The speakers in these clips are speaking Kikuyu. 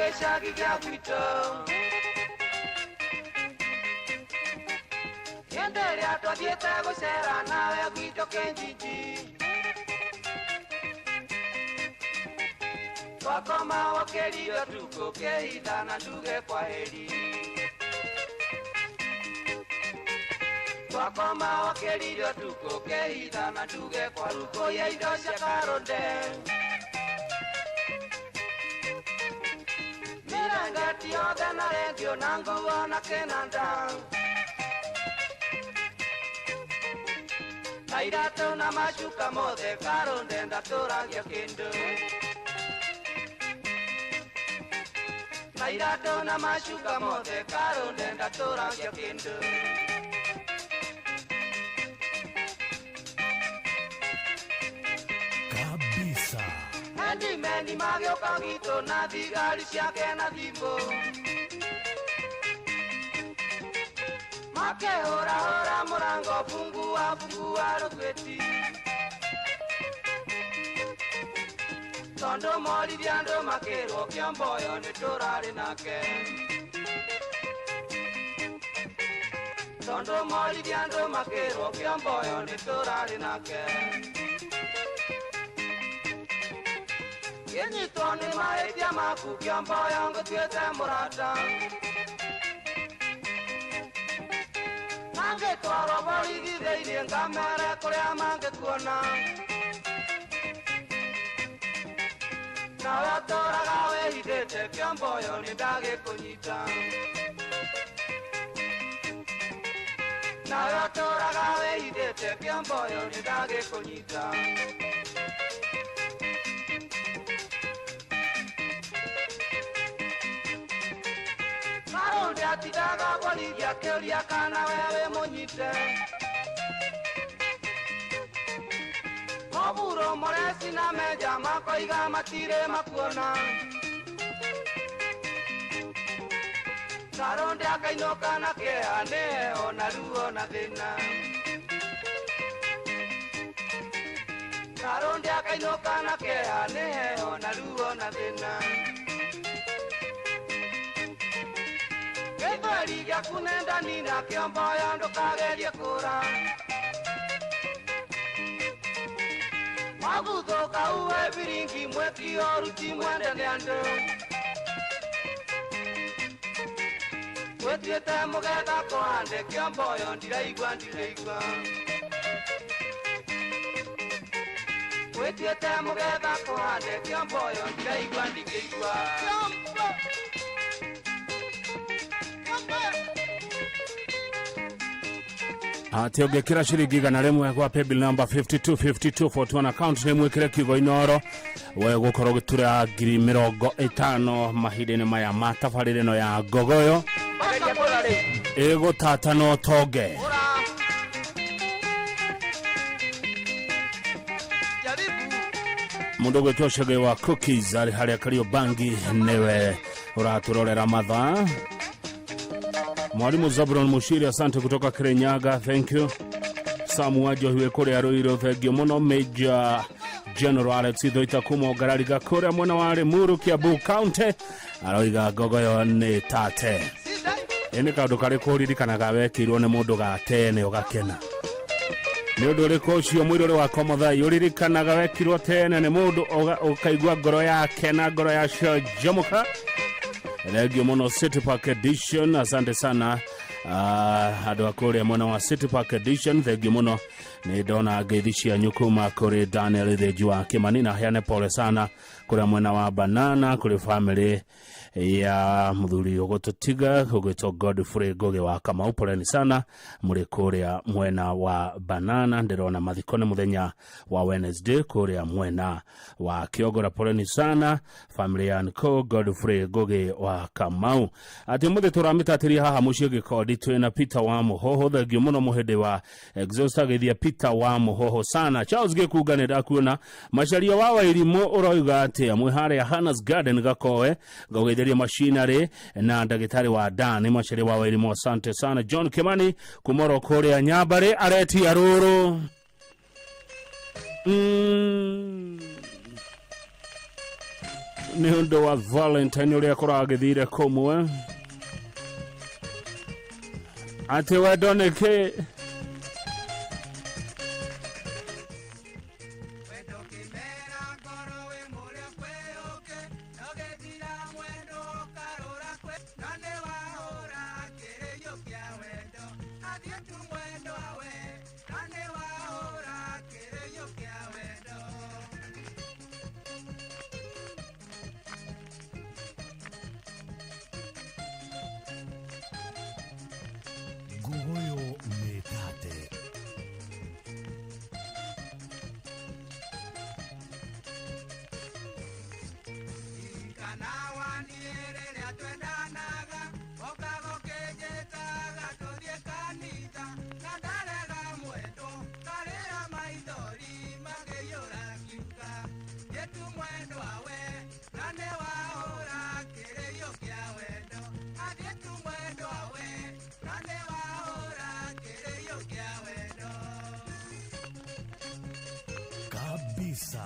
Gĩcagi gĩa gwitũ. Hĩndĩ ĩrĩa twathiĩte gũcera nawe gwitũ Kĩnjinji. Twakoma wokĩrire ũtukũ kĩhinda na nduge kwaheri. Twakoma wokĩrire ũtukũ kĩhinda na nduge kwarukũ ya indo cia karũnde. Mĩrangati yothe na rendio na nguo na kĩnanda. Na iratũ na macuka mothe karũnde ndatũragia kĩndũ. Na iratũ na macuka mothe karũnde ndatũragia kĩndũ. Kabisa. Handimeni magĩũka gwitũ na thigari ciake na thimũ. Makĩhũrahũra mũrango fungua fungua rũgwĩti. Tondũ moririe andũ makĩrwo kĩomboyo nĩ tũrarĩ nake. Tondũ moririe andũ makĩrwo kĩomboyo nĩ tũrarĩ nake. Kĩnyitwo nĩ mahĩtia maku kĩomboyo ngũtuĩte mũrata. Mangĩtwarwo borithi thĩinĩ ngamere kũrĩa mangĩkuona. Nawe ũtũraga wĩhithĩte kĩomboyo nĩ ndagĩkũnyita. Nawe ũtũraga wĩhithĩte kĩomboyo nĩ ndagĩkũnyita. Karũnde atindaga borithi akĩũria kana we wĩ mũnyite. Moburo Moresi na Meja makoiga matirĩ makuona. Karũnde akainũka na kĩeha nĩ heho na ruo na thĩna. Karũnde akainũka na kĩeha nĩ heho na ruo na thĩna. Gĩthweri gĩaku nĩ ndani na kĩomboyo ndũkagerie kũra. Waguthũka uwe biringi mweki ũruti mwende nĩ andũ. Wĩtuĩte mũgetha kũhande kĩomboyo ndiraigua ndiraigua. Wĩtuĩte mũgetha kũhande kĩomboyo ndiraigua ndingĩigua. Kĩombo! Atä å ngä kä ra ciringi 100 gwa paybill number 525241 account nä mwä kä re kiugo inoro we gå korwo gä tura 50,000 mahinda-inä maya ma tabarä ä no ya ngogoyo Mageria kũra rĩu. ä gå tata no tonge. Kũra. Jaribu. Må ndå gwä two cege wa cookies arä harä a Kariobangi nĩwe ũratũrorera mathaa. Mwalimu Zabron Mushiri, asante kutoka Kirinyaga, thank you. Samu Wajohi wĩ kũrĩa Ruiru, thengio mũno. Major General Alex Ithoita kuma Ngarariga kũrĩa mwena wa Limuru, Kiambu County, aroiga ngogoyo nĩ tate. Sida. Ĩ nĩ kaũndũ karĩkũ ũririkanaga wekĩirwo nĩ mũndũ gatene ũgakena? Nĩ ũndũ ũrĩkũ ũcio mũirũrĩ wakwa mũthai ũririkanaga wekirwo tene nĩ mũndũ ũkaigua ngoro yake na ngoro ya canjamũka? Thengio mũno City Park Edition, asante sana. Andũ a kũrĩa mwena wa City Park Edition, thengio mũno. Nĩ ndona ngeithi cianyu kuma kũrĩ Daniel Thenji wa Kĩmani, na heane pole sana kũrĩa mwena wa Banana kũrĩ family ya muthuri ũgũtũtiga ũgwĩtwo Godfrey Ngũgĩ wa Kamau, poleni sana mũrĩ kũrĩa mwena wa Banana. Ndĩrona mathiko nĩ mũthenya wa Wednesday kũrĩa mwena wa Kĩongora, poleni sana family ya Nko Godfrey Ngũgĩ wa Kamau. Atĩ mũthĩ tũramĩtatĩria haha mũciĩ gĩkondi twĩna Peter wa Mũhoho, thengio mũno mũhĩndĩ wa Exhauster geithia Peter wa Mũhoho sana. Charles Gĩkunga nĩ ndakuona. Macaria wa Wairimũ ũroiga atĩa mwĩ harĩa Hannah's Garden Gakoe, ngaũgeithĩria machinery na ndagĩtarĩ wa Dani. Macaria wa Wairimũ, asante sana. John Kimani kuma oro kũrĩa Nyambarĩ aretia rũrũ. Nĩ ũndũ wa Valentine ũrĩa kũragĩthire kũmwe. Atĩ wendo nĩ kĩ? Nguguyo Metate. Kabisa.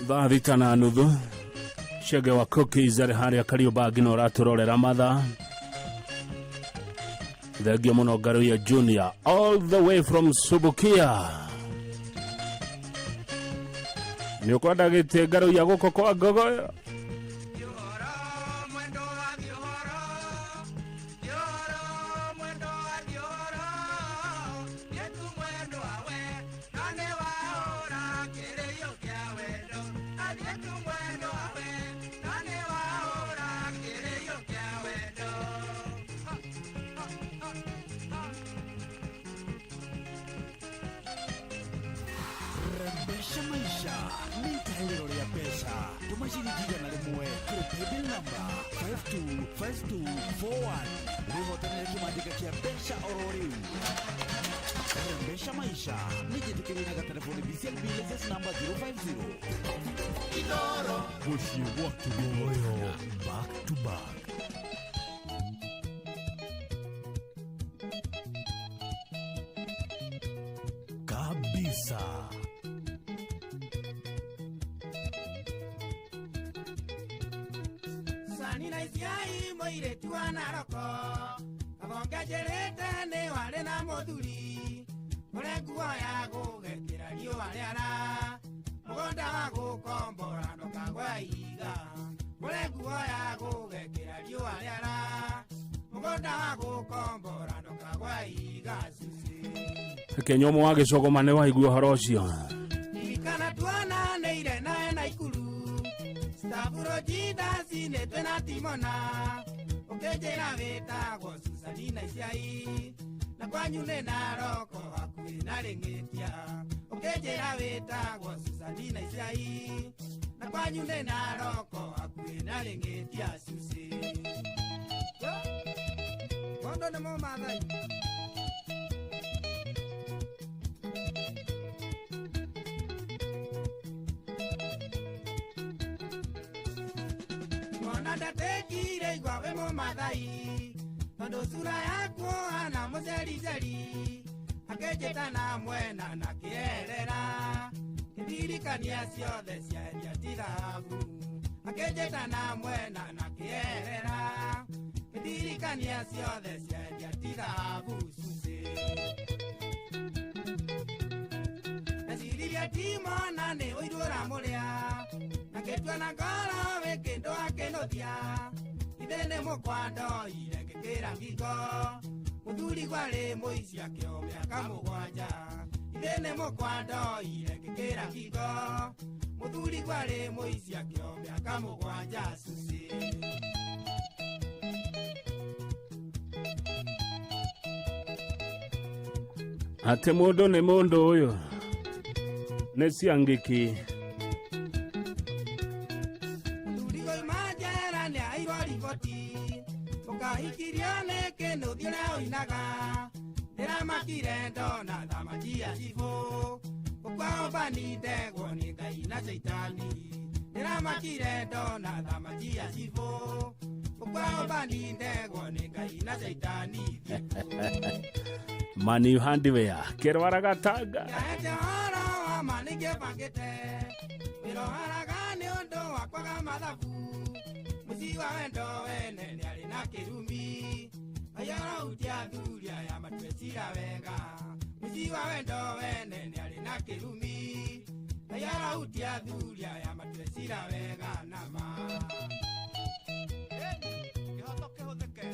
Thaa thita na nuthu Chege wa Cookies arĩ harĩa Kariũmbangi na ũratũrorera mathaa. Thengio mũno Ngaruiya Junior all the way from Subukia. Nĩ ũkwenda gĩtĩ Ngaruiya gũkũ kwa Ngogoyo? Rembesha maisha ni itahĩrĩro rĩa mbeca. Tũma ciringi 100 kũrĩ paybill number 525241 wĩhotanĩre kĩmanjĩka kĩa mbeca oro rĩu. Rembesha maisha nĩ njĩtĩkĩrie na gatelefoni BCLB license number 050. Mũciĩ wa Kĩgoyo back to back. Kabisa. Sani na isiai moiretu wa Naroko abongejerete nĩ warĩ na mũthuri ũrĩ nguo ya gũgekĩra riũa rĩara mũgũnda wa gũkombora ndũkagwe ihiga ũrĩ nguo ya gũgekĩra riũa rĩara mũgũnda wa gũkombora ndũkagwe ihiga cucu. Kenyomo wa gĩcogoma nĩ waigua ũhoro ũcio. Ririkana tuonanĩire nawe na ikuru Stavuro jidasi nĩ twĩna timona ũkĩnjĩra wĩtagwo Susani na Iciai na kwanyu nĩ Naroko hakuhĩ na Rĩng'ĩtia ũkĩnjĩra wĩtagwo Susani na Iciai na kwanyu nĩ Naroko hakuhĩ na Rĩng'ĩtia Susi. Mondo nĩ Mũmathai. Mwana ndatekire igwa we Mũmathai tondũ sura yaku hana mũcericeri akĩnjĩta na mwena na kĩerera kĩndirikania ciothe ciendia ti thahabu akĩnjĩta na mwena na kĩerera kĩndirikania ciothe ciendia ti thahabu Susi. Ndeciririe timona nĩ ũiru ũramũrĩa na ngĩtua na ngoro wĩ kĩndũ akĩnũthia ithe nĩ mũkwandoire ngĩkĩra ngingo mũthuri gwarĩ mũici akĩo mĩaka mũgwanja ithe nĩ mũkwandoire ngĩkĩra ngingo mũthuri gwarĩ mũici akĩo mĩaka mũgwanja Susi. Atĩ mũndũ nĩ mũndũ ũyũ nĩ ciangĩki. Mũthuri oima njera nĩ airwo riboti ũkahikirio nĩ kĩnũthi ũrĩa ũinaga ndĩramakire ndona thamaki ya cibũ ũkwaũmbani ndegwo nĩ Ngai na caitani ndĩramakire ndona thamaki ya cibũ ũkwaũmbani ndegwo nĩ Ngai na caitani. Mani Hardware kĩrwaraga Tanga. Yaete ũhoro wa ma nĩngĩbangĩte wĩroharaga nĩ ũndũ wa kwaga mathabu mũciĩ wa wendo wene nĩarĩ na kĩrumi ayarautia athuri aya matue cira wega mũciĩ wa wendo wene nĩarĩ na kĩrumi ayarautia athuri aya matue cira wega nama. Kĩhoto kĩhũthĩke.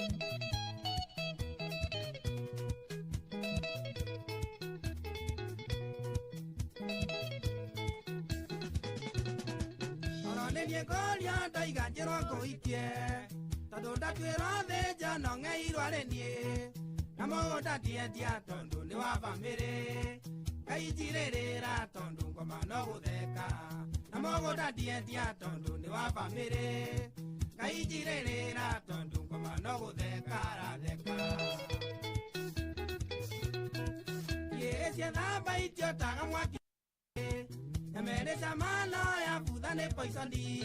Niĩ ngũria ndoiga njĩrwo ngũikie tondũ ndatuĩrwo thĩnja no ng'eirwo arĩ niĩ na mũgũnda ndiendia tondũ nĩ wa bamĩrĩ Ngai njirĩrĩra tondũ ngoma no gũtheka na mũgũnda ndiendia tondũ nĩ wa bamĩrĩ Ngai njirĩrĩra tondũ ngoma no gũtheka aratheka. Ciethamba itiotaga mwaki nyamere camano ya butha nĩ poisoni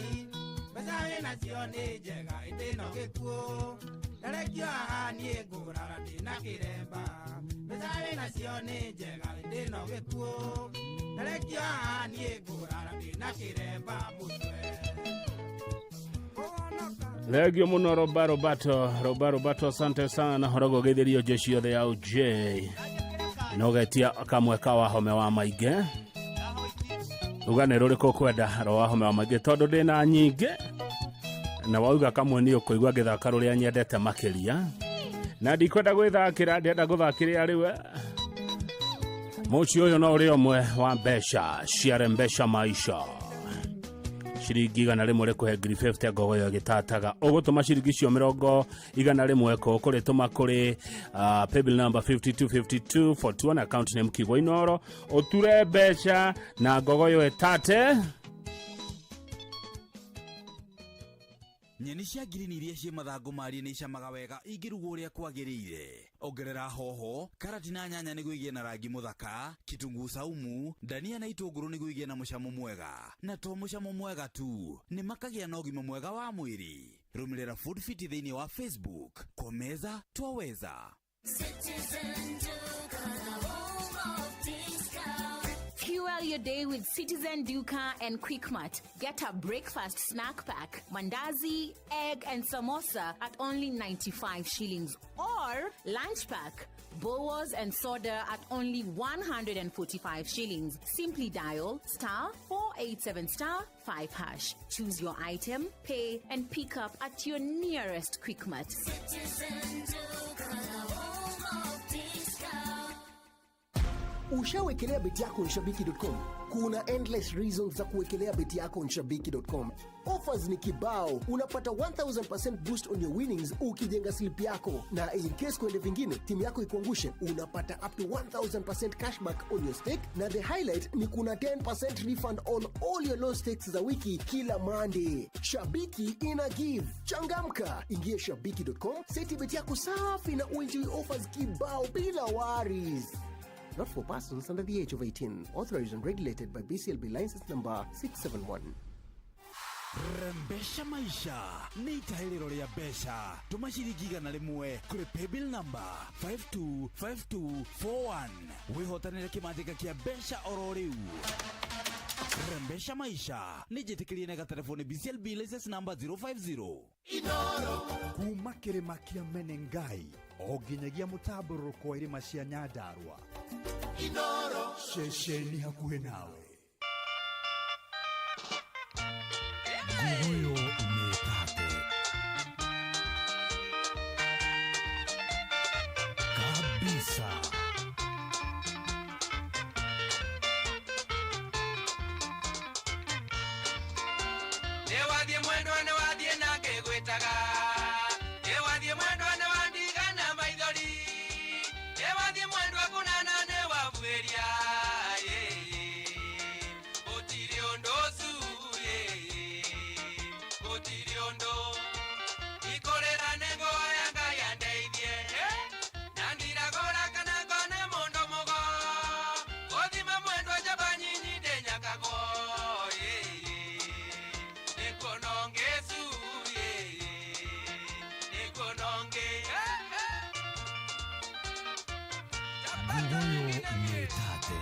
mbeca wĩnacio nĩ njega ĩndĩ no gĩkuũ ndarekio haha niĩ ngũrara ndĩna kĩremba mbeca wĩnacio nĩ njega ĩndĩ no gĩkuũ ndarekio haha niĩ ngũrara ndĩna kĩremba mũtwe. Thengio mũno Roba Roberto, Roba Roberto, asante sana horogo geithĩrio jeshi yothe ya UJ na ũgetia kamwe ka wahome wa maingĩ uga nĩ rũrĩkũ ũkwenda rwa wahome wa maingĩ tondũ ndĩna nyingĩ na wauga kamwe nĩ ũkũigua ngĩthaka rũrĩa nyendete makĩria na ndikwenda gwĩthakĩra ndĩrenda gũthakĩrĩa rĩu mũciĩ ũyũ no ũrĩ ũmwe wa mbeca ciare mbeca maisha ciringi 100 rĩkũhe ngiri 50 ngogo ĩyo ĩgĩtataga ũgũtũma ciringi icio 100 kũ kũrĩtũma kũrĩ paybill number 525241 account name Kigwa Inoro ũture mbeca na ngogo ĩyo ĩtate. Nyeni cia ngirini iria ciĩ mathangũ marie nĩ icamaga wega ingĩrugwo ũrĩa kwagĩrĩire. Ongerera hoho, karati na nyanya nĩguo igĩe na rangi mũthaka, kitunguu saumu, ndania na itũngũrũ nĩguo igĩe na mũcamo mwega. Na to mũcamo mwega tu, nĩ makagĩa na ũgima mwega wa mwĩrĩ. Rũmĩrĩra Food Fit thĩinĩ wa Facebook. Kwa meza twaweza. Fuel your day with Citizen Duka and Quickmart. Get a breakfast snack pack, mandazi, egg and samosa at only 95 shillings. Or lunch pack, boas and soda at only 145 shillings. Simply dial *487*5#. Choose your item, pay and pick up at your nearest Quickmart. Citizen Duka, the home of discount. Ushawekelea beti yako on shabiki.com? Kuna endless reasons za kuwekelea beti yako on shabiki.com. Offers ni kibao, unapata 1000% boost on your winnings ukijenga slip yako, na in case kuende vingine timu yako ikuangushe, unapata up to 1000% cashback on your stake, na the highlight ni kuna 10% refund on all your low stakes za wiki kila Monday. Shabiki ina give. Changamka, ingia shabiki.com, seti beti yako safi na uenjoy offers kibao bila worries. Not for persons under the age of 18. Authorized and regulated by BCLB license number 671. Rembesha maisha nĩ itahĩrĩro rĩa mbeca. Tũma ciringi 100 kũrĩ paybill number 525241 wĩhotanĩre kĩmanjĩka kĩa mbeca oro rĩu. Rembesha maisha nĩ njĩtĩkĩrie na gatelefoni BCLB license number 050. Kuma kĩrĩma kĩa Menengai o nginyagia mũtambũrũko wa irĩma cia Nyandarua, ceceni hakuhĩ nawe. Nguguyo nĩ tate kabisa. Nĩ wathiĩ mwendwa, nĩ wathiĩ na ngĩgwĩtaga. Nĩ wathiĩ mwendwa, nĩ wandigana maithori. Nĩ wathiĩ mwendwa, kũnana nĩ wabuĩria. Gũtirĩ ũndũ ũcu, gũtirĩ ũndũ ikũrĩra nĩ ngoya Ngai andeithie na ndiragũra kana ngone mũndũ mũgo gũthima mwendwa njamba nyinyi ndĩnyakagwo nĩkuononge cu, nĩkuononge. Nguguyo nĩ tate.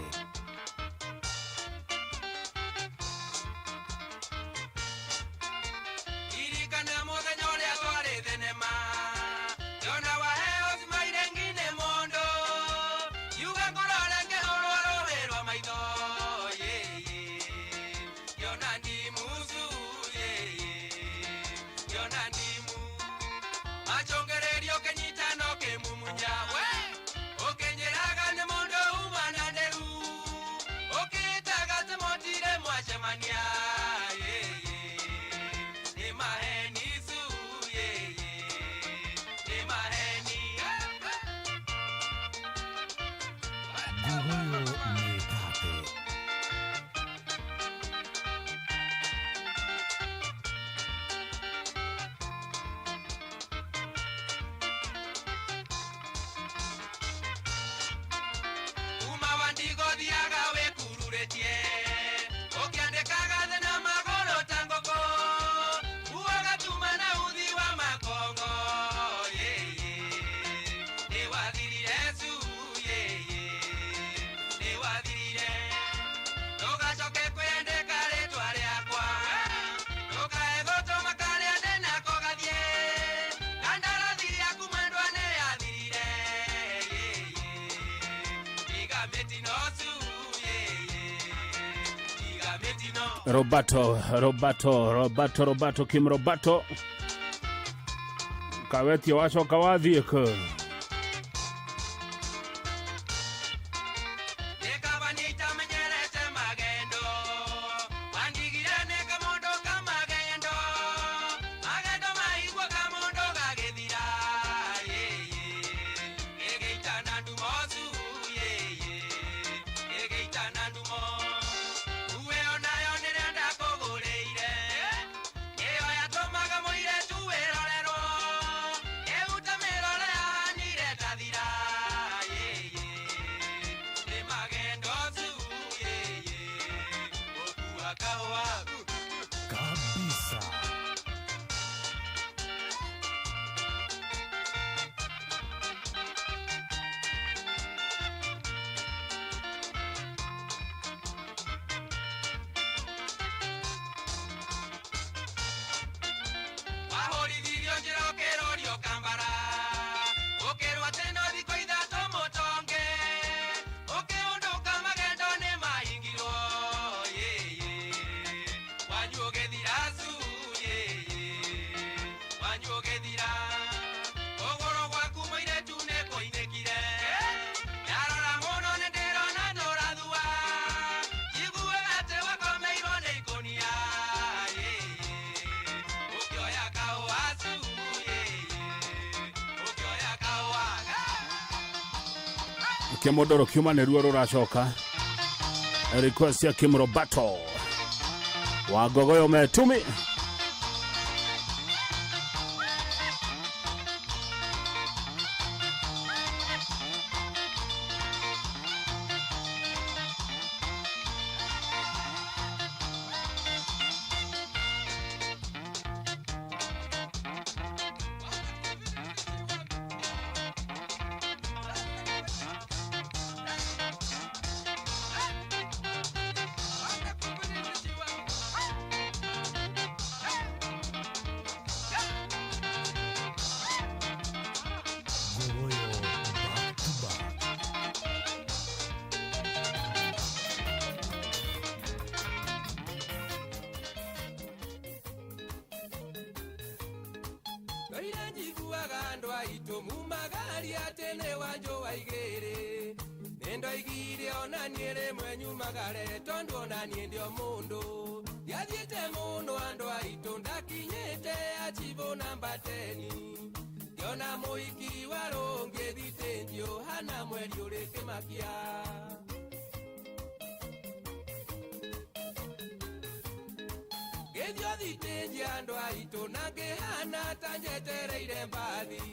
Ririkana mũthenya ũrĩa twarĩ thenema, ndona waheo cimaire ngine mũndũ yuga ngũrore ngĩhũrwo rũĩ rwa maitho ngĩona ndimucu, ngĩona ndimu macũngĩrĩrio kĩnyitano kĩmumunya we ũkĩnjĩraga nĩ mũndũ uma na nderu ũkĩtaga atĩ mũtirĩ mwacemania nĩ maheni cu, nĩ maheni. Nguguyo nĩ tate. Uma wandigothiaga wĩkururĩtie ũkĩandĩkaga thĩ na magũrũ ta ngũkũ uaga tuma na uthi wa makongo nĩ wathirire cu, nĩ wathirire. Ndũgacoke kwĩandĩka rĩtwa rĩakwa, ndũkae gũtũma karĩa ndĩnako gathiĩ kandarathi yaku mwendwa nĩ yathirire. Tiga mĩtino cu, tiga mĩtino. Roberto, Roberto, Roberto, Roberto Kim, Roberto kawetio wacoka wathiĩ kũ? Nĩkaba nĩitamenyerete magendo wandigire nĩ kamũndũ kamagendo magendo maigua kamũndũ gagĩthira gĩgĩitana ndumo cu, gĩgĩitana ndumo uwe onayo nĩrĩa ndakũgũrĩire ĩyo yatũmaga mũirĩtu wĩrorerwo ĩhuta mĩrore yahanire tathira nĩ magendo cu, gũkua kahũa. Kabisa. Wahũrithirio njĩra ũkĩrorio kambara ũkĩrwo atĩ no thikũ 3 mũtonge ũkĩũndũka magendo nĩ mahingirwo wanyu ũgĩthira cu, wanyu ũgĩthira kũgũrũ gwaku mũirĩtu nĩ kũinĩkire ndarora mũno nĩ ndĩrona no Kĩmũndũ rũkiuma nĩruo rũracoka. Request ya Kim Roberto wa Ngogoyo Metumi. Gogoyo back to back. Ndoire njiguaga andũ aitũ mumagaria atĩ nĩ wanjũ wa igĩrĩ. Nĩ ndoigire ona niĩ rĩmwe nyumagare tondũ ona niĩ ndĩ o mũndũ. Ndiathiĩte mũno andũ aitũ ndakinyĩte achibũ namba teni. Ngĩona mũhiki wa rũngĩ thitĩnji ũhana mweri ũrĩ kĩmakia. Ngĩthiĩ thitĩnji andũ aitũ na ngĩhana ta njetereire mbathi.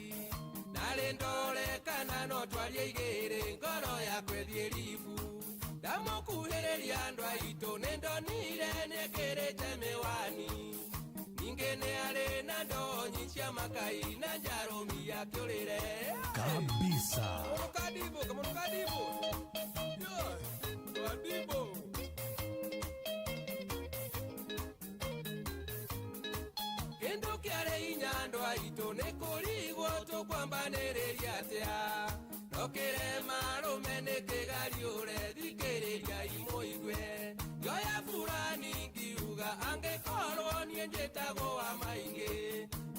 Narĩ ndore kana no twarie igĩrĩ ngoro yakwa ĩthiĩ ribu. Ndamũkuhĩrĩria andũ aitũ nĩ ndonire nĩekĩrĩte mĩwani. Ningĩ nĩ arĩ na ndonyi cia makai na njarũmi akĩũrĩre. Kabisa. Kadibo, kamono kadibo. Yeah, kadibo. Kĩndũ kĩarĩ hinya andũ aitũ nĩ kũrigwo tũkwambanĩrĩria atĩa. No kĩrema rũme nĩ kĩgariũre thikĩrĩria imũigue. Ngĩoya burani ngiuga angĩkorwo niĩ njĩtagwo wa maingĩ.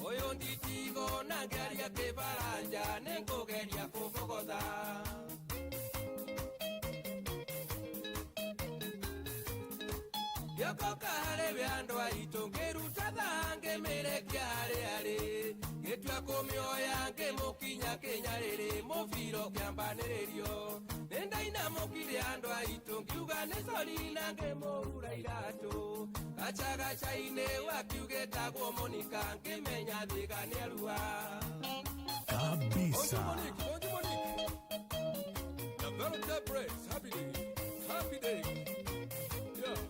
Ũyũ nditigo na ngĩaria kĩbaranja nĩngũgeria kũbogotha. Ngĩokoka harĩ we andũ aitũ ngĩruta thaa ngĩmĩrekia harĩ arĩ. Ngĩtua kũmĩoya ngĩmũkinya kĩnyarĩrĩ mũbira ũkĩambanĩrĩrio. Nĩ ndainamũkire andũ aitũ ngiuga nĩ sori na ngĩmũhura iratũ. Gacagaca-inĩ wakiugĩtagwo Monica ngĩmenya thĩga nĩarua. Kabisa. Bonjour Monique, bonjour Monique. La Valentine Press, happy day, happy day. Yeah.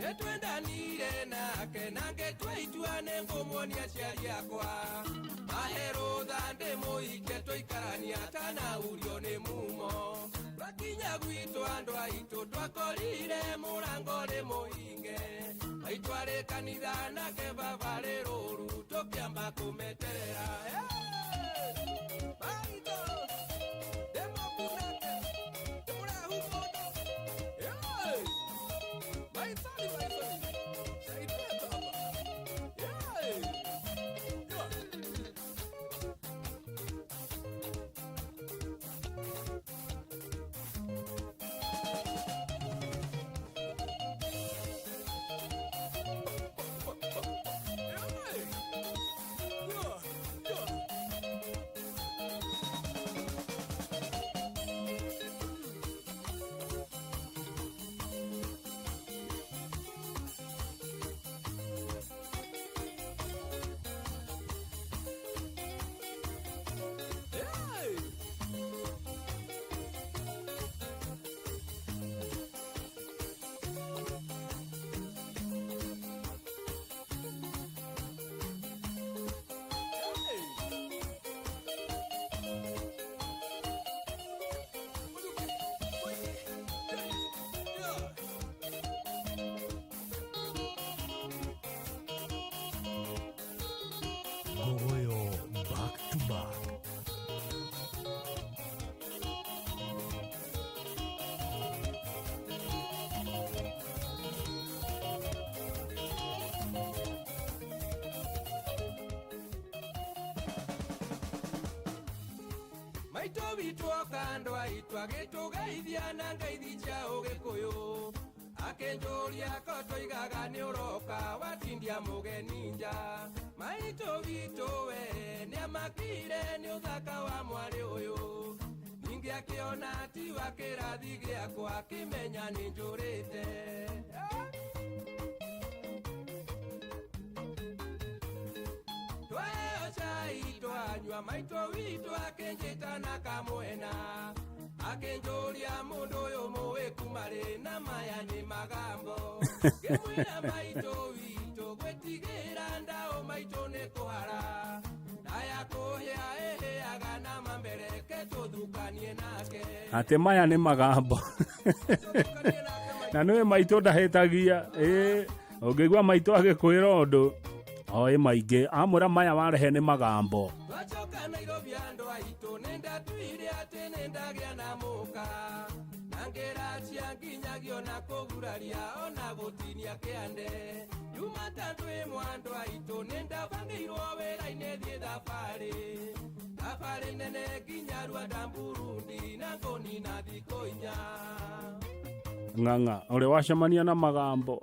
Nĩtwendanire nake na ngĩtua itua nĩngũmuonia aciari akwa. Mahe rũtha ndĩmũhikie tũikarania tanaurio nĩ mumo. Twakinya gwitũ andũ aitũ twakorire mũrango rĩ mũhinge. Maitũ arĩ kanitha nake baba rĩ rũru tũkĩamba kũmeterera. Hey! Maitũ, ndĩmũkunake, ndĩmũrahu mũno. Hey! Maitoni, maitoni, saidia baba. Hey! Yeah. Hey! Gogoyo back to back. Maitũ witũ oka andũ aitũ agĩtũgeithia na ngeithi cia ũgĩkũyũ. Akĩnjũria ko tũigaga nĩ ũroka watindia mũgeni nja. Maitũ witũ we nĩamakire nĩ ũthaka wa mwarĩ ũyũ. Akĩona tiwa kĩrathi gĩakwa akĩmenya nĩ njũrĩte. Twaheo cai twanyua, maitũ witũ akĩnjĩta na kamwena, akĩnjũria mũndũ ũyũ mũĩ kuma rĩ, na maya nĩ magambo. Ngĩmwĩra maitũ witũ gwĩtigĩra ndaũ maitũ nĩ kũhara ndaya kũhĩa ĩhĩaga na mambereke tũthukanie nake. Atĩ maya nĩ magambo. Tũthukanie nake maitũ. Na nĩwe maitũ ndahĩtagia. Ĩĩ, ũngĩigua maitũ agĩkwĩra ũndũ oĩ maingĩ, amwĩra maya warehe nĩ magambo. Twacoka Nairobi andũ aitũ, nĩndatuire atĩ nĩndagĩa na mũka, na ngĩracia nginyagio na kũguraria ona gũtinia kĩande. Jumatatũ ĩmwe andũ aitũ, nĩndabangĩirwo wĩra-inĩ thiĩ thabarĩ, thabarĩ nene nginya Rwanda, Burundi, na ngũnina thikũ 4. Ng'ang'a ũrĩ wacemania na magambo?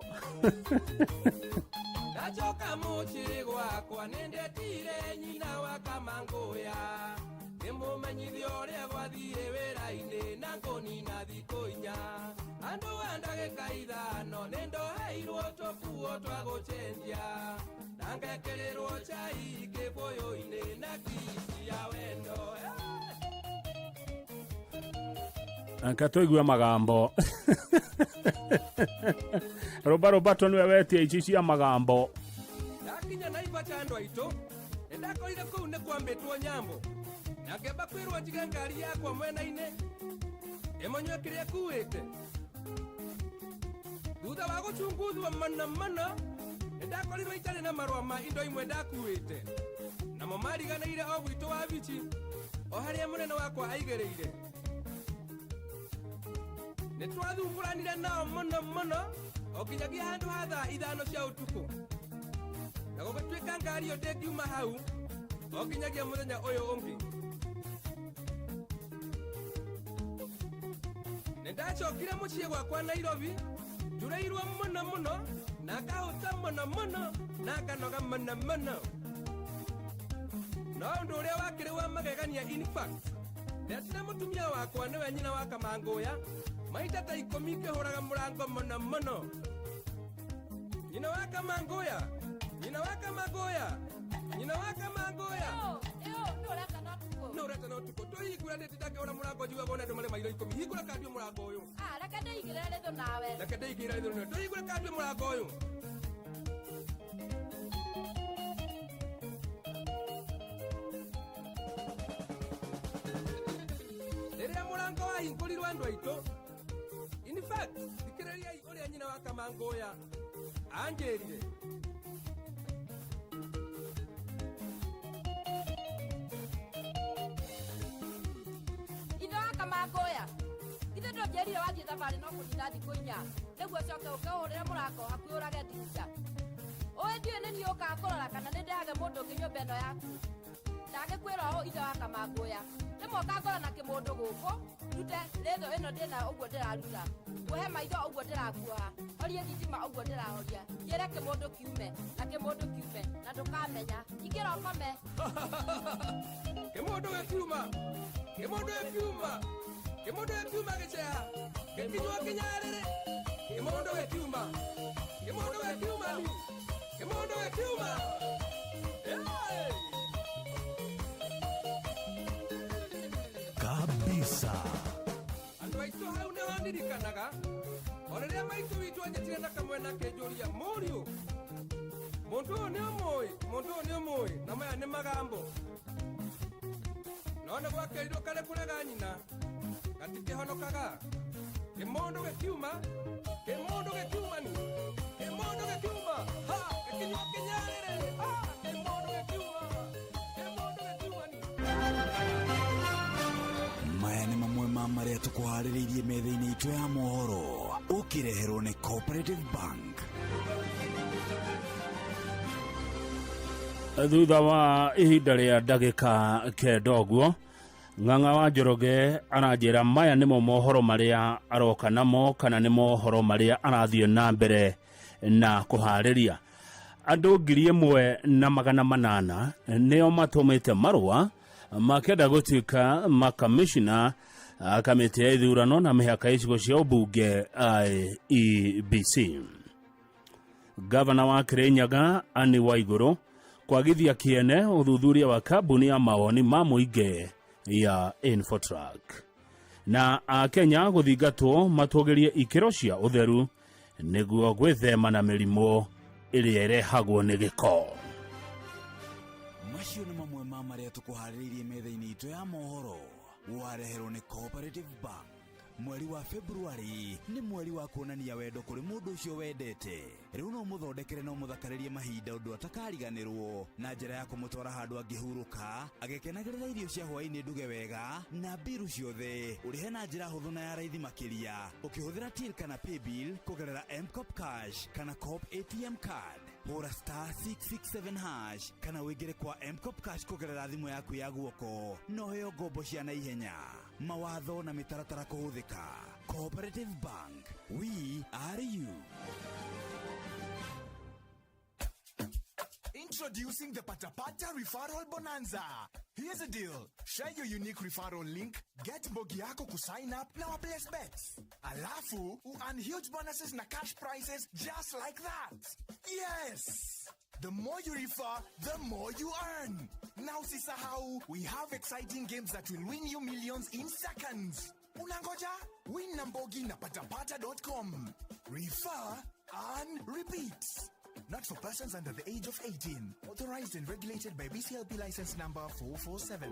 Ndacoka mũciĩ gwakwa, nĩndetire nyina wa Kamangũya, ndĩmũmenyithie ũrĩa gwathiĩ wĩra-inĩ na ngũnina thikũ 4. Andũ a ndagĩka 5 nĩndoheirwo tũkuo twa gũcenjia, na ngekĩrĩrwo cai kĩbũyũ-inĩ na kisi ya wendo. Reke tũigue magambo. Rũmba rũmba nĩwe wetia ici cia magambo. Ndakinya Naivasha andũ aitũ, nĩndakorire kũu nĩ kwambĩtwo nyambo, na ngĩamba kwĩrwo njige ngari yakwa mwena-inĩ ĩmonywe kĩrĩa kuĩte. Thutha wa gũcunguthwo mũno mũno, nĩndakorirwo itarĩ na marũa ma indo imwe ndakuĩte, namo mariganĩire o gwitũ wa bici, o harĩa mũnene wakwa aigĩrĩire. Nĩtwathumbũranire nao mũno mũno o nginyagia handũ ha thaa 5 cia ũtukũ, na gũgĩtuĩka ngari ĩyo ndĩngiuma hau o nginyagia mũthenya ũyũ ũngĩ. Nĩndacokire mũciĩ gwakwa Nairobi njũrĩirwo mũno mũno, na ngahũta mũno mũno, na nganoga mũno mũno. No ũndũ ũrĩa wakĩrĩ wa magegania, in fact, ndetire mũtumia wakwa, nĩwe nyina wa Kamangũya, maita ta 10 ngĩhũraga mũrango mũno mũno. Nyina wa Kamangũya, nyina wa Kamangũya, nyina wa Kamangũya. Nũ ũretana ũtukũ? Tũhingũra, ndĩtinda ngĩhũra mũrango njiguaga ona andũ marĩ mairo 10. Hingũra kandue mũrango ũyũ. Reke ndĩigĩrĩre rĩthũ nawe. Reke ndĩigĩrĩre rĩthũ nawe. Tũhingũre kandue mũrango ũyũ. Rĩrĩa mũrango wahingũrirwo andũ aitũ, in fact, thikĩrĩriai ũrĩa nyina wa Kamangũya anjĩrire. Ithe wa Kamangũya, ithe ndũnjĩrire wathiĩ thabarĩ no kũnina thikũ 4 nĩguo ũcoke ũke ũhũrĩre mũrango hakuhĩ ũrage ndirica. Ũĩ ndiũĩ nĩ niĩ ũkaga kũrora kana nĩ ndehage mũndũ ũngĩ nyũmba ĩno yaku. Ndagĩkwĩra ũũ ithe wa Kamangũya, rĩmwe ũkangora na kĩmũndũ gũkũ, ndute rĩthũ ĩno ndĩna ũguo ndĩraruta, kuohe maitho ũguo ndĩrakuoha, horie thitima ũguo ndĩrahoria, njĩre kĩmũndũ kiume na kĩmũndũ kiume, na ndũkamenya. Ingĩra ũkome. Kĩmũndũ gĩkiuma, kĩmũndũ gĩkiuma, kĩmũndũ gĩkiuma gĩceha, gĩkinyua kĩnyarĩrĩ. Kĩmũndũ gĩkiuma, kĩmũndũ gĩkiuma ni, kĩmũndũ gĩkiuma. Hey! Kabisa. Andũ aitũ, hau nĩho ndirikanaga o rĩrĩa maitũ witũ anjĩtire na kamwena akĩnjũria, mũriũ, mũndũ ũyũ nĩ ũmũĩ, mũndũ ũyũ nĩ ũmũĩ, na maya nĩ magambo. No nĩ gwakĩrirwo karĩ kũrega nyina gatikĩhonokaga. Kĩmũndũ gĩkiuma, kĩmũndũ gĩkiuma ni, kĩmũndũ gĩkiuma, ha, gĩkinyua kĩnyarĩrĩ, ha, kĩmũndũ gĩkiuma, kĩmũndũ gĩkiuma ni. Maya nĩ mamwe ma marĩa tũkũharĩrĩirie metha-inĩ itũ ya mohoro, ũkĩreherwo nĩ Cooperative Bank. Thutha wa ihinda rĩa ndagĩka 9 ũguo, Ng'ang'a wa Njoroge aranjĩra maya nĩmo mohoro marĩa aroka namo, kana nĩ mohoro marĩa arathiĩ na mbere na kũharĩria. Andũ 1800 nĩo matũmĩte marũa makĩenda gũtuĩka makamishina A kamĩtĩ ya ithurano na mĩhaka ya icigo cia ũmbunge IEBC. Gavana wa Kirinyaga Anne Waiguru kwagithia kĩene ũthuthuria wa kambuni ya mawoni ma mũingĩ ya Infotrack. Na Akenya gũthingatwo matũgĩrie ikĩro cia ũtheru nĩguo gwĩthema na mĩrimũ ĩrĩa ĩrehagwo nĩ gĩko. Macio nĩ mamwe ma marĩa tũkũharĩrĩirie metha-inĩ itũ ya mohoro. Wareherwo nĩ Cooperative Bank. Mweri wa February nĩ mweri wa kuonania wendo kũrĩ mũndũ ũcio wendete. Rĩu no mũthondekere no mũthakarĩrie mahinda ũndũ atakariganĩrwo na njĩra ya kũmũtwara handũ angĩhurũka, agĩkenagĩrĩra irio cia hwaĩ-inĩ nduge wega na mbiru ciothe ũrĩhe na njĩra hũthũ na ya raithi makĩria ũkĩhũthĩra till kana paybill kũgerera M-Kopa Cash kana Co-op ATM card. Hũra *667# kana wĩingĩre kwa M-Kopa Cash kũgerera thimũ yaku ya guoko na ũheo ngombo cia naihenya. Mawatho na mĩtaratara kũhũthĩka. Cooperative Bank, we are you. Introducing the Patapata Referral Bonanza. Here's a deal. Share your unique referral link, get mbogi yako kusign up na waplace bets. Alafu, earn huge bonuses na cash prizes just like that. Yes! The more you refer, the more you earn. Now usisahau, we have exciting games that will win you millions in seconds. Unangoja? Win na mbogi na patapata.com. Refer, earn, repeat. Not for persons under the age of 18. Authorized and regulated by BCLP license number 447.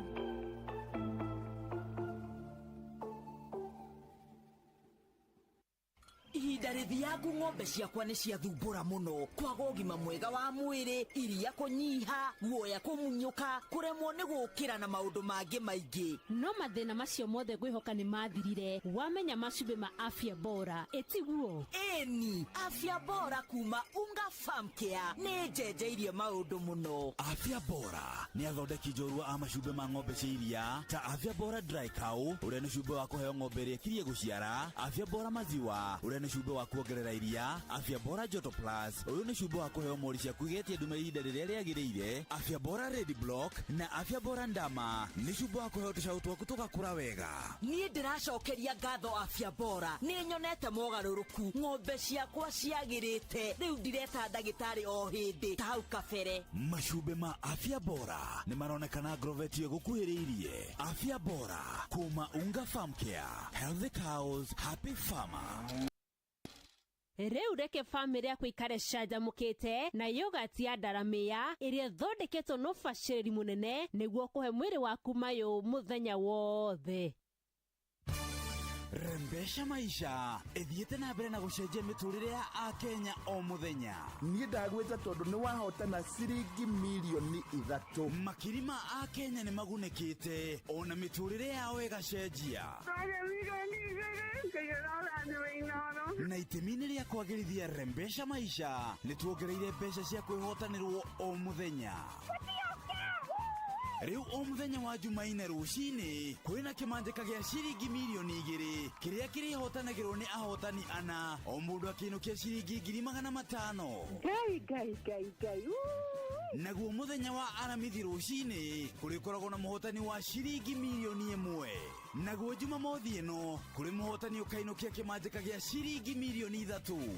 Ihinda rĩthiangu ng'ombe ciakwa nĩ ciathumbũra mũno, kwaga ũgima mwega wa mwĩrĩ, iria kũnyiha, guoya kũmunyũka, kũremwo nĩ gũkĩra na maũndũ mangĩ maingĩ. No mathĩna macio mothe ngwĩhoka nĩ mathirire wamenya macumbĩ ma Afya Bora, ĩtiguo? Ĩni, Afya Bora kuma Unga Farm Care nĩ njenjeirie maũndũ mũno. Afya Bora nĩ athondeki njorua a macumbĩ ma ng'ombe cia iria ta Afya Bora Dry Cow, ũrĩa nĩ cumbĩ wa kũheo ng'ombe ĩrĩa ĩkirie gũciara, Afya Bora Maziwa, ũrĩa nĩ cumbĩ wa kuongerera iria, Afya Bora Joto Plus, ũyũ nĩ cumbĩ wa kũheo mori ciaku igetie ndume ihinda rĩrĩa rĩagĩrĩire, Afya Bora Red Block na Afya Bora Ndama nĩ cumbĩ wa kũheo tũcaũ twaku tũgakũra wega. Niĩ ndĩracokeria ngatho Afya Bora, nĩ nyonete mogarũrũku, ng'ombe ciakwa ciagĩrĩte rĩu, ndireta ndagĩtarĩ o hĩndĩ ta hau kabere. Macumbĩ ma Afya Bora nĩ maronekana Agrovet ĩgũkuhĩrĩirie. Afya Bora kuma Unga Farm Care, healthy cows, happy farmer. Rĩu reke bamĩrĩ yaku ikare canjamũkĩte na yogati ya ndaramĩa ĩrĩa ĩthondeketwo na ũbacĩrĩri mũnene nĩguo kũhe mwĩrĩ waku mayũ mũthenya wothe. Rembesha maisha ĩthiĩte na mbere na gũcenjia mĩtũrĩre ya Akenya o mũthenya. Niĩ ndagwĩta tondũ nĩ wahotana ciringi mirioni 3. Makiri ma Akenya nĩ magunĩkĩte ona mĩtũrĩre yao ĩgacenjia. Na itemi-inĩ rĩa kwagĩrithia Rembesha maisha, nĩ tuongereire mbeca cia kwĩhotanĩrwo o mũthenya. Rĩu o mũthenya wa Jumaine rũcinĩ kwĩna kĩmanjĩka gĩa ciringi mirioni 2 kĩrĩa kĩrĩhotanagĩrwo nĩ ahotani ana, o mũndũ akĩinũkia ciringi 500,000. Ngai, Ngai, Ngai, Ngai! Naguo mũthenya wa Aramithi rũcinĩ kũrĩkoragwo na mũhotani wa ciringi mirioni 1. Naguo Jumamothi ĩno kũrĩ mũhotani ũkainũkia kĩmanjĩka gĩa ciringi mirioni 3.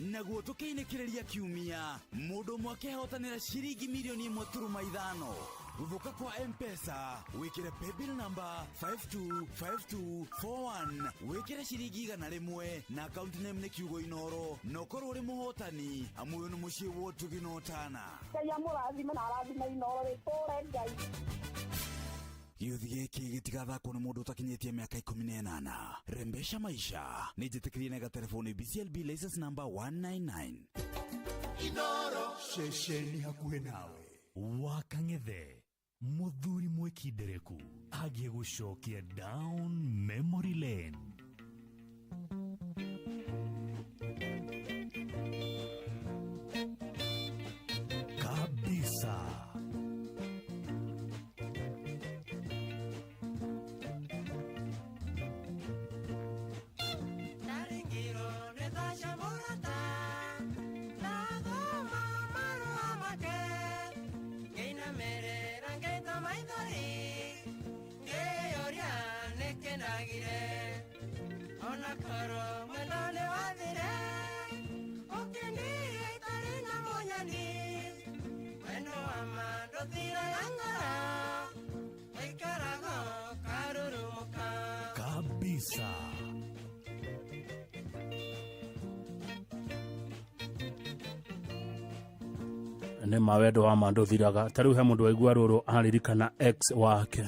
Naguo tũkĩinĩkĩrĩria kiumia, mũndũ ũmwe akĩhotanĩra ciringi mirioni 1.5. Gũthũka kwa M-Pesa, wĩkĩre paybill number 525241, wĩkĩre ciringi 100 na account name nĩ kiugo Inoro, na ũkorwo ũrĩ mũhotani, amu ũyũ nĩ mũciĩ wa ũtugi na ũtana. Ngai amũrathime na arathime Inoro rĩtũre Ngai. Gĩũthi gĩkĩ gĩtigathakwo nĩ mũndũ ũtakinyĩtie mĩaka 18. Rembesha maisha nĩ njĩtĩkĩrie na gatelefoni BCLB license number 199. Inoro ceceni hakuhĩ nawe. Wakang'ethe mũthuri mwĩkindereku agĩgũcokia down memory lane. Kabisa. Ndaringirwo nĩ Tasha mũrata, ndathoma marũa make, ngĩinamĩrĩra ngĩita maithori, ngĩyũria Kabisa. Nĩ ma wendo wa ma ndũthiraga. Ta rĩu he mũndũ waigua rũrũ aririkana ex wake.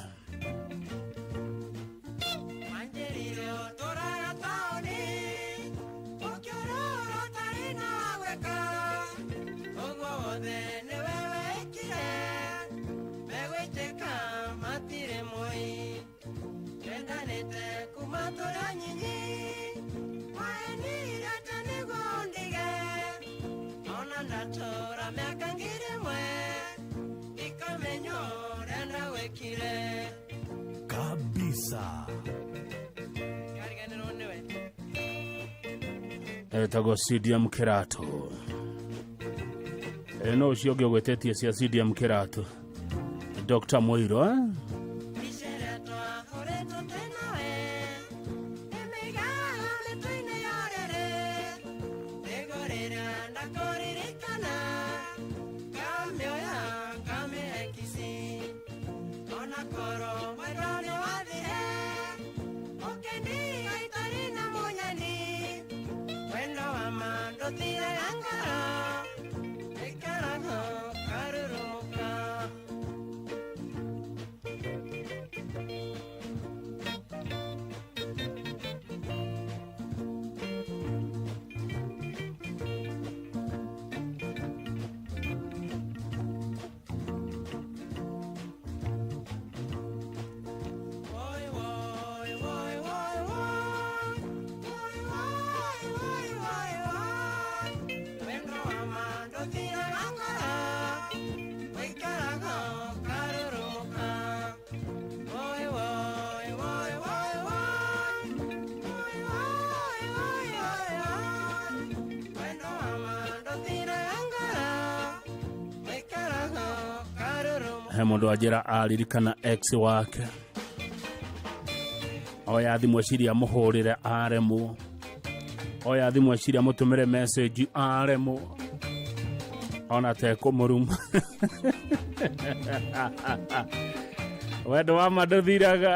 Kabisa. Etagwo CDM Kĩratũ. No ũcio ũngĩ ũgwĩtĩtie cia CDM Kĩratũ, Dr. Mũiro, eh? He mũndũ wanjĩra aririkana ex wake, oya thimũ eciria mũhũrĩre aremwo, oya thimũ eciria mũtũmĩre message aremwo, ona tekũmũruma. Wendo wa ma ndũthiraga.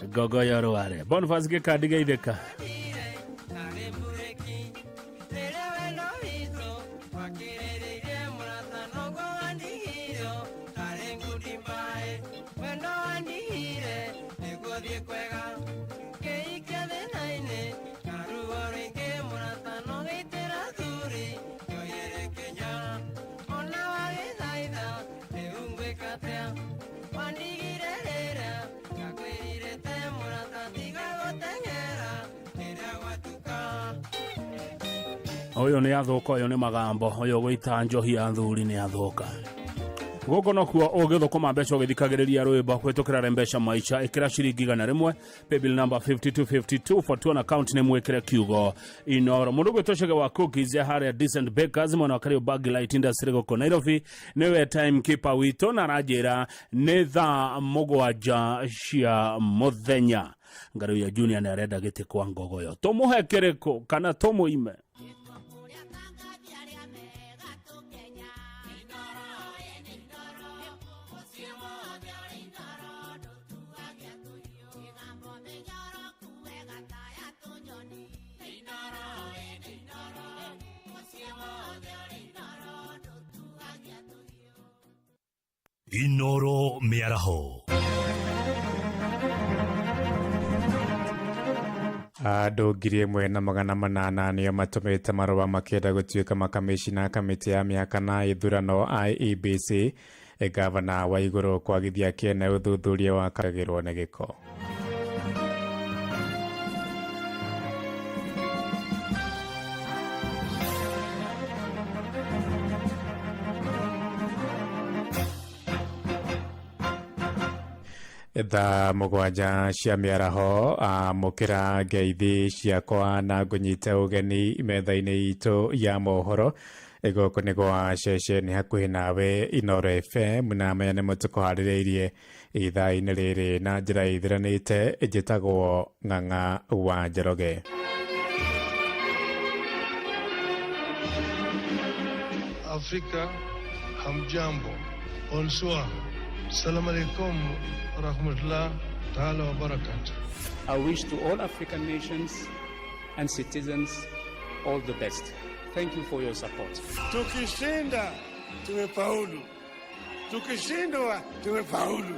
Ngogoyo rware Boniface Gĩkandi geithĩka. Ũyũ nĩ athũka, ũyũ nĩ magambo, ũyũ gũita njohi ya thuri nĩ athũka. Gũkũ nokuo ũgĩthũkũma mbeca ũgĩthikagĩrĩria rwĩmbo kũhĩtũkĩra mbeca maica. Ĩkĩra ciringi 100, paybill number 5252 for 2 account nĩ mwĩkĩre kiugo Inoro. Mũndũ gwĩtwo Chege wa Cookies ya harĩa Decent Bakers mwena wa Kariobangi Light Industry gũkũ Nairobi nĩwe time keeper witũ na aranjĩra nĩ thaa 7 cia mũthenya. Ngaruiya Junior nĩ arenda gĩtĩ kwa Ngogoyo, tũmũhe kĩrĩkũ kana tũmũime? Inoro mĩaraho. Andũ 1,800 nĩo matũmĩte marũa makĩenda gũtuĩka makamĩcina kamĩtĩ ya mĩhaka na ithurano IEBC. Gavana wa igũrũ kwagithia kĩene ũthuthuria wa kagĩrwo nĩ gĩko. Thaa 7 cia mĩaraho, amũkĩra ngeithi ciakwa na ngũnyite ũgeni metha-inĩ itũ ya mohoro. Gũkũ nĩ gwa ceceni hakuhĩ nawe Inoro FM, na maya nĩmo tũkũharĩrĩirie ithaa-inĩ rĩrĩ na njĩra ĩthiranĩte. Njĩtagwo Ng'ang'a wa Njoroge. Afrika hamjambo, bonsoir, salam alaikum rahmatullah taala wabarakatuh. I wish to all African nations and citizens all the best. Thank you for your support. Tukishinda tumefaulu, tukishindwa tumefaulu.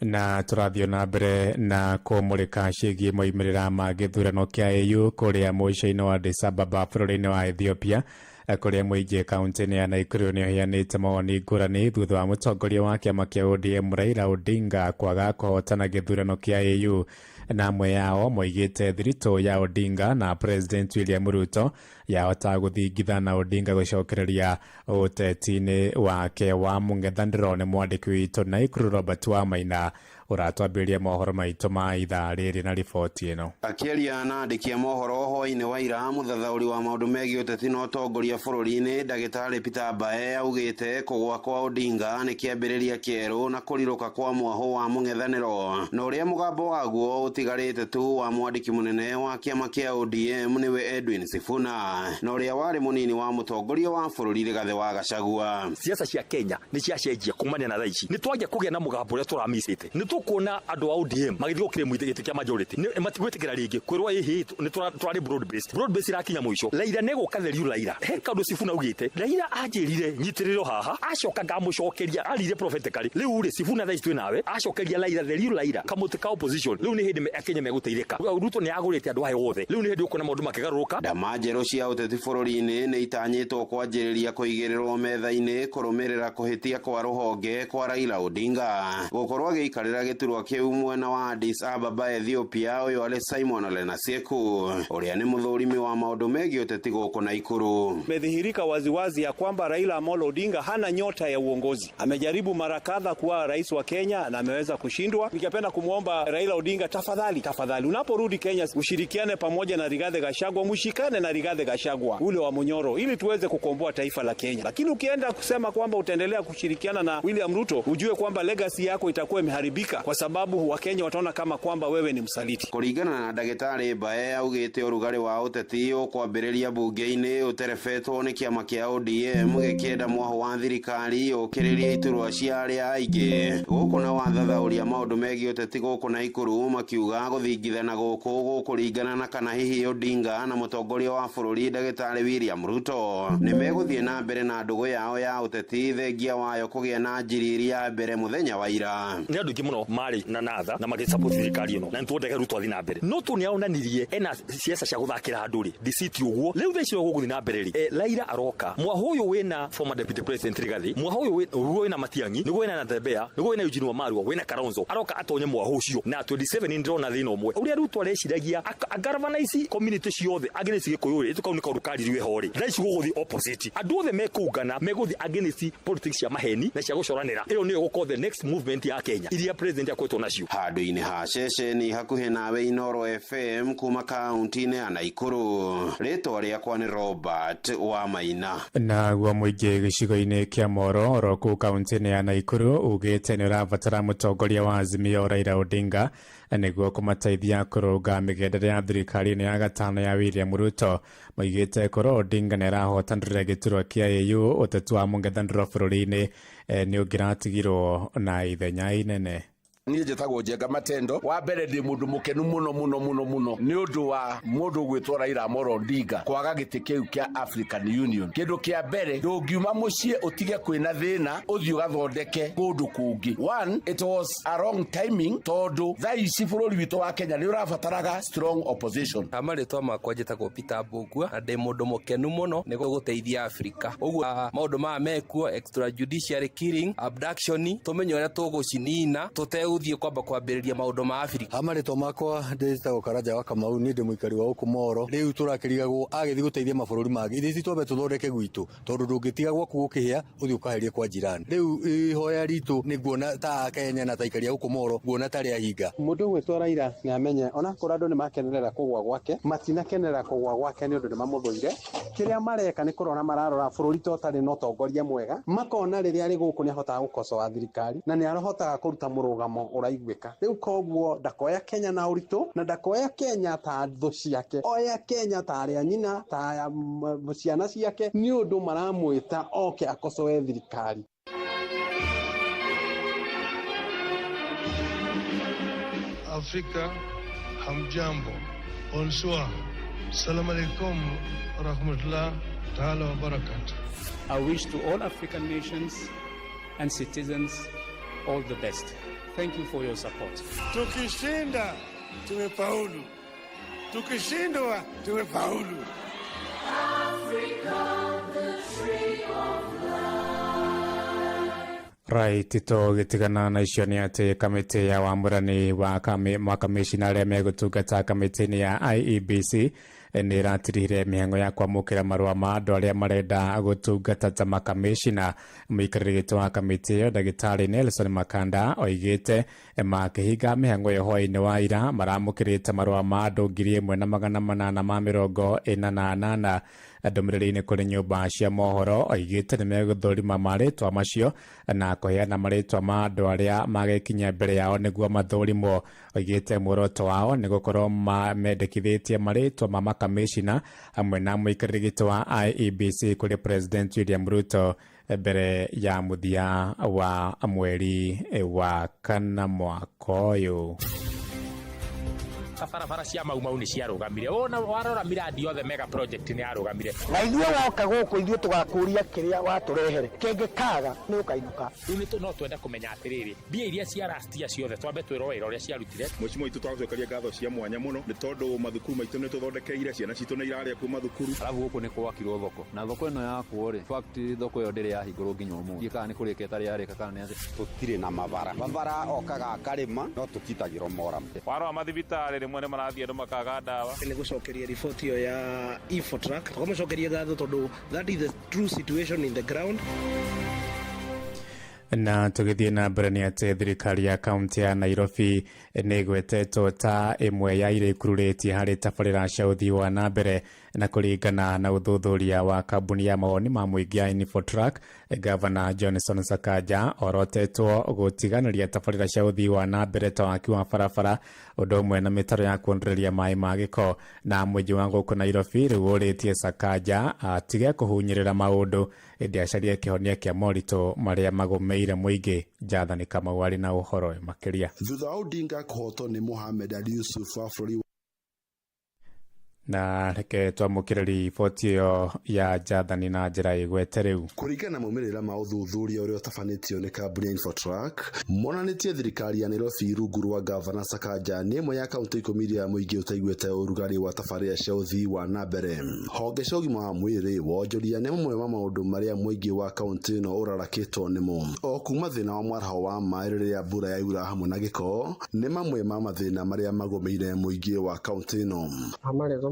Na tũrathiĩ na mbere na kũmũrĩka ciĩgiĩ moimĩrĩra ma gĩthurano kĩa AU kũrĩa mũico-inĩ wa Addis Ababa bũrũri-inĩ wa Ethiopia, kũrĩa mũingĩ kaunti-inĩ ya Nakuru nĩ ũheanĩte mawoni ngũrani thutha wa mũtongoria wa kĩama kĩa ODM Raila Odinga kwaga kũhotana gĩthurano kĩa AU, na amwe yao moigĩte thiritũ ya Odinga na President William Ruto yahota gũthingitha na Odinga gũcokereria ũteti-inĩ wake wa mũng'ethanĩro. Nĩ mwandĩki witũ Nakuru Robert Wamaina ũratwambĩrĩria mohoro maitũ ma ithaa rĩrĩ na riboti ĩno. Akĩaria na andĩki a mohoro hwaĩ-inĩ wa ira, mũthathaũri wa maũndũ megiĩ ũteti na ũtongoria bũrũri-inĩ ndagĩtarĩ Peter Mbae augĩte kũgũa kwa Odinga nĩ kĩambĩrĩria kĩerũ na kũrirũka kwa mwahũ wa mũng'ethanĩro, na ũrĩa mũgambo waguo ũtigarĩte tu wa mwandĩki mũnene wa kĩama kĩa ODM nĩwe Edwin Sifuna na ũrĩa warĩ mũnini wa mũtongoria wa bũrũri Rigathĩ wa Gachagua. Siasa cia Kenya nĩ ciacenjia kumania na thaa ici, nĩ twanjia kũgĩa na mũgambo ũrĩa tũramicĩte. Nĩ tũkuona andũ a ODM magĩthiĩ gũkĩrĩ gĩtĩ kĩa majority, matigwĩtĩkĩra rĩngĩ kwĩrwo ĩhĩ nĩ tũrarĩ broad based. Broad based irakinya mũico. Raila nĩ gũka the real Raila. He kaũndũ Sifuna augĩte, Raila anjĩrire nyitĩrĩrwo haha, acoka ngamũcokeria arire prophetically. Rĩu rĩ, Sifuna thaa ici twĩ nawe, acokeria Raila the real Raila kamũtĩ ka opposition. Rĩu nĩ hĩndĩ Akenya megũteithĩka. Ruto nĩ agũrĩte andũ aya othe. Rĩu nĩ hĩndĩ ũkuona maũndũ makĩgarũrũka. Ndama njerũ cia ũteti bũrũri-inĩ nĩ itanyĩtwo kwanjĩrĩria kũigĩrĩrwo metha-inĩ kũrũmĩrĩra kũhĩtia kwa rũhonge kwa Raila Odinga gũkorwo agĩikarĩra gĩturwa kĩu mwena wa Addis Ababa Ethiopia. Ũyũ arĩ Simon Lenasieku ũrĩa nĩ mũthũrimi wa maũndũ megiĩ ũteti gũkũ Nakuru. Imedhihirika waziwazi ya kwamba Raila Amolo Odinga hana nyota ya uongozi. Amejaribu mara kadha kuwa rais wa Kenya na ameweza kushindwa. Ningependa kumwomba Raila Odinga, tafadhali, tafadhali, unaporudi Kenya ushirikiane pamoja na Rigathi Gachagua, mshikane na Rigathi Gachagua ule wa Munyoro ili tuweze kukomboa taifa la Kenya. Lakini ukienda kusema kwamba utaendelea kushirikiana na William Ruto, ujue kwamba legacy yako itakuwa imeharibika, kwa sababu Wakenya wataona kama kwamba wewe ni msaliti. Kũringana na ndagĩtarĩ Mbae augĩte ũrugarĩ wa ũteti ũkwambĩrĩria bunge-inĩ ũterebetwo nĩ kĩama kĩa ODM gĩkĩenda mwahũ wa thirikari ũkĩrĩrie iturwa cia arĩa aingĩ gũkũ, na wathathaũri a maũndũ megiĩ ũteti gũkũ Nakuru makiuga gũthingithana gũkũ gũkũringana na kana hihi Odinga na mũtongoria wa bũrũri ndagĩtarĩ William Ruto nĩ megũthiĩ na mbere na ndũgũ yao ya ũteti thengia wayo kũgĩa na njiriri ya mbere mũthenya wa ira. Nĩ andũ aingĩ mũno marĩ na natha na magĩsupport thirikari ĩno, na nĩ tuendete Ruto athiĩ na mbere, no tu nĩ aronanirie ena siasa cia gũthakĩra andũ rĩ ndiciti ũguo. Rĩu thaa ici ũguo gũthiĩ na mbere rĩ, Raila aroka mwahũ ũyũ wĩna former deputy president Rigathi, mwahũ ũyũ wĩna Matiang'i, nĩguo wĩna Natembeya, nĩguo wĩna Eugene Wamalwa, wĩna Kalonzo, aroka atonye mwahũ ũcio na 27. Nĩ ndĩrona thĩna ũmwe ũrĩa Ruto areciragia agalvanize community ciothe against Gĩkũyũ rĩ, kau nĩ kaũndũ kaririwe ho rĩ, thaa ici gũgũthiĩ opposite, andũ othe mekũngana megũthiĩ against politics cia maheni na cia gũcoranĩra. Ĩyo nĩyo gũkorwo the next movement ya Kenya iria president akoretwo nacio. Handũ-inĩ ha ceceni hakuhĩ nawe Inoro FM kuma kaunti-inĩ ya Nakuru, rĩtwa rĩakwa nĩ Robert Wamaina. Naguo mũingĩ gĩcigo-inĩ kĩa Moro oro kũu kaunti-inĩ ya Nakuru ugĩte nĩ ũrabatara mũtongoria wa Azimio Raila Odinga nĩguo kũmateithia kũrũnga mĩgendere ya thirikari-inĩ ya gatano ya William Ruto. Moigĩte korwo Odinga nĩ arahotanĩra gĩturwa kĩa AU, ũteti wa mũng'ethanĩro bũrũri-inĩ nĩ ũngĩratigirwo na ithenya inene. Niĩ njĩtagwo Njenga Matendo. Wa mbere ndĩ mũndũ mũkenu mũno mũno mũno mũno nĩ ũndũ wa mũndũ ũgwĩtwo Raila Amolo Odinga kwaga gĩtĩ kĩu kĩa African Union. Kĩndũ kĩa mbere, ndũngiuma mũciĩ ũtige kwĩna thĩna ũthiĩ ũgathondeke kũndũ kũngĩ. One, it was a wrong timing tondũ thaa ici bũrũri witũ wa Kenya nĩ ũrabataraga strong opposition. Marĩtwa makwa njĩtagwo Peter Mbugua na ndĩ mũndũ mũkenu mũno nĩ gũteithia Afrika. Ũguo maũndũ maya mekuo, extrajudiciary killing, abduction, tũmenye ũrĩa tũgũcinina tũtegũ ũgũthiĩ kwamba kwambĩrĩria maũndũ ma Afrika. Ha marĩtwa makwa ndĩtagwo Karanja wa Kamau, niĩ ndĩ mũikari wa gũkũ Moro. Rĩu tũrakĩrigagwo agĩthiĩ gũteithia mabũrũri mangĩ, ithuĩ twambe tũthondeke gwitũ, tondũ ndũngĩtiga gwaku gũkĩhĩa ũthiĩ ũkaherie kwa jirani. Rĩu ihoya ritũ nĩ nguona ta Akenya na ta aikari a gũkũ Moro, nguona ta rĩahinga. Mũndũ ũgwĩtwo Raila nĩ amenye onakorwo andũ nĩ makenerera kũgwa gwake, matinakenerera kũgwa gwake nĩ ũndũ nĩ mamũthũire. Kĩrĩa mareka nĩ kũrora mararora bũrũri ta ũtarĩ na ũtongoria mwega, makona rĩrĩa arĩ gũkũ nĩ ahotaga gũkocoa thirikari na nĩ ahotaga kũruta mũrũgamo ũraiguĩka. Rĩu koguo ndakoya Kenya na ũritũ na ndakoya Kenya ta thũ ciake, oya Kenya ta arĩa nyina, ta ciana ciake, nĩ ũndũ maramwĩta oke akocoe thirikari. Afrika hamjambo, bonsoir, salam alaikum warahmatullah taala wabarakatuh. I wish to all African nations and citizens all the best. Thank you for your support. Tukishinda tumefaulu, tukishindwa tumefaulu. Right, tũgĩtigana na icio nĩ atĩ kamĩtĩ ya wamũrani wa makamĩcina arĩa megũtungata kamĩtĩ-inĩ ya IEBC nĩ ĩratirihire mĩhang'o ya kwamũkĩra marũa ma andũ arĩa marenda gũtungata ta makamĩcina. Mũikarĩri gĩtĩ wa kamĩtĩ ĩyo ndagĩtarĩ Nelson Makanda oigĩte makĩhinga mĩhang'o ĩyo hwaĩ-inĩ wa ira maramũkĩrĩte marũa ma andũ 1848. Ndũmĩrĩri-inĩ kũrĩ nyũmba cia mohoro oigĩte nĩ megũthũrima marĩtwa macio na kũheana marĩtwa ma andũ arĩa magĩkinya mbere yao nĩguo mathũrimwo. Oigĩte muoroto wao nĩ gũkorwo mendekithĩtie marĩtwa ma makamĩcina hamwe na mũikarĩri gĩtĩ wa IEBC kũrĩ President William Ruto mbere ya mũthia wa mweri wa kana mwaka ũyũ. Barabara cia Mau Mau nĩ ciarũgamire, wona warora miradi yothe mega project nĩ yarũgamire. Na ithuĩ woka gũkũ ithuĩ tũgakũria kĩrĩa watũrehere, kĩngĩkaga nĩ ũkainũka. Rĩu nĩ no twende kũmenya atĩrĩrĩ, mbia iria cia last year ciothe twambe twĩrwo wĩra ũrĩa ciarutire. Mheshimiwa witũ twagũcokeria ngatho cia mwanya mũno nĩ tondũ mathukuru maitũ nĩ tũthondekeire, ciana citũ nĩ irarĩa kuo mathukuru. Alafu gũkũ nĩ gwakirwo thoko, na thoko ĩno yakwo rĩ, fact thoko ĩyo ndĩrĩ yahingũrwo nginya ũmũthĩ, kana nĩ kũrĩka ĩtarĩ yarĩka kana nĩ atĩa. Tũtirĩ na mabara, mabara okaga akarĩma no tũtitagĩrwo moram. Warora mathibitarĩ rĩmwe nĩ marathiĩ andũ makaga ndawa. Nĩ gũcokeria riboti ĩyo ya Infotrack, tũkamũcokeria ngatho tondũ that is the true situation in the ground. Na tũgĩthiĩ na mbere nĩ atĩ thirikari ya kaunti ya Nairobi nĩ ĩgwetetwo ta ĩmwe ya iria ikururĩtie harĩ tabarĩra cia ũthii wa na mbere, na kũringana na ũthuthuria wa kambuni ya mawoni ma mũingĩ ya Infotrack, Gavana Johnson Sakaja orotetwo gũtiganĩria tabarĩra cia ũthii wa na mbere ta waki wa barabara ũndũ ũmwe na mĩtaro ya kuondoreria maĩ ma gĩko. Na mũingĩ wa gũkũ Nairobi rĩu ũrĩtie Sakaja atige kũhunyĩrĩra maũndũ ĩndĩ acarie kĩhonia kĩa moritũ marĩa magũmĩire mũingĩ. Jathani Kamau arĩ na ũhoro makĩria. Thutha wa Odinga kũhotwo nĩ Mohamed Ali Yusuf wa bũrũri. Na reke twamũkĩre riboti ĩyo ya Jathani na njĩra ĩgwete rĩu. Kũringana na maumĩrĩra ma ũthuthuria ũrĩa ũtabanĩtio nĩ kambuni ya Infotrack, monanĩtie thirikari ya Nairobi rungu rwa Gavana Sakaja nĩ ĩmwe ya kaunti 10 iria mũingĩ ũtaiguĩte ũrugarĩ wa tabarĩra cia ũthii wa na mbere. Honge cia ũgima wa mwĩrĩ, wonjoria nĩ mamwe ma maũndũ marĩa mũingĩ wa kaunti ĩno ũrarakĩtwo nĩmo. O kuma thĩna wa mwaraho wa maĩ rĩrĩa mbura yaura hamwe na gĩko nĩ mamwe ma mathĩna marĩa magũmĩire mũingĩ wa kaunti ĩno.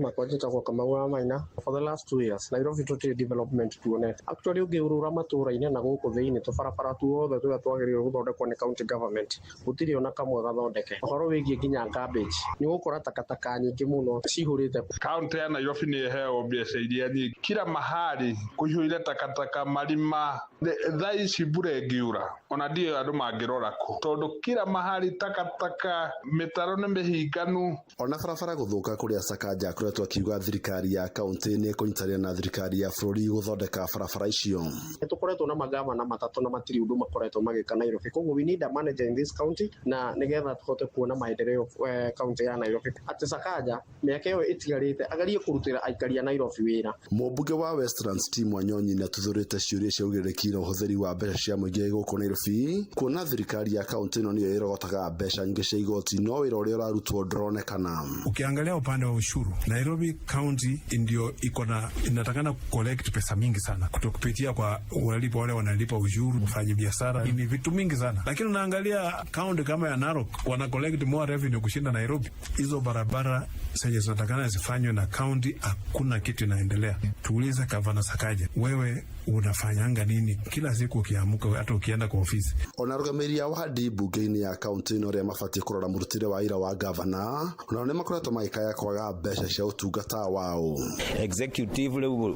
Makwa njĩtagwo Kamau wa Maina. For the last 2 years Nairobi tũtirĩ development tuonete. Actually ũngĩũrũra matũra-inĩ na gũkũ thĩinĩ tũbarabara tuothe tũrĩa twagĩrĩirwo gũthondekwo nĩ county government gũtirĩ ona kamwe gathondeke. Ũhoro wĩgiĩ nginya garbage nĩ ũgũkora takataka nyingĩ mũno cihũrĩte. Kaunti ya Nairobi nĩ ĩheagwo mbeca iria nyingĩ, kila mahali kũihũire takataka marima. Thaa ici mbura ĩngiura ona ndiũĩ andũ mangĩrora kũ, tondũ kila mahali takataka, mĩtaro nĩ mĩhinganu. Ona barabara gũthũka kũrĩa Sakaja akoretwo akiuga thirikari ya kaunti nĩ ĩkũnyitanĩra na thirikari ya bũrũri gũthondeka barabara icio. Nĩ tũkoretwo na magavana matatũ na matirĩ ũndũ makoretwo magĩka Nairobi, koguo we need a manager in this county na nĩgetha tũhote kuona maendeleo kaunti ya Nairobi. Atĩ Sakaja mĩaka ĩyo ĩtigarĩte agerie kũrutĩra aikari a Nairobi wĩra. Mũmbunge wa Westlands Tim Wanyonyi nĩ atuthũrĩte ciũria cia ũgirĩrĩki na ũhũthĩri wa mbeca cia mũingĩ gũkũ Nairobi, kuona thirikari ya kaunti ĩno nĩyo ĩrogotaga mbeca nyingĩ cia igoti no wĩra ũrĩa ũrarutwo ndũronekana. Ukiangalia upande wa ushuru, Nairobi Nairobi County ndio iko na inatakana collect pesa mingi sana kutokupitia kwa walipa wale wanalipa ushuru, mfanye biashara, ni vitu mingi sana, lakini unaangalia county kama ya Narok wana collect more revenue kushinda Nairobi. Hizo barabara zenye zinatakana zifanywe na county, hakuna kitu inaendelea. Tuulize Gavana Sakaja, wewe unafanyanga nini kila siku ukiamuka, hata ukienda kwa ofisi? Ona arũgamĩrĩri a wadi mbunge-inĩ ya kaunti ĩno arĩa mabatiĩ kũrora mũrutĩre wa wĩra wa gavana onao nĩ makoretwo magĩkaya kwaga mbeca cia ũtungata wao. Executive rĩu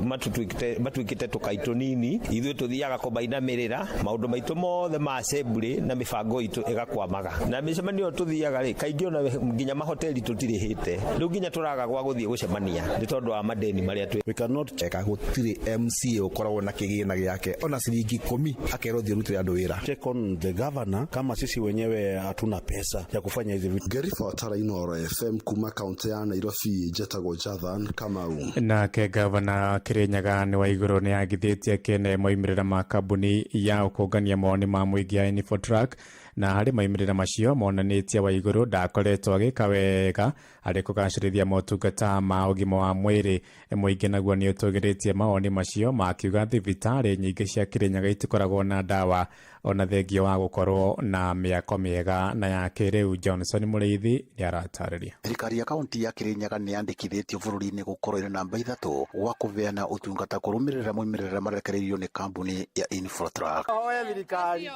matuĩkĩte tũkai tũnini, ithuĩ tũthiaga kũmainamĩrĩra maũndũ maitũ mothe ma assembly na mĩbango itũ ĩgakwamaga, na mĩcemanio ĩyo tũthiaga rĩ, kaingĩ ona nginya mahoteli tũtirĩhĩte, rĩu nginya tũraga gwa gũthiĩ gũcemania nĩ tondũ wa madeni marĩa twĩ. We cannot check gũtirĩ MCA ũkoragwo na kĩgĩna gĩake ona ciringi 10 akerwo thiĩ ũrutĩre andũ wĩra. Check on the governor kama sisi wenyewe hatuna pesa ya kufanya hizi vitu. Ngĩribotera Inooro FM kuma kaunti ya Nairobi, njetagwo Jathan Kamau. Nake gavana Kirinyaga nĩ wa igũrũ nĩ agithĩtie kene moimĩrĩra ma kambuni ya ũkũngania mawoni ma mũingĩ ya Infotrak, na harĩ moimĩrĩra macio monanĩtie Waigũrũ ndakoretwo agĩka wega harĩ kũgacĩrithia motungata ma ũgima wa mwĩrĩ. Mũingĩ naguo nĩ ũtũgĩrĩtie mawoni macio makiuga thibitarĩ nyingĩ cia Kirinyaga itikoragwo na ndawa ona thengia wa gũkorwo na mĩako mĩega na ya kĩrĩu. Johnson Mũrĩithi nĩ aratarĩria. Thirikari ya kaunti ya Kirinyaga nĩ yandĩkithĩtio bũrũri-inĩ gũkorwo ĩrĩ namba 3 gwa kũbeana ũtungata kũrũmĩrĩra moimĩrĩra marekereirio nĩ kambuni ya Infotrak. Oe thirikari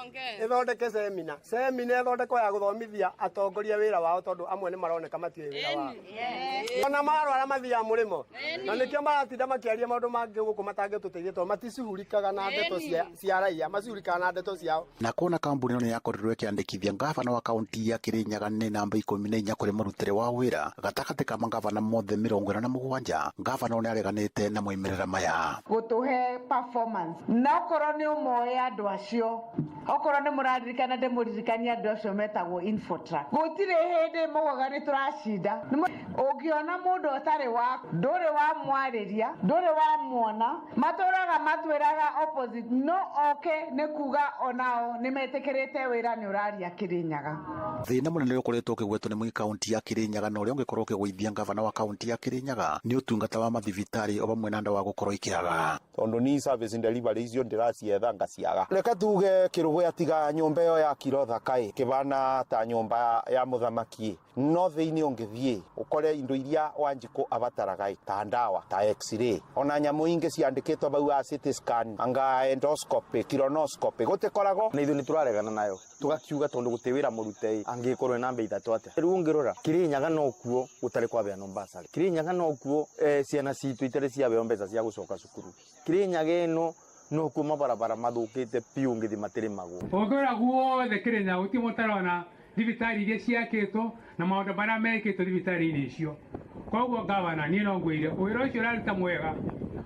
ĩthondeke semina ĩthondekwo ya gũthomithia atongoria wĩra wao, tondũ amwe nĩ maroneka matiũĩ wĩra wao, ona marwara mathiaga mũrĩmo, na nĩkĩo maratinda makĩaria maũndũ mangĩ gũkũ matangĩtũteithia, tondũ maticihurikaga na ndeto cia raia, macihurikaga na ndeto ciao. Na kuona kambuni ĩno nĩ yakorirwo ĩkĩandĩkithia ngavana wa kaunti ya Kirinyaga nĩ namba 14 kũrĩ mũrutĩre wa wĩra gatagatĩ ka mangavana mothe 47, ngavana nĩ areganĩte na moimĩrĩra maya. Gũtũhe performance na okorwo nĩ ũmoĩ andũ acio, okorwo nĩ mũraririkana ndĩmũririkanie andũ acio metagwo Infotrak, gũtirĩ hĩndĩ mũgwaga nĩ tũracinda. Ũngĩona mũndũ ũtarĩ wa ndũrĩ wa mwarĩria, ndũrĩ wa muona, matũraga matwĩraga opposite, no oke nĩ kuga onao nĩ metĩkĩrĩte wĩra nĩ ũraria Kirinyaga. Thĩna mũnene ũkoretwo ũkĩgwetwo nĩ mũingĩ kaunti ya Kirinyaga na ũrĩa ũngĩkorwo ũkĩgũithia ngavana wa kaunti ya Kirinyaga nĩ ũtungata wa mathibitarĩ o vamwe na ndawa gũkorwo ikĩaga. Tondũ ni service delivery icio ndĩracietha ngaciaga. Reke tuge kĩrũgũya tiga nyũmba ĩyo ya Kirotha kaĩ kĩbana ta nyũmba ya mũthamaki, no thĩinĩ ũngĩthiĩ ũkore indo iria Wanjikũ abataraga ta ndawa ta x-ray ona nyamũ ingĩ ciandĩkĩtwo bau ya CT scan anga endoscopy colonoscopy gũtikoragwo. Na ithuĩ nĩ tũraregana nayo tũgakiuga tondũ gũtĩ wĩra mũrute angĩkorwo ĩ namba 3 atĩa. Rĩu ũngĩrora Kirinyaga nokuo gũtarĩ kwabeanwo basarĩ, Kirinyaga nokuo ciana citũ itarĩ ciabeo mbeca cia gũcoka cukuru, Kirinyaga ĩno nokuo mabarabara mathũkĩte piũ ũngĩthiĩ matĩrĩmagwo. Ũngĩrora guothe Kirinyaga gũtirĩ mũtarona thibitarĩ iria ciakĩtwo na maũndũ marĩa mekĩtwo thibitarĩ-inĩ icio. Koguo gavana niĩ no ngwĩre wĩra ũcio ũraruta mwega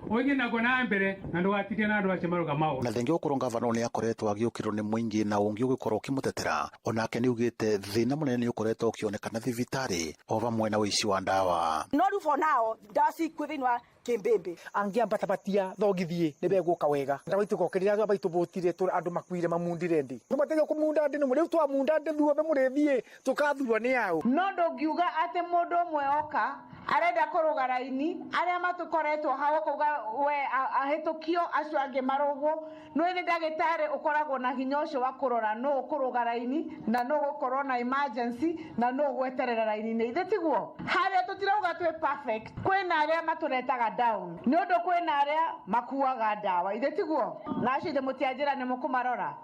ũthiĩ naguo na mbere na ndũgatinde na andũ acio marũgama. Na thengia gũkorwo ngavana nĩ akoretwo agĩũkĩrĩrwo nĩ mũingĩ na ũngĩ ũgĩkorwo ũkĩmũtetera, onake nĩ augĩte thĩna mũnene nĩ ũkoretwo ũkĩonekana thibitarĩ o vamwe na ũici wa ndawa. No rĩu for now ndawa ciikuo thĩinĩ wa kĩmbĩmbĩ angĩambatabatia thongithie nĩ begũka wega ndawa itũgokĩrĩra andũ abaitũbũtire andũ makuire mamundire ndĩ nĩmateithia kũmunda ndĩ nĩ rĩu twamunda ndĩ thuothe mũrĩthiĩ tũkathurwo nĩ ao. No ndũngiuga atĩ mũndũ ũmwe oka arenda kũrũga raini arĩa matũkoretwo hau akauga we ahĩtũkio acio angĩ marũgwo. Nĩ nĩ ndagĩtarĩ ũkoragwo na hinya ũcio wa kũrora nũ ũkũrũga raini na nũ ũgũkorwo na emergency na nũ ũgweterera raini-inĩ. Ithe tiguo harĩa tũtirauga twĩ perfect, kwĩna arĩa matũretaga down nĩ ũndũ kwĩna arĩa makuaga ndawa. Ithe tiguo na acio ithe mũtianjĩra nĩ mũkũmarora,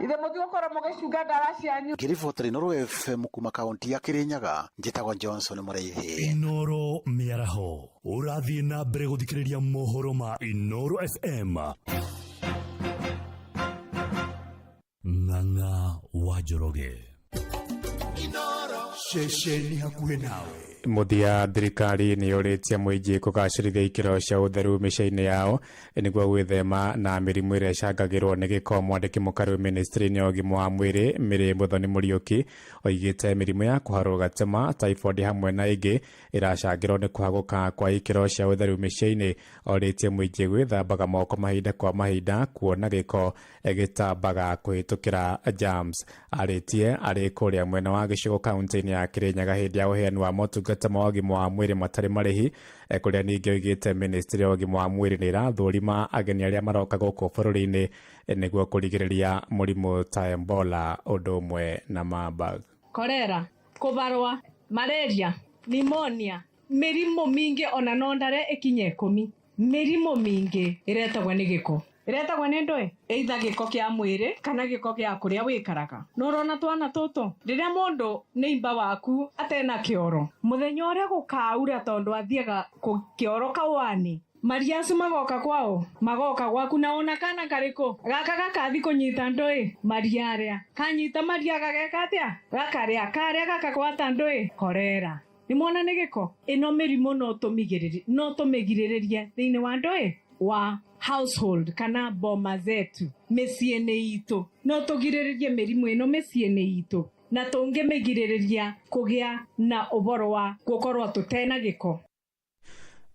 ithe mũtigũkorwo mũgĩcunga ndawa cianyu. Ngĩribotera Inooro FM kuma kaunti ya Kirinyaga, njĩtagwo Johnson Mũrĩithi. Inooro mĩaraho ũrathiĩ na mbere gũthikĩrĩria mohoro ma Inooro FM. Ng'ang'a wa Njoroge. Ceceni hakuhĩ nawe. Mũthia thirikari nĩ yũrĩtie mũingĩ kũgacĩrithia ikĩro cia ũtheru mĩciĩ-inĩ yao nĩguo gwĩthema na mĩrimũ ĩrĩa ĩcangagĩrwo nĩ gĩko. Mwandĩki mũkaru ministry-inĩ ya ũgima wa mwĩrĩ Mary Muthoni Mũriũki oigĩte mĩrimũ ya kũharwo gatema, typhoid hamwe na ĩngĩ ĩracangĩrwo nĩ kũhagũka kwa ikĩro cia ũtheru mĩciĩ-inĩ. Orĩtie mũingĩ gwĩthambaga moko mahinda kwa mahinda kuona gĩko gĩtambaga kũhĩtũkĩra germs. Arĩtie arĩ kũrĩa mwena wa gĩcigo kaunti-inĩ ya Kirinyaga hĩndĩ ya ũheani wa motungata Motungata ma ũgima wa mwĩrĩ matarĩ marĩhi, kũrĩa ningĩ oigĩte ministry ya ũgima wa mwĩrĩ nĩ ĩrathũrima ageni arĩa maroka gũkũ bũrũri-inĩ nĩguo kũrigĩrĩria mũrimũ ta Ebola ũndũ ũmwe na Marburg. Korera, kũvarwa, malaria, pneumonia, mĩrimũ mingĩ ona no ndare ĩkinye 10. Mĩrimũ mingĩ ĩretagwo nĩ gĩko. Ĩretagwo nĩ ndũĩ? Either gĩko kĩa mwĩrĩ kana gĩko gĩa kũrĩa wĩikaraga. Nĩũrona twana tũtũ? Rĩrĩa mũndũ neighbor waku atena kĩoro, mũthenya ũrĩa gũkaura tondũ athiaga kĩoro kawani, mariacu magoka kwao, magoka gwaku na ona kana karĩkũ? Gaka gakathi kũnyita ndũĩ? Maria arĩa. Kanyita maria gageka atĩa? Gakarĩa, karĩa gakakwata ndũĩ? Korera. Nĩmwona nĩ gĩko? Ĩno mĩrimũ no tũmĩgirĩrĩrie thĩinĩ wa ndũĩ? Wa household kana boma zetu, mĩciĩ-inĩ itũ. No tũgirĩrĩrie mĩrimũ ĩno mĩciĩ-inĩ itũ na tũngĩmĩgirĩrĩria kũgĩa na ũboro wa gũkorwo tũtena gĩko.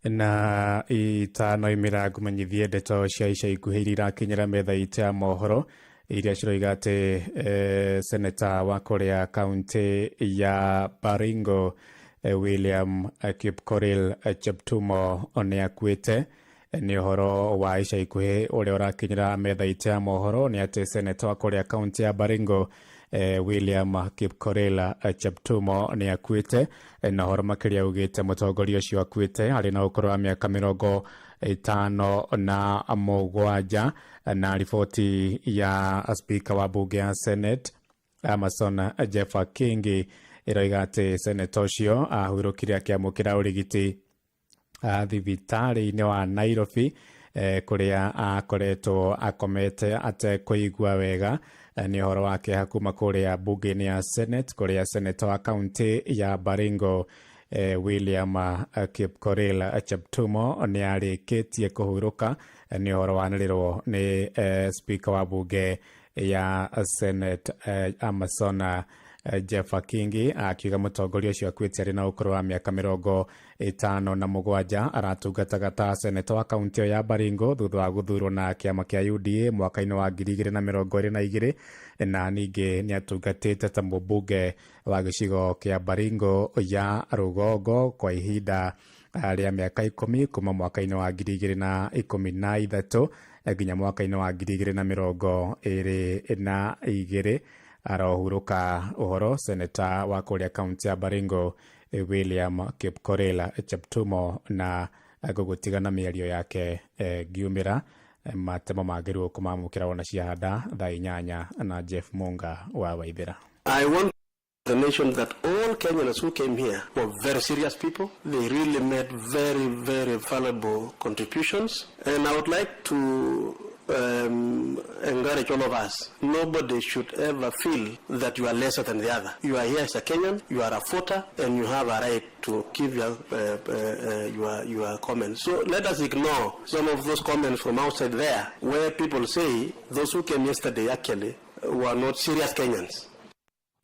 Na itano imĩra ngũmenyithie ndeto cia ica ikuhĩ iria irakinyĩra metha itũ ya mohoro iria ciroiga atĩ seneta wa kũrĩa kaunti ya Baringo William Kipkorir Cheptumo nĩ akuĩte. Nĩ ũhoro wa ica ikuhĩ ũrĩa ũrakinyĩra metha itũ ya mohoro nĩ atĩ seneta wa kũrĩa kaunti ya Baringo William Kipkorir Cheptumo nĩ akuĩte. Na ũhoro makĩria ugĩte mũtongoria ũcio akuĩte arĩ na ũkũrũ wa mĩaka 57, na riboti ya speaker wa bunge ya Senate Amason Jeffa Kingi ĩroiga atĩ seneta ũcio ahurũkire akĩamũkĩra ũrigiti thibitarĩ-inĩ wa Nairobi, kũrĩa akoretwo akomete atekũigua wega. Nĩ ũhoro wa kĩeha kuma kũrĩa bunge-inĩ ya Senate, kũrĩa seneta wa kaunti ya Baringo William Kipkorir Cheptumo nĩ arĩkĩtie kũhurũka. Nĩ ũhoro wanĩrĩrwo nĩ speaker wa bunge ya Senate Amason Jeffa Kingi akiuga mũtongoria ũcio akuĩte arĩ na ũkũrũ wa mĩaka 57. Aratungataga ta seneta wa kaunti ĩyo ya Baringo thutha wa gũthurwo na kĩama kĩa UDA mwaka-inĩ wa 2022, na ningĩ nĩ atungatĩte ta mũmbunge wa gĩcigo kĩa Baringo ya rũgongo kwa ihinda rĩa mĩaka 10 kuma mwaka-inĩ wa 2013 nginya mwaka-inĩ wa 2022. Arohurũka ũhoro seneta wa kũrĩa kaunti ya Baringo William Kipkorir Cheptumo, na gũgũtigana mĩario yake ngiumĩra matemo magĩrĩirwo kũmamũkĩra wona ciahanda thaa 8 na Jeff Munga wa Waithĩra. I want the nation that all Kenyans who came here were very serious people. They really made very, very valuable contributions. And I would like to encourage all of us. Nobody should ever feel that you are lesser than the other. You are here as a Kenyan, you are a voter, and you have a right to give your comments. So let us ignore some of those comments from outside there, where people say those who came yesterday actually were not serious Kenyans.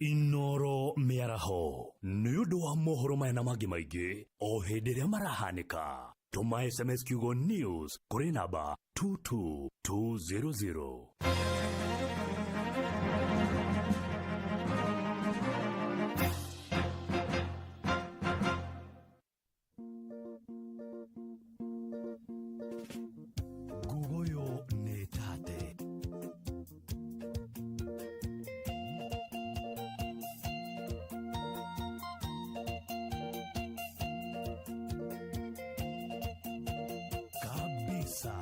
Inoro mĩaraho nĩ ũndũ wa mohoro maya na mangĩ maingĩ o hĩndĩ ĩrĩa marahanĩka. Tũma SMS kiugo news kũrĩ namba 22200. Ngugoyo nĩ tate. Kabisa.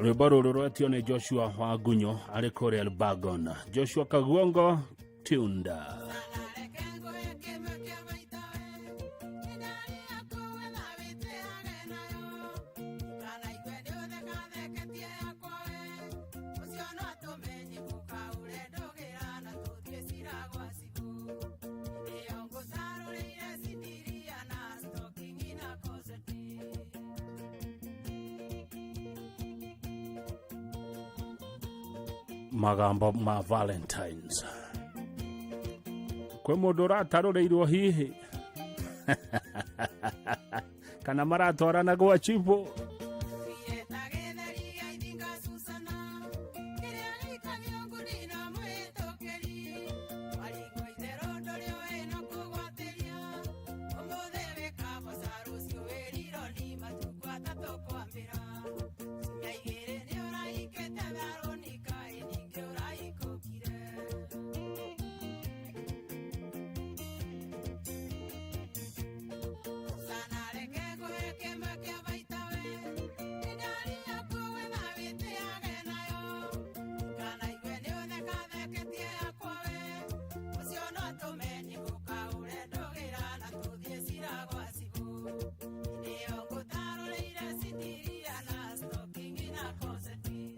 Rwĩmbo rũrũ rwetio nĩ Joshua Wangunyo arĩ kũrĩa Elbagon. Joshua Kaguongo Tunda. Magambo ma Valentines. Kwĩ mũndũ ũratarũrĩirwo hihi kana maratwarana gwa chibũ?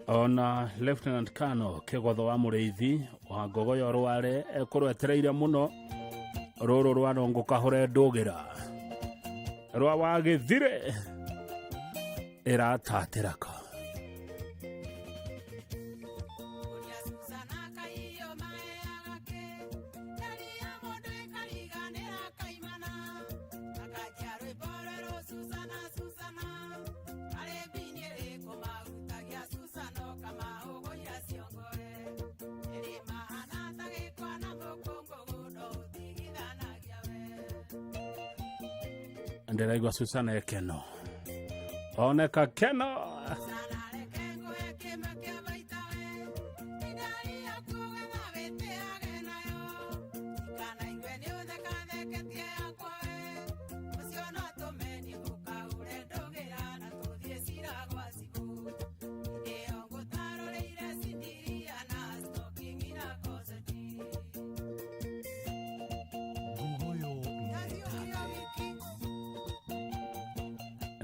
Ona Lieutenant Colonel Kĩgotho wa Mũrĩithi wa Ngogoyo Rware ekorwo etereire mũno rũrũ rwa Nongũkahũre ndũgĩra rwa wagĩthire ĩratatĩraka. Ndĩraigua Susana ekeno oneka keno.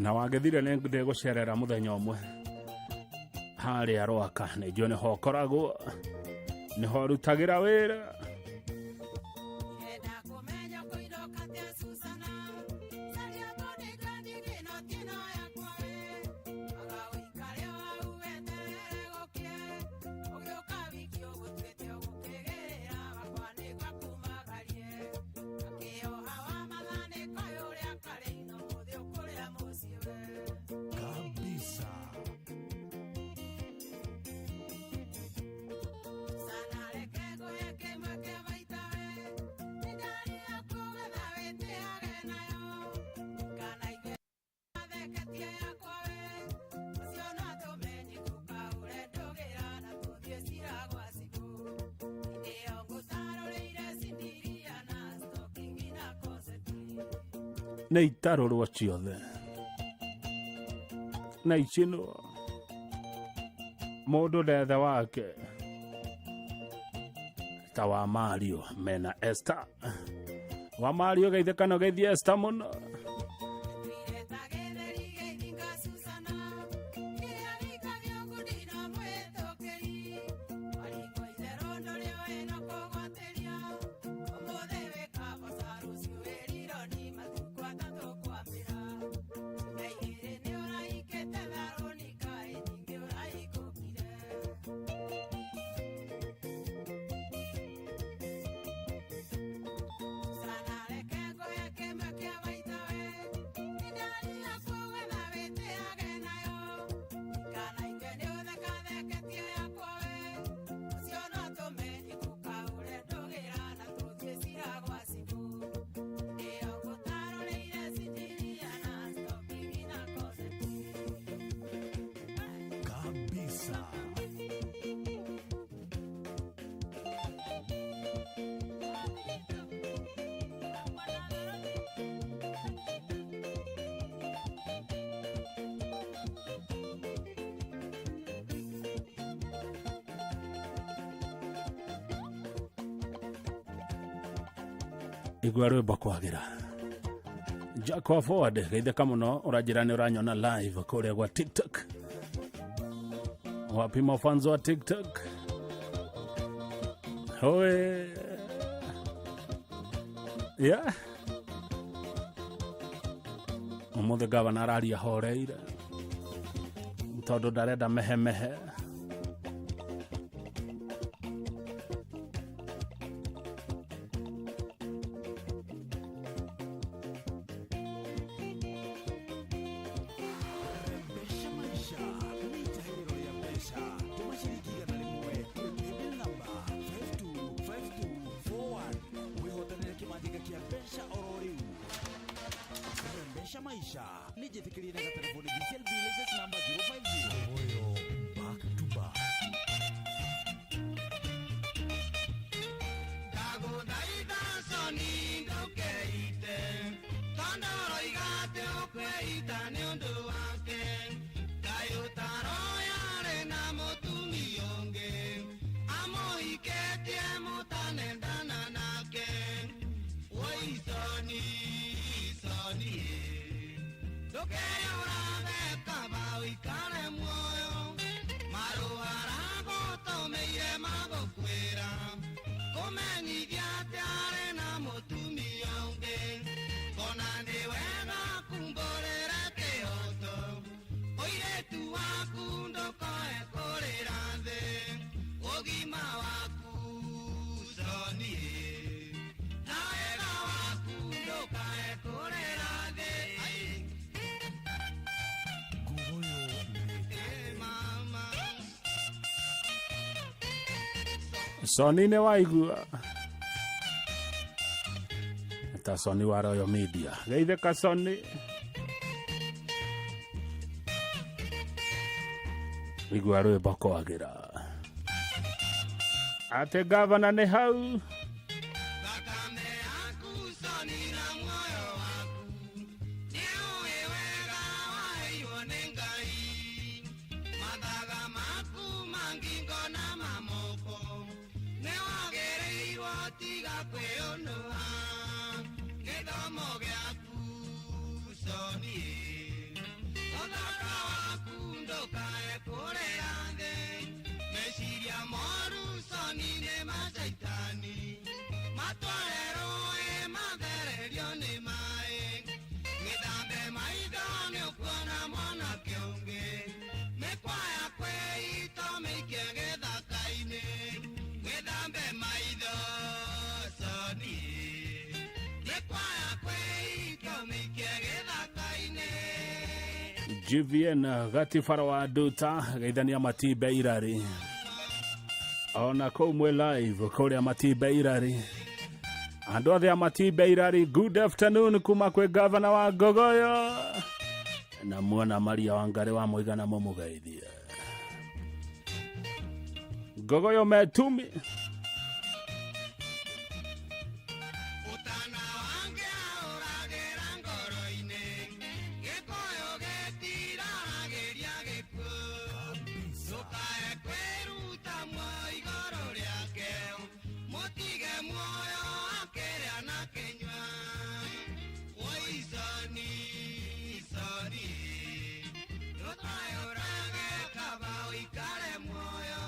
Na wagĩthire nĩ ndĩgũcerera mũthenya ũmwe harĩa Rwaka, nĩ njũĩ nĩho ũkoragwo, nĩho ũrutagĩra wĩra. Kabisa. Nĩ itarũrwo ciothe na icinwo mũndũ ndethe wake ta wa Mario mena Esther wa Mario geithĩkano geithie Esther mũno. Kabisa. Igua rwĩmbo kwagĩra Jack wa Forward geithĩka mũno, ũranjĩra nĩ ũranyona live kũrĩa gwa TikTok. Wapi mafanzo wa TikTok? Hoe yeah. Ũmũthĩ gavana araria horeire tondũ ndarenda mehemehe. Rahisisha maisha. Nijitikirie na telefoni VCLB license number 050. Moyo back to back. Ndagũthaitha Soni ndũkeite, tondũ ũroiga atĩ ũkweita nĩ ũndũ wake. Kaĩ ũtaroyarĩ na mũtumia ũngĩ, amũhikĩtie mũtanendana nake. Woi Soni, Soni ĩ, ndũkeyũrage kaba ũikare muoyo. Marũa aragũtũmĩire magũkwĩra kũmenyithia atĩ arĩ na mũtumia ũngĩ. Kona nĩ wega kumbũrĩre kĩhoto, ũirĩtu waku ndũkoe kũrĩra thĩ. Ũgima waku Soni ĩ, na wega waku ndũkae kũrĩra thĩ. Ai. Ĩ mama. Soni nĩ waigua ta Soni wa Royal Media geithĩka Soni igua rwĩmbo kwagĩra atĩ gavana nĩ hau. Mathaga maku ma ngingo na mamoko nĩwagĩrĩirwo tiga kwĩũnũha gĩthomo gĩaku Soni ĩ, ũthaka waku ndũkae kũrĩra thĩ. Meciria moru Soni nĩ macaitani matware rũĩ mathererio nĩ maĩ. Gĩthambe maitho nĩũkuona mwanake ũngĩ mĩkwa kwĩito mĩikie gĩthaka-inĩ. Gĩthambe maitho Soni ĩ, mĩkwa kwĩito mĩikie gĩthaka-inĩ. GVN Gatifara wa Nduta geithania Matimbe Irari ona kũu mwĩ live kũrĩa Matimbe Irari andũ othe a Matimbe Irari, good afternoon kuma kwĩ gavana wa Ngogoyo na muona Maria Wangari wa Mũigana mũmũgeithie Ngogoyo metumi. Ũtana wange aũragĩra ngoro-inĩ, gĩkũyũ gĩtiraragĩria gĩkuũ. Ndũkae kwĩruta muoyo igũrũ rĩake, mũtige muoyo akĩrĩa na kĩnyua. Woi Soni, Soni, ndũkae kaba ũikare muoyo.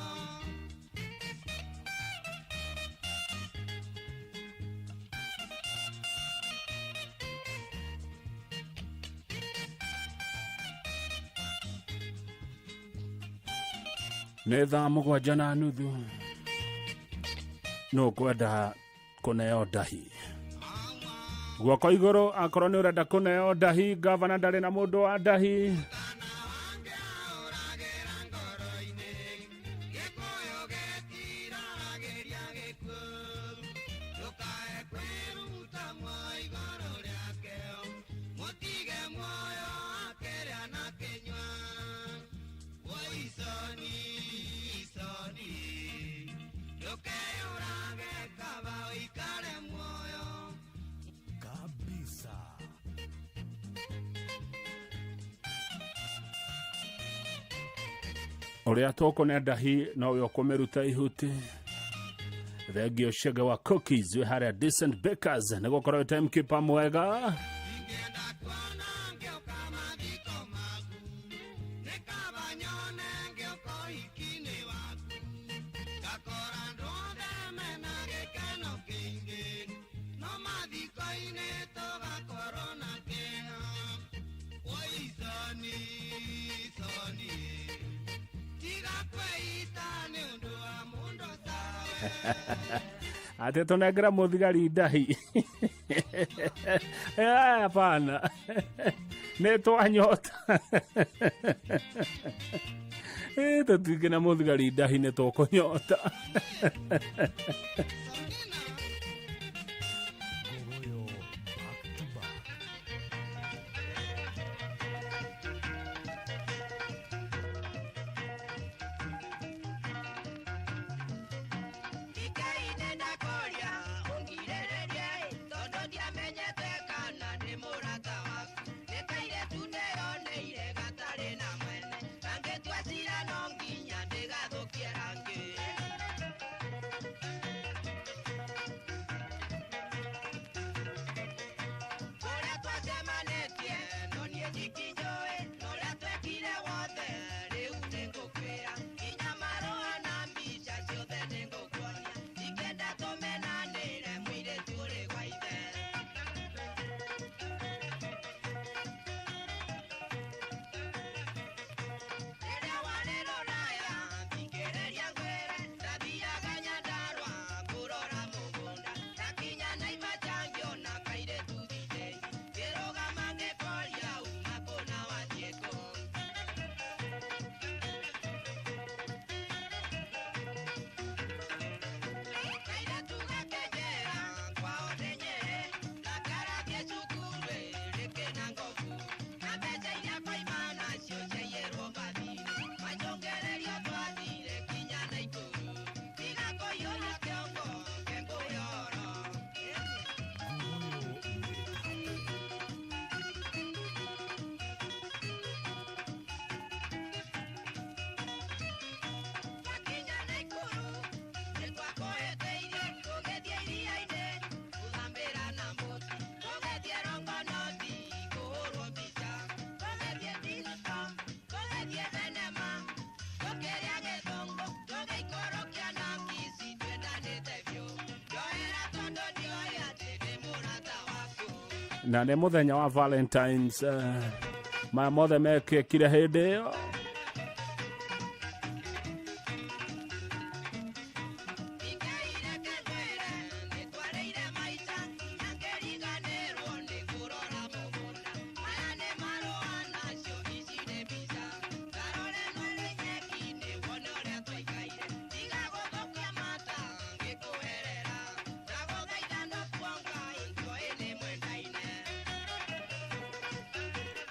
Nĩ thaa 7:30 nũ kwenda kũneo ndahi guoko igũrũ akorwo nĩ ũrenda kũneo ndahi gavana ndarĩ na mũndũ wa ndahi. Mũtige muoyo akĩrĩa na kĩnyua. Woi Soni, Soni, ndũkeyũrage kaba ũikare muoyo. Kabisa. Ũrĩa tũkũne ndahi nowe ũkũmĩruta ihuti. Thengio Shege wa Cookies wĩ harĩa Decent Bakers nĩ gũkorwo wĩ timekeeper mwega. Ingĩenda kuona ngĩũka mathiko maku, nĩ kaba nyone ngĩũka ũhiki-inĩ waku. Ngakora andũ othe mena gĩkeno kĩingĩ, no mathiko-inĩ tũgakorwo na kĩeha. Woi Soni, Soni, tiga kwĩita nĩ ũndũ wa mũndũ tawe. Atĩ tũnengera mũthigari ndahi. Hapana nĩ twanyota. Tũtuĩke na mũthigari ndahi nĩ tũkũnyota. Ngogoyo back to back. Na nĩ mũthenya wa Valentines, maya mothe mekĩkire hĩndĩ ĩyo.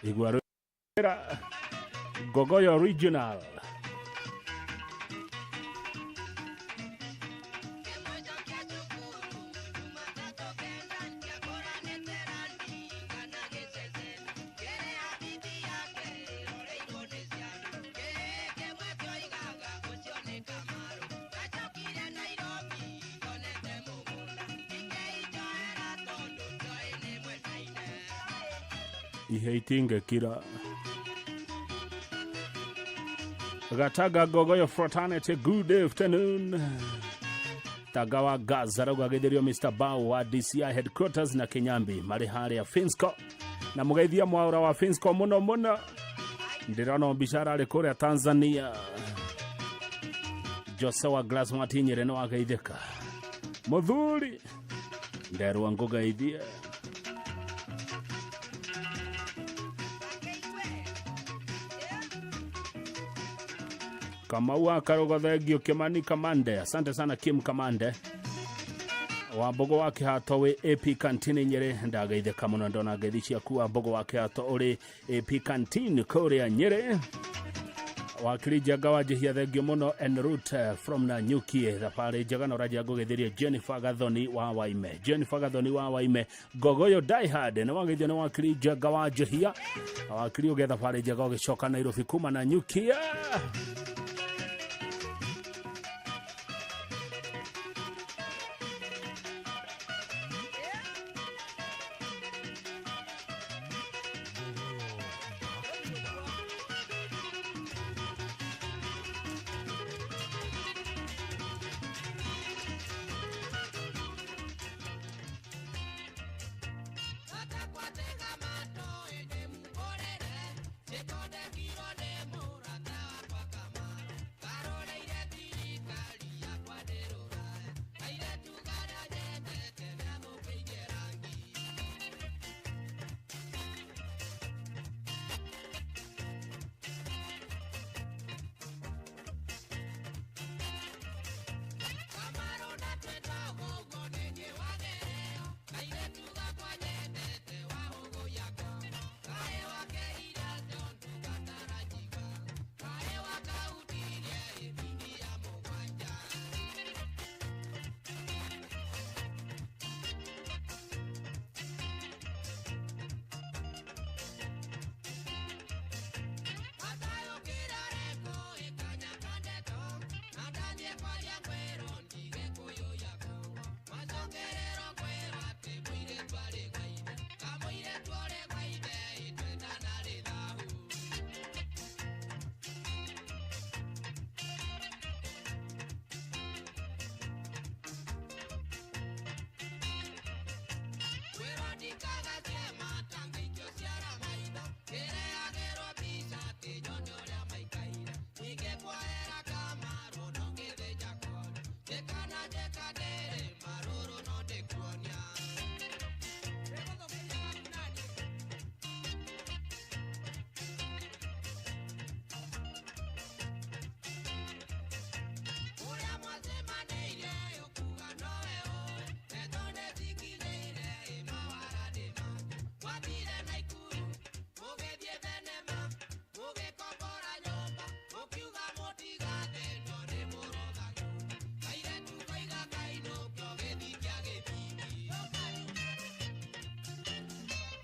Igua rwĩra Gogoyo Regional. Ihe itingekira. Gataga Gogoyo Fraternity, good afternoon. Tagawa Gaza rauga getherio Mr. Bao wa DCI headquarters na Kinyambi marĩ harĩa Finsco na mũgeithia mwaũra wa Finsco mũno mũno. Ndĩrona mbica ararĩ kũrĩa Tanzania. Jose wa Glass Matinyere nĩ wageithĩka. Mũthuri nderwa ngũgeithie. Kamau wa Karogo, thengio. Kimani Kamande, asante sana Kim Kamande. Wambogo wa Kihato wĩ AP Canteen Nyĩrĩ, ndageithĩka mũno ndona ngeithi ciaku. Wambogo wa Kihato ũrĩ AP Canteen kũrĩa Nyĩrĩ. Wakiri Njenga wa Njihia, thengio mũno. En route from Nanyuki, thabarĩ njega na ũranjia ngũgeithĩria Jennifer Gathoni wa Waime. Jennifer Gathoni wa Waime, Gogoyo Diehard, nĩ wageithio nĩ wakiri Njenga wa Njihia. Wakiri, ũgĩe thabarĩ njega ũgĩcoka Nairobi kuma Nanyuki.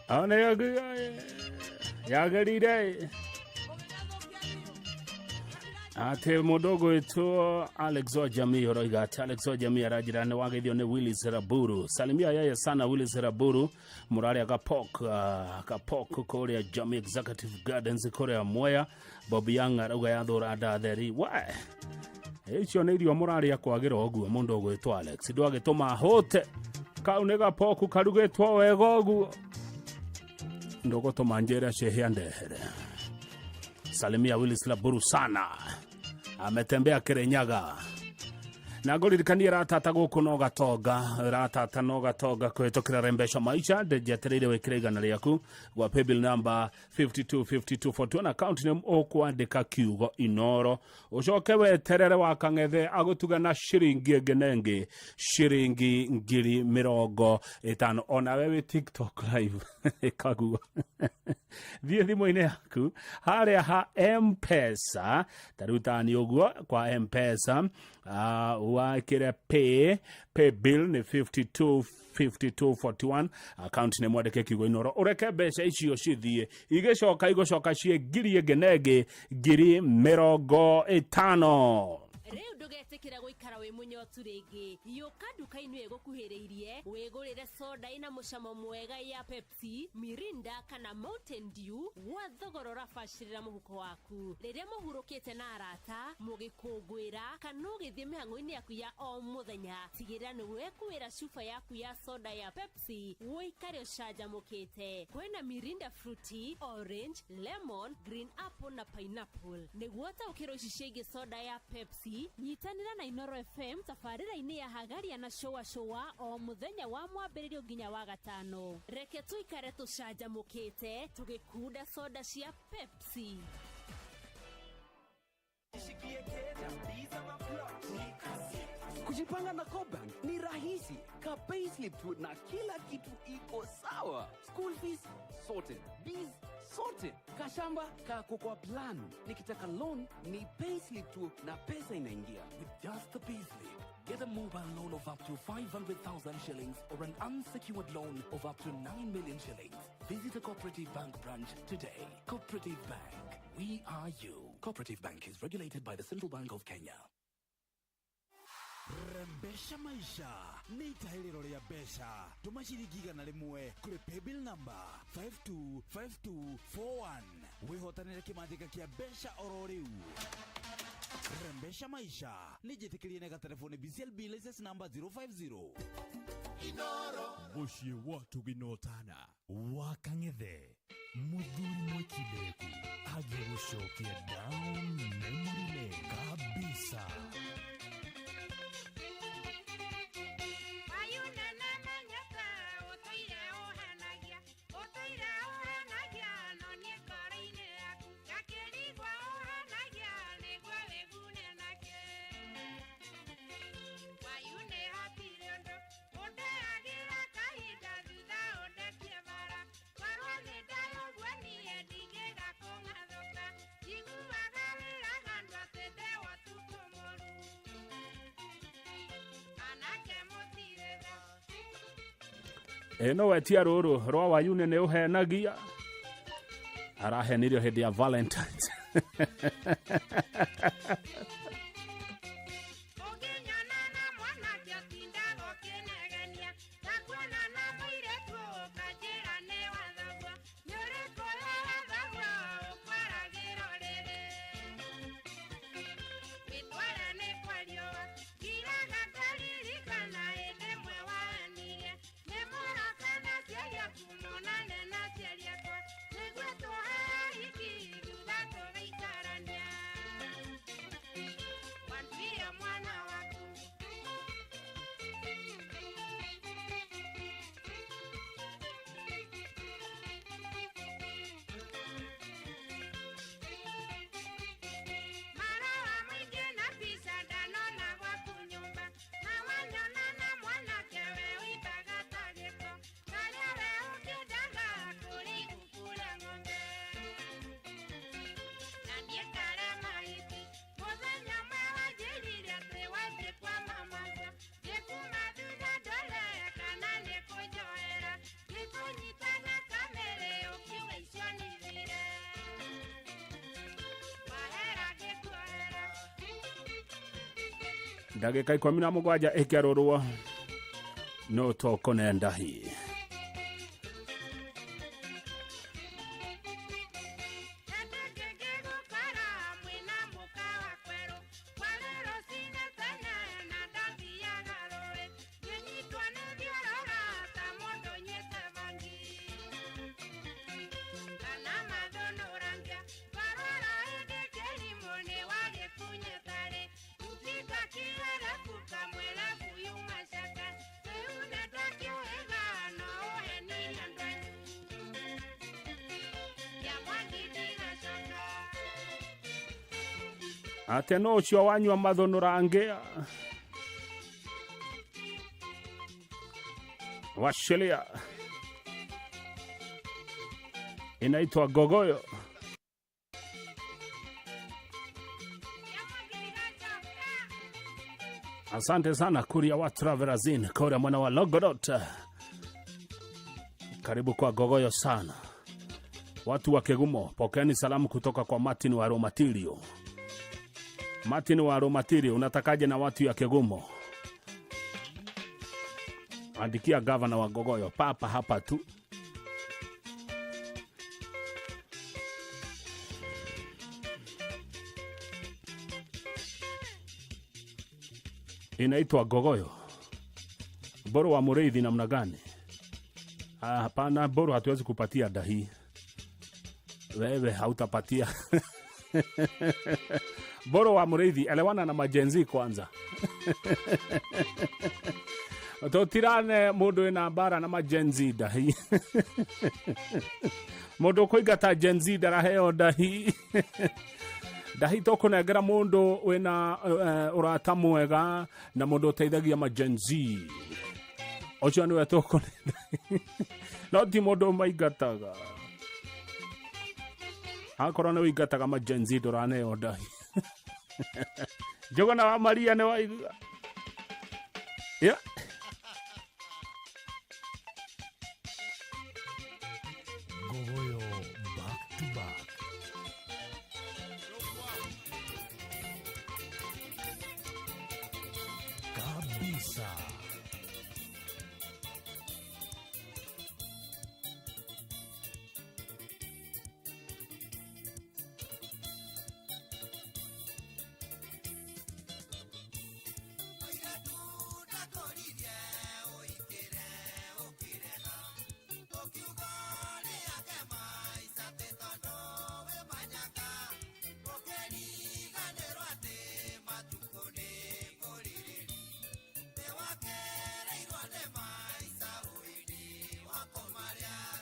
Ona yagĩrĩire atĩ mũndũ ũgwĩtwo Alex wa Jamii ũroiga atĩ Alex wa Jamii aranjĩra nĩ wageithio nĩ Willis Raburu. Salimia yeye sana Willis Raburu, mũrarĩa kapok kapok kũrĩa Jamii Executive Gardens kũrĩa Mwea. Bob Young arauga yathũra ndatheri we icio nĩ irio mũrarĩa kwagĩra ũguo. Mũndũ ũgwĩtwo Alex ndwagĩtũma hũte kau nĩ gapoku karugĩtwo wega ũguo. Ndũgũtũma njĩre cehia ndehere. Salimia Willis Laburu sana, ametembea Kirinyaga. Na ngũririkanie ratata gũkũ no gatonga, ratata no gatonga kũhĩtũkĩra Rembesha Maisha. Njetereire wĩkĩre 100 rĩaku gwa paybill number 525241, account name ũkwandĩka kiugo Inoro, ũcoke weterere wa Kang'ethe agũtuga na ciringi ĩngĩ na ĩngĩ, ciringi 50,000. Onawe wĩ TikTok live ĩkaguo, thiĩ thimũ-inĩ yaku harĩa ha Mpesa, ta rĩu tani ũguo kwa Mpesa, wakĩre pay bill nĩ 52 5241, account nĩ mwandĩke kiugo Inoro, ũreke mbeca icio cithiĩ igĩcoka, igũcoka ciĩ ngiri ĩngĩ na ĩngĩ 50,000. Rĩu ndũgetĩkĩra gũikara wĩ mũnyotu rĩngĩ. Yũka nduka-inĩ ĩgũkuhĩrĩirie wĩgũrĩre soda ĩna mũcamo mwega ya Pepsi, Mirinda kana Mountain Dew gwa thogora ũrabacĩrĩra mũhuko waku. Rĩrĩa mũhurũkĩte na arata, mũgĩkũngũĩra kana ũgĩthiĩ mĩhang'o-inĩ yaku ya o mũthenya, tigĩrĩra nĩ wekuĩra cuba yaku ya soda ya Pepsi ũikare ũcanjamũkĩte. Kwĩna Mirinda Fruity, Orange, Lemon, Green Apple na Pineapple. Nĩguo ũtaũkĩrwo ici ciĩgiĩ soda ya Pepsi, nyitanĩra na Inoro FM tabarĩra-inĩ ya Hagaria na Shoa Shoa o mũthenya wa mwambĩrĩrio nginya wa gatano. Reke tũikare tũcanjamũkĩte tũgĩkunda soda cia Pepsi. Kujipanga na CoBank ni rahisi. Ka payslip tu na kila kitu iko sawa. School fees sorted, bills sorted, kashamba kako kwa plan. Nikitaka loan ni payslip tu na pesa inaingia. With just a payslip, get a mobile loan of up to 500,000 shillings or an unsecured loan of up to 9 million shillings. Visit a Cooperative Bank branch today. Cooperative Bank, we are you. Cooperative Bank is regulated by the Central Bank of Kenya. Rembesha Maisha nĩ itahĩrĩro rĩa mbeca. Tũma ciringi 100 kũrĩ paybill number 525241 wĩhotanĩre kĩmanjĩka kĩa mbeca oro rĩu. Rembesha Maisha nĩ njĩtĩkĩrie nĩ gatelefoni BCLB license number 050. Mũciĩ wa tũginotana wa Kang'ethe, mũthuri mwĩkindĩrĩku agĩgũcokia down memory lane kabisa. Ĩ no wetia rũrũ rwa wayune nĩ ũhenagia, arahenirio hĩndĩ ya Valentines. Ndagĩka 17 ĩkĩarũrwo no tokone ndahi. Ate no ũcio wanyua mathũnũra ngĩa. Washilia. Inaitwa Gogoyo. Asante sana Kuria wa Travelers Inn, Kuria mwana wa Logodot. Karibu kwa Gogoyo sana. Watu wa Kegumo, pokeeni salamu kutoka kwa Martin wa Romatirio. Martin wa Romatirio, unatakaje na watu ya Kegumo? Andikia gavana wa Gogoyo papa hapa tu. Inaitwa Gogoyo. Boro wa Mureithi namna gani? Ah, hapana, boro hatuwezi kupatia dahi. Wewe hautapatia. Boro wa Mureithi, elewana na majenzi kwanza. Tũtirane mũndũ wĩna mbara na majenzi ndahi. Mũndũ ũkũingata Gen Z ndaraheo ndahi. Ndahi tũkũnengera mũndũ wĩna ũrata mwega na mũndũ ũteithagia majenzi. Ũcio nĩwe tũkũnengera. No ti mũndũ maingataga. Akorwo nĩ ũingataga majenzi ndũraneo ndahi. Njũgũna wa Maria nĩ waigua. Yeah. Gogoyo back to back. Kabisa.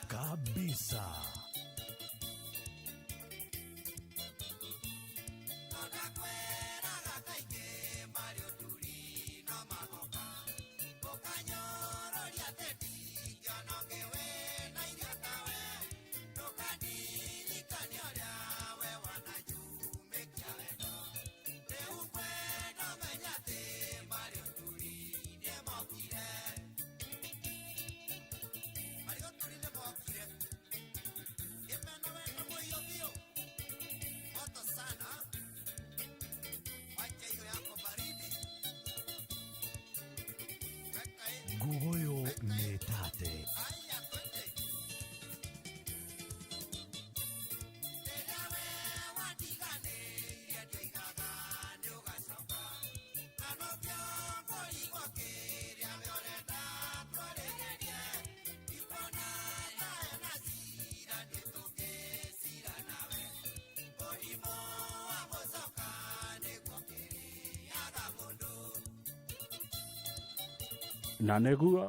Kabisa. Gogoyo Metate. Na nĩguo.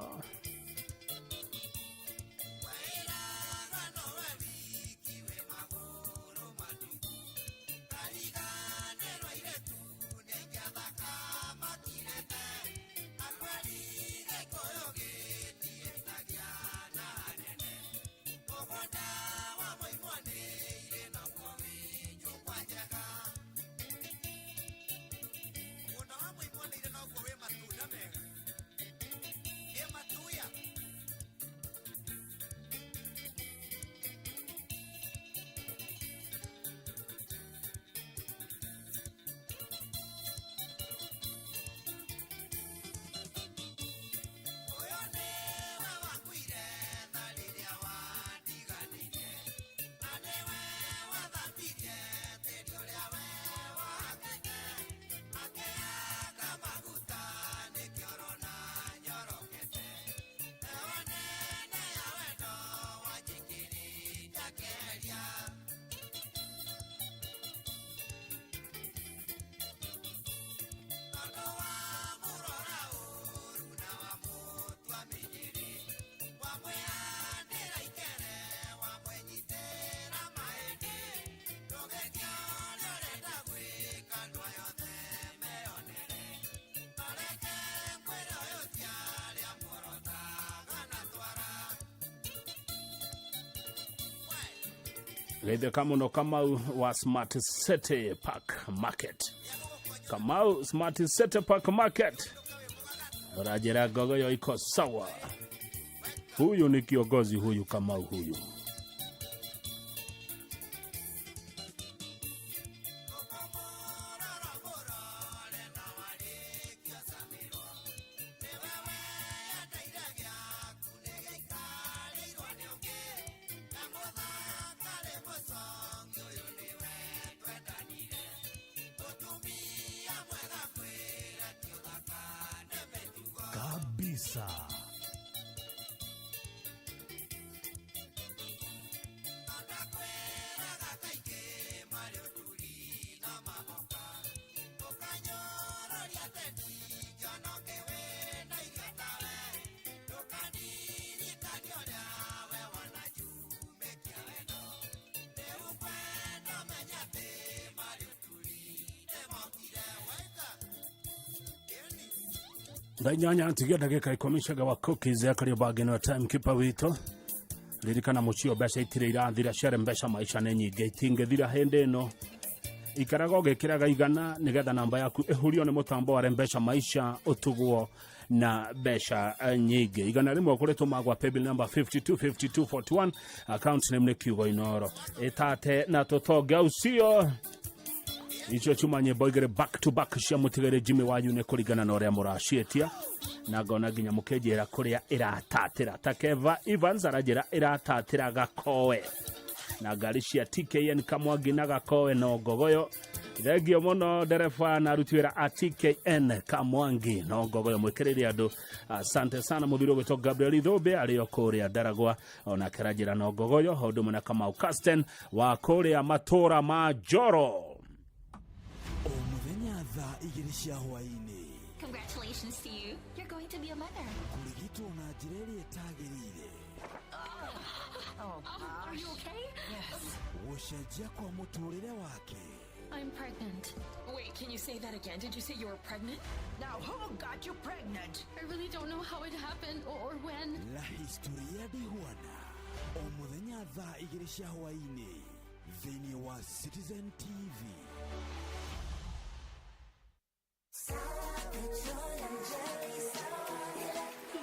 Geithĩka mũno Kamau wa Smart City Park Market. Kamau Smart City Park Market, ũranjĩra ngogoyo iko sawa. Huyu ni kiongozi huyu, Kamau huyu. Kabisa. Thaa inyanya ntigia ndagĩka ikũmi cega wa cookies ya Kariobangi nĩwe timekeeper witũ. Ririkana mũcio mbeca itirĩ irathira, cere mbeca maisha nĩ nyingĩ itingĩthira hĩndĩ ĩno. Ikaraga ũgĩkĩraga igana nĩgetha namba yaku ĩhurio nĩ mũtambo wa mbeca maisha ũtugwo na mbeca nyingĩ. 100 kũrĩtũma gwa paybill number 525241, account name nĩ kiugo Inoro. Ĩtate na tũtonge ucio icio chuma nyĩmbo igĩrĩ back to back cia mũtigĩrĩ Jimmy wanyu nĩ kũringana na ũrĩa mũraciĩtia, na ngona nginya mũkĩnjĩra kũrĩa ĩratatĩra. Ta Keva Evans aranjĩra ĩratatĩra Gakoe na ngari cia TKN Kamwangi na Gakoe no Ngogoyo. Thengio mũno ndereba na aruti wĩra a TKN Kamwangi no Ngogoyo, mwĩkĩrĩire andũ. Asante sana mũthuri ũgwĩtwo Gabriel Ithũmbĩ arĩ o kũrĩa Ndaragwa, onake aranjĩra no Ngogoyo, o ũndũ ũmwe na Kamau Casten wa kũrĩa matũra ma Njoro. O mũthenya thaa 2 cia hwaĩ-inĩ. Congratulations to you. You're going to be a mother. Kũrigitwo na njĩra ĩrĩa ĩtagĩrĩire. Oh, are you okay? Yes. Gũcenjia kwa mũtũrĩre wake. I'm pregnant. Wait, can you say that again? Did you say you were pregnant? Now who got you pregnant? I really don't know how it happened or when. La Historia de Juana. O mũthenya thaa 2 cia hwaĩ-inĩ thĩinĩ wa Citizen TV.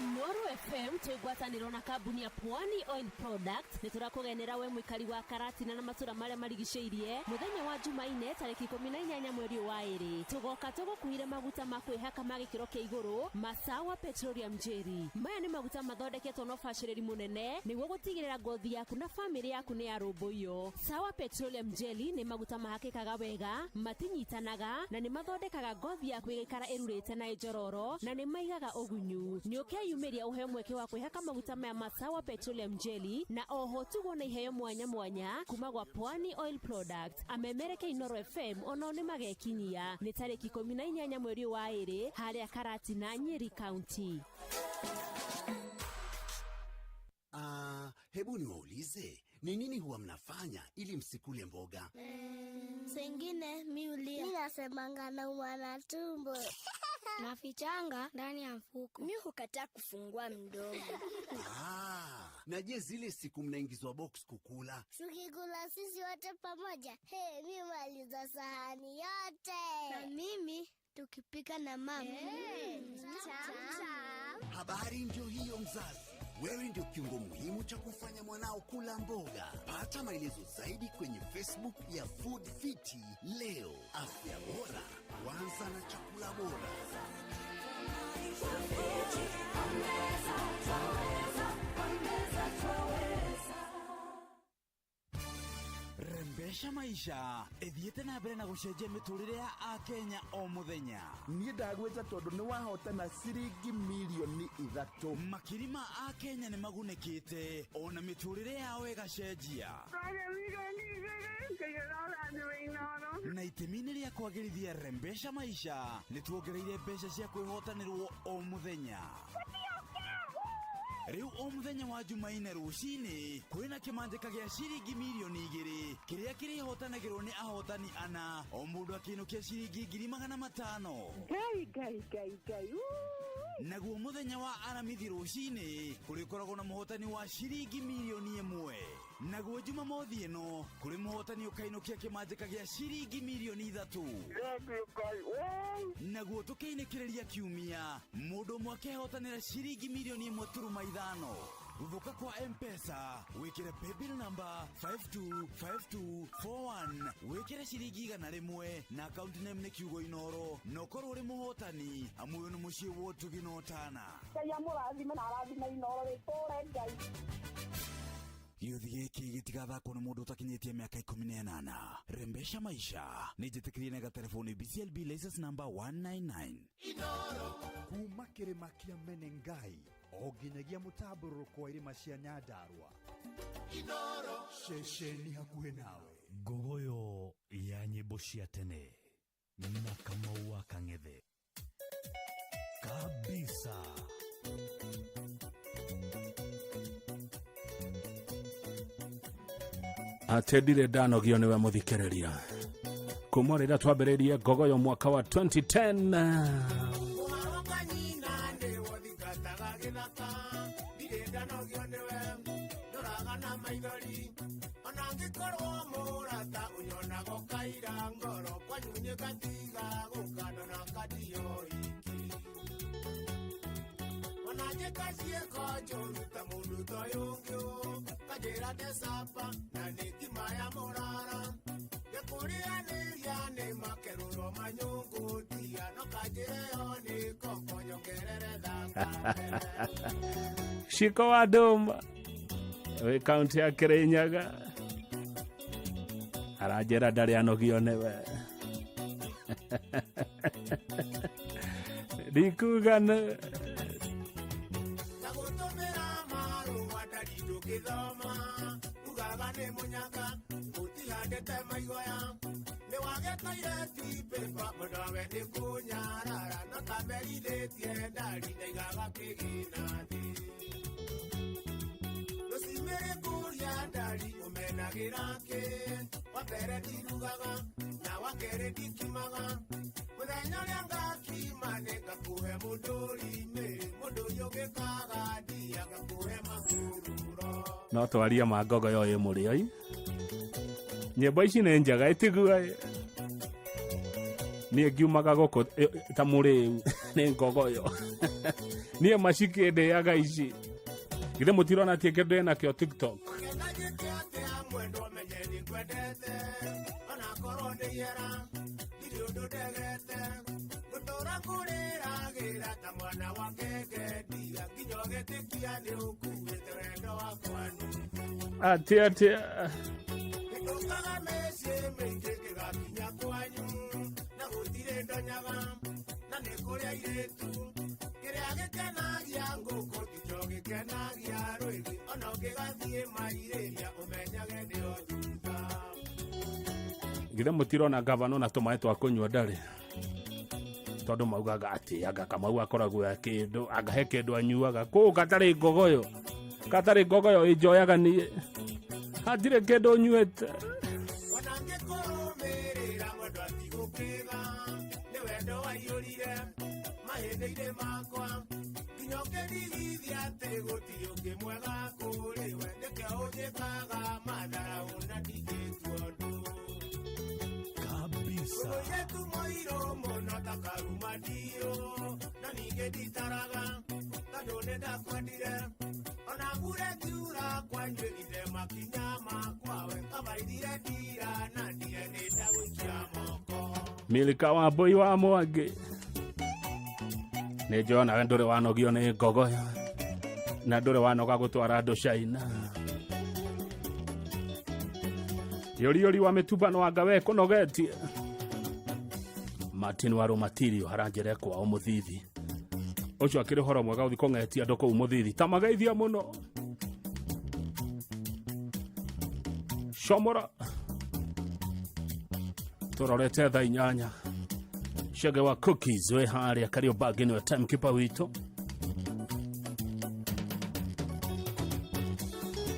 Inooro FM twĩngwatanĩro na kambuni ya Pwani Oil Products nĩ tũrakũgenera we mũikari wa Karatina na matũra marĩa marigicĩirie mũthenya wa Jumaine tarĩki 18 mweri ũyũ wa ĩrĩ. Tũgoka tũgũkuire maguta ma kwĩhaka ma gĩkĩro kĩa igũrũ Masawa Petroleum Jelly. Maya nĩ maguta mathondeketwo na ũbacĩrĩri mũnene nĩguo gũtigĩrĩra ngothi yaku na bamĩrĩ yaku nĩ yarũmbũiyo. Sawa Petroleum Jelly nĩ maguta mahakĩkaga wega, matinyitanaga na nĩ mathondekaga ngothi yaku ĩgaikara ĩrurĩte na ĩnjororo na nĩ maigaga ũgunyu. Nĩ ũkeyumĩria ũheo mweke wa kwĩhaka maguta maya ma Sawa Petroleum Jelly na oho tugwo na iheo mwanya mwanya kuma gwa Pwani Oil Products. Amemereke Inooro FM onao nĩ magekinyia nĩ tarĩki 18 mweri wa ĩrĩ harĩa Karatina, Nyeri County. Hebu niwaulize, ni nini huwa mnafanya ili msikule mboga? Sengine mi ulia. Mi nasemanga naumwa na tumbo. Nafichanga ndani ya mfuko. Mi hukataa kufungua mdomo. Na je, zile siku mnaingizwa box kukula? Tukikula sisi wote pamoja, hey, mi maliza sahani yote. Na mimi tukipika na mama. Habari ndio hiyo mzazi. Wewe ndio kiungo muhimu cha kufanya mwanao kula mboga. Pata maelezo zaidi kwenye Facebook ya Food Fiti leo. Afya bora, kwanza na chakula bora. Rembesha maisha ĩthiĩte na mbere na gũcenjia mĩtũrĩre ya akenya o mũthenya. Niĩ ndagwĩta tondũ nĩ wahotana ciringi mirioni 3. Makiri ma akenya nĩ magunĩkĩte ona mĩtũrĩre yao ĩgacenjia. Na itemi-inĩ rĩa kwagĩrithia rembesha maisha nĩ tuongereire mbeca cia kwĩhotanĩrwo o mũthenya. Rĩu o mũthenya wa Jumaine rũcinĩ kwĩna kĩmanjĩka gĩa ciringi mirioni 2 kĩrĩa Kĩrĩa kĩrĩhotanagĩrwo nĩ ahotani ana, o mũndũ akĩinũkia ciringi 500,000. Ngai Ngai Ngai Ngai. Naguo mũthenya wa Aramithi rũcinĩ kũrĩkoragwo na mũhotani wa ciringi 1,000,000. Naguo Jumamothi ĩno kũrĩ mũhotani ũkainũkia kĩmanjĩka gĩa ciringi 3,000,000. Naguo tũkĩinĩkĩrĩria kiumia mũndũ ũmwe akehotanĩra ciringi 1.5 million. Gũthũka kwa Mpesa wĩkĩre paybill number 525241, wĩkĩre ciringi 100 na account name nĩ kiugo Inoro, na ũkorwo ũrĩ mũhotani, amu ũyũ nĩ mũciĩ wa ũtugi na ũtana. Ngai amũrathime na arathime Inoro rĩtũre Ngai. Gĩũthi gĩkĩ gĩtigathakwo nĩ mũndũ ũtakinyĩtie mĩaka 18. Rembesha maisha nĩ njĩtĩkĩrie na gatelefoni BCLB license number 199. Kuma kĩrĩma kĩa Menengai o nginyagia mũtambũrũrũko wa irĩma cia Nyandarua, ceceni hakuhĩ nawe. Ngogoyo ya nyĩmbo cia tene na Kamau wa Kang'ethe kabisa. Atĩ ndirĩ ndanogio nĩwe mũthikĩrĩria kuma rĩrĩa twambĩrĩirie ngogoyo mwaka wa 2010. Shiko wa ndũma wĩ kaunti ya Kĩrĩnyaga aranjĩra ndarĩ anogio nĩwe, ndikuga nĩ no twarie ma ngogoyo ĩ mũrĩoi. Nyĩmbo ici nĩ njega itigua niĩ ngiumaga gũkũ ta mũrĩu nĩ ngogoyo niĩ macikĩ ndĩaga ici. Githĩ mũtirona atĩ kĩndũ ĩnakĩo TikTok? Atĩ atĩ githĩ mũtirona gavana na tũmaĩ twa kũnyua ndarĩ, tondũ maugaga atĩ anga Kamau akoragwo e kĩndũ, anga he kĩndũ anyuaga kũu gatarĩ ngogoyo, gatarĩ ngogoyo ĩnjoyaga niĩ hatirĩ kĩndũ nyuĩte. Kabisa. Milika wa mbũi wa Mwangi nĩ njũĩ onawe ndũrĩ wanogio nĩ ngogoyo na ndũrĩ wanoga gũtwara andũ China. Yũriũri wa mĩtumbano anga we kũnogetie. Martin wa Rũmatirio aranjĩra kwao mũthithi ũcio akĩrĩ ũhoro mwega gũthiĩ kũng'etia andũ kũu mũthithi ta mageithia mũno comora. Tũrorete thaa 8. Chege wa cookies wĩ harĩa Kariobangi nĩwe timekeeper witũ.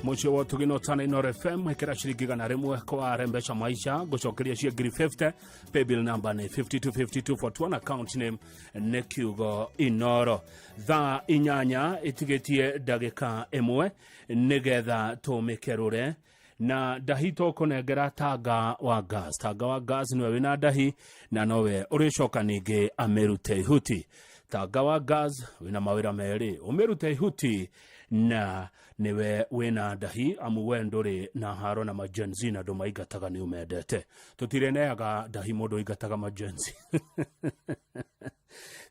Mũciĩ wa ũtugi no tana Inooro FM, ĩkĩra ciringi 100 kwa rembesha maisha, ngũcokeria cia ngiri 50. Paybill number nĩ 525241, account name nĩ kiugo Inooro. Thaa 8 ĩtigĩtie ndagĩka 1 nĩgetha tũmĩkerũre na ndahi tũkũnengera tanga wa gas. Tanga wa gas nĩwe wĩna ndahi na nowe ũrĩcoka ningĩ amĩrute ihuti. Tanga wa gas wĩna mawĩra merĩ, ũmĩrute ihuti na nĩwe wĩna ndahi, amu we ndũrĩ na haro na majenzi na andũ maingataga nĩ ũmendete. Tũtireneaga ndahi mũndũ ũingataga majenzi.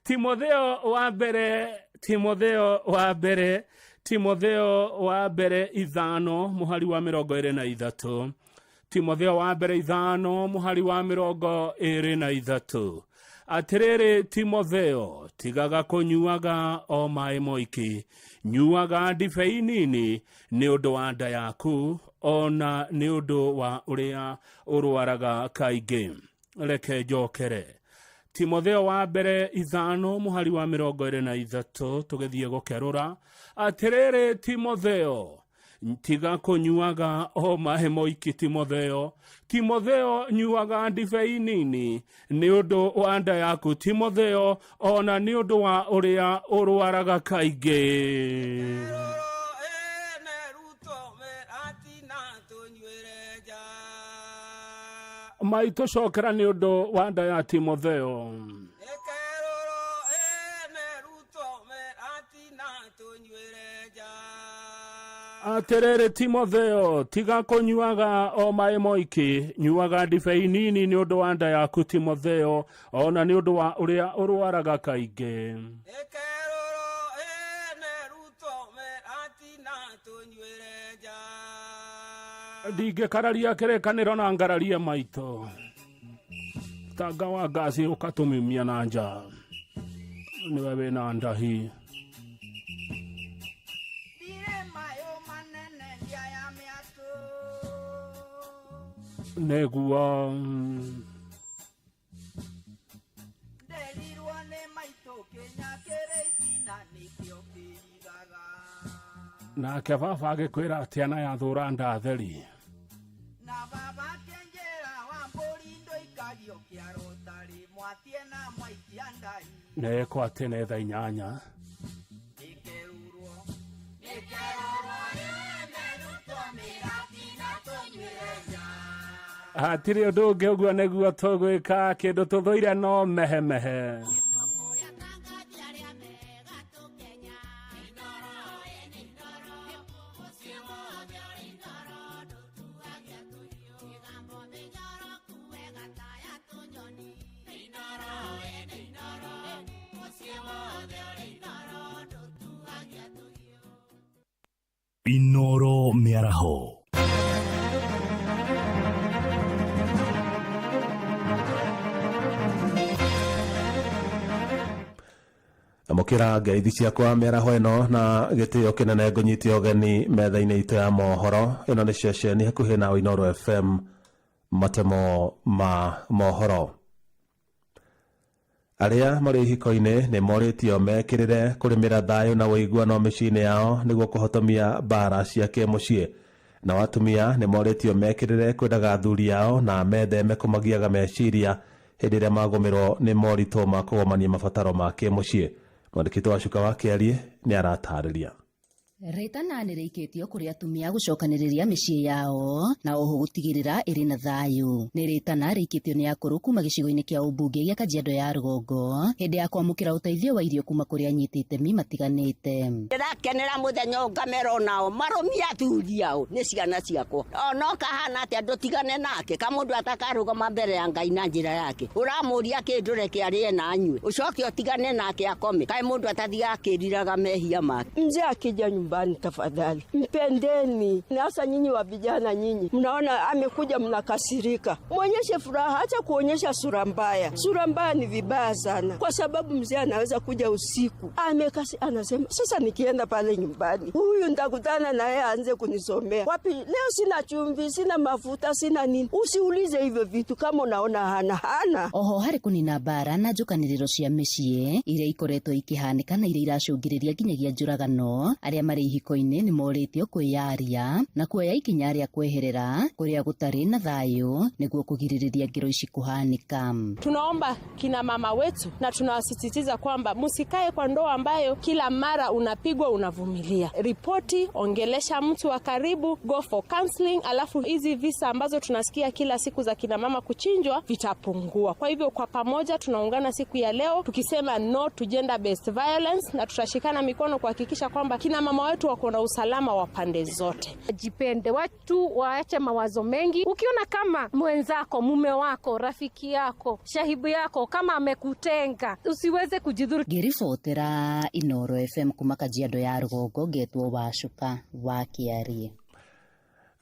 Timotheo wa mbere, Timotheo wa mbere, Timotheo wa mbere 5 mũhari wa 23. Timotheo wa mbere 5 mũhari wa 23. Atĩrĩrĩ Timotheo, tigaga kũnyuaga o maĩ moiki, nyuaga ndibei nini nĩ ũndũ wa nda yaku, ona nĩ ũndũ wa ũrĩa ũrwaraga kaingĩ. Reke njokere. Timotheo wa mbere 5 mũhari wa 23, tũgĩthiĩ gũkerũra. Atĩrĩrĩ Timotheo, tiga kũnyuaga o maĩ moiki. Timotheo, Timotheo, nyuaga ndibei nini nĩ ũndũ wa nda yaku. Timotheo, ona nĩ ũndũ wa ũrĩa ũrwaraga kaingĩ. Maitũ cokera nĩ ũndũ wa nda ya Timotheo. Atĩrĩrĩ Timotheo, tiga kũnyuaga o maĩ moiki, nyuaga ndibei nini nĩ ũndũ wa nda yaku. Timotheo, ona nĩ ũndũ wa ũrĩa ũrwaraga kaingĩ. Ndingĩkararia kĩrĩkanĩro na ngararie maitũ. Tanga wa ngasi ũkatũmimia na nja, nĩwe wĩna ndahi. Nĩguo nake baba agĩkwĩra atĩa na yathũra ndatheri. Nĩkwo atĩ nĩ thaa 8. Hatirĩ ũndũ ũngĩ, ũguo nĩguo tũgwĩka, kĩndũ tũthũire no mehemehe. Inooro Mĩaraho. Amũkĩra ngeithi ciakwa mĩaraho ĩno na gĩtĩo kĩnene, ngũnyite ũgeni metha-inĩ itũ ya mohoro. Ĩno nĩ ceceni hakuhĩ na Inooro FM, matemo ma mohoro. Arĩa marĩ ihiko-inĩ nĩ morĩtio mekĩrĩre kũrĩmĩra thayũ na ũiguano mĩciĩ-inĩ yao nĩguo kũhotomia mbara cia kĩmũciĩ. Nao atumia nĩ morĩtio mekĩrĩre kwendaga athuri ao na metheme kũmagiaga meciria hĩndĩ ĩrĩa magũmĩrwo nĩ moritũ ma kũgomania mabataro ma kĩmũciĩ. Mwandĩki wa Cuka wa Kĩarie nĩ aratarĩria. Rĩtana nĩ rĩikĩtio kũrĩ atumia gũcokanĩrĩria mĩciĩ yao na oho gũtigĩrĩra ĩrĩ na thayũ. Nĩ rĩtana rĩikĩtio nĩ akũrũ kuma gĩcigo-inĩ kĩa ũmbunge gĩa Kajiado ya Rũgongo hĩndĩ ya kwamũkĩra ũteithio wa irio kuma kũrĩ anyiti itemi matiganĩte. Ndĩrakenera mũthenya ũyũ ngamera onao marũmie athuri ao nĩ ciana ciakwa. Ona kahana atĩa ndũtigane nake, kamũndũ atakarũgama mbere ya Ngai na njĩra yake. Ũramũria kĩndũ reke arĩe na anyue, ũcoke ũtigane nake akome. Kaĩ mũndũ atathiaga akĩriraga mehia make. Mzee akija nyumbani, tafadhali mpendeni. Na hasa nyinyi wa vijana, nyinyi mnaona amekuja mnakasirika, mwonyeshe furaha, acha kuonyesha sura mbaya. Sura mbaya ni vibaya sana, kwa sababu mzee anaweza kuja usiku amekasi, anasema sasa nikienda pale nyumbani huyu nitakutana na yeye aanze kunisomea wapi, leo sina chumvi, sina mafuta, sina nini. Usiulize hivyo vitu kama unaona hana hana. Oho harĩ kũnina mbara na njũkanĩrĩro cia mĩciĩ iria ikoretwo ikĩhanĩka na iria iracũngĩrĩria nginyagia njũragano, arĩa marĩ marĩ ihiko-inĩ nĩ morĩtio kwĩyaria na kuoya ikinya rĩa kweherera kũrĩa gũtarĩ na thayũ nĩguo kũgirĩrĩria ngero ici kũhanĩka. Tunaomba kina mama wetu na tunawasisitiza kwamba msikae kwa ndoa ambayo kila mara unapigwa unavumilia. Ripoti, ongelesha mtu wa karibu, go for counseling, alafu hizi visa ambazo tunasikia kila siku za kina mama kuchinjwa vitapungua. Kwa hivyo kwa pamoja tunaungana siku ya leo tukisema no to gender based violence, na tutashikana mikono kuhakikisha kwamba kina mama wetu wako na usalama wa pande zote. Jipende, watu waache mawazo mengi. Ukiona kama mwenzako, mume wako, rafiki yako, shahibu yako kama amekutenga, usiweze kujidhuru. Ngĩribotera Inoro FM kuma Kajiado ya rũgongo ngetwo Wacuka wa Kĩarie.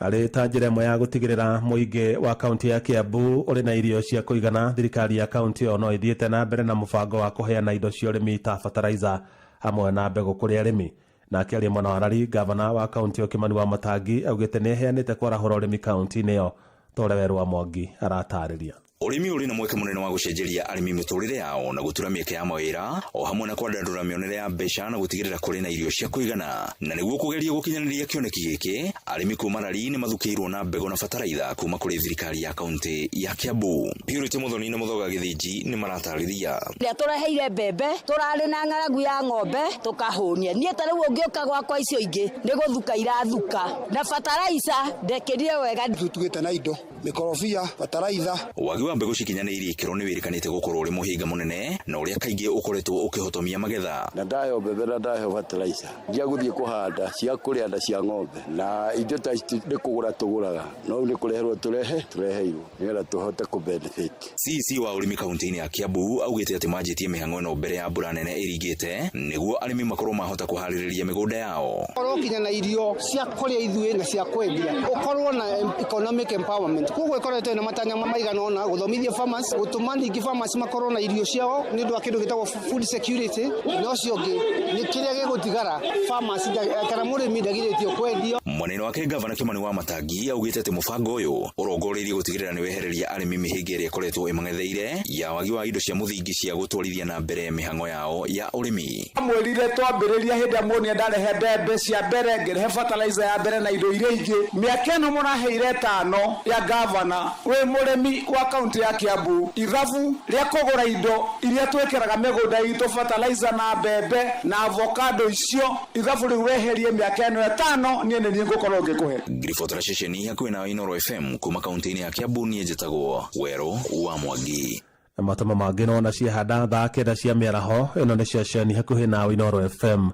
Arĩ ta njĩra ĩmwe ya gũtigĩrĩra mũingĩ wa kaunti ya Kiambu ũrĩ na irio cia kũigana, thirikari ya kaunti ĩyo no ĩthiĩte na mbere na mũbango wa kũheana indo cia ũrĩmi ta fertilizer hamwe na mbegũ kũrĩ arĩmi. Nake arĩ mwena wa Rari, gavana wa kaunti ĩyo Kimani wa Matangi augĩte nĩ eheanĩte kwarahũra ũrĩmi kaunti-inĩ ĩyo ta ũrĩa Werũ wa Mwangi aratarĩria. Ũrĩmi ũrĩ na mweke mũnene wa gũcenjeria arĩmi mĩtũrĩre yao na gũtura mĩeke ya mawĩra o hamwe na kwandandũra mĩonere ya mbeca na gũtigĩrĩra kũrĩ na irio cia kũigana. Na nĩguo kũgeria gũkinyanĩria kĩoneki gĩkĩ, arĩmi kuma Rari nĩ mathukĩirwo na mbegũ na bataraitha kuma kũrĩ thirikari ya kaunti ya Kiambu. Purity Muthoni na Mũthoga Gĩthĩnji nĩ maratarĩria. Rĩrĩa tũreheire mbembe, tũrarĩ na ng'aragu ya ng'ombe tũkahũnia. Niĩ ta rĩu ũngĩũka gwakwa icio ingĩ nĩ gũthuka irathuka. Na bataraitha ndekĩrire wega. Tũtugĩte na indo mĩkorobia, bataraitha. Wagi wa mbegũ cikinyanĩirie ikĩro nĩ wĩrĩkanĩte gũkorwo ũrĩ mũhĩnga mũnene na ũrĩa kaingĩ ũkoretwo ũkĩhotomia magetha. Na ndaheo mbembe na ndaheo fertilizer cia gũthiĩ kũhanda, cia kũrĩa na cia ng'ombe, na indo ta ici nĩ kũgũra tũgũraga, no rĩu nĩ kũreherwo tũreheirwo nĩgetha tũhote kũ benefit. CEC wa ũrĩmi kaunti-inĩ ya Kiambu augĩte atĩ manjĩtie mĩhang'o ĩno mbere ya mbura nene ĩringĩte nĩguo arĩmi makorwo mahota kũharĩrĩria mĩgũnda yao. Ũkorwo kinya na irio cia kũrĩa ithuĩ na cia kwendia, ũkorwo na economic empowerment. Koguo ĩkoretwo ĩna matanya maigana ũna gũthomithia farmers, gũtũma ningĩ farmers makorwo na irio ciao nĩ ũndũ wa kĩndũ gĩtagwo food security, na ũcio ũngĩ nĩ kĩrĩa gĩgũtigara farmers kana mũrĩmi ndagirĩtio kwendio. Mwena-inĩ wake gavana Kimani wa Matangi augĩte atĩ mũbango ũyũ ũrongoreirie gũtigĩrĩra nĩ wehereria arĩmi mĩhĩnga ĩrĩa ĩkoretwo ĩmang'etheire ya wagi wa indo cia mũthingi cia gũtwarithia na mbere mĩhang'o yao ya ũrĩmi. Mwĩrire twambĩrĩria hĩndĩ ĩrĩa muonire ndarehe mbembe cia mbere, ngĩrehe fertilizer ya mbere na indo iria ingĩ. Mĩaka ĩno mũraheire ĩtano ya gavana wĩ mũrĩmi wa kaunti ya Kiambu, ithabu rĩa kũgũra indo iria twĩkĩraga mĩgũnda itũ, fertilizer na mbembe na avocado icio, ithabu rĩu weherie mĩaka ĩno ĩtano, niĩ nĩ niĩ ngũkorwo ngĩkũhe. Ngiribotera ceceni hakuhĩ na Inoro FM kuma kaunti-inĩ ya Kiambu, niĩ njĩtagwo Werũ wa Mwangi. Matoma mangĩ nona ciahanda thaa 9 cia mĩaraho, ĩno nĩ ceceni hakuhĩ na Inoro FM,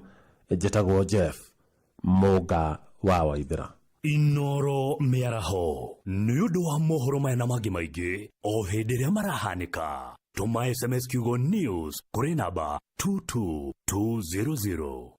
njĩtagwo Jeff Mũnga wa Waithĩra. Inoro mĩaraho nĩ ũndũ wa mohoro maya na mangĩ maingĩ o hĩndĩ ĩrĩa marahanĩka. Tũma SMS kiugo news kũrĩ namba 22200.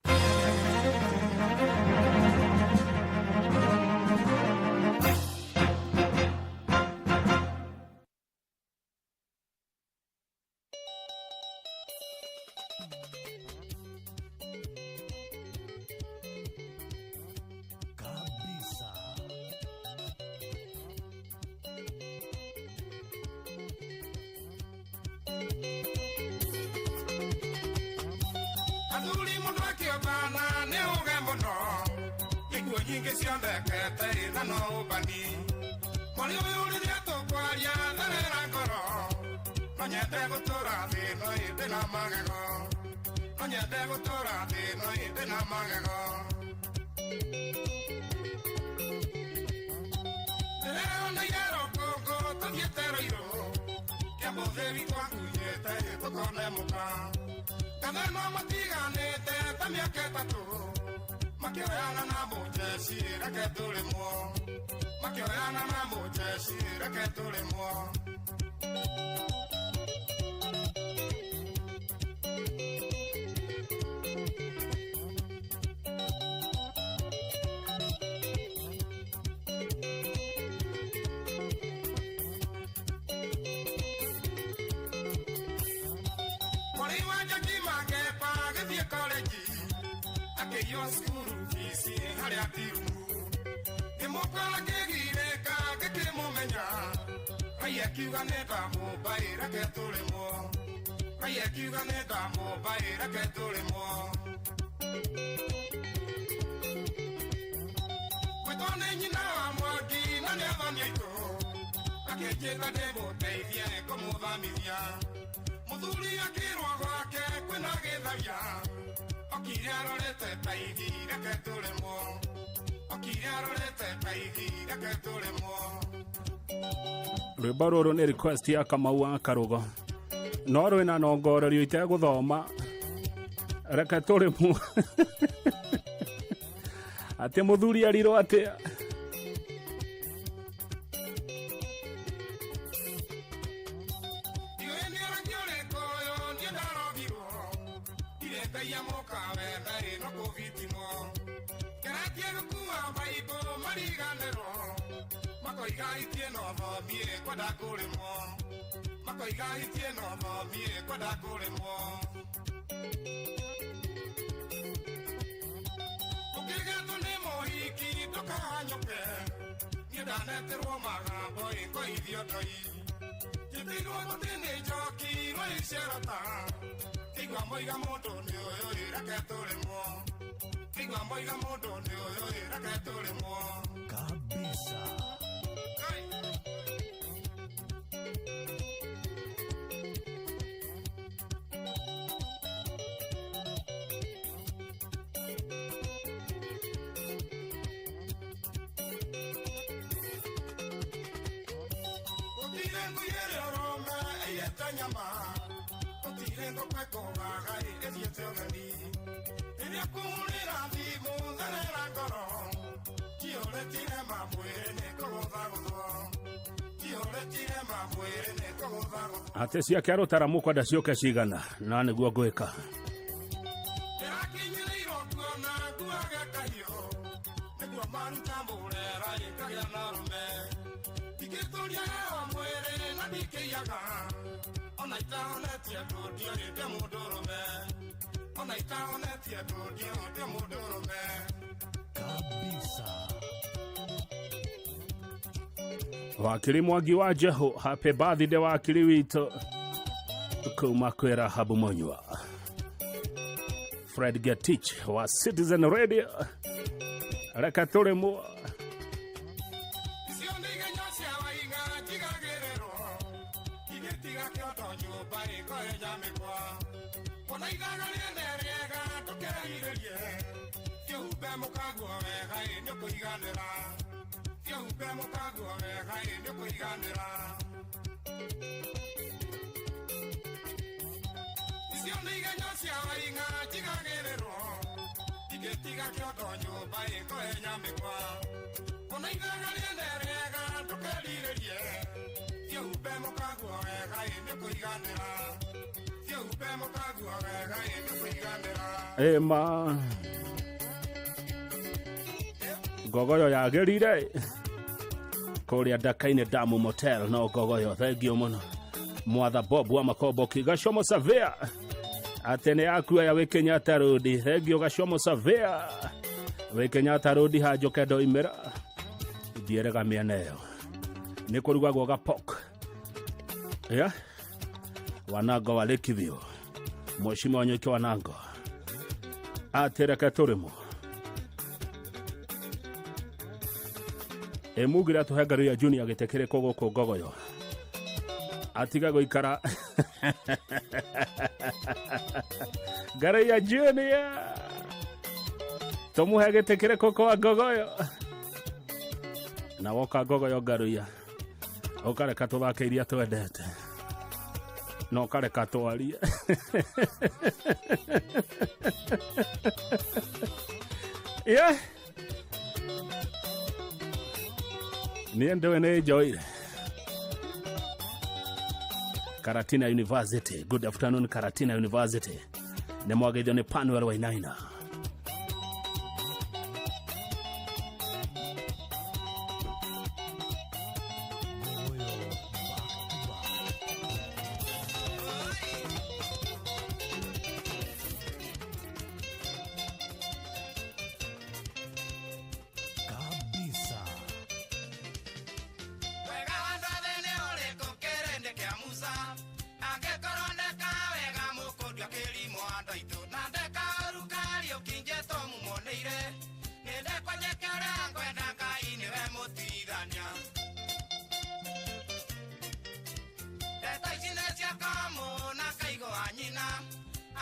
Athuri mundu akiobana ni uge muno ikuo nyingi cionekete na no ũbani mwari ũyũ rĩrĩa tũkwaria therera ngoro no nyende gũtũra thĩ no ĩndĩ na magego no nyende gũtũra thĩ no ĩndĩ na magego ndĩreoneire rũkũngũ tũthiĩte Rũirũ kĩambũthĩri twakunyĩte tũkone mũka Katheno matiganĩte ta mĩaka ĩtatũ makĩoyana na mũjeci reke tũrĩmwo makĩoyana na mũjeci reke tũrĩmwo. Akĩiywo cukuru bici harĩa tirumu ngĩmũkora ngĩgirĩka ngĩkĩmũmenya Ngai akiuga nĩ ndamũmba reke tũrĩmwo Ngai akiuga nĩ ndamũmba reke tũrĩmwo. Gwĩtwo nĩ nyina wa Mwangi na nĩ athami aitũ akĩnjĩta ndĩmũteithie kũmũthamithia mũthuri akĩrwo gwake kwĩna gĩtharia okire arorete ta ithi reke tũrĩmwo okire arorete ta ithi reke tũrĩmwo. Rwĩmbo rũrũ nĩ request ya Kamau wa Karũgo no rwĩna nongorerio itegũthoma reke tũrĩmwo atĩ mũthuri erirwo atĩa. Ndiũĩ nĩ rangi ũrĩkũ ũyũ niĩ ndarogirwo ndirĩndaia mũkawe tharĩ no kũbitimwo ngeretie gũkua baibũ mariganĩrwo makoiga itie no thomie kwenda kũrĩmwo makoiga itie no thomie kwenda kũrĩmwo ũkĩgetwo nĩ mũhiki ndũkahanyũke niĩ ndaneterwo magambo ĩkoithio ndoi njĩtĩirwo gũtĩ nĩ njoki rwaicerota kĩigua moiga mũndũ nĩ ũyũ ĩ reke tũrĩmwo kĩigua moiga mũndũ nĩ ũyũ ĩ reke tũrĩmwo Kabisa. Gũtirĩ ngui ĩrĩa ũrũme ĩiyĩte nyama gũtirĩ ngũkũ ĩkũgaga ĩthiĩte ũgeni rĩrĩa kũhũrĩra thimũ therera ngoro njihũrĩtire mamwĩrĩ nĩ kũgũthagũthwo njihũrĩtire mamwĩrĩ nĩ kũgũthagũthwo. Atĩ ciake rũtara mũkwenda ciũke cigana na nĩguo ngwĩka. Ndĩrakinyĩrĩirwo kuona nguage kahiũ nĩguo maruta mũrera ĩkagĩa na rũme ndingĩtũria hewa mwĩrĩ na ndikĩiyaga ona itahonetie andũ ndiũrĩte mũndũrũme ona itahonetie andũ ndiũrĩte mũndũrũme. Kabisa. Wakiri Mwangi wa Jehu happy birthday wakiri witũ kuma kwĩ Rahabu Munyua. Fred Getich wa Citizen Radio reke tũrĩmwo. Icio nĩ igenyo cia waiga njigagĩrĩrwo igĩtiga kĩondo nyũmba ĩkoenja mĩkwa kuona ithaga rĩene rĩega ndũkerirĩrie kĩhumbe mũkaguo wega ĩ nĩũkũiganĩra kĩhumbe mũkaguo wega ĩ nĩũkũiganĩra. Icio nĩ igenyo cia waiga njigagĩrĩrwo igĩtiga kĩondo nyũmba ĩkoenja mĩkwa kuona ithaga rĩene rĩega ndũkerirĩrie kĩhumbe mũkaguo wega ĩ nĩũkũiganĩra kĩhumbe mũkaguo wega ĩ nĩũkũiganĩra. Ĩma ngogoyo yagĩrire kũrĩa Ndaka-inĩ Damu Motel no ngogoyo thengio mũno Mwatha Bob wa Makomboki Gacomo Savea atĩ nĩ yakuoya wĩ Kenyatta Road thengio Gacomo Savea wĩ Kenyatta Road hanjũke ndoimĩra ndierega mĩena ĩyo nĩ kũrugagwo gapok yeah? Wanango wa Lakeview Mheshimiwa Wanyoike Wanango atĩ reke tũrĩmwo ĩmugire atũhe Ngaruiya Junior gĩtĩ kĩrĩkũ gũkũ Ngogoyo atiga gũikara Ngaruiya Junior tũmũhe gĩtĩ kĩrĩkũ kwa Ngogoyo na woka Ngogoyo Ngaruiya ũkareka tũthake iria twendete na ũkareka twarie. Yeah. Niĩ ndũĩ nĩ njoire Karatina University. Good afternoon Karatina University. Nĩ mwageithio nĩ Panuel Wainaina. Kabisa. Wega wa andũ othe nĩ ũrĩkũ kĩrĩndĩ kĩa Musa angĩkorwo ndeka wega mũkũndio kĩrimũ andũ aitũ na ndeka ũru karia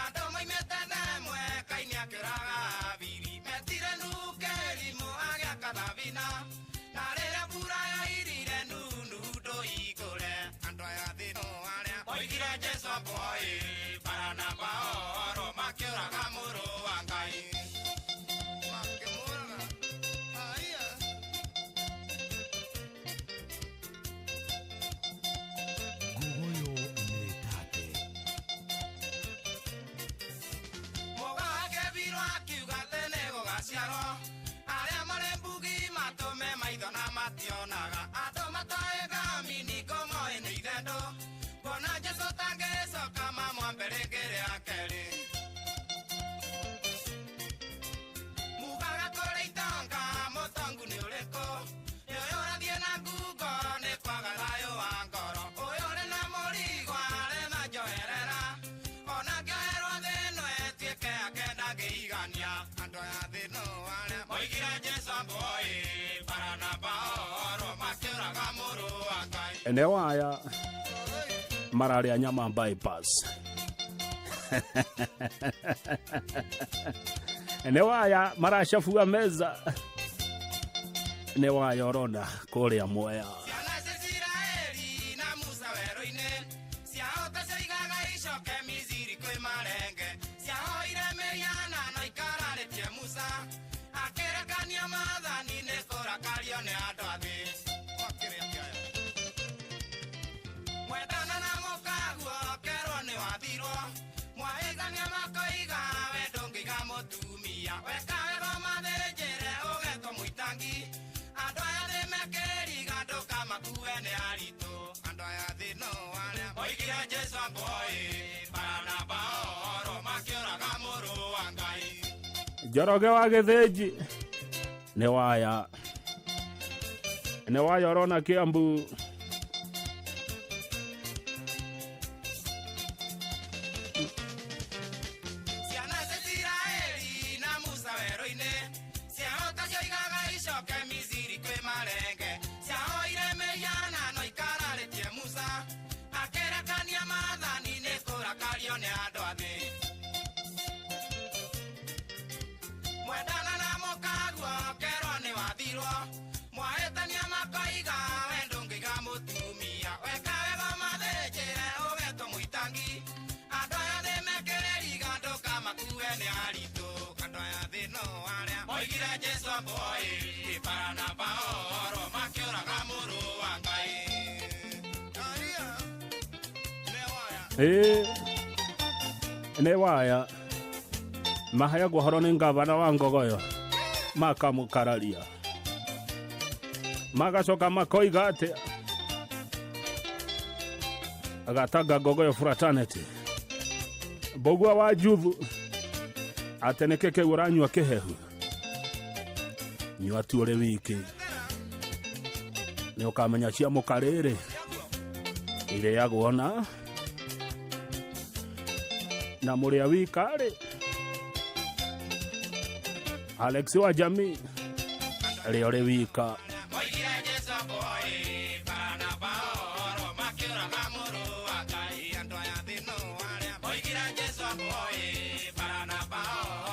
Andũ moimĩte Themwe, Kaini akĩũraga Habili. Metire Nuhu kĩrimũ agĩaka thabina. Na rĩrĩa mbura yoirire Nuhu ndũigũre. Andũ aya thĩ no arĩa moigire Jesũ amboi, Baranaba oro makĩũraga mũrũ wa Ngai. Makĩmũraga. Aya. Nguguyo nĩ tate. Mũgake birũ akiuga atĩ nĩ gũgaciarwo. Arĩa marĩ mbugi matũme maitho na mationaga. Andũ matoĩ ngamini ngomoĩ nĩ ithendũ. Kuona Jesũ tangĩcoka mamwambe rĩngĩ rĩa kerĩ. Mugaga kũrĩ itonga mũtongu nĩ ũrĩkũ? Nĩ ũyũ ũrathiĩ na ngungo nĩ kwaga thayũ wa ngoro. Ũyũ ũrĩ na mũrigo arĩ na njoherera. Ona ngĩoherwo thĩ ĩno ĩtuĩke yake ndangĩigania. Andũ aya thĩ no arĩa moigire Jesũ amboi, Baranaba oro makĩũraga mũrũ wa Ngai. Eneo haya mararĩa nyama bypass. Eneo haya maracafua meza. Eneo haya ũrona kũrĩa Mwea. Ciana cia Isiraeli na Musa werũ-inĩ, ciahota cioigaga icoke Misiri kwĩ marenge. Ciahoire mĩhianano ikararĩtie Musa, akĩrekania maathani nĩ kũrakario nĩ andũ a thĩ. Makĩrĩa kĩoya. Mwendana na mũkaguo kerwo nĩ wathirwo, mwahĩgania makoiga we ndũngĩiga mũtumia. Weka wega mathĩnjĩre ũgetwo mũitangi. Andũ aya thĩ mekĩriga ndũkamakue nĩ aritũ. Andũ aya thĩ no arĩa moigire Jesũ amboi, Baranaba oro makĩũraga mũrũ wa Ngai. Njoroge wa Gĩthĩnji nĩ waya. Nĩ waya ũrona Kiambu. Ciana cia Isiraeli na Musa werũ-inĩ, ciahota cioigaga icoke Misiri kwĩ marenge. Ciahoire mĩhianano ikararĩtie Musa, akĩrekania maathani nĩ kũrakario nĩ andũ a thĩ. Mwendana na mũkaguo kerwo nĩ wathirwo, mwahĩtania makoiga we ndũngĩiga mũtumia. Weka wega mathĩnjĩre ũgetwo mũitangi. Andũ aya thĩ mekĩrĩriga ndũkamakue nĩ aritũ. Andũ aya thĩ no arĩa moigire Jesũ amboi, Baranaba oro makĩũraga mũrũ wa Ngai. Ĩĩ, nĩ waya maheagwo ũhoro nĩ ngavana wa Ngogoyo makamũkararia magacoka makoiga atĩ agatanga Ngogoyo fraternity mbũgua wa Juthu atĩ nĩkĩ kĩu ũranyua kĩhehu nyua tu ũrĩ wiki nĩ ũkamenya cia mũkarĩrĩ irĩagwo na mũrĩa wika-rĩ Alex wa jamii rĩ ũrĩ wika. Moigire Jesũ amboi, Baranaba oro makĩũraga mũrũ wa Ngai. Andũ aya thĩ no arĩa moigire Jesũ amboi, Baranaba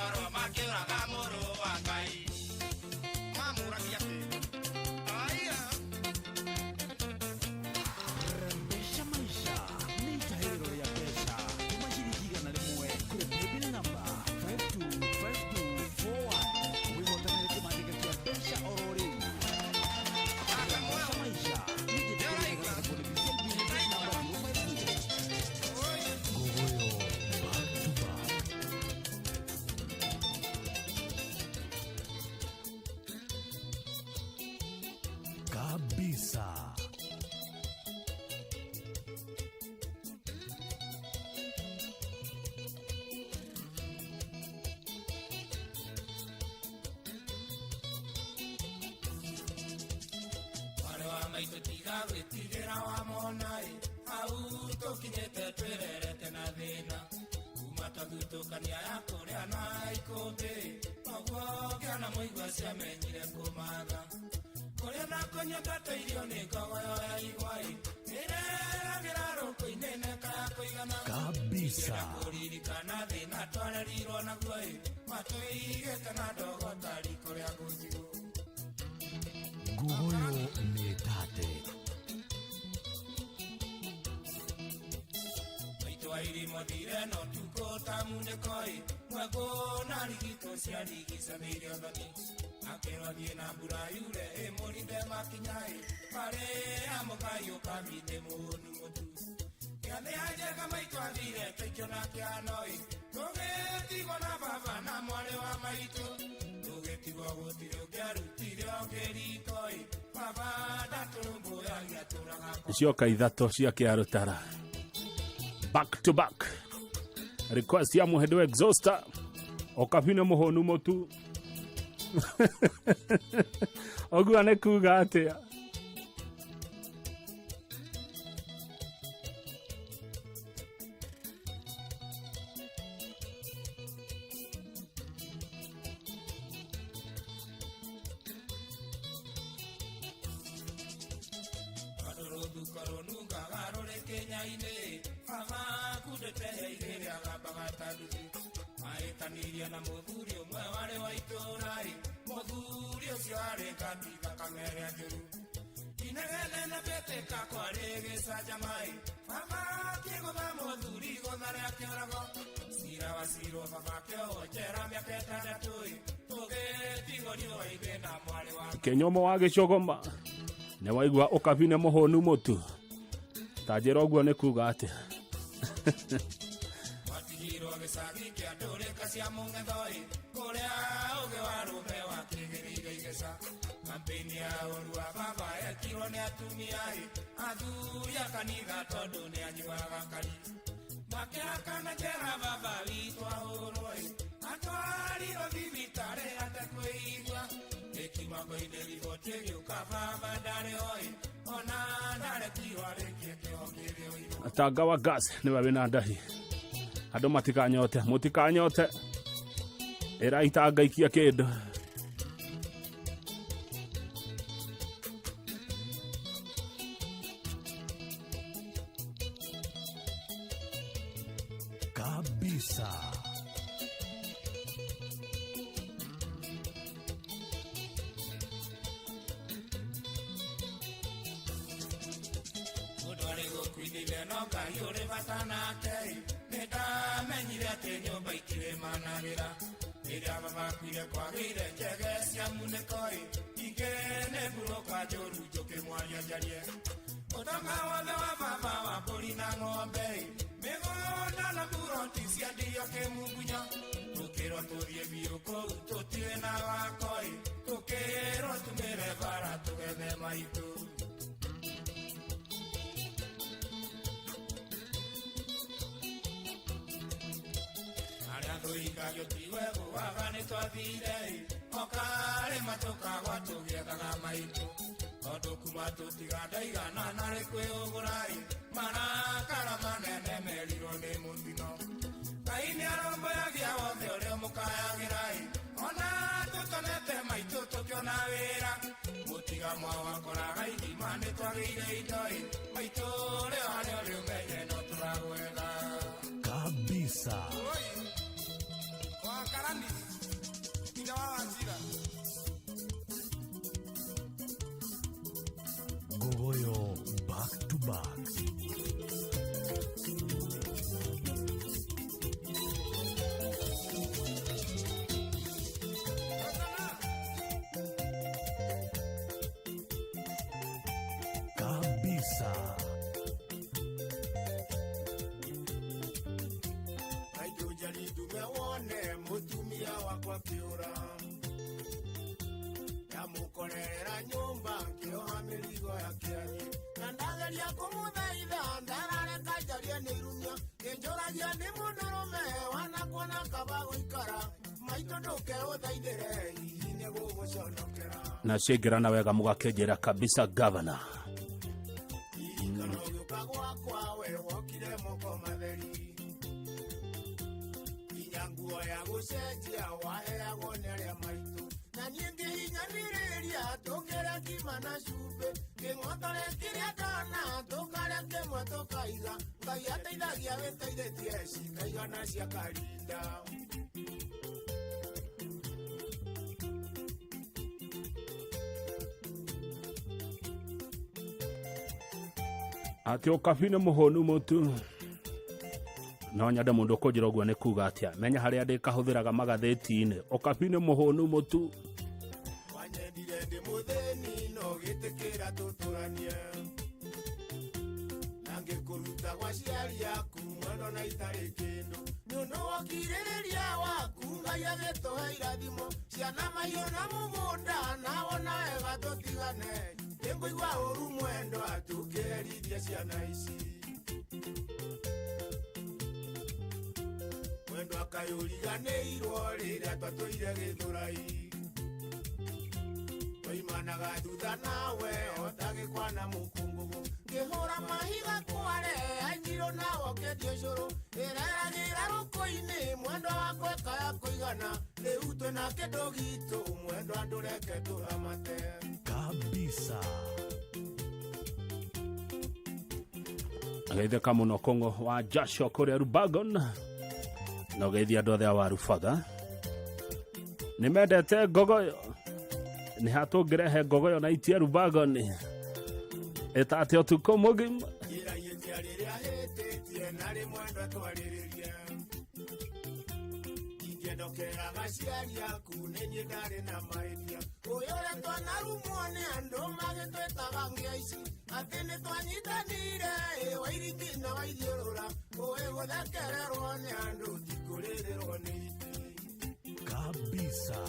oro makĩũraga mũrũ wa Ngai. Mamũragia kĩ? Aya. Rembesha maisha nĩ itahĩrĩro rĩa mbeca kuma ciringi 100 kũrĩ paybill number 525241 wĩhotanĩre kĩmanjĩka kĩa mbeca oro rĩu. Rembesha maisha nĩ njĩtĩkĩrie gatagatũ nĩ BCLB limited number 050. Nguguyo back to back. Kabisa. Mwarĩ wa maitũ tiga gwĩtigĩra wamona ĩ, hau tũkinyĩte twĩrerete na thĩna. Kuma twathutũkania ya kũrĩa na ikũmbĩ, noguo ngĩona mũigua ciamenyire kũmatha. Kũrĩa na kũnyua twatũirio nĩ ngogoyo ya igwa ĩ, nĩreragĩra rũkũ-inĩ na ĩkaya kũigana. Kabisa. Kũririkana Ririkana thĩna twarerirwo naguo ĩ matũigĩte na ndogo ta riko rĩa ngũnjigũ. Nguguyo nĩ tate. Maitũ wa irimo thire no tukũ ta munĩko ĩ mwekũ na rigitũ ciarigicanĩirio thoni. Akĩrwo thiĩ na mbura yure ĩmũrinde makinya ĩ marĩ amũkaiũka mĩtĩ mũhũnu mũtu. Gĩathĩ ya Njenga maitũ athire tũikio na kĩhano ĩ tũgĩtigwo na baba na mwarĩ wa maitũ. Tũgĩtigwo gũtirĩ ũngĩarutire o kĩriko ĩ baba ndatũrũmbũyagia tũraga. Cioka ithatũ cia kĩarũtara back to back request ya muhendo exhauster okabine muhonu mutu oguo nĩ kuga atĩa. Tondũ rũthuko rũnungaga rũrĩ kĩnya-inĩ baba kundĩte igĩrĩ agambaga ta nduthi. Mahĩtanirie na mũthuri ũmwe warĩ wa itũũra ĩ mũthuri ũcio arĩ ngati thakame ĩrĩa njũru. Inegene na mbĩtĩka kwarĩ gĩcanjama ĩ baba akĩgũtha mũthuri igũtha rĩa kĩũrago. Cira wacirwo baba akĩohwo njera mĩaka 6 ĩ tũgĩtigwo riũa ithe na mwarĩ wa Kĩnyomo wa gĩcogoma nĩ waigua ũkabine mũhũnu mũtu ta njĩra ũguo nĩ kuga atĩa. Watigirwo gĩcagi kĩa ndũrĩka cia mũng'etho ĩ kũrĩa ũgĩ wa rũme wakĩgĩrĩire igeca. Kampeni ya ũru wa baba yekirwo nĩ atumia ĩ athuri a kanitha tondũ nĩ anyuaga kari. Makĩhakana njera baba witũ ahũrwo ĩ atwarirwo thibitarĩ atekwĩigua. Ĩkiuma koine riboti ĩgĩũka baba ndarĩ ho ĩ ona ndarekirwo arĩkie kĩoho kĩrĩa oirwo. Tanga wa gas nĩwe wĩna ndahi andũ matikanyote mũtikanyote ĩra itangaikia kĩndũ. Kabisa. Mũndũ arĩ gũkuithithia no Ngai ũrĩ bata nake ĩ nĩ ndamenyire atĩ nyũmba itirĩ managĩra. Rĩrĩa baba akuire kwagĩire njege cia munĩko ĩ ingĩ nĩ mburũka njũru njũkĩ mwaria njarie. Ũtonga wothe wa baba wa mbũri na ng'ombe ĩ mĩgũnda na mburoti ciendirio kĩmungunyo. Tũkĩrwo tũthiĩ biũ kũu tũtirĩ na wako ĩ tũkĩrwo tumĩre bara tũgethe maitũ. Arĩa tũikagio tiwe gũaga nĩ twathire ĩ o karĩma tũkagwa tũgĩethaga maitũ. Tondũ kuma tũtiga ndaigana narĩ kwĩũgũra ĩ marakara manene merirwo nĩ mũtino. Ngai nĩ arũmbũyagia wothe ũrĩa ũmũkayagĩra ĩ ona tũtonete maitũ tũkĩona wĩra. Mũtiga mwawakoraga ithima nĩ twagĩire indo ĩ maitũ rĩo harĩa ũrĩ ũmenye no tũragwetha. Kabisa. Wakarani ithe wa Wanjira. Nguguyo back to back. Kabisa. Maitũ ndume wone mũtumia wakwa kĩũra. Ndamũkorerera nyũmba ngĩoha mĩrigo yake athiĩ. Na ndageria kũmũthaitha ndarareka njarie nĩ irumia. Kĩnjũragia nĩ mũndũrũme wanakuona kaba gũikara. Maitũ ndũke ũthaithĩre hihi nĩ gũgũconokera. Na ciaingĩrana wega mũgakĩnjĩra kabisa governor. Kana ũgĩũka gwakwa we wokire moko matheri. Nginya nguo ya gũcenjia waheagwo nĩ arĩa maitũ. Na niĩ ngĩhinyanĩrĩria tũkĩrĩa ngima na cumbĩ. Kĩng'otore kĩrĩa ndona tũkarĩa kĩmwe tũkaiga. Ngai ateithagia wĩteithĩtie cikaigana cia karinda. Atĩ ũkabi nĩ mũhũnu mũtu. No nyende mũndũ kũnjĩra ũguo nĩ kuga atĩa. Menya harĩa ndĩkahũthĩraga magathĩti-inĩ. Ũkabi nĩ mũhũnu mũtu. Wanyendire ndĩ mũthĩni no gĩtĩkĩra tũtũranie. Na ngĩkũruta gwa aciari aku mwendo na itarĩ kĩndũ. Nĩ ũndũ wa ũkirĩrĩria waku Ngai agĩtũhe irathimo. Ciana mahiũ na mũgũnda na wona wega tũtigane. Nĩngũigua ũru mwendo atũkĩherithia ciana ici. Mwendo akayũriganĩirwo rĩrĩa twatũire Gĩthũrai. Twaimanaga thutha nawe ota gĩkwa na mũkũngũgũ. Ngĩhũra mahiga kware anjirũ nawe ũkĩendia ũcũrũ. Ĩreragĩra rũkũ-inĩ mwendo wakwa ĩkaya kũigana. Rĩu twĩna kĩndũ gitũ mwendo andũreke tũramate. Kabisa. Geithĩka mũno Kũng'ũ wa Joshua kũrĩa Rubagon. Na ũgeithia andũ othe a Warubaga. Nĩ mendete ngogoyo. Nĩ ha tũngĩrehe ngogoyo na itie Rubagon. Ĩtate ũtukũ mũgima. Njĩra ihĩtia rĩrĩa hĩtĩtie na rĩmwe twarĩrĩrie. Ingĩendokeraga aciari aku nĩ niĩ ndarĩ na mahĩtia. Ũyũ ũrĩa twanarumwo nĩ andũ magĩtwĩtaga ngĩa ici. Atĩ nĩ twanyitanire ĩ wairiti na waithiũrũra. Ũĩ gũthekererwo nĩ andũ ti kũrĩrĩrwo nĩ iti. Kabisa.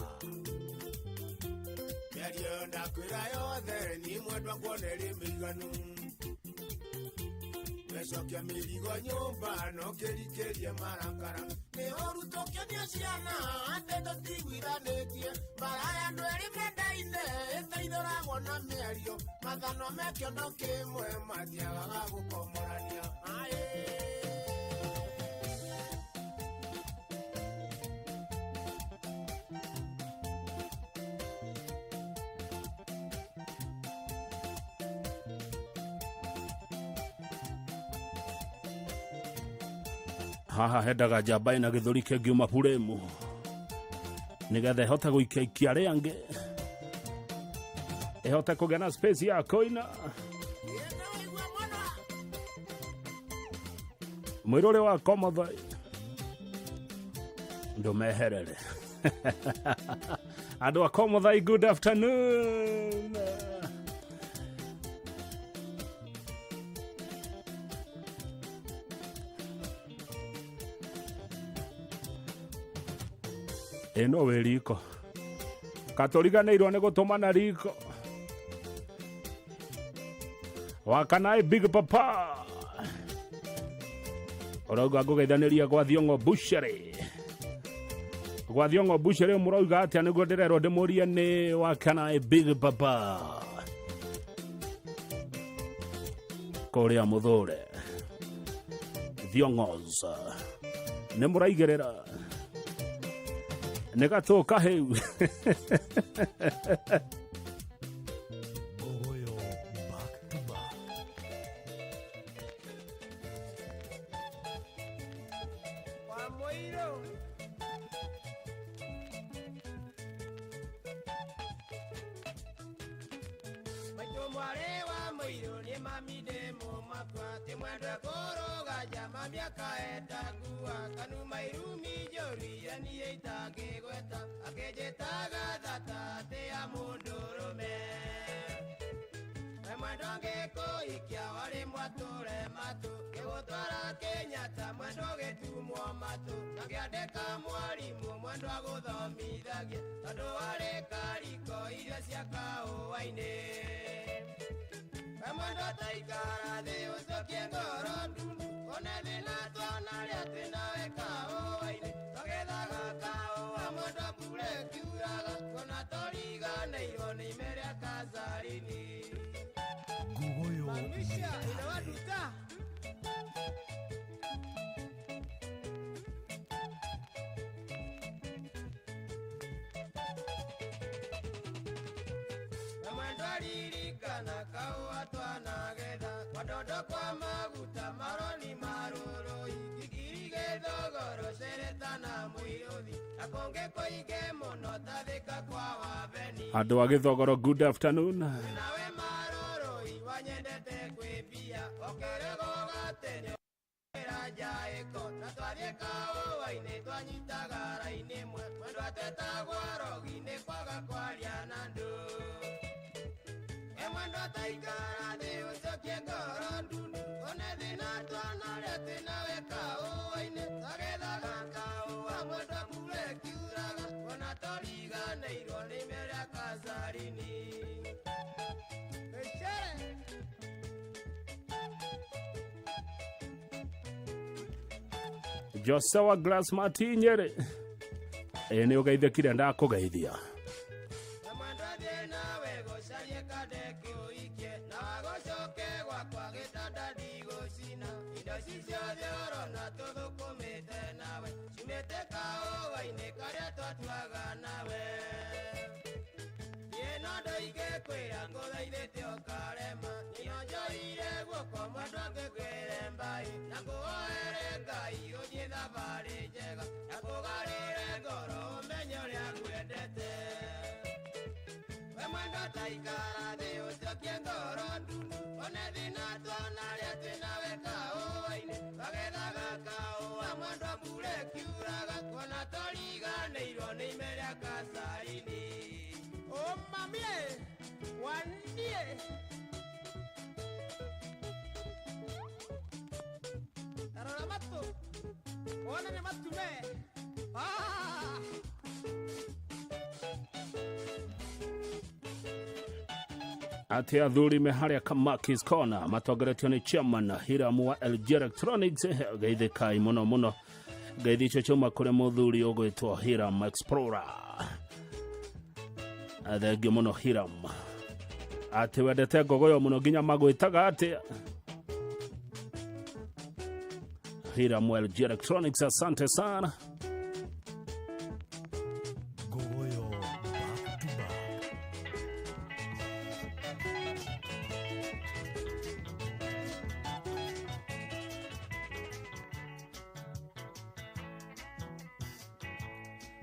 Mĩario ĩyo ndakwĩra yothe niĩ mwendwa nguona ĩrĩ mĩiganu. Wecokia mĩrigo nyũmba no kĩrikĩrie marakara. Nĩ ũru tũkĩonia ciana atĩ tũtiguithanĩtie. Mbara ya andũ erĩ mendaine ĩteithũragwo na mĩario. Mathano me kĩondo kĩmwe matiagaga gũkomorania. Aĩ. Haha hendaga njamba ĩna gĩthũri kĩngiuma buremu nĩgetha ĩhote gũikia ikia arĩa angĩ, ĩhote kũgĩa na space ya kũina. Mwĩrũrĩ wa Komothai ndũmeherere. Andũ a Komothai, good afternoon. Ĩno wĩ riko katũriganĩirwo nĩ gũtũmana riko wakanaĩ big papa ũrauga ngũgeithanĩria gwa Thiong'o Butchery. Gwa Thiong'o Butchery mũrauga atĩa nĩguo ndĩrerwo ndĩmũrie nĩ wakanaĩ big papa kũrĩa mũthũre Thiong'os nĩ mũraigĩrĩra nĩ gatũ kahĩu. Ngogoyo back to back. Wa mũirũ. Maitũ mwarĩ wa mũirũ nĩ mami ndĩ mũmakwa ti mwendwe kũrũga njama mĩaka etangua kanuma irumi njũru iria niĩ itangĩgweta akĩnjĩtaga thata atĩ ya mũndũrũme. We mwendwa ngĩkũhikia warĩ mwatũre matũ ngĩgũtwara Kenyatta mwendwa ũgĩtumwo matũ ngakĩandĩka mwarimũ mwendwa gũthomithagia tondũ warĩ kariko irio cia kahũa-inĩ. We mwendwa taikara thĩ ũcokie ngoro ndundu one thĩna twanarĩa twĩ nawe kahũa-inĩ twagethaga kahũa mwendwa mbura ĩkiuraga kuona tũriganĩirwo nĩ ime rĩa Kazarini. Ngogoyo Mamisha inawaduta. Twaririkana kaũa twanagetha Wadodo kwa maguta maroni marũrũ Ikigiri gĩthogoro cereta na mũirũthi Na kũngĩ kũingĩ mũno tathĩka kwa wabeni. Andũ a Gĩthogoro, good afternoon. Nawe marũrũ wanyendete kwĩbia Ũkĩrĩgo gatene njaĩko na twathiĩ kaũa-inĩ twanyitaga raini ĩmwe mwendwa atetagwo rogi-inĩ kwaga kwaria na andũ. E mwendwa taikara thĩ ũcokie ngoro ndundu one thĩna twanarĩa twĩnawe kaũa-inĩ twagethaga kaũa mwendwa mbura ĩkiuraga ona tũriganĩirwo nĩ mĩrĩa kacarini. Ĩcere. Josewa Glass Matinyere ĩ nĩ ũgeithĩkire ndakũgeithia. Ati athuri me harĩa Kamakis Corner matongoretio nĩ chairman Hiram wa LG Electronics geithĩkai mũno mũno. Ngeithi icio ciauma kũrĩ mũthuri ũgwĩtwo Hiram Explorer. Thengio mũno Hiram. Atĩ wendete ngogoyo mũno nginya magwĩtaga atĩa. Hiram wa LG Electronics, asante sana. Ngogoyo back to back.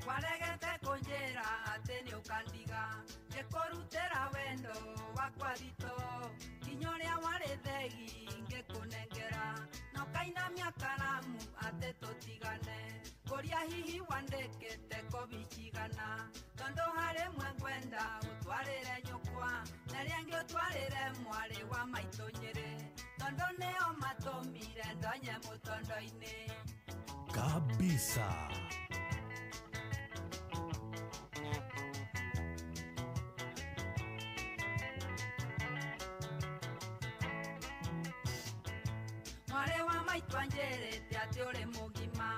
Waregete kũnjĩra atĩ nĩ ũkandiga ngĩkũrutĩra wendo wakwa ritũ nginya ũrĩa warĩ thegi ngĩkũnengera na ũkainamia karamu atĩ tũtigane kũria hihi wandĩkĩte kobi cigana tondũ harĩ mwe ngwenda ũtwarĩre nyũkwa na rĩngĩ ũtwarĩre mwarĩ wa maitũ Nyĩrĩ tondũ nĩo matũmire ndonye mũtondo-inĩ. Kabisa. Mwarĩ wa maitũ anjĩrĩte atĩ ũrĩ mũgima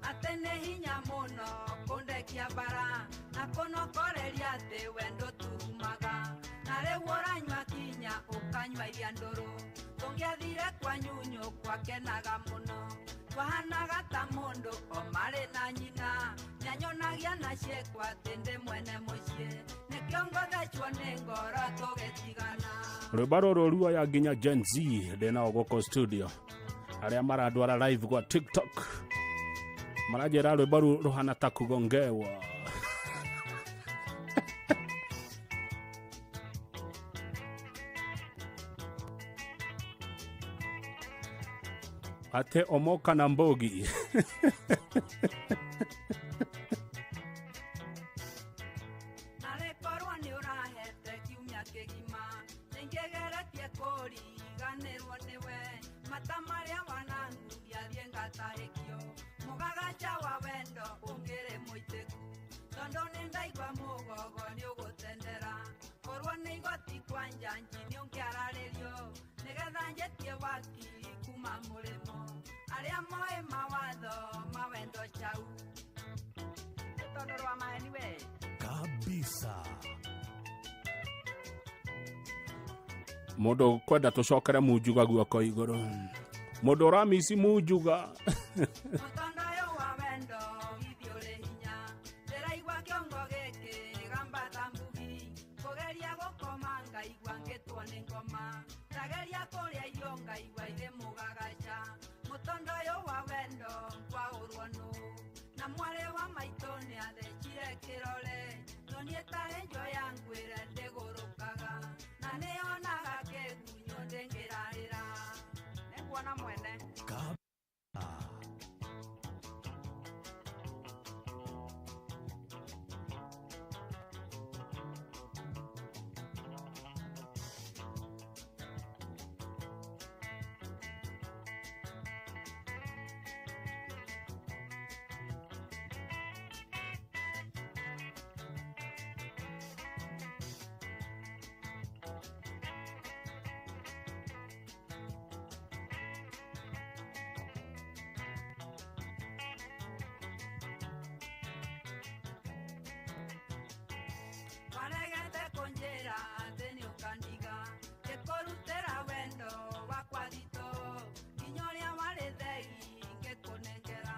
atĩ nĩ hinya mũno kũndekia bara na kũnokoreria atĩ wendo turumaga na rĩu ũranyua kinya ũkanyua iria ndũrũ tũngĩathire kwa nyunyu kwakenaga mũno twahanaga ta mũndũ o marĩ na nyina nĩanyonagia na ciĩko atĩ ndĩ mwene mũciĩ nĩkĩo ngothecwo nĩ ngoro tũgĩtigana. Rwĩmbo rũrũ ruoya nginya Gen Z ndĩnao gũkũ studio arĩa marandwara live gwa TikTok maranjĩra rwĩmbo rũu rũhana ta kugongewa. Ate omoka na mbogi. Narĩkorwo nĩ ũrahete kiumia kĩgima nĩngĩgeretie kũriganĩrwo nĩwe mata marĩa wananguria thiĩ ngatahĩkio mũgagaca wa wendo ũngĩrĩ mũitĩku tondũ nĩ ndaigua mũgogo nĩ ũgũtendera korwo nĩ igoti kwa njanji nĩ ũngĩararĩrio nĩgetha njĩtie wakiri kuma mũrĩmo arĩa moĩ mawatho ma wendo chau tondũ rwa maheni we Kabisa. Mũndũ kwenda tũcokere munjuga guoko igũrũ mũndũ ũramici munjuga. Mũtondo ũyũ wa wendo githĩ ũrĩ hinya ndĩraigua kĩongo gĩkĩ gamba ta mbugi kũgeria gũkoma ngaigua ngĩtwo nĩ ngoma. Kuona mwene. Ka Waregete kũnjĩra atĩ nĩũkandiga ngĩkũrutĩra wendo wakwa thitũ nginya ũrĩa warĩ thegi ngĩkũnengera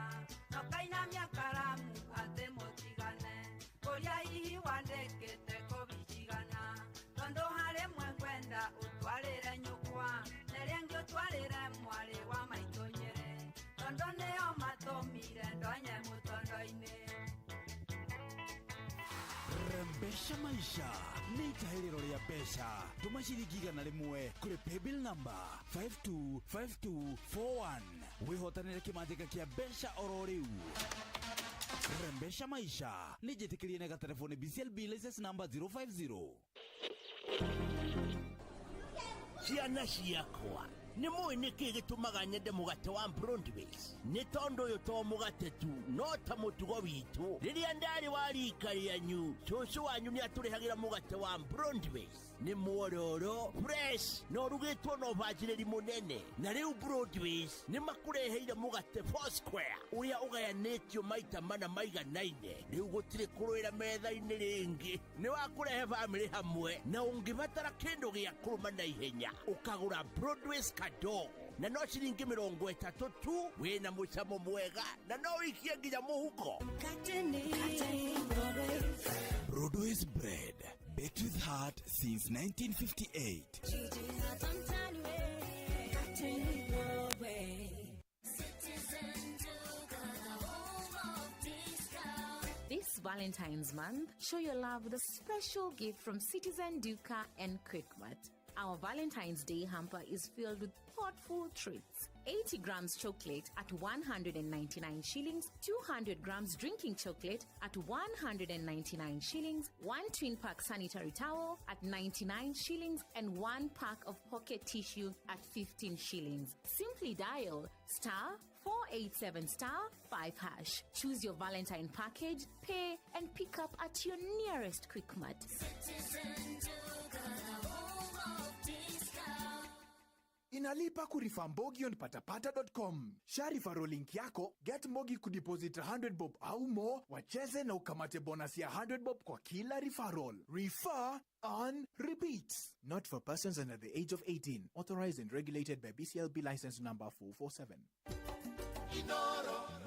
na ũkainamia karamu atĩ mũtigane kũrĩa hihi wandĩkĩte kobi cigana tondũ harĩ mwe ngwenda ũtwarĩre nyũkwa na ĩrĩa ĩngĩ ũtwarĩre mwarĩ wa maitũ Nyĩrĩ tondũ nĩo matũmire ndonye mũtondo-inĩ. Rembesha maisha nĩ itahĩrĩro rĩa mbeca. Tũma ciringi 100 kũrĩ paybill number 525241 wĩhotanĩre kĩmanjĩka kĩa mbeca oro rĩu. Rembesha maisha nĩ njĩtĩkĩrie na gatelefoni BCLB license number 050. Ciana ciakwa, nĩ mũĩ nĩkĩ gĩtũmaga nyende mũgate wa Broadways? Nĩ tondũ ũyũ to mũgate tu, no ta mũtugo witũ. Rĩrĩa ndarĩ wa rika rĩanyu, cũcũ wanyu nĩ atũrehagĩra mũgate wa Broadways. Nĩ mwororo, fresh, na ũrugĩtwo na ũbacĩrĩri mũnene. Na rĩu Broadways nĩ makũreheire mũgate Four Square ũrĩa ũgayanĩtio maita mana maiganaine. Rĩu gũtirĩ kũrũĩra metha-inĩ rĩngĩ, nĩ wa kũrehe bamĩrĩ hamwe. Na ũngĩbatara kĩndũ gĩa kũrũma na ihenya, ũkagũra Broadways kadogo na no ciringi 30 tu, wĩna mũcamo mwega na no ũikie nginya mũhuko. Broadways bread, baked with heart since 1958. This Valentine's month, show your love with a special gift from Citizen Duka and Quickmart. Our Valentine's Day hamper is filled with thoughtful treats. 80 grams chocolate at 199 shillings, 200 grams drinking chocolate at 199 shillings, 1 twin pack sanitary towel at 99 shillings, and 1 pack of pocket tissue at 15 shillings. Simply dial star 487 star 5 hash. Choose your Valentine package, pay, and pick up at your nearest Quickmart. Inalipa kurifa Mbogi on patapata.com. Share referral link yako, get Mbogi kudeposit 100 bob au more, wacheze na ukamate bonus ya 100 bob kwa kila referral. Refer on repeat. Not for persons under the age of 18. Authorized and regulated by BCLB license number 447.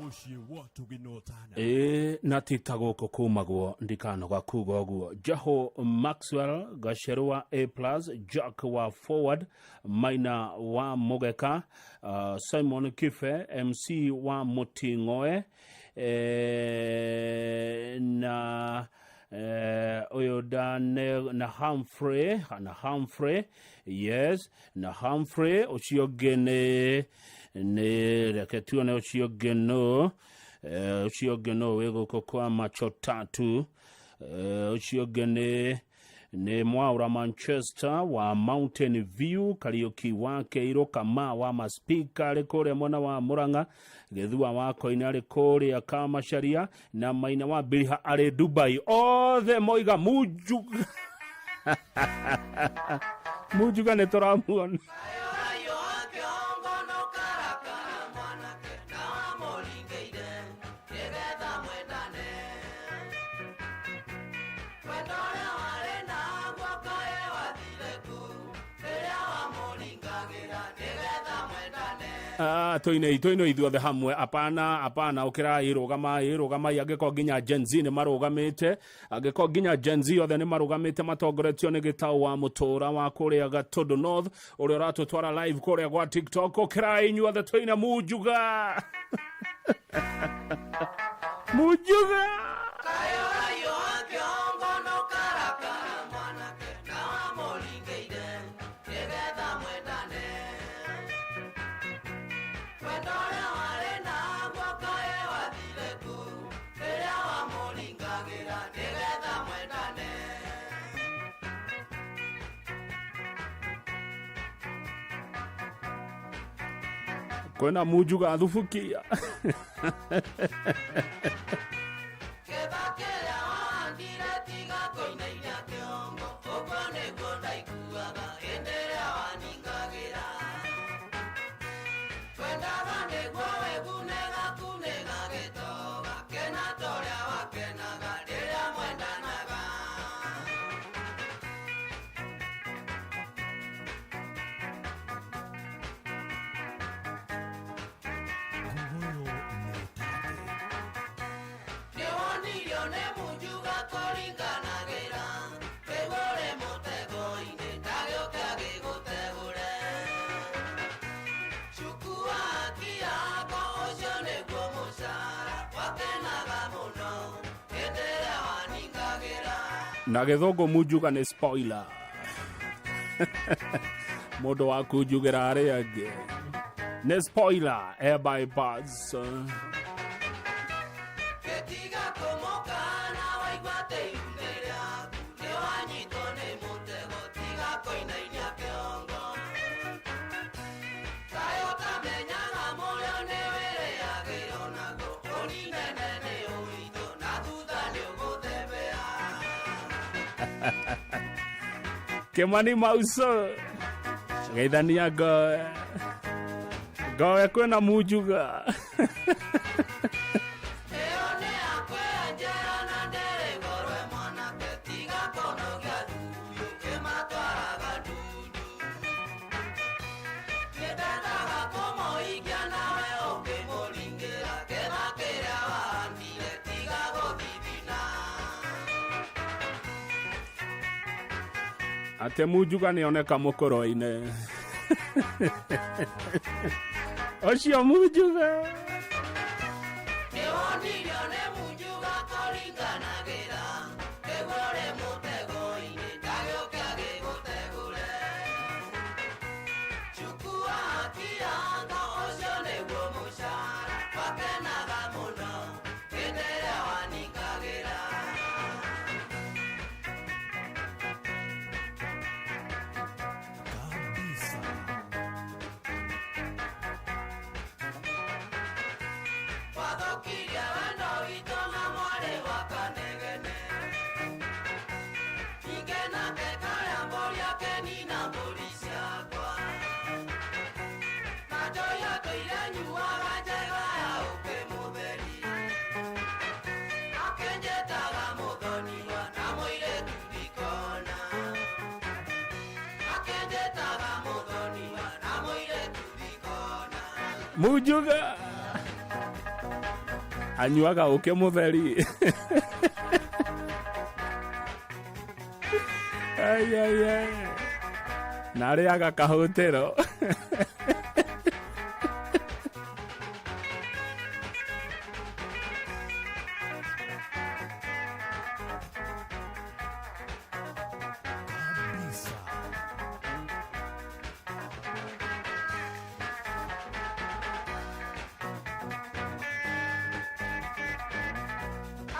Mũciĩ wa tũginotana. Ĩĩ na ti ta gũkũ kumagwo ndikanoga kuga ũguo. Jaho Maxwell Gaceru wa A plus, Jack wa Forward, Maina wa Mũgeka, Simon Kife MC wa Mũting'oe, na ũyũ Dane na Humphrey, na Humphrey, yes, na Humphrey ũcio ũngĩ nĩ reke tuone ũcio ũngĩ nũ, ũcio ũngĩ nũ wĩ gũkũ kwa macho tatu, ũcio ũngĩ nĩ Mwaura Manchester wa Mountain View, Kariuki wa Keiro, Kama wa Maspika arĩ kũrĩa mwena wa Murang'a, Gĩthua wa Koine arĩ kũrĩa Kamacharia, na Maina wa Biliha arĩ Dubai. Othe moiga Munjuga. Munjuga nĩ tũramuona. Tuine tuine ithuothe hamwe, apana apana, ukirai rugamai rugamai, angikorwo nginya Gen Z ni marugamite, angikorwo nginya Gen Z othe ni marugamite matongoretio ni gitau wa mutura wa kuria Gatundu North uria uratutwara live kuria gwa TikTok, ukirai inyuothe tuine Munjuga. Munjuga. Wendo ũrĩa warĩ naguo kaĩ wathire kũ? Rĩrĩa wamũringagĩra nĩgetha mwendane. Kwĩna munjuga thubukia. Kĩba kĩrĩa wahandire tiga kũinainia kĩongo, ũguo nĩguo ndaiguaga hĩndĩ ĩrĩa waningagĩra. Twendaga nĩguo wĩgune gakunĩga gĩtoga, kena ta ũrĩa wakenaga rĩrĩa mwendanaga. Nĩwonirio nĩ munjuga kũringanagĩra, wĩgũre mũtego-inĩ ndagĩũke gĩgũtegũre. Chukua haki yako, ũcio nĩguo mũcara, wakenaga mũno hĩndĩ ĩrĩa waningagĩra. Na gĩthũngũ munjuga nĩ spoiler. Mũndũ wa kunjugĩra arĩa angĩ nĩ spoiler air bypass. Gĩtiga kũmũkana waigua atĩ ihu nĩ rĩaku, nĩwanyitwo nĩ mũtego tiga kũinainia kĩongo. Kaĩ ũtamenyaga mũrĩo nĩwĩrĩagĩrwo naguo, ũninene nĩ ũritũ na thutha nĩũgũthebea. Kimani Mauso geithania ngoe ngoe kwĩna munjuga. Ĩyo nĩ yakwenjera na ndĩrĩ goro mwanake, tiga kũnogia thuri ũkĩmatwaraga ndundu. Nĩndendaga kũmũhikia nawe ũkĩmũringĩra, kĩba kĩrĩa wahandire tiga gũthithina. Atĩ munjuga nĩoneka mũkũrwe-inĩ. Ũcio munjuga. Nĩwonirio nĩ munjuga kũringanagĩra, wĩgũre mũtego-inĩ ndagĩũke agĩgũtegũre. Chukua haki yako, ũcio nĩguo mũcara, wakenaga mũno hĩndĩ ĩrĩa waningagĩra. Wathũkirie wendo witũ na mwarĩ wa Kanegene, ningĩ nake karĩa mbũri akenina mbũri ciakwa. Na njohi atũire nyuaga njega ya ũkĩ mũtheri, akĩnjĩtaga mũthoniwa na mũirĩtu ndikona. Akĩnjĩtaga mũthoniwa na mũirĩtu ndikona. Munjuga anyuaga ũkĩ mũtheri. Ai, ai, ai. Na arĩaga kahũtĩro.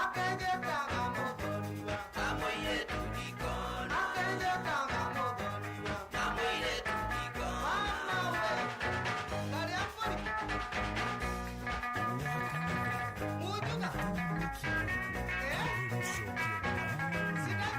Akenjetaga mũthoniwa na mũirĩtu ndikona. Akenjetaga mũthoniwa na mũirĩtu ndikona. Mama we, karĩa mbũri. Munjuga. Sida.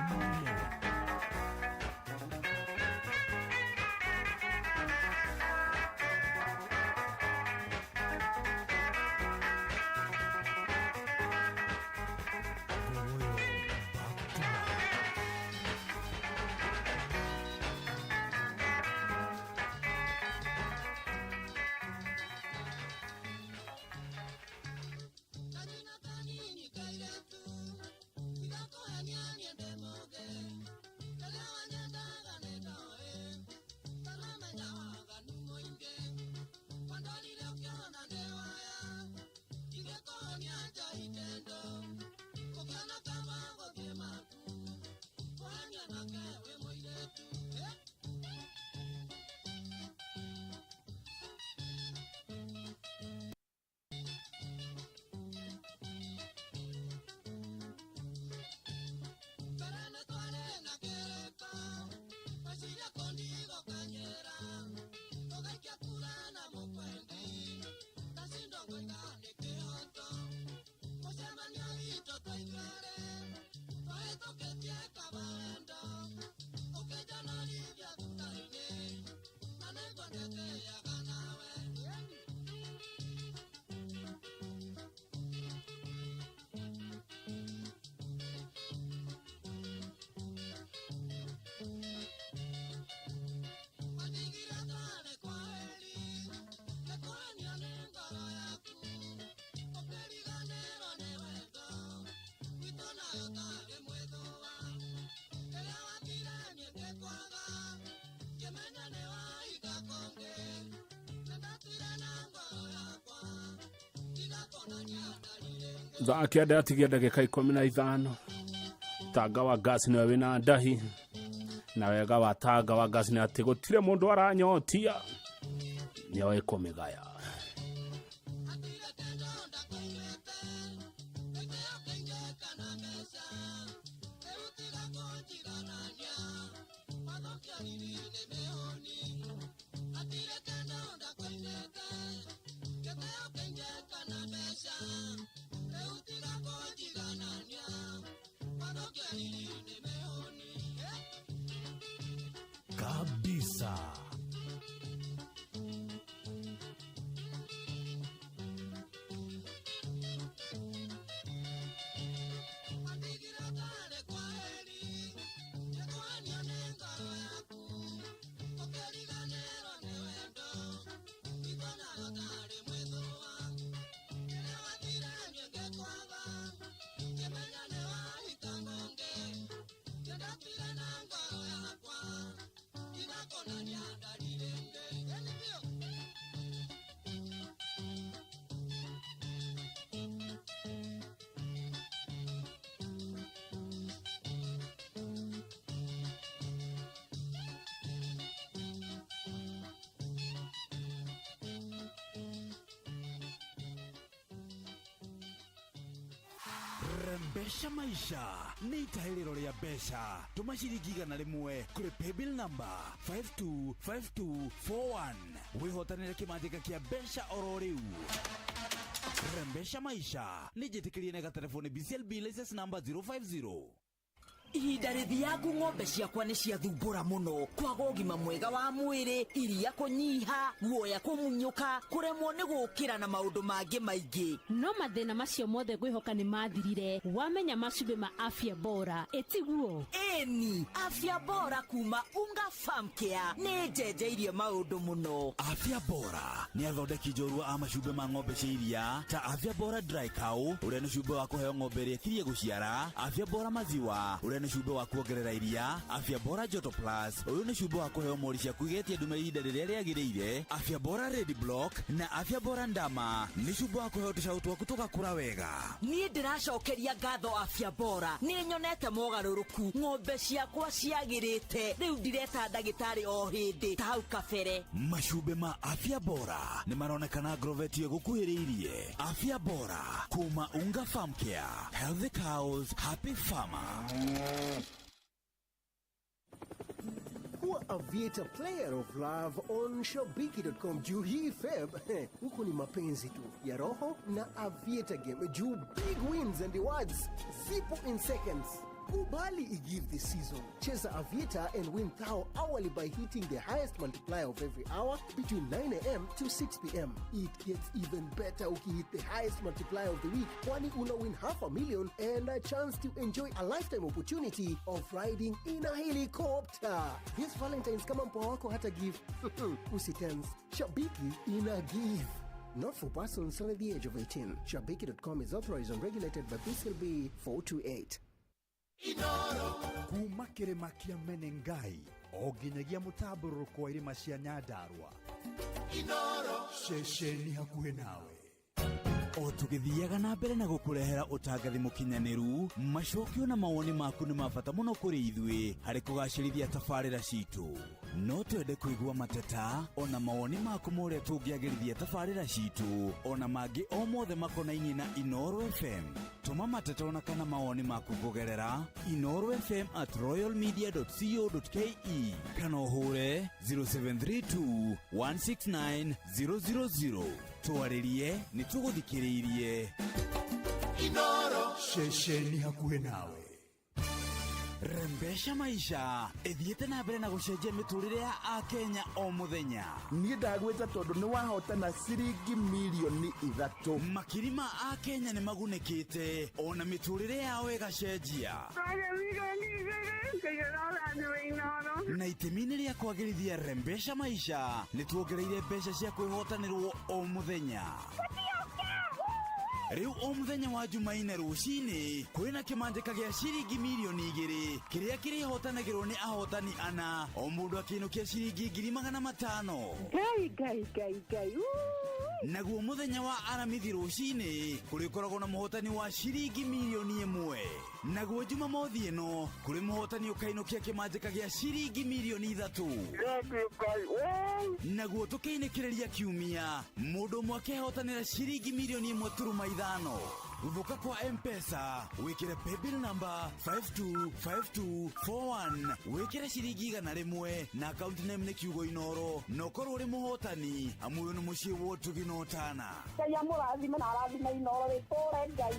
Thaa 9 yatigia ndagĩka 15. Tanga wa gas nĩwe wĩna ndahi, na wega wa tanga wa gas nĩ atĩ gũtirĩ mũndũ aranyotia, nĩoĩ kũmĩgaya. Kabisa. Rembesha maisha nĩ itahĩrĩro rĩa mbeca. Tũma ciringi 100 kũrĩ paybill number 525241 wĩhotanĩre kĩmanjĩka kĩa mbeca oro rĩu. Rembesha maisha nĩ njĩtĩkĩrie na gatelefoni BCLB license number 050. Ihinda rĩthiangu ng'ombe ciakwa nĩ ciathumbũra mũno, kwaga ũgima mwega wa mwĩrĩ, iria kũnyiha, guoya kũmunyũka, kũremwo nĩ gũkĩra na maũndũ mangĩ maingĩ. No mathĩna macio mothe ngwĩhoka nĩ mathirire wamenya macumbĩ ma Afya Bora, ĩtiguo? Ĩni, Afya Bora kuma Unga Farm Care nĩ njenjeirie maũndũ mũno. Afya Bora nĩ athondeki njorua a macumbĩ ma ng'ombe cia iria ta Afya Bora Dry Cow, ũrĩa nĩ cumbĩ wa kũheo ng'ombe ĩrĩa ĩkirie gũciara, Afya Bora Maziwa, ũrĩa nĩ cumbĩ wa kuongerera iria, Afya Bora Joto Plus, ũyũ nĩ cumbĩ wa kũheo mori ciaku igetie ndume ihinda rĩrĩa rĩagĩrĩire, Afya Bora Red Block na Afya Bora Ndama nĩ cumbĩ wa kũheo tũcaũ twaku tũgakũra wega. Niĩ ndĩracokeria ngatho Afya Bora, nĩ nyonete mogarũrũku, ng'ombe ciakwa ciagĩrĩte, rĩu ndireta ndagĩtarĩ o hĩndĩ ta hau kabere. Macumbĩ ma Afya Bora nĩ maronekana Grovet ĩgũkuhĩrĩirie. Afya Bora kuma Unga Farm Care, healthy cows, happy farmer. Kuwa Aviator player of love on Shabiki.com juu hii Feb huku ni mapenzi tu ya roho na Aviator game juu big wins and rewards zipo in seconds. Kubali igive this season. Cheza Aviator and win thou hourly by hitting the highest multiplier of every hour between 9 a.m. to 6 p.m. It gets even better ukihit the highest multiplier of the week, kwani una win 500,000 and a chance to enjoy a lifetime opportunity of riding in a helicopter. This Valentine's kama mpoa wako hata give, usitense. Shabiki ina give. Not for persons under the age of 18. Shabiki.com is authorized and regulated by PCLB 428. Kuma kĩrĩma kĩa Menengai o nginyagia mũtambũrũrũko wa irĩma cia Nyandarua, ceceni hakuhĩ nawe. O tũgĩthiaga na mbere na gũkũrehera ũtangathi mũkinyanĩru, macokio na mawoni maku nĩ ma bata mũno kũrĩ ithuĩ harĩ kũgacĩrithia tabarĩra citũ. No twende kũigua mateta ona mawoni maku ma ũrĩa tũngĩagĩrithia tabarĩra citũ ona mangĩ o mothe makonainie na Inooro FM. Tũma mateta ona kana mawoni maku kũgerera inoorofm@royalmedia.co.ke kana ũhũre 0732 169 000. Twarĩrie, nĩ tũgũthikĩrĩirie. Ceceni hakuhĩ nawe. Rembesha maisha ĩthiĩte na mbere na gũcenjia mĩtũrĩre ya akenya o mũthenya. Niĩ ndagwĩta tondũ nĩ wahotana ciringi mirioni 3. Makiri ma akenya nĩ magunĩkĩte ona mĩtũrĩre yao ĩgacenjia. Na itemi-inĩ rĩa kwagĩrithia Rembesha maisha nĩ tuongereire mbeca cia kwĩhotanĩrwo o mũthenya. Rĩu o mũthenya wa Jumaine rũcinĩ kwĩna kĩmanjĩka gĩa ciringi mirioni 2 kĩrĩa kĩrĩhotanagĩrwo nĩ ahotani ana, o mũndũ akĩinũkia ciringi 500,000. Ngai ngai ngai ngai. Naguo mũthenya wa aramithi rũcinĩ kũrĩkoragwo na mũhotani wa ciringi mirioni 1. Naguo jumamothi ĩno kũrĩ mũhotani ũkainũkia kĩmanjĩka gĩa ciringi mirioni 3. Naguo tũkĩinĩkĩrĩria kiumia mũndũ ũmwe akehotanĩra ciringi mirioni 1.5. Guthuka kwa Mpesa wikire paybill number 525241, wikire ciringi 100 na account name nĩ kiugo Inoro, na ũkorwo ũrĩ mũhotani amu ũyũ nĩ mũciĩ wa ũtugi na ũtana. Ngai amũrathime na arathime Inoro rĩtũre Ngai.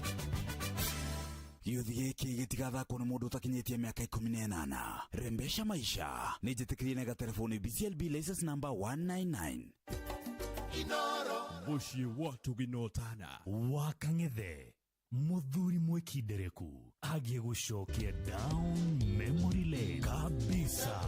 Gĩũthi gĩkĩ gĩtigathakwo nĩ mũndũ ũtakinyĩtie mĩaka 18. Rembesha maisha nĩ njĩtĩkĩrie na gatelefoni BCLB license number 199. Mũciĩ wa ũtugi na ũtana wa Kang'ethe, mũthuri mwĩkindereku agiĩ gũcokia down memory lane kabisa.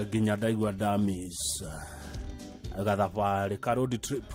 Nginya ndaigua ndamis gathabarĩ ka road trip.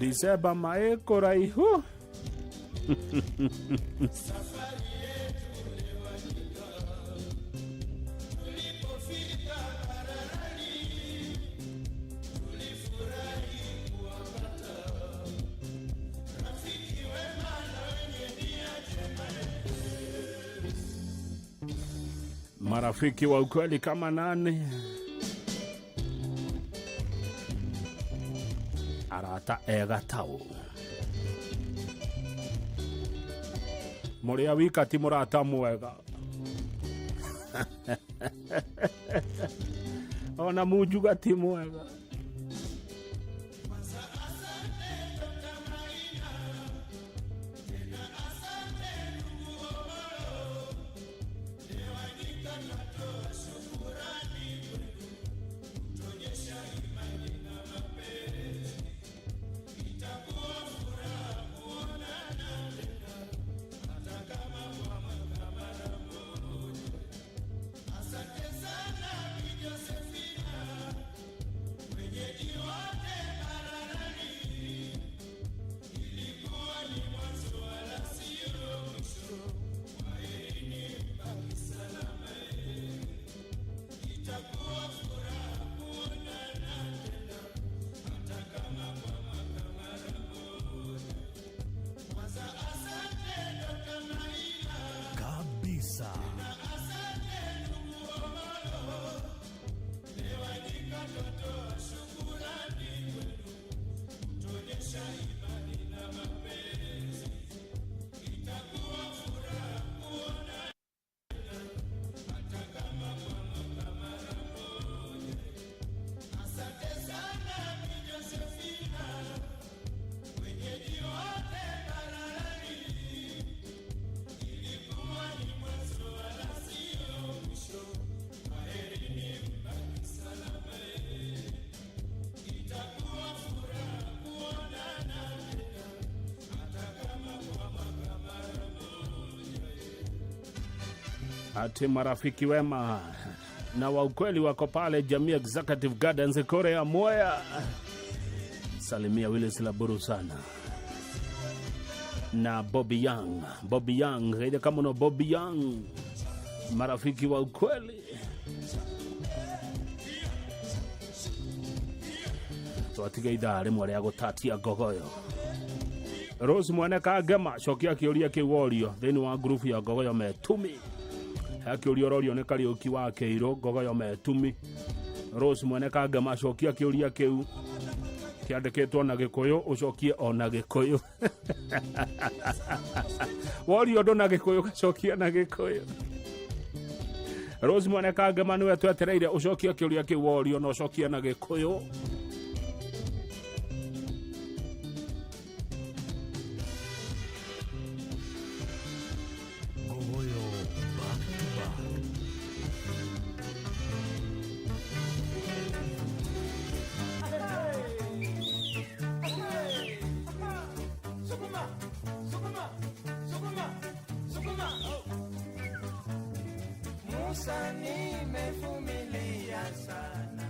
Dicemba maĩ kũraihu. Marafiki wa ukweli kama nani? Arata ega tau. Mũrĩa wika ti mũrata mwega. Ona munjuga ti mwega. Kabisa. Ati marafiki wema na wa ukweli wako pale Jamii Executive Gardens Korea Mwea. Salimia Willis Laburu sana na Bobby Young. Bobby Young, ile kama una Bobby Young, marafiki wa ukweli. Twatiga ithaa rĩmwe rĩa gũtatia ngogoyo. Rose mwene Kangema, cokia kĩũria kĩu worio thĩinĩ wa ngurubu ya Ngogoyo Metumi. He kĩũria ũrorio nĩ Kariũki wa Kĩirũ, Ngogoyo Metumi. Rose mwene Kangema, cokia kĩũria kĩu kĩandĩkĩtwo na Gĩkũyũ, ũcokie o na Gĩkũyũ. Worio ũndũ na Gĩkũyũ, gacokia na Gĩkũyũ. Rose mwene Kangema nĩwe twetereire ũcokie kĩũria kĩu worio na ũcokie na Gĩkũyũ. Ngogoyo back to back. Sukuma, sukuma, sukuma, sukuma. Musa, nimevumilia sana.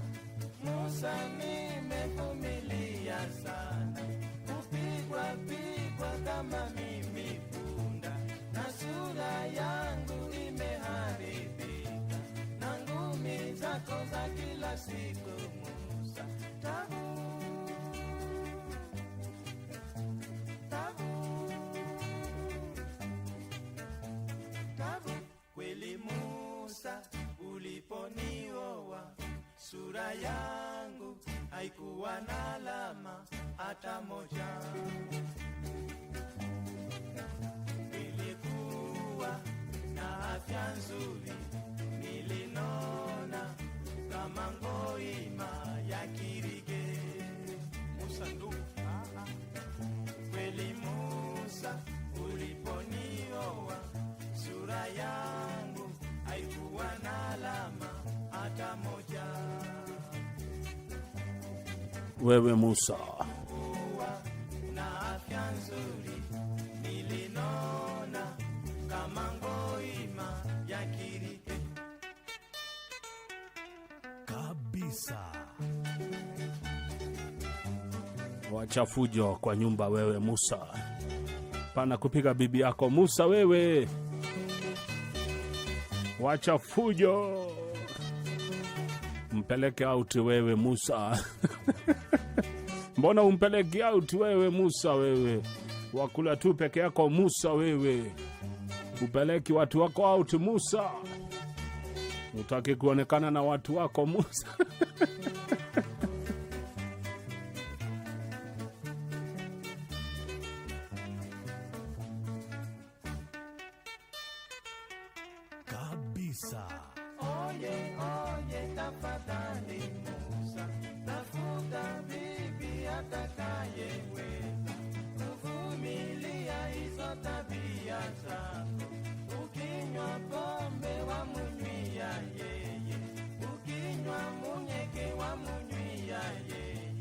Musa, nimevumilia sana. Kupigwa pigwa kama mimi punda, na sura yangu imeharibika, na ngumi zako za kila siku Musa. Tabu, tabu, tabu. Kweli Musa, uliponioa sura yangu haikuwa na alama hata moja. Nilikuwa na afya nzuri, nilinona kama ngoima ya kirige. Musa ndugu, kweli Musa, uliponioa sura yangu haikuwa na alama hata moja. Wewe Musa. Na afya nzuri nilinona kama ngoima ya kirike. Kabisa. Wacha fujo kwa nyumba wewe Musa. Pana kupiga bibi yako Musa wewe. Wacha fujo. Mpeleke out wewe Musa. Mbona umpeleke out wewe Musa wewe? Wakula tu peke yako Musa wewe. Upeleki watu wako out Musa. Utaki kuonekana na watu wako Musa. Kabisa. Oye, oye, tafadhali Musa, tafuta bibi atakayeweza kuvumilia hizo tabia zako. Ukinywa pombe wamunywia yeye, ukinywa munyeke wamunywia yeye.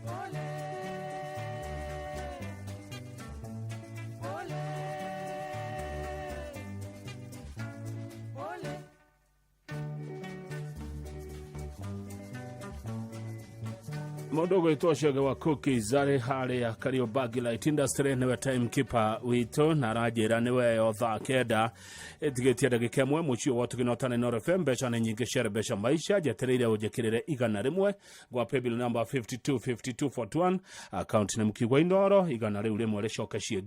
Pole, pole, pole. Mũndũ ũgwĩtwo Chege wa Cookies arĩ harĩa Kariobangi Light Industry nĩwe timekeeper witũ na aranjĩra nĩwe yo thaa 9 ĩtigĩtie ndagĩka 1 mũciĩ wa Ũtugĩ na Inooro FM. Mbeca nĩ nyingĩ cere mbeca maisha, njetereire ũnjĩkĩrĩre 100 gwa paybill number 525241, account nĩ Mkigwa Inooro, 100 rĩcoke ciĩ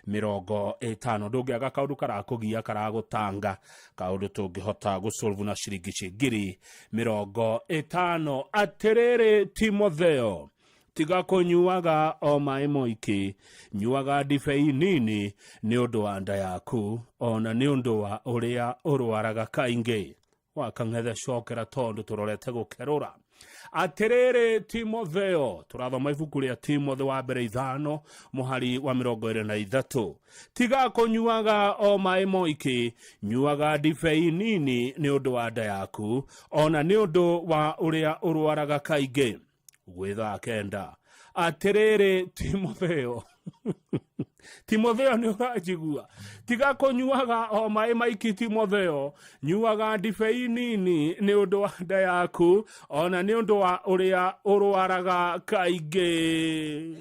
50,000. Ndũngĩaga kaũndũ karakũgia karagũtanga, kaũndũ tũngĩhota gũsolve na ciringi ciĩ 50,000. Atĩrĩrĩ Timotheo, tiga kũnyuaga o maĩ moiki, nyuaga ndibei nini nĩ ũndũ wa nda yaku, ona nĩ ũndũ wa ũrĩa ũrwaraga kaingĩ. Wakang'ethe cokera tondũ tũrorete gũkerũra. Atĩrĩrĩ Timotheo, tũrathoma ibuku rĩa Timothy wa mbere 5 mũhari wa 23. Tiga kũnyuaga o maĩ moiki, nyuaga ndibei nini nĩ ũndũ wa nda yaku, ona nĩ ũndũ wa ũrĩa ũrwaraga kaingĩ. Gwĩ thaa 9. Atĩrĩrĩ Timotheo, Timotheo nĩ ũranjigua, tiga kũnyuaga o maĩ maiki Timotheo, nyuaga ndibei nini nĩ ũndũ wa nda yaku, ona nĩ ũndũ wa ũrĩa ũrwaraga kaingĩ.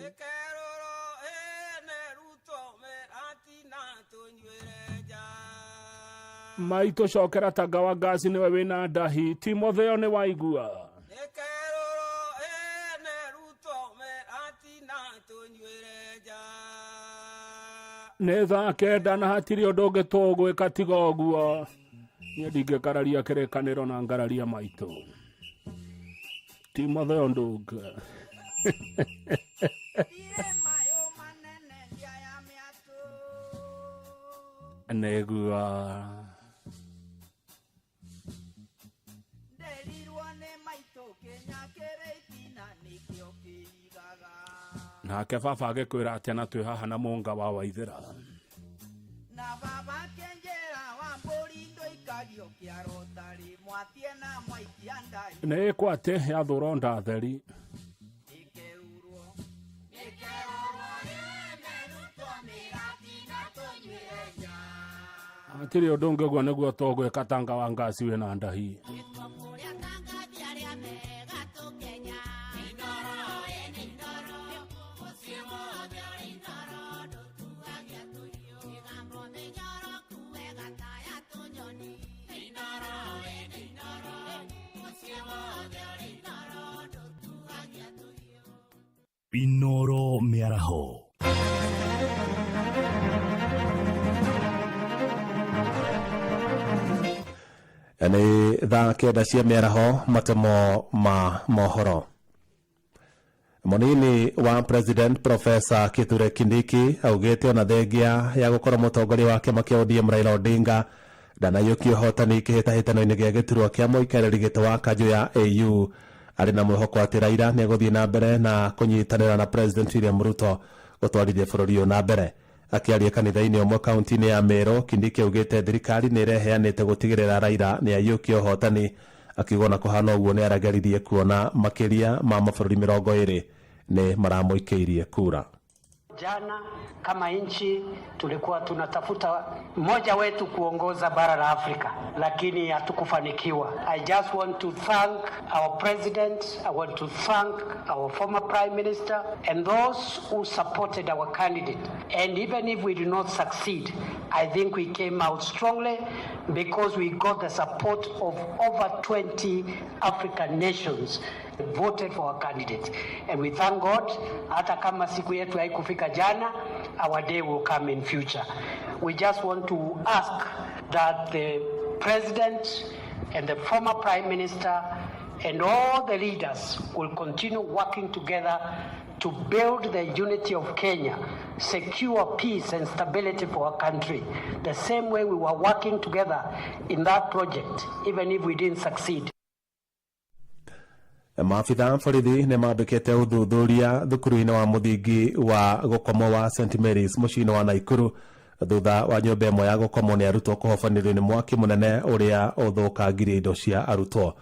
Maitũ cokera tanga wa ngasi nĩwe wĩna ndahi. Timotheo nĩ waigua. Nĩ thaa 9 na hatirĩ ũndũ ũngĩ tũgwĩka tiga ũguo. Niĩ ndingĩkararia kĩrĩkanĩro na ngararia maitũ. Timotheo Ndunga. Nĩguo. Nake baba agĩkwĩra atĩa na twĩ haha na mũnga wa Waithĩra. Nĩ ĩkwo atĩ yathũrwo ndatheri. Hatirĩ ũndũ ũngĩ ũguo nĩguo tũgwĩka tanga wa ngasi wĩna ndahi. Inoro Mĩaraho. Nĩ thaa 9 cia mĩaraho, matemo ma mohoro. Mũnini wa President Professor Kithure Kindiki augĩte ona thengia ya gũkorwo mũtongoria wa kĩama kĩa ODM Raila Odinga ndanaiyũkia ũhotani kĩhĩtahĩtano-inĩ gĩa gĩturwa kĩa mũikarĩri gĩtĩ wa kanjũ ya AU, arĩ na mwĩhoko atĩ Raila nĩegũthiĩ na mbere na kũnyitanĩra na President William Ruto gũtwarithia bũrũri ũyũ na mbere. Akĩaria kanitha-inĩ ũmwe kaunti-inĩ ya Meru, Kindiki augĩte thirikari nĩ ĩreheanĩte gũtigĩrĩra Raila nĩ aiyũkia ũhotani, akiuga ona kũhana ũguo nĩ arageririe kuona makĩria ma mabũrũri 20 nĩ maramũikĩirie kura. Jana kama nchi tulikuwa tunatafuta mmoja wetu kuongoza bara la Afrika, lakini hatukufanikiwa. I just want to thank our president, I want to thank our former prime minister and those who supported our candidate. And even if we did not succeed, I think we came out strongly because we got the support of over 20 African nations voted for our candidate. And we thank God, hata kama siku yetu haikufika jana, our day will come in future. We just want to ask that the president and the former prime minister and all the leaders will continue working together to build the unity of Kenya, secure peace and stability for our country, the same way we were working together in that project, even if we didn't succeed. Maabitha borithi nĩ mambĩkĩte ũthuthuria thukuru-inĩ wa mũthingi wa gũkomwo wa St Mary's mũciĩ-inĩ wa Naikuru thutha wa nyũmba ĩmwe ya gũkomwo nĩ arutwo kũhobanĩrio nĩ mwaki mũnene ũrĩa ũthũkangirie indo cia arutwo.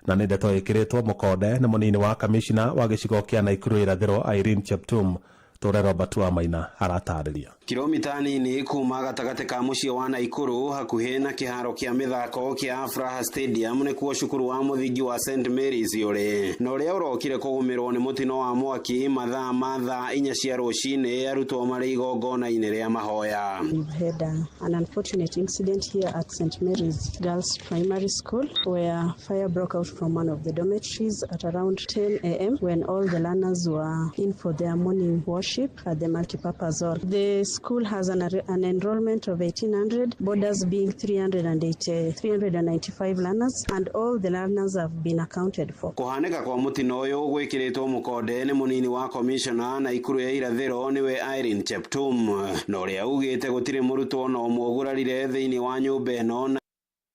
Na nĩ ndeto ĩkĩrĩtwo mũkonde nĩ mũnini wa kamishna wa gĩcigo kĩa Naikuru irathĩro Irene Cheptum. Tũre Robert wa Maina aratarĩria. Kilomita nini kuma gatagatĩ ka mũciĩ wa Naikuru hakuhĩ na kĩharo kĩa mĩthako kĩa Afraha Stadium nĩkuo cukuru wa mũthingi wa St Mary's ũrĩ, na ũrĩa ũrokire kũgũmĩrwo nĩ mũtino wa mwaki mathaa ma thaa 4 cia rũcinĩ arutwo marĩ igongona-inĩ rĩa mahoya. We've had an unfortunate incident here at St Mary's Girls Primary School where fire broke out from one of the dormitories at around 10 a.m. when all the learners were in for their morning worship at the multipurpose hall. The school has an enrollment of 1,800, boarders being 395 learners, and all the learners have been accounted for. Kũhanĩka kwa mũtino ũyũ gwĩkĩrĩtwo mũkonde nĩ mũnini wa komishona Naikuru ya irathĩro nĩwe Irene Cheptum, na ũrĩa ugĩte gũtirĩ mũrutwo na ũmwe ũgurarire thĩinĩ wa nyũmba ĩno na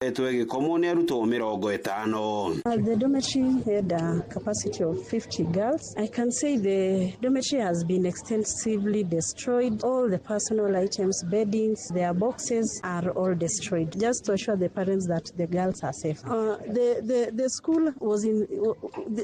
ĩgĩkomwo nĩ arutwo 50. The dormitory had a capacity of 50 girls. I can say the dormitory has been extensively destroyed. All the personal items, beddings, their boxes are all destroyed, just to assure the parents that the girls are safe. The school was in,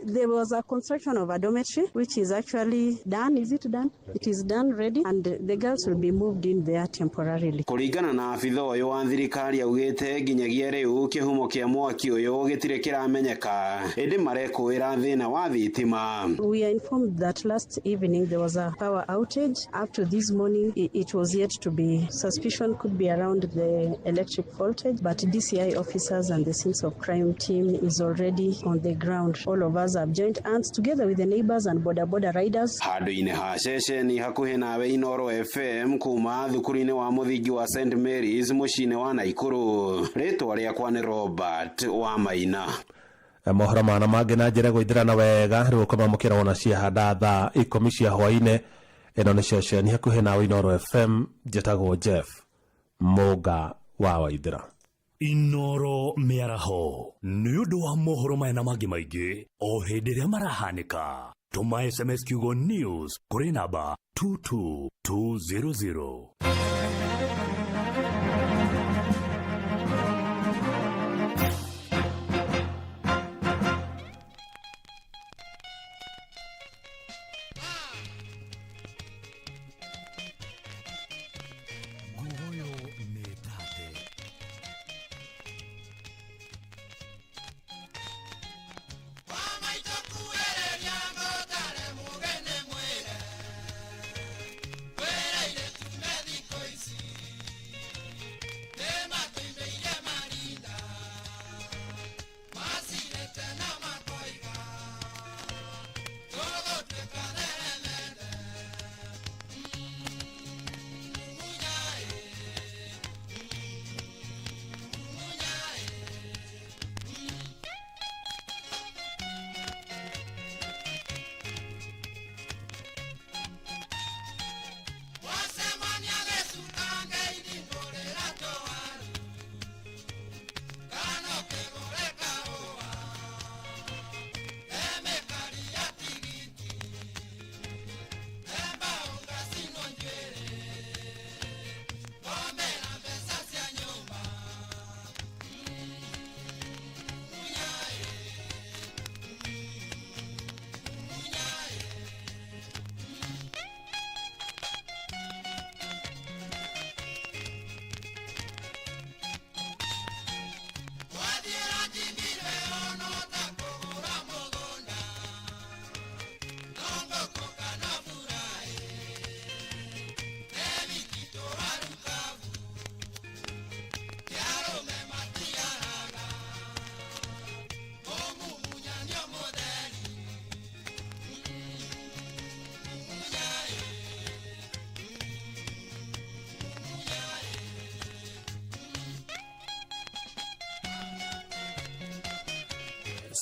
there was a construction of a dormitory, which is actually done. Is it done? It is done, ready, and the girls will be moved in there temporarily. Kũringana na abitha ũyũ wa thirikari augĩte nginyagia Rĩu kĩhumo kĩa mwaki ũyũ gĩtirĩ kĩramenyeka, ĩndĩ marekũĩra thĩna wa thitima. We are informed that last evening there was a power outage. Up to this morning, it was yet to be. Suspicion could be around the electric voltage, but DCI officers and the scenes of crime team is already on the ground. All of us have joined hands together with the neighbors and border border riders. Handũ-inĩ ha ceceni hakuhĩ nawe Inoro FM kuma thukuru-inĩ wa mũthingi wa St Mary's mũciĩ-inĩ wa Naikuru, rĩtwa rĩakwa nĩ Robert wa Maina. Mohoro mana mangĩ na njĩra gũithĩrana wega rĩu ũkamamũkĩra wona ciahanda thaa 10 cia hwaĩ-inĩ. Ĩno nĩ ceceni hakuhĩ nawe Inoro FM, njĩtagwo Jeff Mũnga wa Waithĩra. Inoro mĩaraho nĩ ũndũ wa mohoro maya na mangĩ maingĩ o hĩndĩ ĩrĩa marahanĩka, tũma SMS kiugo news kũrĩ namba 22200. Nguoyo nĩ tate.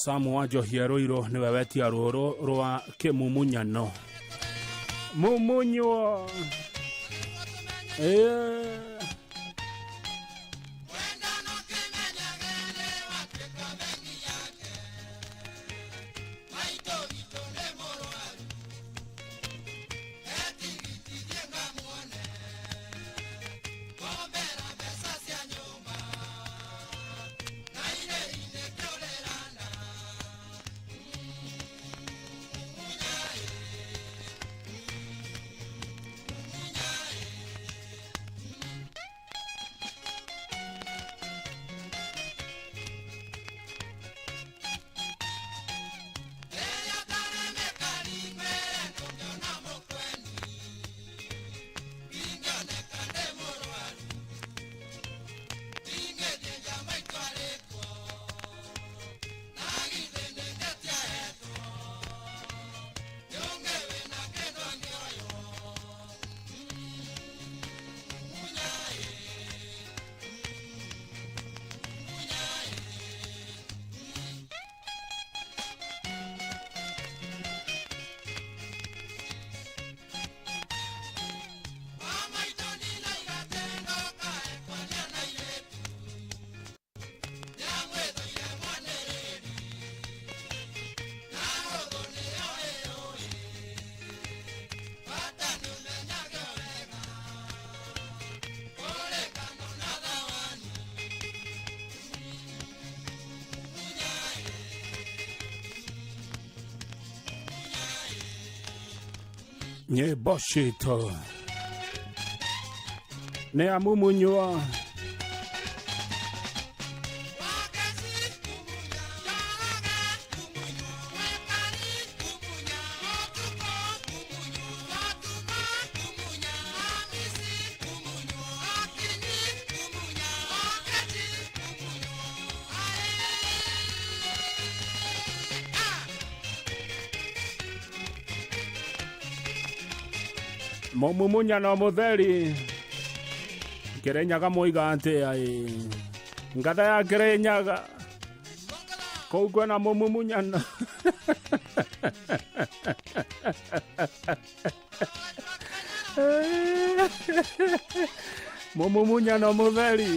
Samu wa Njohia Rũirũ nĩwe wetia rũrũ rwa kĩmumunyano mumunywo. Nyĩmbo citũ nĩ amumunywo. Mumumunyano mutheri. Kirinyaga moiga atia ĩ? Ngatha ya Kirinyaga kũu kwĩna mumumunyano. Mumumunyano mutheri.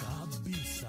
Kabisa.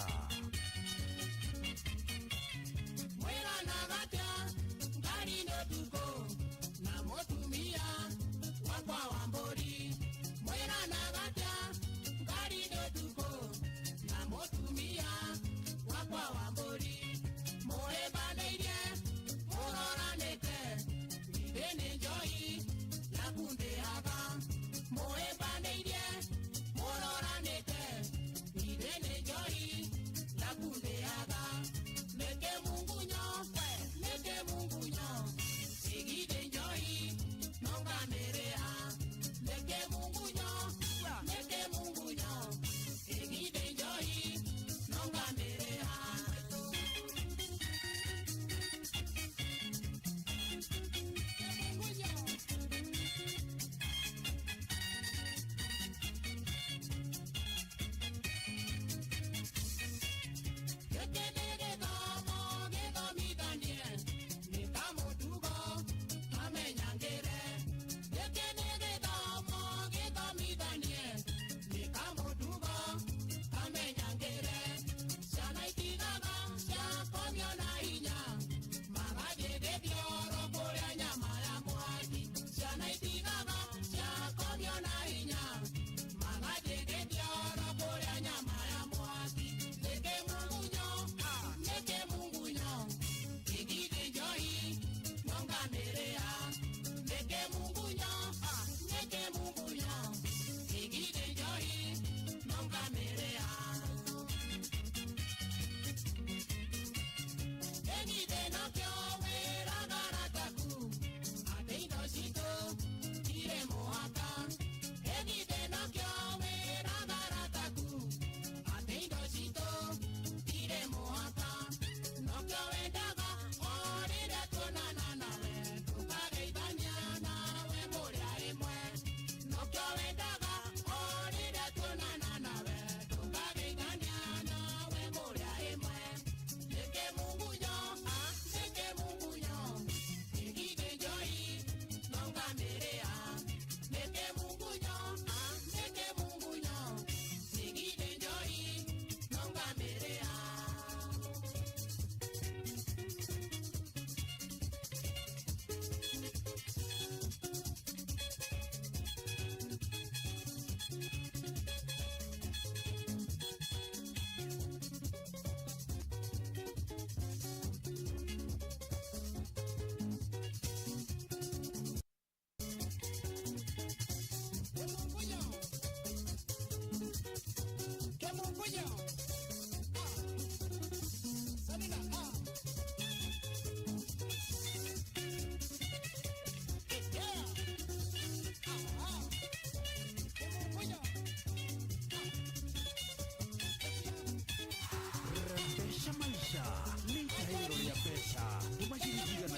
Rembesha maisha nĩ itahĩrĩro rĩa mbeca tũma ciringi 100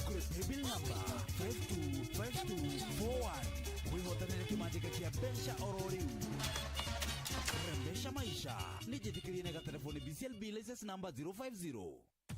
kũrĩ paybill number 525241 wĩhotanĩre kĩmanjĩka kĩa mbeca oro rĩu. Rembesha maisha nĩ njĩtĩkĩrie na gatelefoni BCLB license number 050.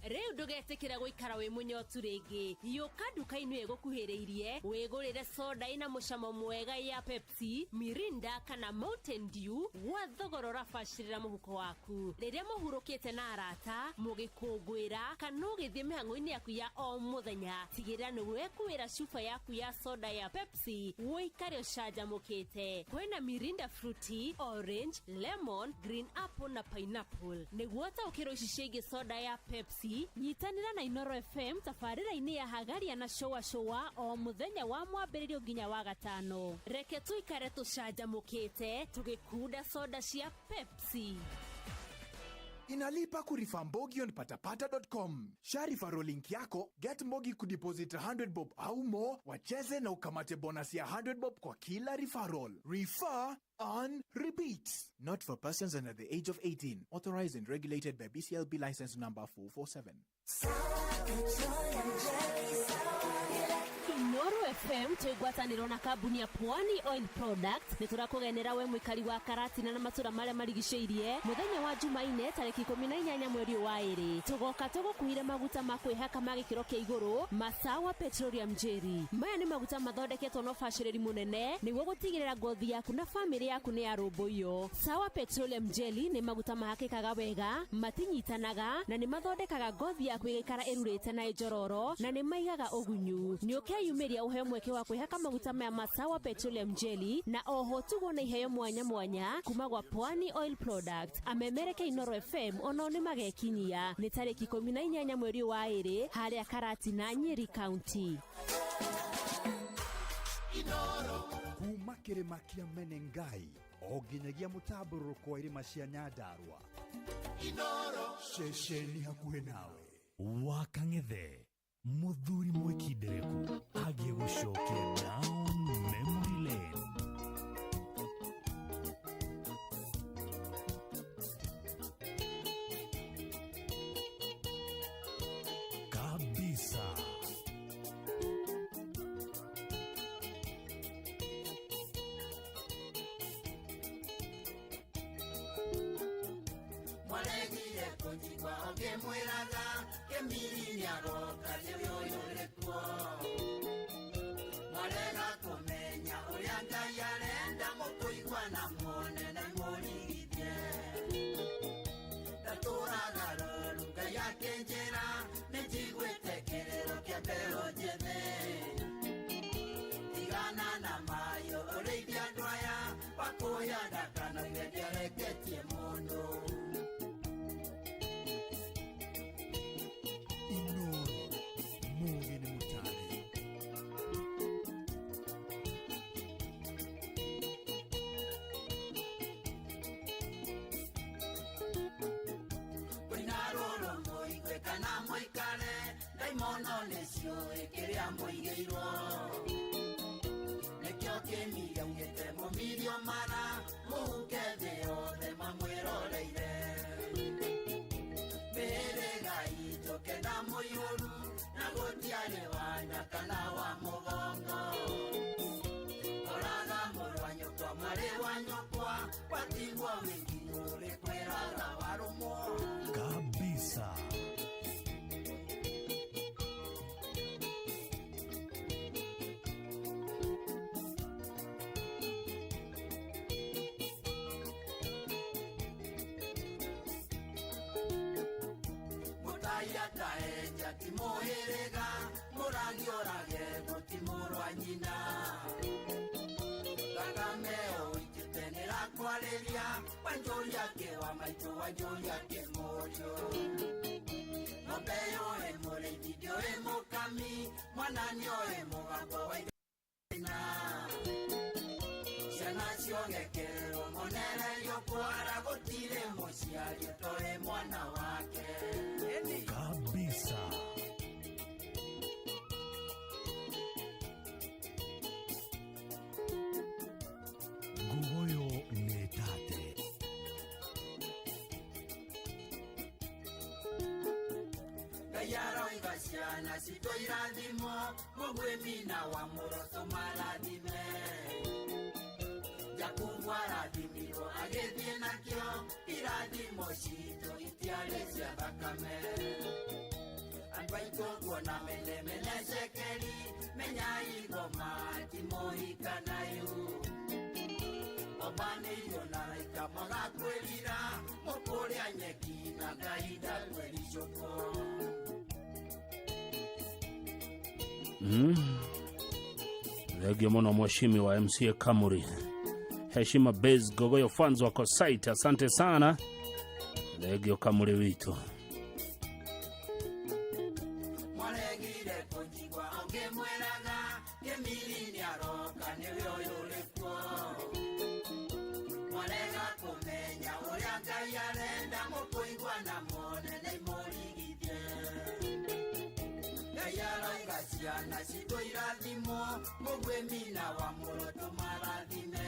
Rĩu ndũgetĩkĩra gũikara wĩ mũnyotu rĩngĩ. Yũka nduka-inĩ ĩgũkuhĩrĩirie wĩgũrĩre soda ĩna mũcamo mwega ya Pepsi, Mirinda kana Mountain Dew gwa thogora ũrabacĩrĩra mũhuko waku. Rĩrĩa mũhurũkĩte na arata, mũgĩkũngũĩra kana ũgĩthiĩ mĩhang'o-inĩ yaku ya o mũthenya, tigĩrĩra nĩ wekuĩra cuba yaku ya soda ya Pepsi ũikare ũcanjamũkĩte. Kwĩna Mirinda Fruity, Orange, Lemon, Green Apple na Pineapple. Nĩguo ũtaũkĩrwo ici ciĩgiĩ soda ya Pepsi, nyitanĩra na Inoro FM tabarĩra-inĩ ya Hagaria na Showa Showa o mũthenya wa mwambĩrĩrio nginya wa gatano. Reke tũikare tũcanjamũkĩte tũgĩkunda soda cia Pepsi. Inalipa kurefer Mbogi on patapata.com. Share referral link yako, get Mbogi kudeposit 100 bob au more, wacheze na ukamate bonus ya 100 bob kwa kila referral. Refer on repeat. Not for persons under the age of 18. Authorized and regulated by BCLB license number 447. Inooro FM twĩ ngwatanĩro na kambuni ya Pwani Oil Products nĩ tũrakũgenera we mũikari wa Karatina na matũra marĩa marigicĩirie mũthenya wa Jumaine tarĩki 18 mweri ũyũ wa ĩrĩ. Tũgoka tũgũkuire maguta ma kwĩhaka ma gĩkĩro kĩa igũrũ Masawa Petroleum Jelly. Maya nĩ maguta mathondeketwo na ũbacĩrĩri mũnene nĩguo gũtigĩrĩra ngothi yaku na famĩlĩ yaku nĩ yarũmbũiyo. Sawa Petroleum Jelly nĩ maguta mahakĩkaga wega, matinyitanaga na nĩ mathondekaga ngothi yaku ĩgaikara ĩrurĩte na ĩnjororo na nĩ maigaga ũgunyu. Nĩ ũkeyumĩria ũheo mweke wa kwĩhaka maguta maya ma Sawa Petroleum Jelly na oho tugwo na iheo mwanya mwanya kuma gwa Pwani Oil Product. Amemereke Inoro FM onao nĩ magekinyia nĩ tarĩki 18 mweri ũyũ wa ĩrĩ harĩa Karatina, Nyeri County. Kuma kĩrĩma kĩa Menengai o nginyagia mũtambũrũrũko wa irĩma cia Nyandarua. Ceceni hakuhĩ nawe. Wa Kang'ethe, mũthuri mwĩkindereku agiĩ gũcokia down memory lane. Kabisa. Mwaregire kũnjigua ũngĩmwĩraga kĩmiri nĩaroka rĩu ũyũ ũrĩ kuo. Mwarega kũmenya ũrĩa Ngai arenda mũkũigua na muone na mũrigithie. Ndatũraga rũru Ngai akĩnjĩra nĩnjiguĩte kĩrĩro kĩa mbeũ njĩthĩ. Tigana na mayũ ũrĩithie andũ aya wakũya ndakanoige ndĩareketie mũndũ. Inoro mũgĩ nĩ mũtare. Kwĩna rũrũ mũigue kana mũikare ndaimono nĩciũĩ kĩrĩa mũigĩirwo. Nĩkĩo kĩmiri augĩte mũmirio mara mũhuke thĩ yothe mamwĩroreire. Mĩhĩrĩga itũ kenda mũiyũru na gũtiarĩ wa nda kana wa mũgongo. Ũraga mũrũ wa nyũkwa mwarĩ wa nyũkwa watigwo wiki ũrĩ kwĩraga warũmwo. Kabisa. Mũtai ataenja ti mũhĩrĩga mũrangi ũrage ti mũrũ wa nyina. Thakame ũitĩte nĩrakwarĩria wanjũria kĩ wa maitũ wanjũria kĩ mũriũ. Ng'ombe yũĩ mũrĩithi ndĩũĩ mũkami mwana nĩoĩ mũgambo wa ithe. Ciana ciongekerwo monererio kwara gũtirĩ mũciari ũtoĩ mwana wake. Kabisa. Ngugoyo nĩ tate. Ngai aroiga ciana citũ irathimwo mũguĩmi na wa mũroto marathime. Jakubu arathimirwo agĩthiĩ nakĩo irathimo citũ itiarĩ cia thakame. Andũ aitũ nguona menemene cekeri menya igoma ti mũhikanayu obanĩirio na raika magakwĩrira mũkũrĩa nyeki na ngahinda kwĩricũkwo. Thengio mũno mweshimi wa MCA Kamuri. Heshima Base Gogoyo fans wako site, asante sana. Thengio Kamuri witũ. Mwaregire kũnjigua ũngĩmwĩraga kĩmiri nĩaroka nĩwe ũyũ ũrĩ kuo mwarega kũmenya ũrĩa Ngai arenda mũkũigua na muone nĩ mũrigithie. Ngai arauga ciana citũ irathimwo mũguĩmi na wa mũro tũmarathime.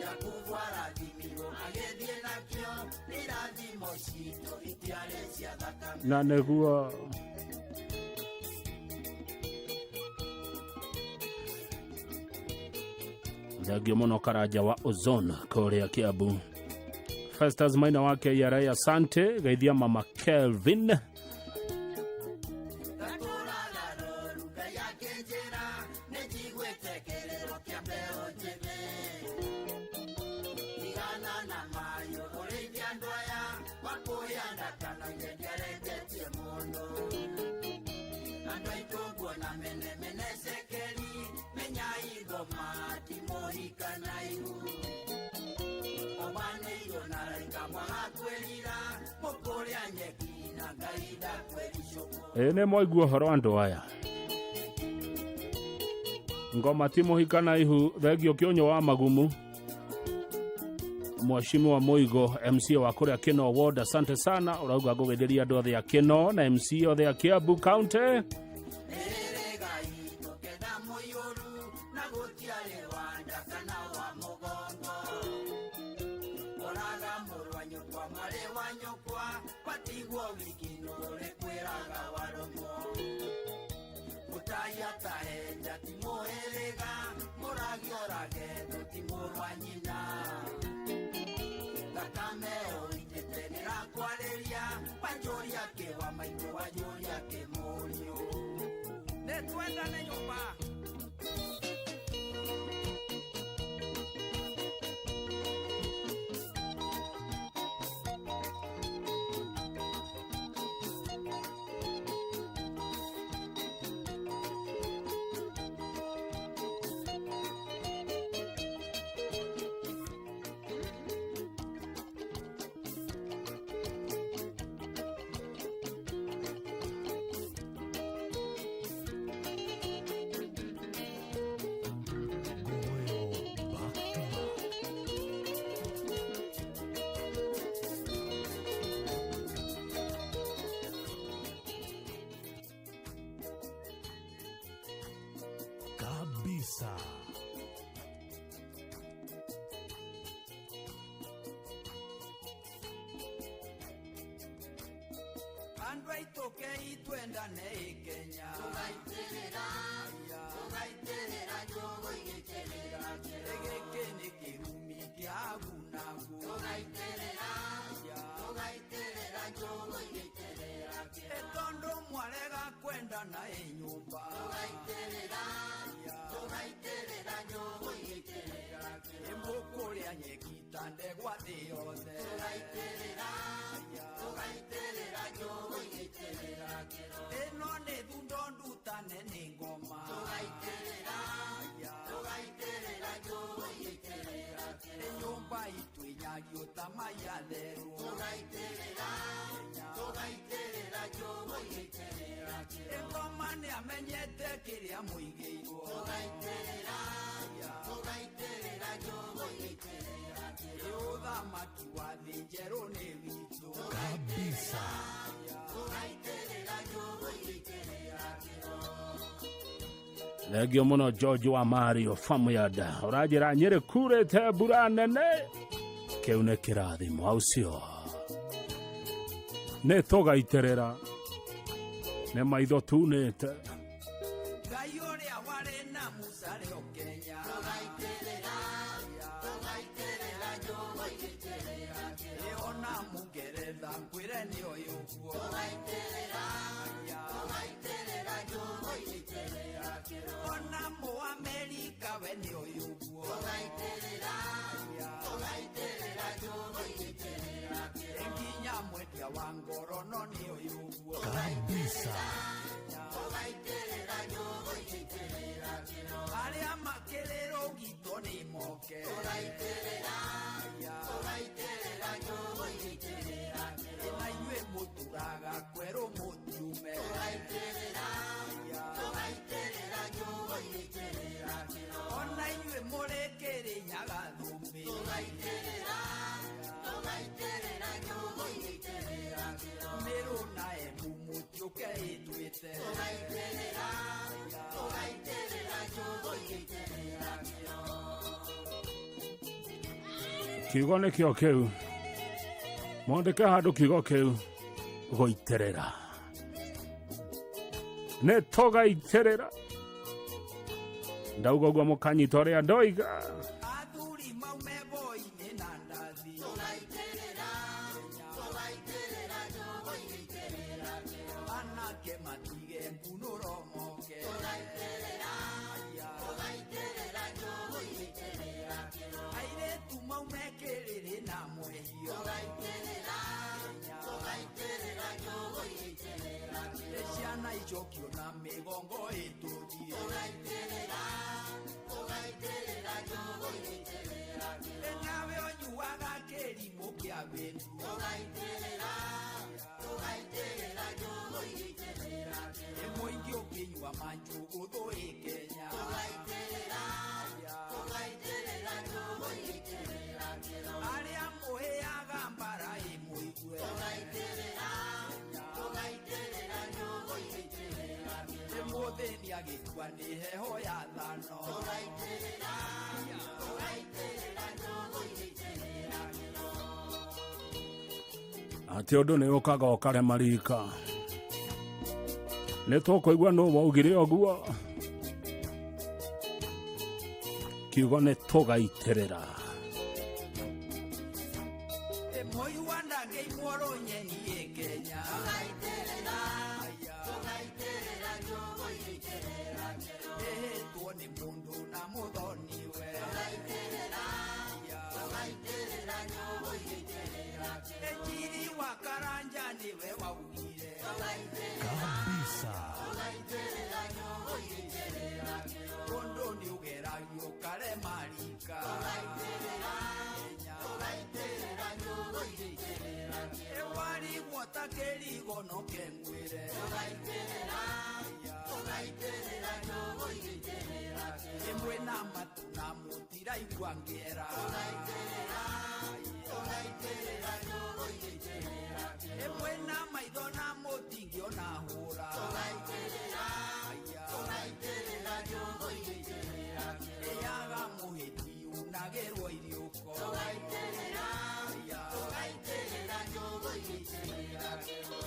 Jakubu arathimirwo agĩthiĩ nakĩo irathimo citũ itiarĩ cia thakame. Na nĩguo thengio mũno Karanja wa Ozone kũrĩa Kiambu. Festus Maina wa KRA, asante. Geithia mama Kelvin. Ngatũraga rũru Ngai akĩnjĩra nĩ njiguĩte kĩrĩro kĩa mbeũ njĩthĩ tigana na mayũ ũrĩithia andũ aya makũyana kana nyendereketie mũno andũ aitũ nguona menemene cekeri menya igoma ti mũhikanaihu obanĩirwo na raika mwagakwĩrira mũkũrĩa nyeki na Ngai ndakwĩricũkwo. Ĩ nĩ mwaigua ũhoro andũ aya ngoma ti mũhika na ihu. Thengio kĩũnyũ wa magumu mweshimi wa mũigo MCA wa kũrĩa Kino Ward, asante sana. Ũrauga ngũgeithĩria andũ othe a Kino na MCA othe a Kiambu County. Mĩhĩrĩga itũ kenda mũiyũru na gũtiarĩ wa nda kana wa mũgongo ũraga mũrũ wa nyũkwa mwarĩ wa nyũkwa watigwo wiki nũrĩ kwĩraga warũmwo mũtai atahenja ti mũhĩrĩga mũragi ũragetwo ti mũrũ wa nyina thakame ũitĩte nĩrakwarĩria wanjũria kĩwa maitũ wanjũria kĩmũriũ nĩtwendane nyũmba. Goyo back to back. Kabisa. Andũ aitũ kei twendane ĩ Kenya tũgaitĩrĩra tũgaitĩrĩra njũgũ igĩtĩrĩra gĩkĩ nĩ kĩrumi kĩa gunagu tũgaitĩrĩra tũgaitĩrĩra njũgũ igĩtĩrĩra ĩ tondũ mwarega kwendana ĩ nyũmba tũgaitĩrĩra tũgaitĩrĩra njũgũ igĩtĩrĩra ĩ mũkũrĩa nyeki ta ndegwa thĩ yothe tũgaitĩrĩra tũgaitĩrĩra njũgũ igĩtĩrĩra ĩno nĩ thundo ndutane nĩ ngoma tũgaitĩrĩra tũgaitĩrĩra njũgũ igĩtĩrĩra ĩ nyũmba itũ ĩnyagio ta mai atherũ tũgaitĩrĩra tũgaitĩrĩra njũgũ igĩtĩrĩra ĩ ngoma nĩamenyete kĩrĩa mũigĩirwo tũgaitĩrĩra tũgaitĩrĩra njũgũ igĩtĩrĩra ĩ ũthamaki wa thĩ njerũ nĩ witũ Kabisa. tũgaitĩrĩra njũgũ igĩtĩrĩra. Thengio mũno George wa Mario Famuyada ũranjĩra Nyĩrĩ kurĩte mbura nene kĩu nĩ kĩrathimo au cio nĩ tũgaitĩrĩra nĩ maitho tunĩte. Ngai Ngai ũrĩa warĩ na Musa rĩ o Kenya. Tũgaitĩrĩra, tũgaitĩrĩra njũgũ igĩitĩrĩra kĩro. Ĩ ona Mũngeretha ngwĩre nĩ oĩ ũguo. Tũgaitĩrĩra, tũgaitĩrĩra njũgũ igĩitĩrĩra kĩro. Ona Mũamerika we nĩ oĩ ũguo. Tũgaitĩrĩra, tũgaitĩrĩra njũgũ igĩitĩrĩra kĩro. Nginya mwendia wa ngoro no nĩ oĩ ũguo. Kabisa. Tũgaitĩrĩra njũgũ igĩitĩrĩra kĩro. Arĩa makĩrĩ rũgito nĩ moke. Tũgaitĩrĩra, tũgaitĩrĩra njũgũ igĩitĩrĩra kĩro. Na inyuĩ mũturaga kwerũ mũtiume. Tũgaitĩrĩra, tũgaitĩrĩra njũgũ igĩitĩrĩra kĩro. Ona inyuĩ mũrĩ Kĩrĩnyaga thũmbĩ. Tũgaitĩrĩra, tũgaitĩrĩra njũgũ igĩitĩrĩra kĩro. Mĩrũ na Embu mũtiũke ĩtwĩte. Tũgaitĩrĩra, tũgaitĩrĩra njũgũ igĩitĩrĩra kĩro. Kiugo nĩkĩo kĩu, mwandĩke handũ kiugo kĩu gũitĩrĩra, nĩ tũgaitĩrĩra. Ndauga ũguo mũkanyita ũrĩa ndoiga. Athuri maume boi-inĩ na ndathi. Tũgaitĩrĩra, tũgaitĩrĩra njũgũ igĩitĩrĩra kĩro. Anake matige ngunũro moke. Tũgaitĩrĩra, tũgaitĩrĩra njũgũ igĩitĩrĩra kĩro. Airĩtu maume kĩrĩrĩ na mwehio. Tũgaitĩrĩra, tũgaitĩrĩra njũgũ igĩitĩrĩra kĩro. Ciana icokio na mĩgongo ĩtũthiĩ. Tũgaitĩrĩra, tũgaitĩrĩra njũgũ igĩitĩrĩra kĩro. Nawe ũnyuaga kĩrimũ kĩa wĩndu. Tũgaitĩrĩra, tũgaitĩrĩra njũgũ igĩitĩrĩra kĩro. Mũingĩ ũkĩnyua manjũgũ thũ ĩ Kenya. Tũgaitĩrĩra, tũgaitĩrĩra njũgũ igĩitĩrĩra kĩro. Arĩa mũhĩaga mbara ĩ mũigue. Tũgaitĩrĩra, tũgaitĩrĩra njũgũ igĩitĩrĩra kĩro. Mũthĩni agĩkua nĩ heho ya thano. Tũgaitĩrĩra, tũgaitĩrĩra njũgũ igĩitĩrĩra kĩro. Atĩ ũndũ nĩ ũkaga ũkarema rika, nĩ tũkũigua nũ waugire ũguo. Kiugo nĩ tũgaitĩrĩra. Mũyua ndangĩimwo nyeni ĩ Kenya. Tũgaitĩrĩra, tũgaitĩrĩra njũgũ igĩitĩrĩra kĩro. Ĩhĩtwo nĩ mũndũ na mũthoniwe. Tũgaitĩrĩra, tũgaitĩrĩra njũgũ igĩitĩrĩra kĩro. Njiri wa Karanja nĩwe waugire. Tũgaitĩrĩra, Kabisa. tũgaitĩrĩra njũgũ igĩitĩrĩra kĩro. Ũndũ nĩ ũgeragio ũkarema rika. Tũgaitĩrĩra, tũgaitĩrĩra njũgũ igĩitĩrĩra kĩro. Warigwo ta kĩrigo no kengwĩre. Tũgaitĩrĩra, tũgaitĩrĩra njũgũ igĩitĩrĩra kĩro. Ĩmwe na matũ na mũtiraigua ngera. Tũgaitĩrĩra, tũgaitĩrĩra njũgũ igĩitĩrĩra kĩro. Ĩmwe na maitho na mũtingĩona hũra. Tũgaitĩrĩra, tũgaitĩrĩra njũgũ igĩitĩrĩra kĩro. Ĩyaga mũhĩti unagĩrwo iriũko. Tũgaitĩrĩra, tũgaitĩrĩra njũgũ igĩitĩrĩra kĩro.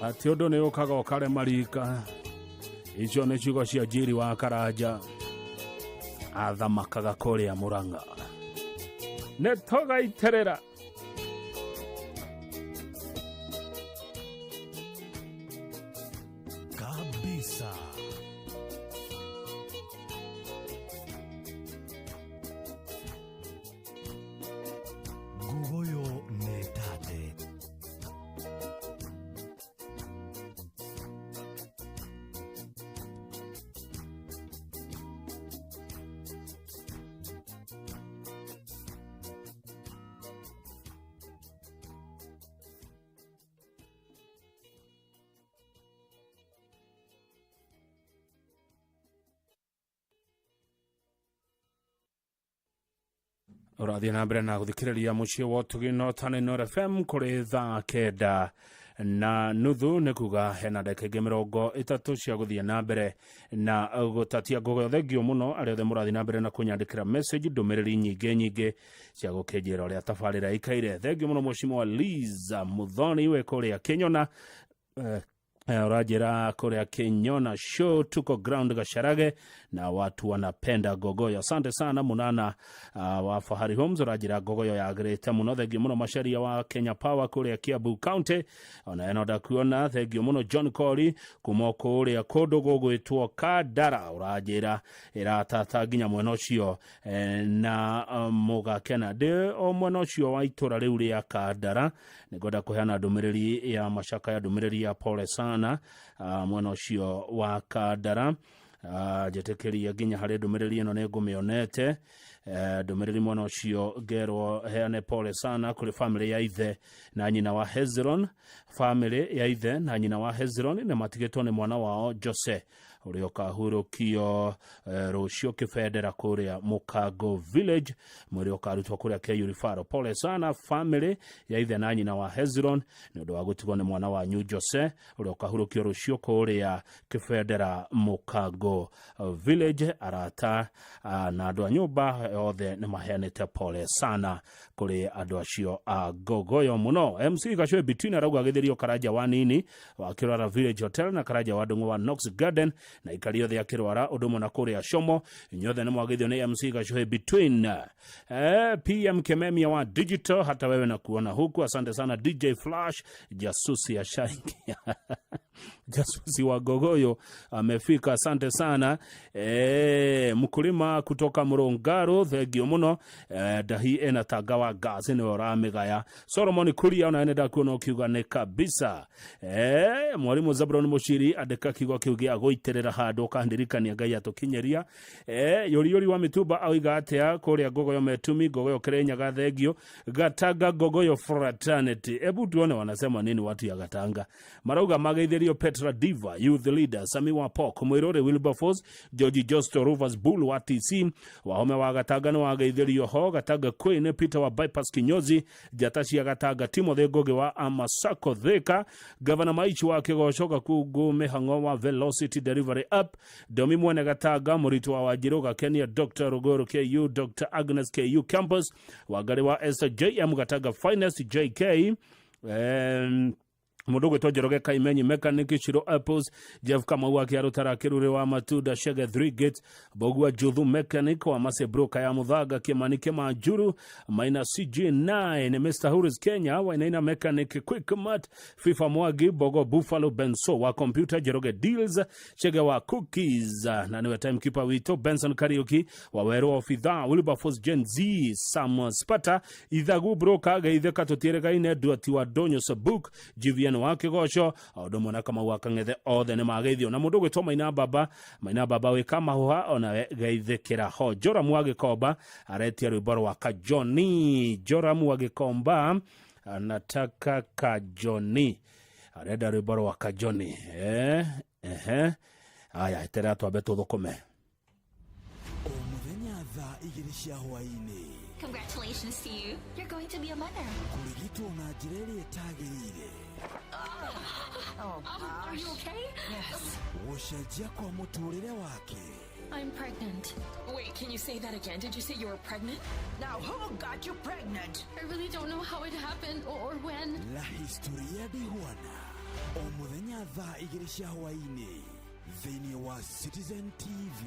Atĩ ũndũ nĩ ũkaga ũkarema rika. Icio nĩ ciugo cia Njiri wa Karanja, athamakaga kũrĩa Mũrang'a. Nĩ tũgaitĩrĩra. Kabisa. Ngugoyo nĩ tate. Ũrathiĩ na mbere na gũthikĩrĩria mũciĩ wa ũtugi no Tanenor FM kũrĩ thaa 9:30, nĩ kuga hena ndagĩka ingĩ 30 cia gũthiĩ na mbere na gũtatia ngũgĩ. Thengio mũno arĩa othe mũrathiĩ na mbere na kũnyandĩkĩra message, ndũmĩrĩri nyingĩ nyingĩ cia gũkĩnjĩra ũrĩa tabarĩra ikaire. Thengio mũno Mheshimiwa Liza Muthoni wĩ kũrĩa Kĩnyona. Ũranjĩra kũrĩa Kinyona show tuko ground Gacharage na watu wanapenda gogoyo. Asante sana Munana wa Fahari Homes, ũranjĩra gogoyo yagĩrĩte mũno. Thengiũ mũno Macharia wa Kenya Power kũrĩa Kiambu County, ona eno ndakuona. Thengiũ mũno John Cori kuma kũrĩa kũndũ gũgwĩtwo Kandara, ũranjĩra ĩratata nginya mwena ũcio na mũgakena. Ndĩ o mwena ũcio wa itũra rĩu rĩa Kandara, nĩngwenda kũheana ndũmĩrĩri ya macaka ya ndũmĩrĩri ya pole sana mwena ũcio wa Kandara. Njĩtĩkĩria nginya harĩ ndũmĩrĩri ĩno nĩ ngũmĩonete. Ndũmĩrĩri mwena ũcio ngerwo heane pole sana kũrĩ famĩlĩ ya ithe na nyina wa Hezron. Famĩlĩ ya ithe na nyina wa Hezron nĩ matigĩtwo nĩ mwana wao Jose ũrĩa ũkahurũkio rũciũ kĩbendera kũrĩa Mũkango Village, mwĩrĩ ũkarutwo kũrĩa KU Referral. Pole sana famĩlĩ ya ithe na nyina wa Hezron nĩ ũndũ wa gũtigwo nĩ mwana wanyu Jose ũrĩa ũkahurũkio rũciũ kũrĩa kĩbendera Mũkango Village. Arata na andũ a nyũmba othe nĩ maheanĩte pole sana kũrĩ andũ acio a Ngogoyo mũno. MC Gacwe Between arauga agĩthĩrio Karanja wa Nini wa Kĩrwara Village Hotel na Karanja wa Ndung'u wa Knox Garden na ikari othe a Kĩrwara ũndũ ũmwe na kũrĩa Shomo, inyuothe nĩ mwagĩthio nĩ MC Gacwe Between. PM Kememia wa Digital, hata wewe na kuona huku, asante sana. DJ Flash jasusi ashaingia jasusi wa Gogoyo amefika, asante sana. Mkulima kutoka Murungaro, thengio muno. Ndahi ena tanga wa ngaci niwe ũramĩgaya. Solomon Kuria ona nĩ ndakuona ũkiuga nĩ kabisa. Mwalimu Zabron Mushiri andĩka kiugo kĩu gĩa gũitĩrĩra handũ ũkandirikania Ngai atũkinyĩria. Yũriyũri wa mĩtumba oiga atĩa kũrĩa Ngogoyo Metumi, Ngogoyo Kirinyaga, thengio. Gatanga Ngogoyo Fraternity, ebu tuone wanasema nini watu ya Gatanga. Marauga mageithĩrio Petra Diva youth leader, Sami wa Pok Mwirore, Wilberforce George Josto Rovers Bull wa TC Wahome wa Gatanga nĩ wageithĩrio ho. Gatanga Queen Peter wa Bypass Kinyozi, njata cia Gatanga Timothy Ngugi wa Amasako Thika, Gavana Maichi wa Kĩgoco Gakungu Mĩhang'o wa Velocity Delivery App, Domi Mwene Gatanga Mũritũ wa Wanjirũ Gakenia, Dr. Ruguru KU, Dr. Agnes KU Campus, Wangari wa Esther JM Gatanga Finest JK, mundu gwitwo Njoroge Kaimenyi Mechanic Shiro Apples, Jeff Kamau akĩarũtara kĩrure wa Matunda Shege 3 Gates, Bogua Juthu Mechanic wa Mase Broker ya Muthaga, Kimani Kimanjuru Maina CG9, Mr Huris Kenya Wainaina Mechanic Quick Mart, FIFA Mwagi Bogo Buffalo Benso wa Computer, Njoroge Deals Chege wa Cookies na niwe timekeeper witũ Benson Kariuki wa Weru wa Fitha, Wilberforce Gen Z Sam Spata Ithagu Broker Geitheka tũtiĩrĩgaine Duati wa Donyo Sabuk GVN wa Kĩgoco o ũndũ ũmwe na Kamau wa Kang'ethe othe nĩ mageithio na mũndũ ũgwĩtwo Maina Baba. Maina Baba wĩ Kamahuha onawe geithĩkĩra ho. Joramu wa Gĩkomba aretia rwĩmbo rwa Kajoni. Joramu wa Gĩkomba anataka Kajoni, arenda rwĩmbo rwa Kajoni. Ehe, aya eterera twambe tũthũkũme. O mũthenya thaa 2 cia hwaĩ-inĩ. Congratulations to you. You're going to be a mother. Kũrigitwo na njĩra ĩrĩa ĩtagĩrĩire. Oh, are you okay? Yes. Gũcenjia kwa mũtũrĩre wake. I'm pregnant. Wait, can you say that again? Did you say you were pregnant? Now who got you pregnant? I really don't know how it happened or when. La Historia de Juana o mũthenya thaa 2 cia hwaĩ-inĩ thĩinĩ wa Citizen TV.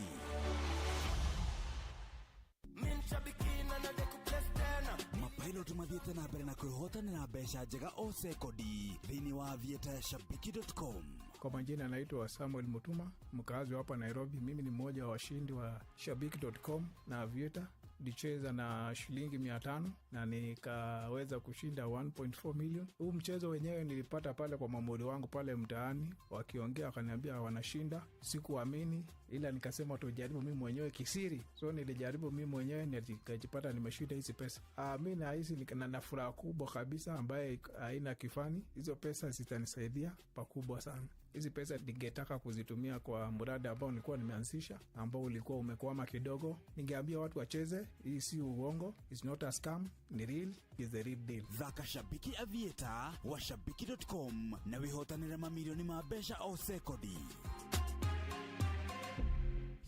Mapilot mathiĩte na mbere na kwĩhotanĩra mbeca njega o sekondi thĩinĩ wa Aviator ya shabiki.com. Kwa majina naitwa Samuel Mutuma, mkazi wa hapa Nairobi. Mimi ni mmoja wa washindi wa Shabiki.com na Aviator. Nilicheza na shilingi 500 na nikaweza kushinda 1.4 million. Huu mchezo wenyewe nilipata pale kwa mamuri wangu pale mtaani, wakiongea wakaniambia wanashinda. Sikuamini, ila nikasema tujaribu mimi mwenyewe kisiri. So nilijaribu mimi mwenyewe nikajipata nimeshinda hizi pesa. Mi nahisi na furaha kubwa kabisa ambaye haina kifani. Hizo pesa zitanisaidia pakubwa sana. Hizi pesa ningetaka kuzitumia kwa mradi ambao nilikuwa nimeanzisha, ambao ulikuwa umekwama kidogo. Ningeambia watu wacheze, hii si uongo, it's not a scam, ni real, is the real deal. Thaka Shabiki Aviator wa shabiki.com na wĩhotanĩre mamirioni ma mbeca o sekondi.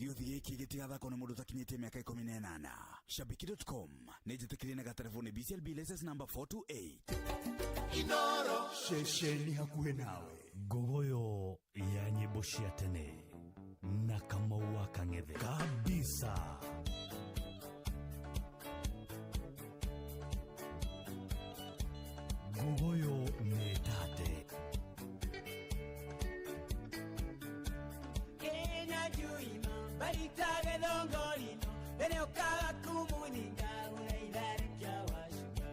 Gĩũthi gĩkĩ gĩtigathakwo nĩ mũndũ ũtakinyĩtie mĩaka 18. Shabiki.com nĩ njĩtĩkĩrie na gatereboni BCLB license number 428. Inoro ceceni hakuhĩ nawe. Ngogoyo ya nyĩmbo cia tene na Kamau wa Kang'ethe kabisa. Ngogoyo nĩ tate. Kenya juima baritage thongorino mbere ũkaga kumuthinga gũthaitha kĩa wacuka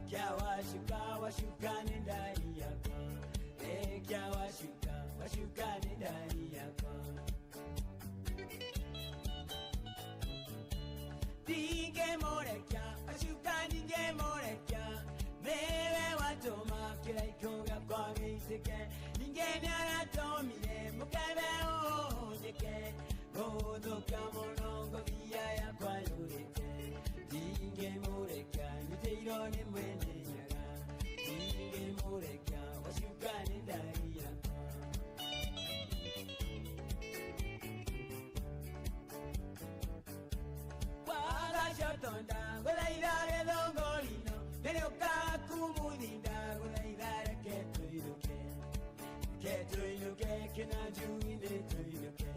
kĩa wacuka wacuka nĩ ndari yakwa kĩa wacuka wacuka nĩ ndari yakwa ndingĩmũrekia wacuka ndingĩmũrekia nĩwe watũma kĩraikũ gĩakwa gĩitĩke ningĩ nĩaratũmire mũkebe ũhũthĩke gũthũka mũno ngobia yakwa yũrĩte ndingĩmũrekia nyitĩirwo nĩ mwene nyaga ndingĩmũrekia wacuka nĩ ndari yakwa. Wagacotonda gũthaitha gĩthũngũrino mbere ũkaga kumuthinda gũthaitha reke tũinũke reke tũinũke kĩnanjui nĩ tũinũke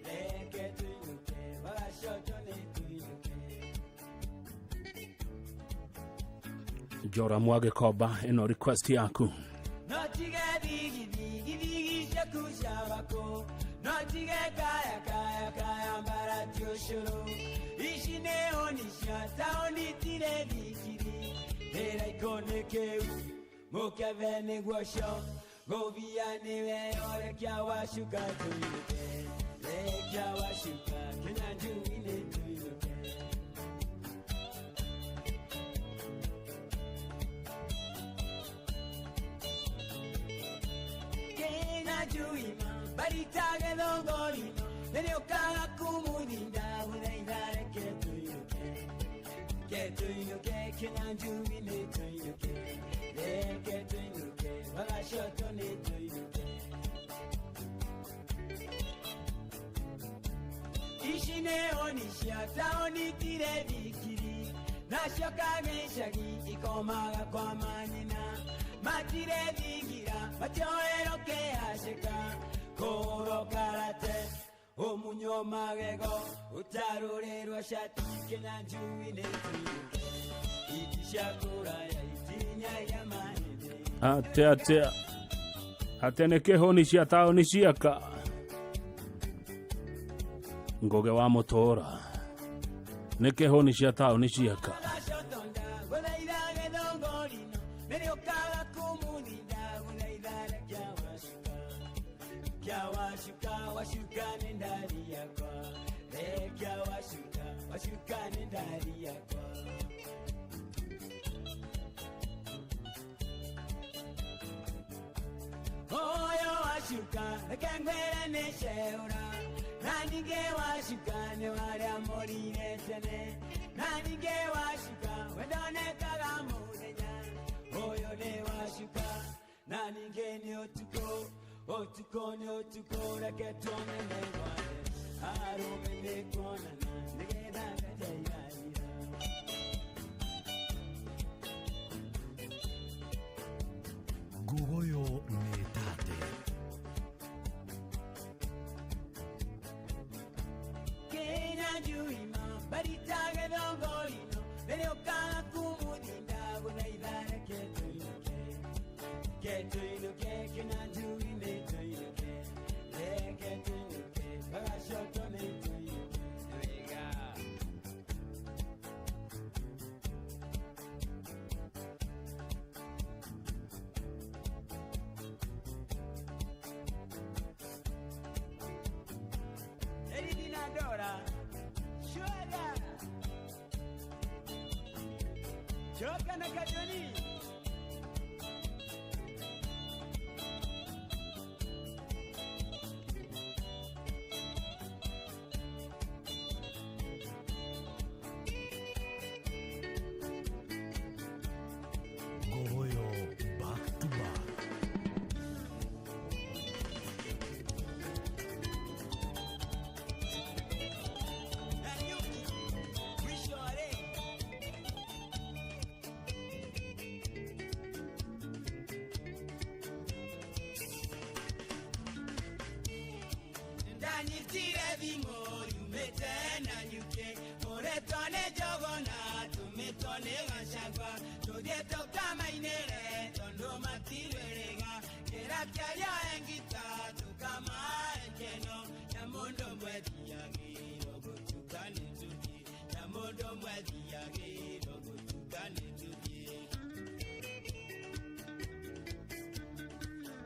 reke tũinũke wagacoto nĩ tũinũke. Njora Mwagĩkomba, ĩno request yaku. No tige thigithigi thigi ciaku cia bako no tige kaya kaya kaya mbarati ũcũrũ ici nĩ hũni cia taũni tirĩ thikiri ndĩraikũ nĩ kĩu mũkebe nĩguo cio ngũbia nĩwe orekia wacuka tũinũke rekia wacuka kĩnyanjui nĩ tũinũke. Kena juima baritage thongorino mbere ũkaga kumuthinda gũthaitha reke tũinũke reke tũinũke kĩnyanjui nĩ tũinũke reke tũinũke wagacoto nĩ tũinũke. Ici nĩ hũni cia taũni tirĩ thikiri nacio kagĩcagi ikomaga kwa manyina matirĩ thingira matioerwo kĩhacĩka kũhũrwo karate ũmunywo magego ũtarũrĩrwo cati kĩnyanjui nĩ tũinũke iti cia kũraya itinyagia mahĩndĩ. Ate ate ate nĩ kĩhũni cia taũni ciaka Ngũgĩ wa mũtũra nĩ kĩhũni cia taũni ciaka. Wagacotonda gũthaitha gĩthũngũrino mbere ũkaga kumuthinda gũthaitha kĩa wacuka kĩa wacuka wacuka nĩ ndari yakwa rekia wacuka wacuka nĩ ndari yakwa. Oyo wacuka reke ngwĩre nĩ ceũra na ningĩ wacuka nĩ warĩa mũrire tene na ningĩ wacuka wendonekaga mũthenya ũyũ nĩ wacuka na ningĩ nĩ ũtukũ ũtukũ nĩ ũtukũ reke tuonane ngwane arũme nĩ kuonana nĩgetha ngateiraira. Ngogoyo nĩ tate. Kenya juima baritage thongorino mbere ũkaga kumuthinda gũthaitha reke tũinũke reke tũinũke kĩnyanjui nĩ tũinũke reke tũinũke wagacoto nĩ tũinũke wega. Eridi na Dora Shwada Choka na Kajoni. Ngogoyo back to back. Nanyuki Mwisho wa reli. Ndanyitire thimũ yumĩte na nyuki ũretwo nĩ njogona tũmĩtwo nĩ gacagua tũthiĩ tũkamainĩre tondũ matirwĩrĩga kĩra kĩaria engita tũkamae keno na mũndũ mwethiagĩrwo gũtuka nĩ tũthiĩ na mũndũ mwethiagĩrwo gũtuka nĩ tũthiĩ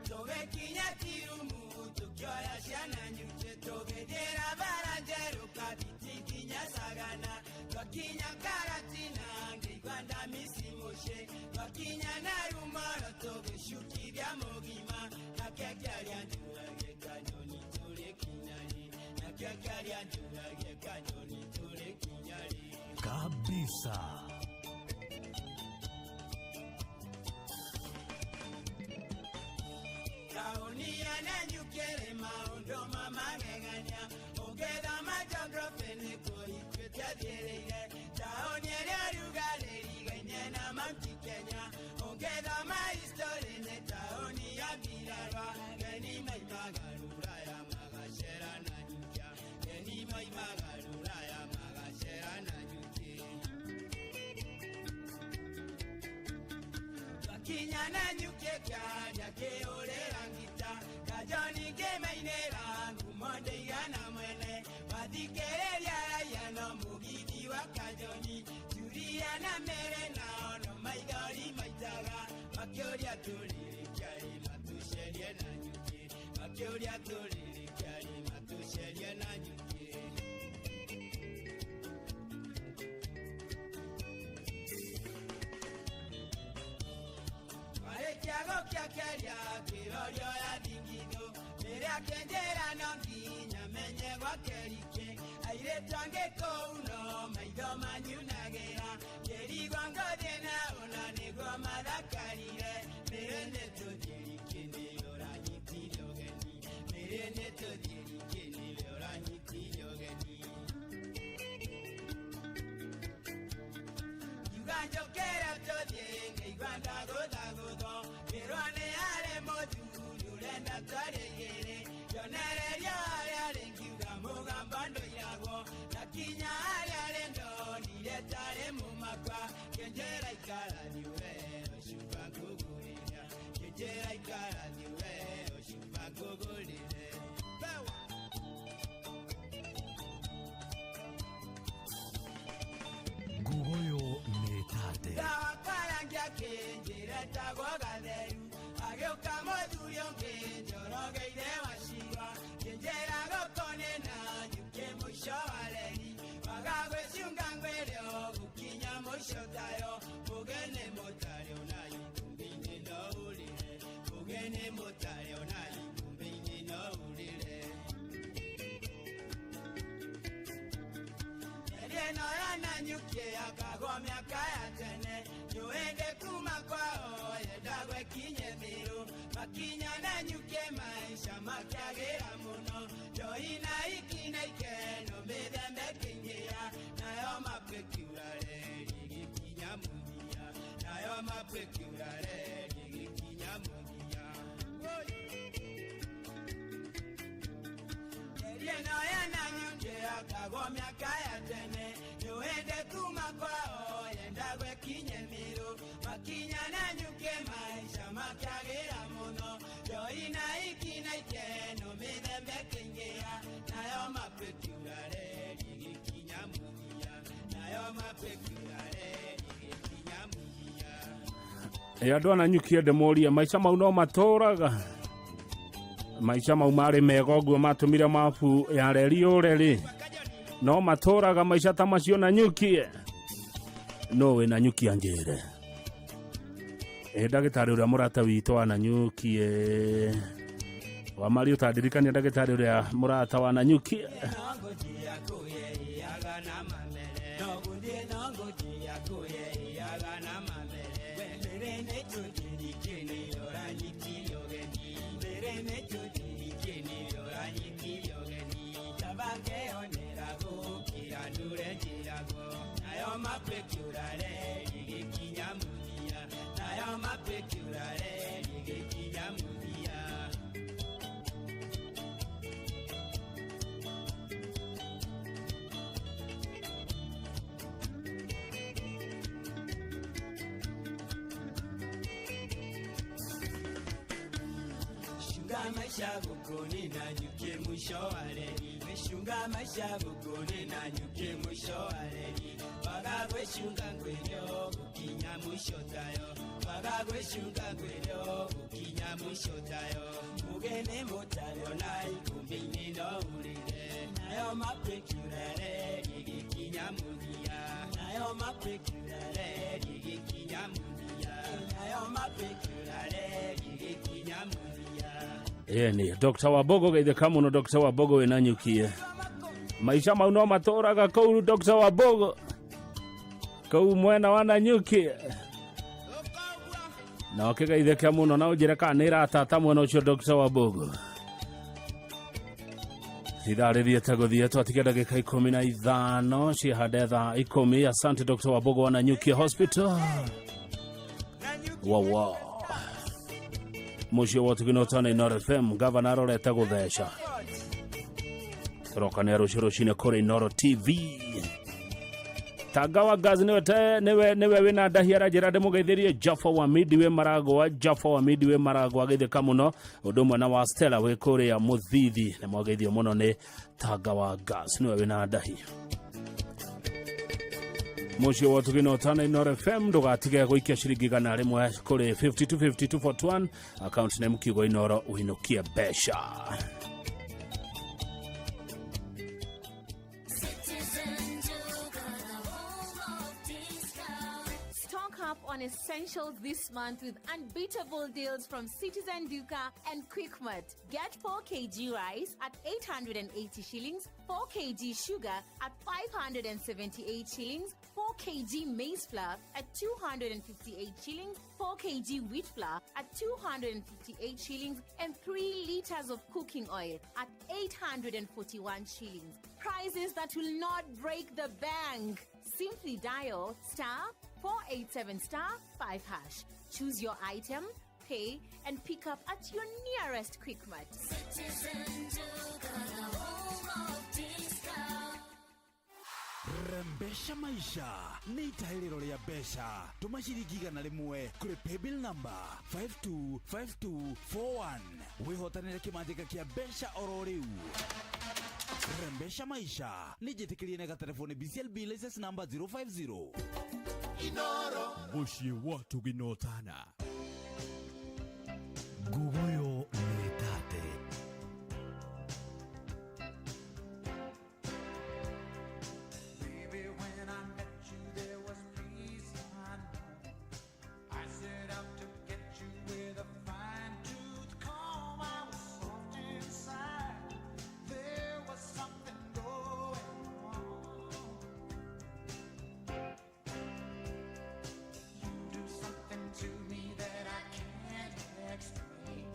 tũgĩkinya tirumu tũkĩoya ciana nyuke tũgĩthiĩra bara njerũ kabiti nginya sagana twakinya karatina ngĩigua ndamisi mũciĩ twakinya na rumoro tũgĩcukithia mũgima nake kĩaria njũrage kanyoni tũrĩ kinyarĩ nake kĩaria njũrage kanyoni tũrĩ kinyarĩ kabisa. Taũni ya Nanyuki-rĩ maũndũ ma magegania ũngĩthoma geography nĩkuo ituĩte thiĩrĩire taũni ĩrĩa rugarĩ ĩrigaine na Mount Kenya ũngĩthoma history nĩ taũni ya mbirarwa geni maimaga rũraya magacera Nanyukia geni maimaga rũraya magacera Nanyuki twakinya Nanyuki kĩaria kĩũrĩra ngita kajoni ngĩmainĩra ngumo ndĩigana mwene wathikĩrĩria raia no mũgithi wa kajoni Julia na mere nao no maithori maitaga makĩũria tũrĩrĩkiarĩ matũcerie Nanyuki makĩũria tũrĩrĩkiarĩ matũcerie Nanyuki. Warĩkia gũkĩakeria kĩrorio ya thingithũ rĩrĩa kĩnjĩra no nginya menye gwake rikĩ airĩtu angĩ kũu no maitho manyunagĩra ngĩrigwo ngothiĩ nao na nĩguo mathakarire mĩrĩ nĩ tũthiĩ rikĩ nĩwe ũranyitire ũgeni mĩrĩ nĩ tũthiĩ rikĩ nĩwe ũranyitire ũgeni ngiuga njũkĩre tũthiĩ ngĩigua ndagũthagũthwo ngĩrwo nĩ arĩ mũthuri ũrenda twarĩ igĩrĩ ngĩonererio harĩa arĩ ngiuga mũgambo ndũiragwo ndakinya harĩa arĩ ndonire tarĩ mũmakwa kĩnjĩra ikara thiĩ we ũcuba ngũgũrĩra kĩnjĩra ikara thiĩ we ũcuba ngũgũrĩre. Bewa. Ngugoyo nĩ tate. Ndawakarangia kĩnjĩra etagwo gatheru agĩũka mũthuri ũngĩ njorogeire wacirwa kĩnjĩra gũkũ nĩ Nanyuki mũico wa reri waga gwĩciunga ngwĩre ũgũkinya mũico tayo mũgeni mũtarĩ ona itumbĩ-inĩ no ũrĩre mũgeni mũtarĩ ona itumbĩ-inĩ no ũrĩre. Ĩno ya Nanyuki yakagwo mĩaka ya tene nyũĩndĩ kuma kwao yendagwo ĩkinye mĩrũ makinya Nanyuki maica makĩagĩra mũno njohi na ikina ikeno mĩthemba ĩkĩingĩra nayo mapĩkiura reri ĩgĩkinya mũthia nayo mapĩkiura reri ĩgĩkinya mũthia. Ĩno ya Nanyuki yakagwo mĩaka ya tene nyũĩndĩ kuma kwao yendagwo ĩkinye mĩrũ makinya Nanyuki maica makĩagĩra mũno njohi na ikina ikeno mĩthemba ĩkĩingĩra nayo mapĩkiura reri ĩgĩkinya mũthia nayo mapĩkiura reri ĩgĩkinya mũthia. Ĩ andũ a Nanyuki ndĩmũrie maica mau no matũraga maica mau marĩ mega ũguo matũmire mabu ya reri ũre rĩ no matũraga maica ta macio Nanyuki no wĩ Nanyuki anjĩre ĩ ndagĩtarĩ ũrĩa mũrata witũ wa Nanyuki wa Mario ũtandirikania ndagĩtarĩ ũrĩa mũrata wa Nanyuki Gwĩcunga maica gũkũ nĩ na nyuki mũico wa reri. Gwĩcunga maica gũkũ nĩ na nyuki mũico wa reri. Waga gwĩcunga ngwĩrio gũkinya mũico tayo. Waga gwĩcunga ngwĩrio gũkinya mũico tayo. Mũgeni mũtare ona ikũmbĩ-inĩ no ũrĩre. Nayo mapĩkiurere rĩgĩkinya mũthia. Nayo mapĩkiurere rĩgĩkinya mũthia. Nayo mapĩkiurere rĩgĩkinya mũthia. Ĩni Dr. Wabogo geithĩka mũno. Dr. Wabogo wĩna nyukie maica mau no matũraga kũu. Dr. Wabogo kũu mwena wa Nanyuki na ũkĩgeithĩke mũno na ũnjĩre kana nĩ ĩratata mwena ũcio. Dr. Wabogo, ithaa rĩthiĩte gũthiĩ twatigia ndagĩka 15 ciahande thaa 10. Asante Dr. Wabogo wa Nanyuki Hospital. Wawa mũciĩ wa ũtugino tana Inoro FM. Gavana arorete gũtheca tũrokania rũciũ rũcinĩ kũrĩ Inoro TV. Tanga wa Gas niwe niwe niwe wina ndahi aranjĩra ndĩmũgeithĩrie Jaffa wa Midi wĩ Maragwa. Jaffa wa Midi wĩ Maragwa, geithĩka mũno. Ũndũ ũmwe na wa Stella wĩ kũrĩa Mũthithi, nĩ mwageithio mũno nĩ Tanga wa Gas, niwe wĩna ndahi. Mũciĩ wa ũtugino tana Inoro FM, ndũgatige gũikia ciringi 100 kũrĩ 525241, account name kiugo Inoro, ũinũkie mbeca. Citizen Duka, the home of discount. Stock up on essentials this month with unbeatable deals from Citizen Duka and Quickmart. Get 4 kg rice at 880 shillings, 4 kg sugar at 578 shillings, 4 kg maize flour at 258 shillings, 4 kg wheat flour at 258 shillings, and 3 liters of cooking oil at 841 shillings. Prices that will not break the bank. Simply dial *487*5#. Choose your item, pay, and pick up at your nearest Quickmart. Citizen Duka, the home of discount. Rembesha maisha nĩ itahĩrĩro rĩa mbeca. Tũma ciringi 100 kũrĩ paybill number 525241 wĩhotanĩre kĩmanjĩka kĩa mbeca oro rĩu. Rembesha maisha nĩ njĩtĩkĩrie na gatelefoni BCLB license number 050. Mũciĩ wa tũginotana. Nguguyo nĩ tate. Baby, when I met you, there was peace unknown. I set out to get you with a fine tooth comb. I was soft inside. There was something going on. You do something to me that I can't explain.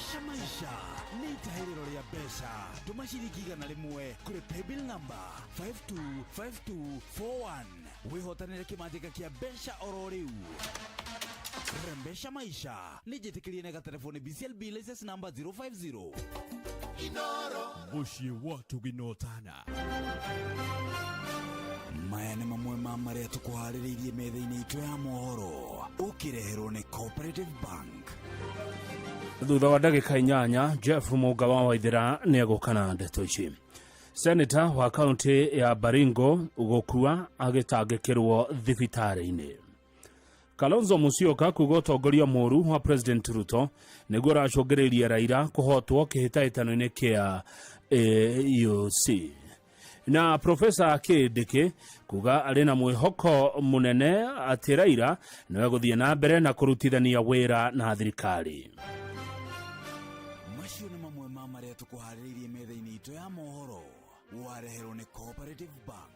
Rembesha maisha nĩ itahĩrĩro rĩa mbeca. Tũma ciringi 100 kũrĩ paybill number 525241 wĩhotanĩre kĩmanjĩka kĩa mbeca oro rĩu. Rembesha maisha nĩ njĩtĩkĩrie nĩ gatelefoni BCLB license number 050. Mũciĩ wa Tũginotana. Maya nĩ mamwe ma marĩa tũkũharĩrĩirie metha-inĩ itũ ya mohoro, ũkĩreherwo nĩ Cooperative Bank. Thutha wa ndagĩka 8 Jeff Mũnga wa Waithĩra nĩ egũka na ndeto ici. Seneta wa kaunti ya Baringo gũkua agĩtangĩkĩrwo thibitarĩ-inĩ. Kalonzo Musyoka kuga ũtongoria mũru wa President Ruto nĩguo ũracũngĩrĩirie Raila kũhotwo kĩhĩtahĩtano-inĩ kĩa AUC. Na Profesa Kindiki kuga arĩ na mwĩhoko mũnene atĩ Raila nĩwe gũthiĩ na mbere na kũrutithania wĩra na thirikari. Macio nĩ mamwe ma marĩa tũkũharĩrĩirie metha-inĩ itũ ya mohoro, wareherwo nĩ Cooperative Bank.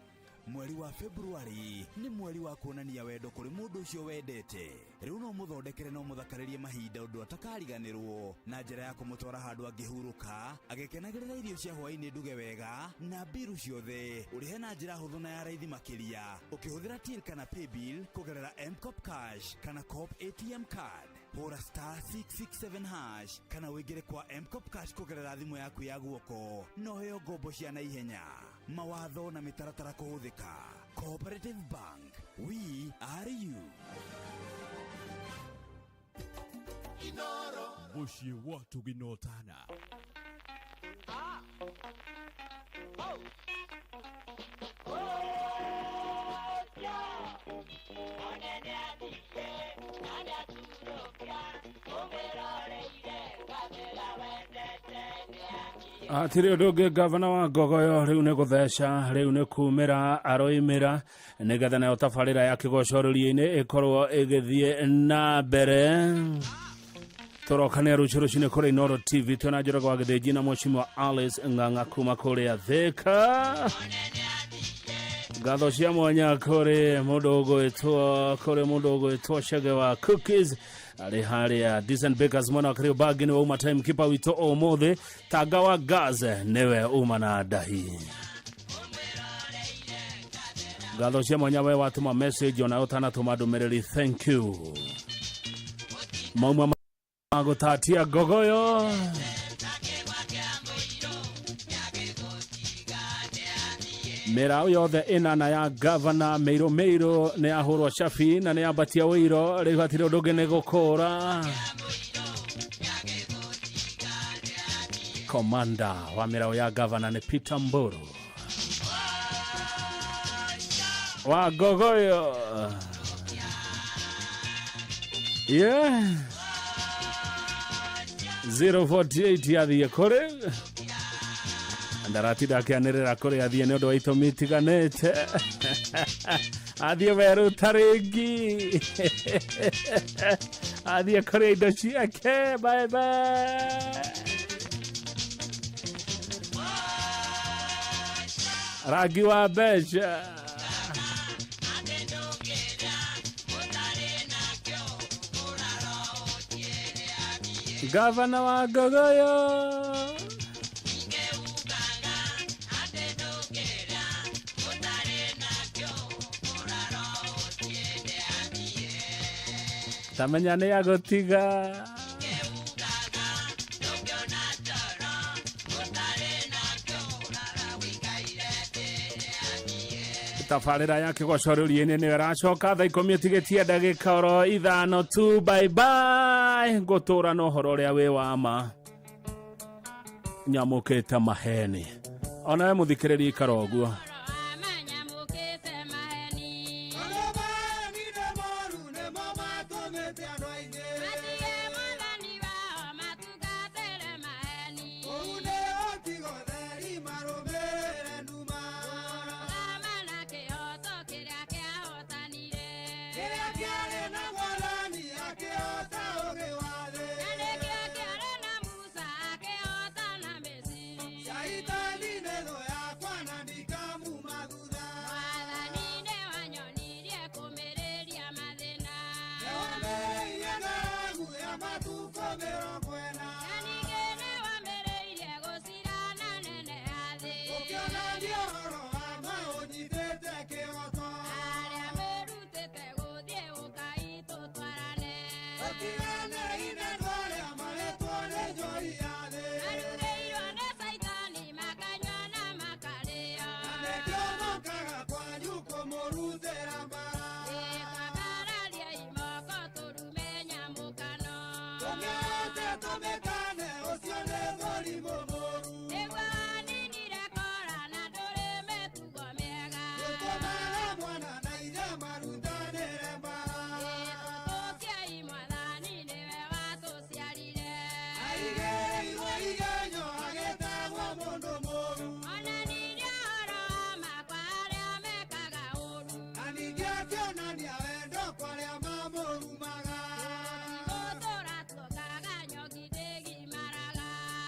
Mweri wa February nĩ mweri wa kuonania wendo kũrĩ mũndũ ũcio wendete. Rĩu no mũthondekere no mũthakarĩrie mahinda ũndũ atakariganĩrwo na njĩra ya kũmũtwara handũ angĩhurũka agĩkenagĩrĩra irio cia hwaĩ-inĩ nduge wega na mbiru ciothe ũrĩhe na njĩra hũthũ na ya raithi makĩria ũkĩhũthĩra till kana paybill kũgerera Mcop Cash kana Coop ATM card. Hũra star 667 hash kana ũingĩre kwa Mcop Cash kũgerera thimũ yaku ya guoko na ũheo ngombo cia naihenya. Mawatho na mĩtaratara kũhũthĩka. Cooperative Bank, we are you. Mũciĩ wa Tũginotana. Hatirĩ ũndũ ũngĩ, gavana wa Ngogoyo rĩu nĩ gũtheca, rĩu nĩ kumĩra aroimĩra nĩgetha nayo tabarĩra ya kĩgocorĩrio-inĩ ĩkorwo ĩgĩthiĩ na mbere. Tũrokania rũciũ rũcinĩ kũrĩ Inooro TV twĩna Njoroge wa Gĩthĩnji na Mheshimiwa Alice Ng'ang'a kuma kũrĩa Thĩka. Ngatho cia mwanya kũrĩ mũndũ ũgwĩtwo kũrĩ mũndũ ũgwĩtwo Chege wa Cookies arĩ harĩa Decent Bakers mwena wa Kariobangi, nĩwe uma time keeper witũ ũmũthĩ. Tanga wa Gas nĩwe uma na ndahi. Ngatho cia mwanya we watũma message ona ũtanatũma ndũmĩrĩri, thank you. Mauma magũtatia Ngogoyo. Mĩraũ yothe ĩnana ya gavana Mĩirũ Mĩirũ nĩ yahũrwo cabi na nĩ yambatia ũiro, rĩu hatirĩ ũndũ ũngĩ nĩ gũkũra. Komanda wa mĩraũ ya gavana nĩ Peter Mburu wa Ngogoyo. Yeah. 048 yathiĩ kũrĩ ndaratinda akĩanĩrĩra kũrĩ athiĩ nĩ ũndũ wa itũmi itiganĩte, athiĩ werũ ta rĩngi, athiĩ kũrĩa indo ciake. Bye bye. Rangi wa mbeca. Gavana wa Ngogoyo. Tamenya nĩ agũtiga. Tabarĩra ya kĩgocorĩrio-inĩ nĩyo ĩracoka thaa 10 ĩtigĩtie ndagĩka oro 5 tu. Bye bye. Ngũtũra na ũhoro ũrĩa wĩ wa ma, nyamũkĩte maheni. Onawe mũthikĩrĩria, ikara ũguo. Matukũ 40. Tũtiganei na andũ arĩa marĩtwo nĩ njohi ya thĩ. Marugĩirwo nĩ caitani makanyua na makarĩo. Na nĩkĩo mokaga kwanyu kũmũrutĩra mbara. Ĩtwakararia imoko tũrume nyamũkano. Tũmĩote tũmĩkane ũcio nĩ mũrimũ mũru. Nĩguo waninire kora na ndũrĩ mĩtugo mĩega. Gũtũmaga mwana na ithe marutanĩre mbara. Ĩtũtũkiai mwathani nĩwe watũciarire. Aigĩrĩirwo igenyo agĩtagwo mũndũ mũru. Onanirie ũhoro wa ma kwa arĩa mekaga ũũru. Na ningĩ akĩonania wendo kwa arĩa mamũrumaga. Gũtũra tuongaga nyoki ndĩgimaraga.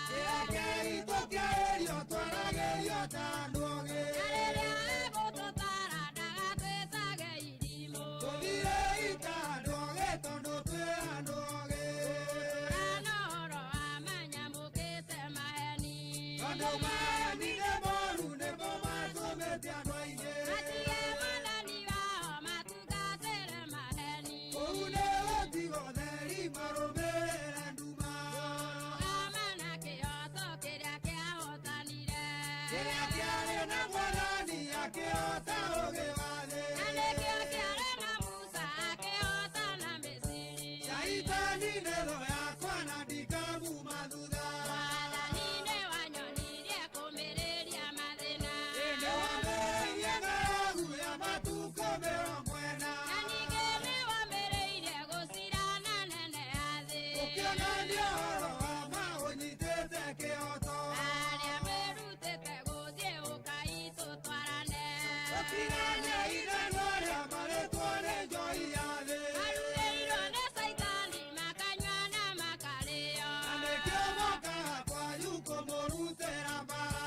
Kĩrekei tũkĩarĩrio twaragĩrio ta andũ ogĩ. Na rĩrĩa egũtũtara ndagatwĩtage irimũ. Tũthirei ta andũ ogĩ tondũ twĩ andũ ogĩ. Gũtũra na ũhoro wa ma nyamũkĩte maheni. Tondũ maheni nĩ moru nĩmo matũmĩte andũ aingĩ. Matige mwathani wao matungatĩre maheni. Kũu nĩ gũtiga ũtheri marũmĩrĩre nduma. Kũrũgama na kĩhooto kĩrĩa kĩahotanire. Kĩrĩa kĩarĩ na mwathani akĩhota ũgĩ wa thĩ. Na nĩkĩo kĩarĩ na Musa akĩhotana Misiri. Shaitani nĩ thũ yakwa na ndikamuma thutha. Mwathani nĩwanyonirie kũmĩrĩria mathĩna. Nĩwambĩrĩirie ng'aragu ya matukũ 40. Na ningĩ nĩwambĩrĩirie gũcirana nene ya thĩ. Ũkĩonania ũhoro wa ma ũnyitĩte kĩhooto. Arĩa merutĩte gũthiĩ ũkai tũtwarane. Tũtiganei na andũ arĩa marĩtwo nĩ njohi ya thĩ. Marugĩirwo nĩ caitani makanyua na makarĩo. Na nĩkĩo mokaga kwanyu kũmũrutĩra mbara.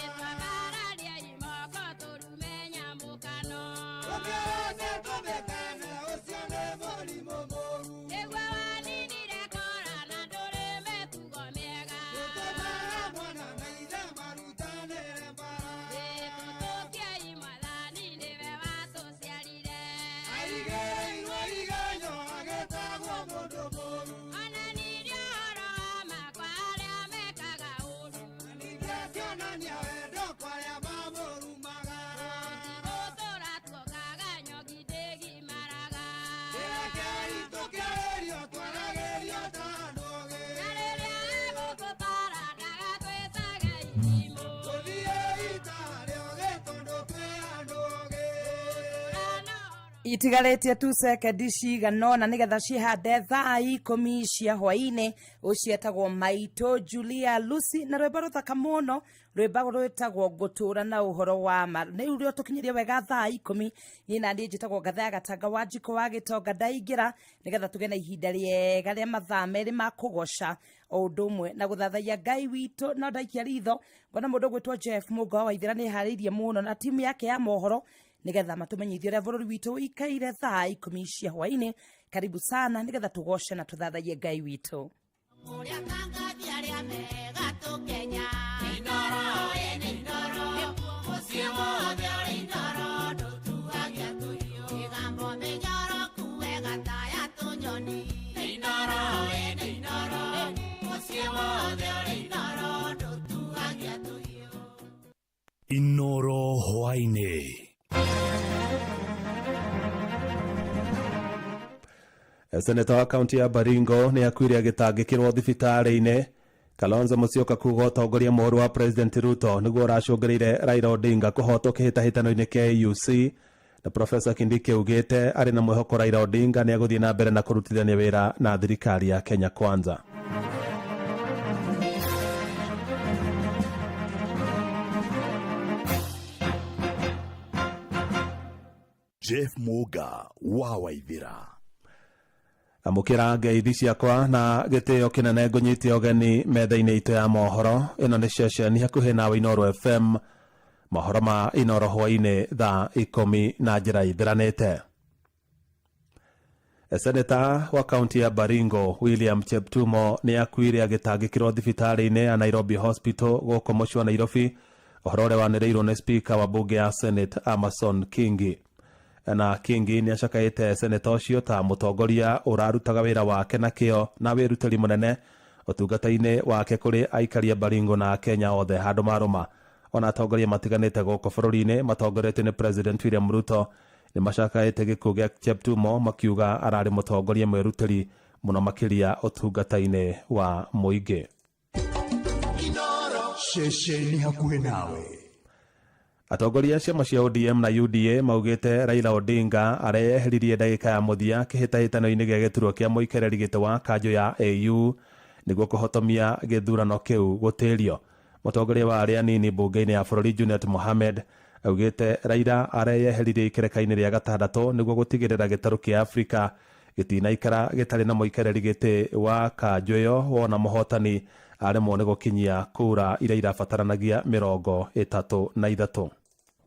Ĩtwakararia imoko tũrume nyamũkano. Tũmĩote tũmĩkane ũcio nĩ mũrimũ mũru. Nĩguo waninire kora na ndũrĩ mĩtugo mĩega. Gũtũmaga mwana na ithe marutanĩre mbara. Ĩtũtũkiai mwathani nĩwe watũciarire. Aigĩrĩirwo igenyo agĩtagwo mũndũ mũru. Onanirie ũhoro wa ma kwa arĩa mekaga ũũru. Na ningĩ akĩonania wendo kwa arĩa mamũrumaga. Gũtũra tuongaga nyoki ndĩgimaraga. Kĩrekei tũkĩarĩrio twaragĩrio ta andũ ogĩ. Na rĩrĩa egũtũtara ndagatwĩtage irimũ. Tũthiĩi ta arĩa ogĩ tondũ twĩ andũ ogĩ. Itigarĩtie tu sekendi cigana ũna nĩgetha cihande thaa 10 cia hwainĩ. Ũcio etagwo Maitũ Julia Lucy na rwĩmbo rũthaka mũno, rwĩmbo rwĩtagwo Ngũtũra na ũhoro wa ma. Rĩu rĩo tũkinyĩrie wega thaa 10. Niĩ na niĩ njĩtagwo Ngatha ya Gatanga wa Njiko wa Gĩtonga. Ndaingĩra nĩgetha tũgĩe na ihinda rĩega rĩa mathaa 2 ma kũgoca o ũndũ ũmwe na gũthathaiya Ngai witũ. No ndaikia ritho ngona mũndũ ũgwĩtwo Jeff Mũngo wa Waithĩra nĩ harĩirie mũno na timu yake ya mohoro nĩgetha matũmenyithie ũrĩa bũrũri witũ ũikaire thaa 10 cia hwainĩ. Karibu sana nĩgetha tũgoce na tũthathaiye Ngai witũ. Kũrĩa kangathi arĩa mega tũkenya. Inooro ĩ Inooro, mũciĩ wothe ũrĩ Inooro, ndũtuagia tũhiũ. Mĩgambo mĩnyoroku wega ta ya tũnyoni. Inooro ĩ Inooro, mũciĩ wothe ũrĩ Inooro, ndũtuagia tũhiũ. Inooro hwainĩ. Seneta wa kaunti ya Baringo nĩ akuire agĩtangĩkĩrwo thibitarĩ-inĩ. Kalonzo Musyoka kuga ũtongoria mũũru wa President Ruto nĩguo ũracũngĩrĩire Raila Odinga kũhotwo kĩhĩtahĩtano-inĩ kĩa AUC. Na Profesa Kindiki augĩte arĩ na mwĩhoko Raila Odinga nĩ egũthiĩ na mbere na kũrutithania wĩra na thirikari ya Kenya Kwanza. Jeff Muga wa Waithira. Amũkĩra ngeithi ciakwa na gĩtĩo kĩnene, ngũnyite ũgeni metha-inĩ itũ ya mohoro. Ĩno nĩ ceceni hakuhĩ nawe, Inooro FM, mohoro ma Inooro hwainĩ thaa 10 na njĩra ithiranĩte. Seneta wa kaunti ya Baringo William Cheptumo nĩ akuire agĩtangĩkĩrwo thibitarĩ-inĩ ya Nairobi Hospital gũkũ mũciĩ wa Nairobi, ũhoro ũrĩa wanĩrĩirwo nĩ speaker wa bunge ya Senate Amason Kingi. Na Kingi nĩ acakaĩte seneta ũcio ta mũtongoria ũrarutaga wĩra wake na kĩo na wĩrutĩri mũnene ũtungata-inĩ wake kũrĩ aikari a Baringo na Kenya othe handũ marũma. Ona atongoria matiganĩte gũkũ bũrũri-inĩ matongoretio nĩ President William Ruto nĩ macakaĩte gĩkuũ gĩa Cheptumo, makiuga ararĩ mũtongoria mwĩrutĩri mũno makĩria ũtungata-inĩ wa mũingĩ. Ceceni hakuhĩ nawe. Atongoria a ciama cia ODM na UDA maugĩte Raila Odinga areyeheririe ndagĩka ya mũthia kĩhĩtahĩtano-inĩ gĩa gĩturwa kĩa mũikarĩri gĩtĩ wa kanjũ ya AU nĩguo kũhotomia gĩthurano kĩu gũtĩrio. Mũtongoria wa arĩa anini mbunge-inĩ ya bũrũri Junet Mohamed augĩte Raila areyeheririe ikereka-inĩ rĩa gatandatũ nĩguo gũtigĩrĩra gĩtarũ kĩa Afrika gĩtinaikara gĩtarĩ na mũikarĩri gĩtĩ wa kanjũ ĩyo wona mũhotani aremwo nĩ gũkinyia kura iria irabataranagia 33.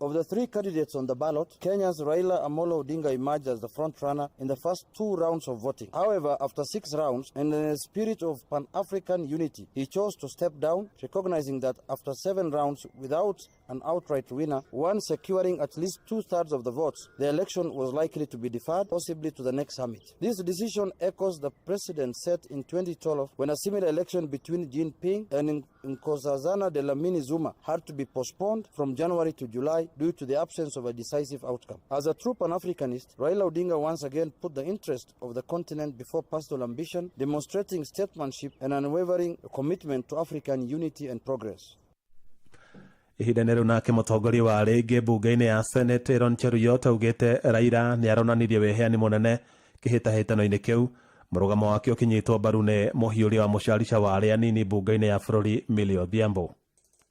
Of the three candidates on the ballot, Kenya's Raila Amolo Odinga emerged as the frontrunner in the first two rounds of voting. However, after 6 rounds, and in a spirit of Pan-African unity, he chose to step down, recognizing that after 7 rounds without an outright winner, one securing at least 2/3 of the votes, the election was likely to be deferred, possibly to the next summit. This decision echoes the precedent set in 2012 when a similar election between Jinping and Nkosazana Dlamini Zuma had to be postponed from January to July due to the absence of a decisive outcome. As a true Pan-Africanist, Raila Odinga once again put the interest of the continent before personal ambition, demonstrating statesmanship and unwavering commitment to African unity and progress. Ihinda-inĩ rĩu nake mũtongoria wa rĩngĩ mbunge-inĩ ya Senate Aaron Cheruiyot augĩte Raila nĩ aronanirie wĩheani mũnene kĩhĩtahĩtano-inĩ kĩu. Mũrũgamo wake ũkĩnyitwo mbaru nĩ mũhiũria wa mũcarica wa arĩa anini mbunge-inĩ ya bũrũri Millie Odhiambo.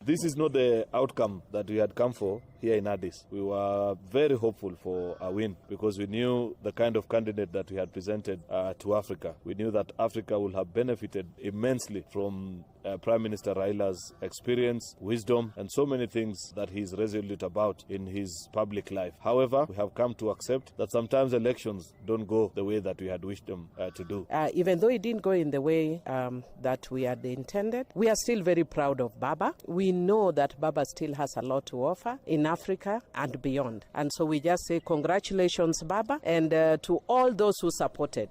This is not the outcome that we had come for here in Addis. We were very hopeful for a win because we knew the kind of candidate that we had presented to Africa. We knew that Africa would have benefited immensely from Prime Minister Raila's experience, wisdom, and so many things that he is resolute about in his public life. However, we have come to accept that sometimes elections don't go the way that we had wished them to do. Even though it didn't go in the way that we had intended, we are still very proud of Baba. We know that Baba still has a lot to offer in Africa and beyond. And so we just say congratulations, Baba, and to all those who supported.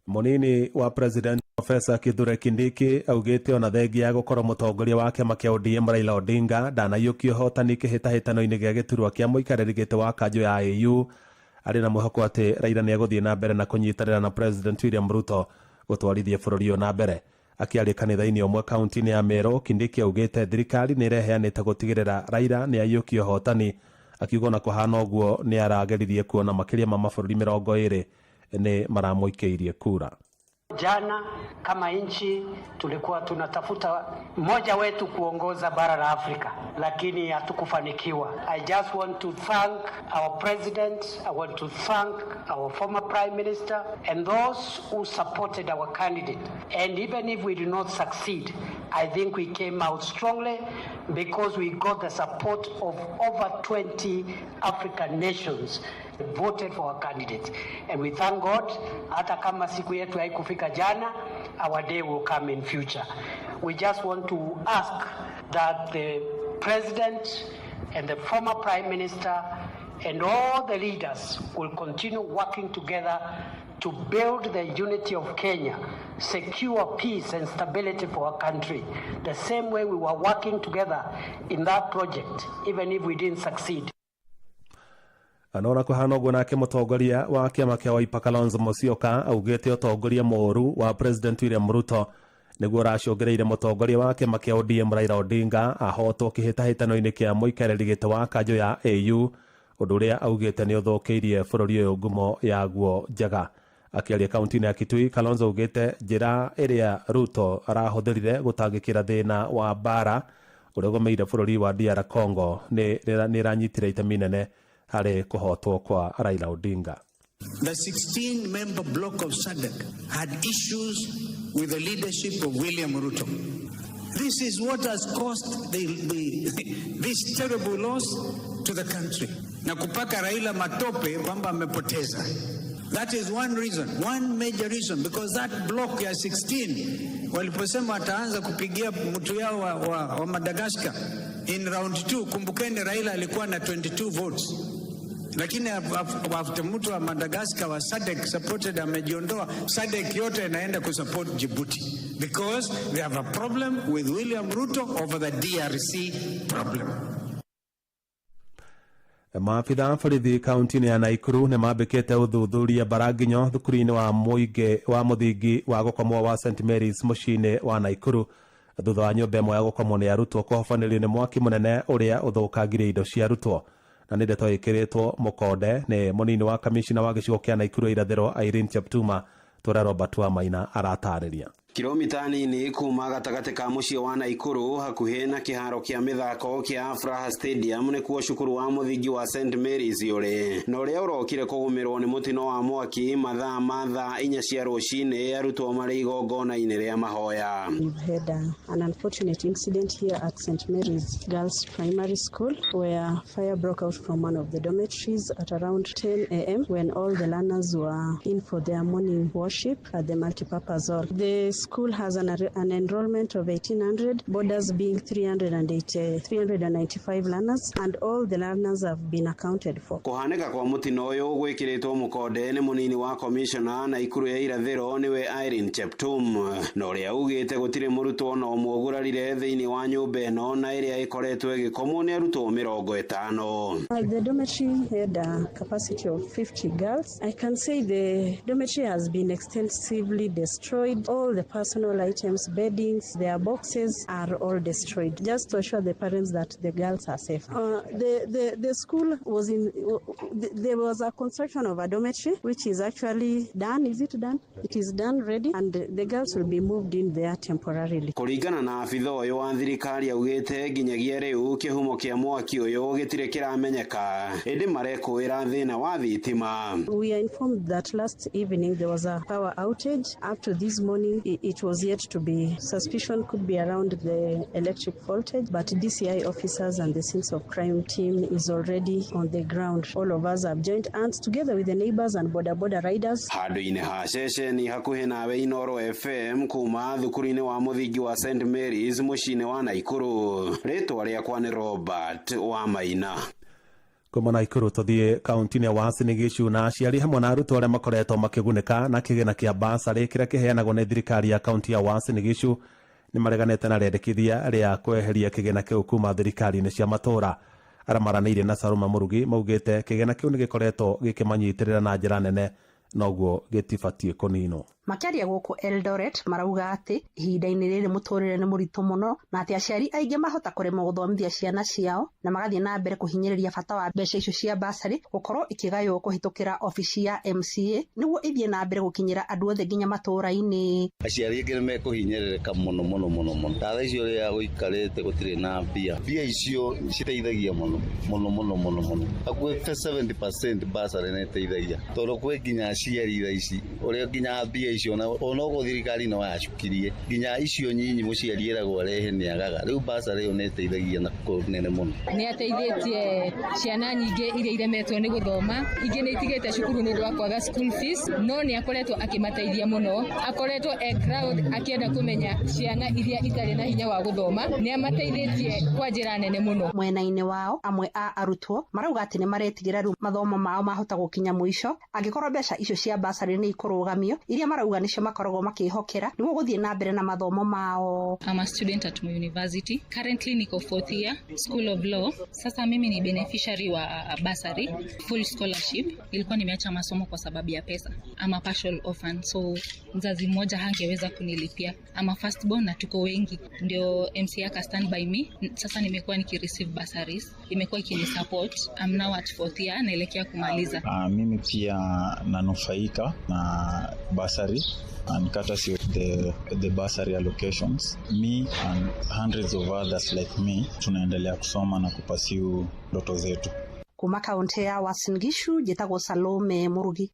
Munini wa President Professor Kithure Kindiki augĩte ona thengia ya gũkorwo mũtongoria wa kĩama kĩa ODM Raila Odinga ndanaiyũkia ũhotani kĩhĩtahĩtano-inĩ gĩa gĩturwa kĩa mũikarĩri gĩtĩ wa kanjũ ya AU, arĩ na mwĩhoko atĩ Raila nĩegũthiĩ na mbere na kũnyitanĩra na President William Ruto gũtwarithia bũrũri ũyũ na mbere. Akĩaria kanitha-inĩ ũmwe kaunti-inĩ ya Meru, Kindiki augĩte thirikari nĩ ĩreheanĩte gũtigĩrĩra Raila nĩ aiyũkia ũhotani, akiuga ona kũhana ũguo nĩ arageririe kuona makĩria ma mabũrũri 20 nĩ maramũikĩirie kura. Jana kama nchi tulikuwa tunatafuta mmoja wetu kuongoza bara la Afrika, lakini hatukufanikiwa. I just want to thank our president, I want to thank our former prime minister and those who supported our candidate. And even if we did not succeed, I think we came out strongly because we got the support of over 20 African nations voted for our candidate. And we thank God, hata kama siku yetu haikufika jana, our day will come in future. We just want to ask that the president and the former prime minister and all the leaders will continue working together to build the unity of Kenya, secure peace and stability for our country, the same way we were working together in that project, even if we didn't succeed. Anora kũhana ũguo nake mũtongoria wa kĩama kĩa Wiper Kalonzo Musyoka augĩte ũtongoria mũũru wa President William Ruto nĩguo ũracũngĩrĩire mũtongoria wa kĩama kĩa ODM Raila Odinga ahotwo kĩhĩtahĩtano-inĩ kĩa mũikarĩri gĩtĩ wa kanjũ ya AU, ũndũ ũrĩa augĩte nĩ ũthũkĩirie bũrũri ũyũ ngumo yaguo njega. Akĩaria kaunti-inĩ ya Kitui, Kalonzo augĩte njĩra ĩrĩa Ruto arahũthĩrire gũtangĩkĩra thĩna wa mbara ũrĩa ũgũmĩire bũrũri wa DR Congo nĩ ĩranyitire itemi nene harĩ kũhotwo kwa Raila Odinga. The 16-member bloc of SADC had issues with the leadership of William Ruto. This is what has caused this terrible loss to the country. Na kupaka Raila matope kwamba amepoteza. That is one reason, one major reason, because that block ya 16 waliposema wataanza kupigia mtu yao wa Madagascar in round 2, kumbukeni Raila alikuwa na 22 votes. Lakini after mtu wa Madagascar wa SADC supported amejiondoa, SADC yote inaenda kusupport Djibouti because they have a problem with William Ruto over the DRC problem. Maabitha a borithi kaunti-inĩ ya Naikuru nĩ mambĩkĩte ũthuthuria mbaranginyo thukuru-inĩ wa mũingĩ wa mũthingi wa gũkomwo wa St Mary's mũciĩ-inĩ wa Naikuru thutha wa nyũmba ĩmwe ya gũkomwo nĩ arutwo kũhobanĩrio nĩ mwaki mũnene ũrĩa ũthũkangirie indo cia arutwo. Na nĩ ndeto ĩkĩrĩtwo mũkonde nĩ mũnini wa kamishina wa gĩcigo kĩa Naikuru ya irathĩro Irene Cheptuma tũrĩa Robert Wamaina aratarĩria. Kilomita nini kuma gatagatĩ ka mũciĩ wa Naikuru hakuhĩ na kĩharo kĩa mĩthako kĩa Afraha Stadium nĩkuo cukuru wa mũthingi wa St Mary's ũrĩ, na ũrĩa ũrokire kũgũmĩrwo nĩ mũtino wa mwaki mathaa ma thaa 4 cia rũcinĩ arutwo marĩ igongona-inĩ rĩa mahoya. We've had an unfortunate incident here at St. Mary's Girls Primary School where fire broke out from one of the dormitories at around 10 a.m. when all the learners were in for their morning worship at the multipurpose hall. The school has an enrollment of 1,800, boarders being 395 learners, and all the learners have been accounted for. Kũhanĩka kwa mũtino ũyũ gwĩkĩrĩtwo mũkonde nĩ mũnini wa komishona Naikuru ya irathĩro nĩwe Irene Cheptum, na ũrĩa ugĩte gũtirĩ mũrutwo na ũmwe ũgurarire thĩinĩ wa nyũmba ĩno na ĩrĩa ĩkoretwo ĩgĩkomwo nĩ arutwo 50. The dormitory had a capacity of 50 girls. I can say the dormitory has been extensively destroyed. All the personal items, beddings, their boxes are all destroyed, just to assure the parents that the girls are safe. The school was in, there was a construction of a dormitory, which is actually done. Is it done? It is done, ready, and the girls will be moved in there temporarily. Kũringana na abitha ũyũ wa thirikari augĩte nginyagia rĩu kĩhumo kĩa mwaki ũyũ gĩtirĩ kĩramenyeka, ĩndĩ marekũĩra thĩna wa thitima. We are informed that last evening there was a power outage. Up to this morning, it was yet to be. Suspicion could be around the electric voltage, but DCI officers and the scenes of crime team is already on the ground. All of us have joined hands together with the neighbors and border border riders. Handũ-inĩ ha ceceni hakuhĩ nawe Inooro FM kuma thukuru-inĩ wa mũthingi wa St Mary's mũciĩ-inĩ wa Naikuru, rĩtwa rĩakwa nĩ Robert Wamaina. Kuma Naikuru tũthiĩ kaunti-inĩ ya Uasin Gishu na aciari hamwe na arutwo arĩa makoretwo makĩgunĩka na kĩgĩna kĩa basarĩ kĩrĩa kĩheanagwo nĩ thirikari ya kaunti ya Uasin Gishu nĩ mareganĩte na rĩendekithia rĩa kweheria kĩgĩna kĩu kuma thirikari-inĩ cia matũũra. Arĩa maranĩirie na Saluma Mũrugi maugĩte kĩgĩna kĩu nĩ gĩkoretwo gĩkĩmanyitĩrĩra na njĩra nene noguo gĩtibatiĩ kũninwo. Makĩaria gũkũ Eldoret marauga atĩ ihinda-inĩ rĩrĩ mũtũrĩre nĩ mũritũ mũno na atĩ aciari aingĩ mahota kũremwo gũthomithia ciana ciao na magathiĩ na mbere kũhinyĩrĩria bata wa mbeca icio cia basarĩ gũkorwo ikĩgaywo kũhĩtũkĩra obici ya MCA nĩguo ithiĩ na mbere gũkinyĩra andũ othe nginya matũũra-inĩ. Aciari aingĩ nĩ mekũhinyĩrĩrĩka mũno mũno mũno mũno. Ta thaa icio ũrĩa gũikarĩte gũtirĩ na mbia. Mbia icio citeithagia mũno mũno mũno mũno mũno. Hakuhĩ 70% basarĩ nĩ ĩteithagia tondũ kwĩ nginya aciari thaa ici ũrĩa nginya mbia icio onoguo thirikari no yacukirie nginya icio nyinyi mũciari eragwo arehe nĩ agaga. Rĩu basarĩ ĩyo nĩ ĩteithagia na kũnene mũno. Nĩ ateithĩtie ciana nyingĩ iria iremetwo nĩ gũthoma, ingĩ nĩ itigĩte cukuru nĩ ũndũ wa kwaga school fees, no nĩ akoretwo akĩmateithia mũno. Akoretwo e crowd akĩenda kũmenya ciana iria itarĩ na hinya wa gũthoma, nĩ amateithĩtie kwa njĩra nene mũno. Mwena-inĩ wao amwe a arutwo marauga atĩ nĩ maretigĩra rĩu mathomo mao mahota gũkinya mũico angĩkorwo mbeca icio cia basarĩ nĩ ikũrũgamio iria marauga nĩcio makoragwo makĩhokera nĩguo gũthiĩ na mbere na mathomo mao. I'm a student at Moi University. Currently niko fourth year, School of Law. Sasa mimi ni beneficiary wa bursary, full scholarship. Nilikuwa nimeacha masomo kwa sababu ya pesa. I'm a partial orphan, so mzazi mmoja hangeweza kunilipia. I'm a first born na tuko wengi. Ndio MCA aka stand by me. Sasa nimekuwa nikireceive bursaries. Imekuwa ikinisupport. I'm now at fourth year, naelekea kumaliza. Mimi pia nanufaika na bursary and courtesy of the bursary allocations. Me and hundreds of others like me tunaendelea kusoma na kupasiu ndoto zetu. Kuma kaunti ya Uasin Gishu njĩtagwo Salome Murugi.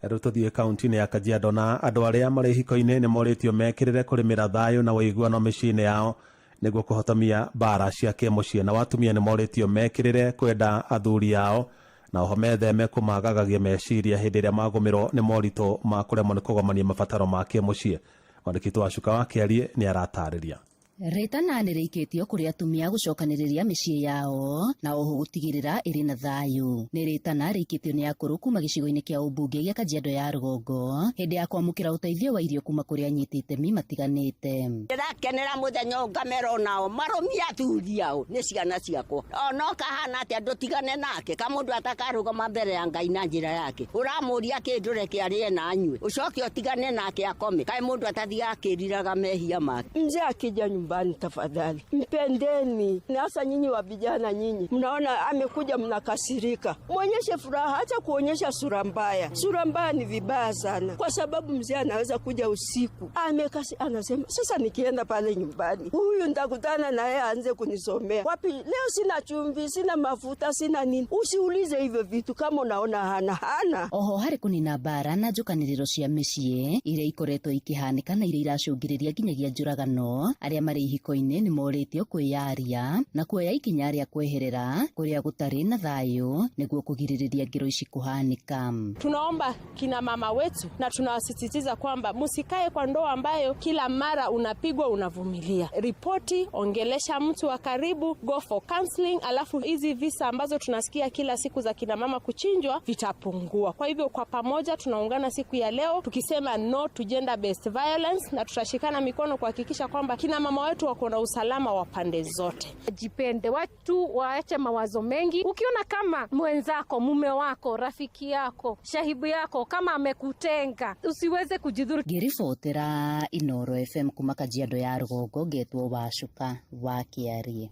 Rĩu tũthiĩ kaunti-inĩ ya Kajiado na andũ arĩa marĩ hiko-inĩ nĩ morĩtio mekĩrĩre kũrĩmĩra thayũ na ũiguano mĩciĩ-inĩ yao nĩguo kũhotomia mbara cia kĩmũciĩ, na atumia nĩ morĩtio mekĩrĩre kwenda athuri ao na oho metheme kũmagagagia meciria hĩndĩ ĩrĩa magũmĩrwo nĩ moritũ ma kũremwo nĩ kũgomania mabataro ma kĩmũciĩ. Mwandĩki witũ wa Cuka wa Kĩarie nĩ aratarĩria. Rĩtana nĩ rĩikĩtio kũrĩ atumia gũcokanĩrĩria mĩciĩ yao na oho gũtigĩrĩra ĩrĩ na thayũ. Nĩ rĩtana rĩikĩtio nĩ akũrũ kuma gĩcigo-inĩ kĩa ũmbunge gĩa Kajiado ya rũgongo hĩndĩ ya kwamũkĩra ũteithio wa irio kuma kũrĩ anyiti itemi matiganĩte. Ndĩrakenera mũthenya ũyũ ngamera onao marũmie athuri ao nĩ ciana ciakwa ona kahana atĩa ndũtigane nake kamũndũ atakarũgama mbere ya Ngai na njĩra yake ũramũria kĩndũ reke arĩe na anyue ũcoke ũtigane nake akome kaĩ mũndũ atathiaga akĩriraga mehia make. Mzee akija nyumbani, tafadhali mpendeni, na hasa nyinyi wa vijana, nyinyi mnaona amekuja mnakasirika, mwonyeshe furaha, hata kuonyesha sura mbaya. Sura mbaya ni vibaya sana, kwa sababu mzee anaweza kuja usiku amekasi, anasema sasa nikienda pale nyumbani huyu nitakutana na yeye aanze kunisomea wapi, leo sina chumvi, sina mafuta, sina nini. Usiulize hivyo vitu kama unaona hana hana. Oho harĩ kũnina mbara na njũkanĩrĩro cia mĩciĩ iria ikoretwo ikĩhanĩka na iria iracũngĩrĩria nginyagia njũragano, arĩa marĩ ihiko-inĩ nĩ morĩtio kwĩyaria na kuoya ikinya rĩa kweherera kũrĩa gũtarĩ na thayũ nĩguo kũgirĩrĩria ngero ici kũhanĩka. Tunaomba kina mama wetu na tunawasisitiza kwamba msikae kwa ndoa ambayo kila mara unapigwa unavumilia. Ripoti, ongelesha mtu wa karibu, go for counseling, alafu hizi visa ambazo tunasikia kila siku za kina mama kuchinjwa vitapungua. Kwa hivyo kwa pamoja tunaungana siku ya leo tukisema no to gender based violence, na tutashikana mikono kuhakikisha kwamba kina mama wetu wako na usalama wa pande zote. Jipende, watu waache mawazo mengi. Ukiona kama mwenzako, mume wako, rafiki yako, shahibu yako kama amekutenga, usiweze kujidhuru. Ngĩribotera Inoro FM kuma Kajiado ya rũgongo ngetwo Wacuka wa Kĩarie.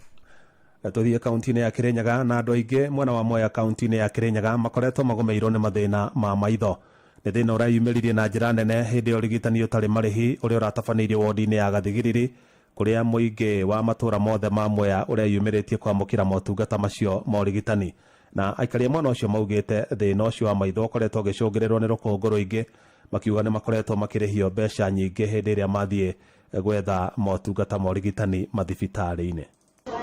Tũthiĩ kaunti-inĩ ya Kirinyaga na andũ aingĩ mwena wa Mwea kaunti-inĩ ya Kirinyaga makoretwo magũmĩirwo nĩ mathĩna ma maitho. Nĩ thĩna ũreyumĩririe na njĩra nene hĩndĩ ya ũrigitani ũtarĩ marĩhi ũrĩa ũratabanĩirio wodi-inĩ ya Gathigiriri kũrĩa mũingĩ wa matũũra mothe ma Mwea ũreyumĩrĩtie kwamũkĩra motungata macio ma ũrigitani. Na aikari a mwena ũcio maugĩte thĩna ũcio wa maitho ũkoretwo ũgĩcũngĩrĩrwo nĩ rũkũngũ rũingĩ, makiuga nĩ makoretwo makĩrĩhio mbeca nyingĩ hĩndĩ ĩrĩa mathiĩ gwetha motungata ma ũrigitani mathibitarĩ-inĩ.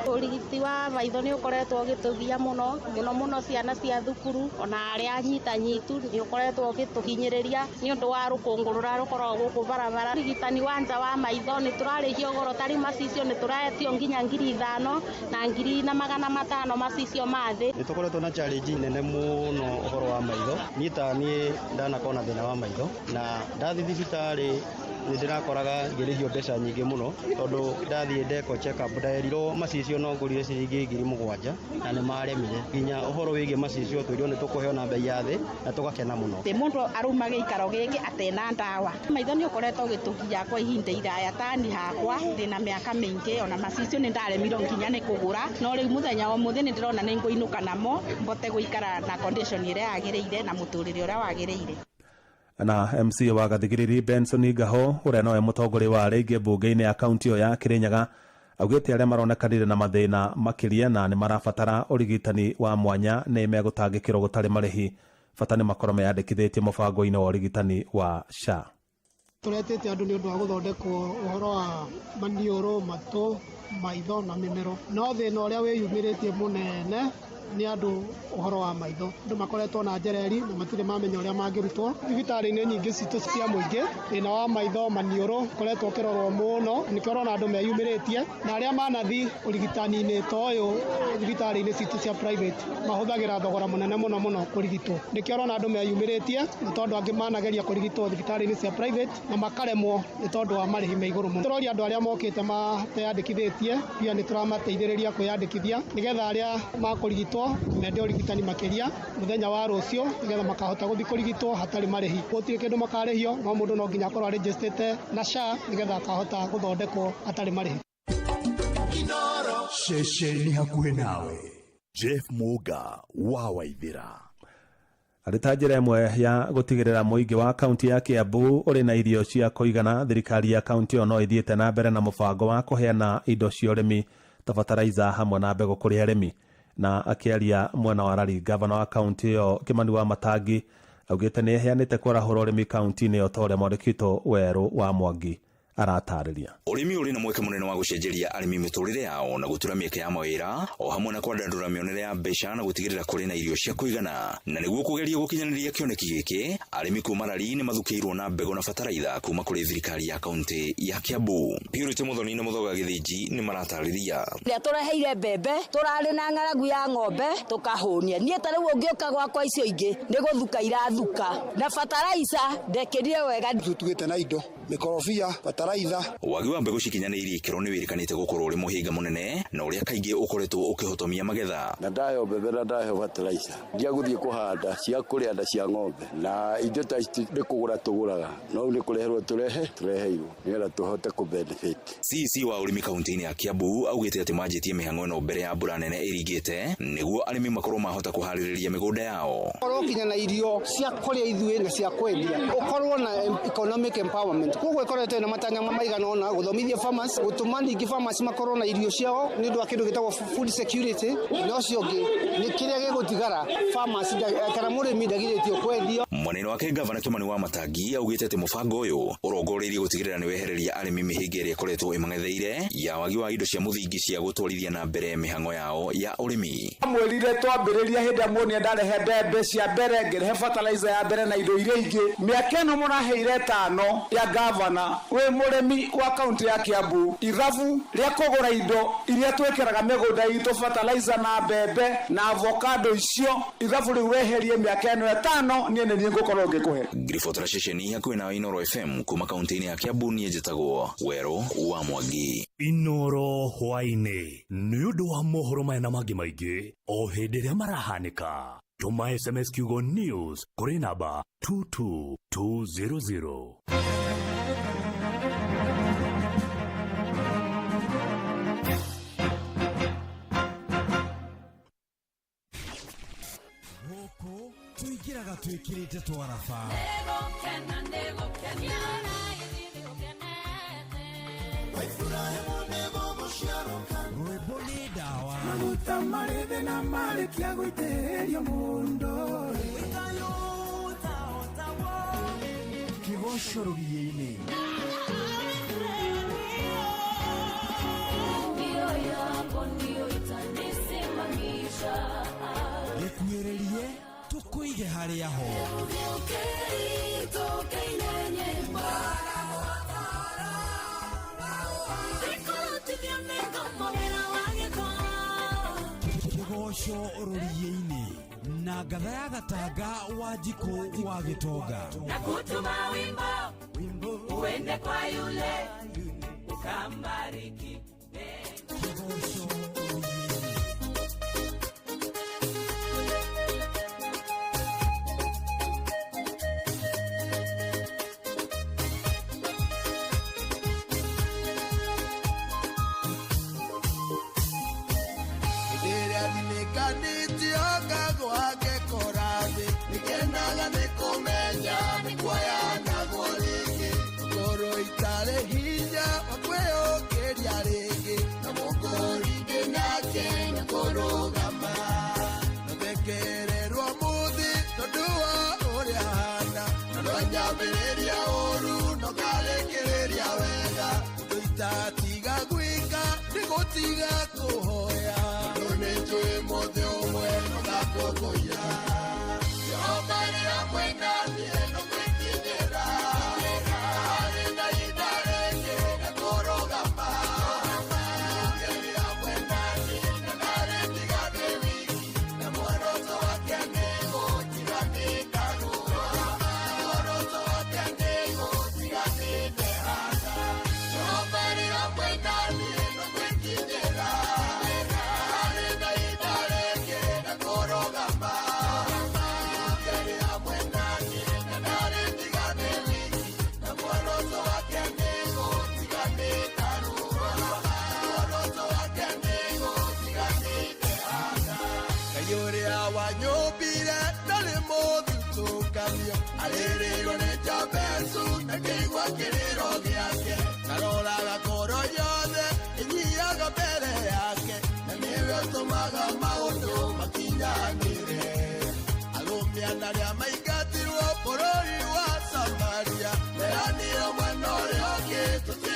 Ũrigiti wa maitho nĩ ũkoretwo ũgĩtũgia mũno mũno mũno ciana cia thukuru ona arĩa anyitanyitu nĩ ũkoretwo ũgĩtũhinyĩrĩria nĩ ũndũ wa rũkũngũ rũrĩa rũkoragwo gũkũ barabara. Ũrigitani wa nja wa maitho nĩ tũrarĩhio goro tarĩu macicio nĩ tũretio nginya 5,000 na 1,500 macicio ma thĩ. Nĩ tũkoretwo na challenge nene mũno ũhoro wa maitho. Niĩ ta niĩ ndanakorwo na thĩna wa maitho na ndathiĩ thibitarĩ nĩ ndĩrakoraga ngĩrĩhio mbeca nyingĩ mũno tondũ ndathiĩ ndekwo check up nderirwo macicio no ngũrire ciringi 7,000 na nĩ maremire. Nginya ũhoro wĩgiĩ macicio twĩrirwo nĩ tũkũheo na bei ya thĩ na tũgakena mũno. Ĩ mũndũ arauma gĩikaro gĩkĩ atena ndawa. Maitho nĩ ũkoretwo ũgĩtũgia kwa ihinda iraya tani hakwa ndĩna mĩaka mĩingĩ ona macicio nĩ ndaremirwo nginya nĩ kũgũra no rĩu mũthenya wa ũmũthĩ nĩ ndĩrona nĩ ngũinũka namo mbote gũikara na condition ĩrĩa yagĩrĩire na mũtũrĩre ũrĩa wagĩrĩire. Na MC wa Gathigiriri Benson Ngaho ũrĩa nowe mũtongoria wa arĩa aingĩ mbunge-inĩ ya kaunti ĩyo ya Kirinyaga augĩte arĩa maronekanire na mathĩna makĩria na nĩ marabatara ũrigitani wa mwanya nĩ megũtangĩkĩrwo gũtarĩ marĩhi, bata nĩ makorwo meyandĩkithĩtie mũbango-inĩ wa ũrigitani wa SHA. Tũretĩte andũ nĩ ũndũ wa gũthondekwo ũhoro wa maniũrũ, matũ, maitho na mĩmero. No thĩna ũrĩa wĩyumĩrĩtie mũnene nĩ andũ ũhoro wa maitho. Andũ makoretwo na njereri na matirĩ mamenya ũrĩa mangĩrutwo. Thibitarĩ-inĩ nyingĩ citũ cia mũingĩ, thĩna wa maitho, maniũrũ ũkoretwo ũkĩrorwo mũno, nĩkĩo ũrona andũ meyumĩrĩtie, na arĩa manathi ũrigitani-inĩ ta ũyũ thibitarĩ-inĩ citũ cia private mahũthagĩra thogora mũnene mũno mũno kũrigitwo. Nĩkĩo ũrona andũ meyumĩrĩtie, nĩ tondũ angĩ manageria kũrigitwo thibitarĩ-inĩ cia private na makaremwo nĩ tondũ wa marĩhi me igũrũ mũno. Tũroria andũ arĩa mokĩte mateyandĩkithĩtie, pia nĩ tũramateithĩrĩria kwĩyandĩkithia nĩgetha arĩa makũrigitwo mende ũrigitani makĩria mũthenya wa rũciũ nĩgetha makahota gũthiĩ kũrigitwo hatarĩ marĩhi. Gũtirĩ kĩndũ makarĩhio, no mũndũ no nginya akorwo arĩnjĩstĩte na SHA nĩgetha akahota gũthondekwo hatarĩ marĩhi. Ceceni hakuhĩ nawe Jeff Muga wa Waithira. Arĩ ta njĩra ĩmwe ya gũtigĩrĩra mũingĩ wa kaunti ya Kiambu ũrĩ na irio cia kũigana, thirikari ya kaunti ĩyo no ĩthiĩte na mbere na mũbango wa kũheana indo cia ũrĩmi ta fertilizer hamwe na mbegũ kũrĩ arĩmi. Na akĩaria mwena wa Rari, gavana wa kaunti ĩyo Kimani wa Matangi augĩte nĩ eheanĩte kwarahũra ũrĩmi kaunti-inĩ ĩyo ta ũrĩa mwandĩki witũ Werũ wa Mwangi Aratarĩria. Ũrĩmi ũrĩ na mweke mũnene wa gũcenjeria arĩmi mĩtũrĩre yao na gũtura mĩeke ya mawĩra o hamwe na kwandandũra mĩonere ya mbeca na gũtigĩrĩra kũrĩ na irio cia kũigana. Na nĩguo kũgeria gũkinyanĩria kĩoneki gĩkĩ, arĩmi kuma Lari nĩ mathukĩirwo na mbegũ na bataraitha kuma kũrĩ thirikari ya kaunti ya Kiambu. Purity Muthoni na Muthoga Gĩthĩnji nĩ maratarĩria. Rĩrĩa tũreheire mbembe tũrarĩ na ng'aragu ya ng'ombe tũkahũnia. Niĩ ta rĩu ũngĩũka gwakwa icio ingĩ nĩ gũthuka irathuka na bataraica ndekĩrire wega. Tũtugĩte na indo mĩkorobia, bataraitha. Wagi wa mbegũ cikinyanĩirie ikĩro nĩ wĩrĩkanĩte gũkorwo ũrĩ mũhĩnga mũnene na ũrĩa kaingĩ ũkoretwo ũkĩhotomia magetha. Na ndaheo mbembe na ndaheo bataraica ndia gũthiĩ kũhanda cia kũrĩa na cia ng'ombe na indo ta ici nĩ kũgũra tũgũraga no nĩ kũreherwo tũreheirwo nĩgetha tũhote kũ benefit. CEC wa ũrĩmi kaunti-inĩ ya Kiambu augĩte atĩ manjĩtie mĩhang'o ĩno mbere ya mbura nene ĩringĩte nĩguo arĩmi makorwo mahota kũharĩrĩria mĩgũnda yao. Ũkorwo nginya na irio cia kũrĩa ithuĩ na cia kwendia, ũkorwo na economic empowerment. Koguo ĩkoretwo ĩna matanya maigana ũna gũthomithia farmers, gũtũma ningĩ farmers makorwo na irio ciao nĩ ũndũ wa kĩndũ gĩtagwo food security, na ũcio ũngĩ nĩ kĩrĩa gĩgũtigara farmers kana mũrĩmi ndagirĩtio kwendia. Mwena-inĩ wake Gavana Kimani wa Matangi augĩte atĩ mũbango ũyũ ũrongoreirie gũtigĩrĩra nĩ wehereria arĩmi mĩhĩnga ĩrĩa ĩkoretwo ĩmang'etheire ya wagi wa indo cia mũthingi cia gũtwarithia na mbere mĩhang'o yao ya ũrĩmi. Mwĩrire twambĩrĩria hĩndĩ ĩrĩa muonire ndarehe mbembe cia mbere ngĩrehe fertilizer ya mbere na indo iria ingĩ. Mĩaka ĩno mũraheire ĩtano ya gavana wĩ mũrĩmi wa kaunti ya Kiambu ithabu rĩa kũgũra indo iria twĩkĩraga mĩgũnda itũ fertilizer na mbembe na avocado icio ithabu rĩu weherie mĩaka ĩno ĩtano niĩ nĩ niĩ ngũkorwo ngĩkũhe. Ngiribotera ceceni hakuhĩ na Inooro FM kuma kaunti-inĩ ya Kiambu niĩ njĩtagwo Werũ wa Mwangi. Inooro hwaĩ-inĩ nĩ ũndũ wa mohoro maya na mangĩ maingĩ o hĩndĩ ĩrĩa marahanĩka. Tũma SMS kiugo news kũrĩ namba 22200. Gũkũ tũingĩraga twĩkĩrĩte twaraba. Rwĩmbo nĩ ndawa. Maguta marĩ thĩ na marĩkia gũitĩrĩrio mũndũ. Kĩgoco rũgiĩ-inĩ. Gĩkuhĩrĩrie tũkũige harĩa ho. Kĩgoco rũriĩ-inĩ na ngatha ya Gatanga wa Njikũ wa Gĩtonga. Na kutuma wimbo uende kwa yule ukambariki. Kĩgoco. Tiga kuhoya tondũ nĩnjũĩ mũthĩ ũmwe nĩũgakũngũiya. Jehova arĩ hamwe na niĩ nĩngwĩkinyĩra. Harĩ na ihinda rĩngĩ rĩa kũrũgama. Ningĩ arĩ hamwe na niĩ na ndarĩtiga ndĩ wiki, na muoroto wake nĩ gũtiga ndĩkarũa. Muoroto wake nĩ gũtiga ndĩndehana. Jehova arĩ hamwe na niĩ. Arĩrĩirwo nĩ Jabezu na ngĩigua kĩrĩro gĩake. Ngaroraga ngoro yothe ĩnyihaga mbere yake, na nĩwe ũtũmaga maũndũ makinyanĩre. Arũme ana arĩa maingatirwo bũrũri wa Samaria, meranire mwena ũrĩa ũngĩ tũtirĩ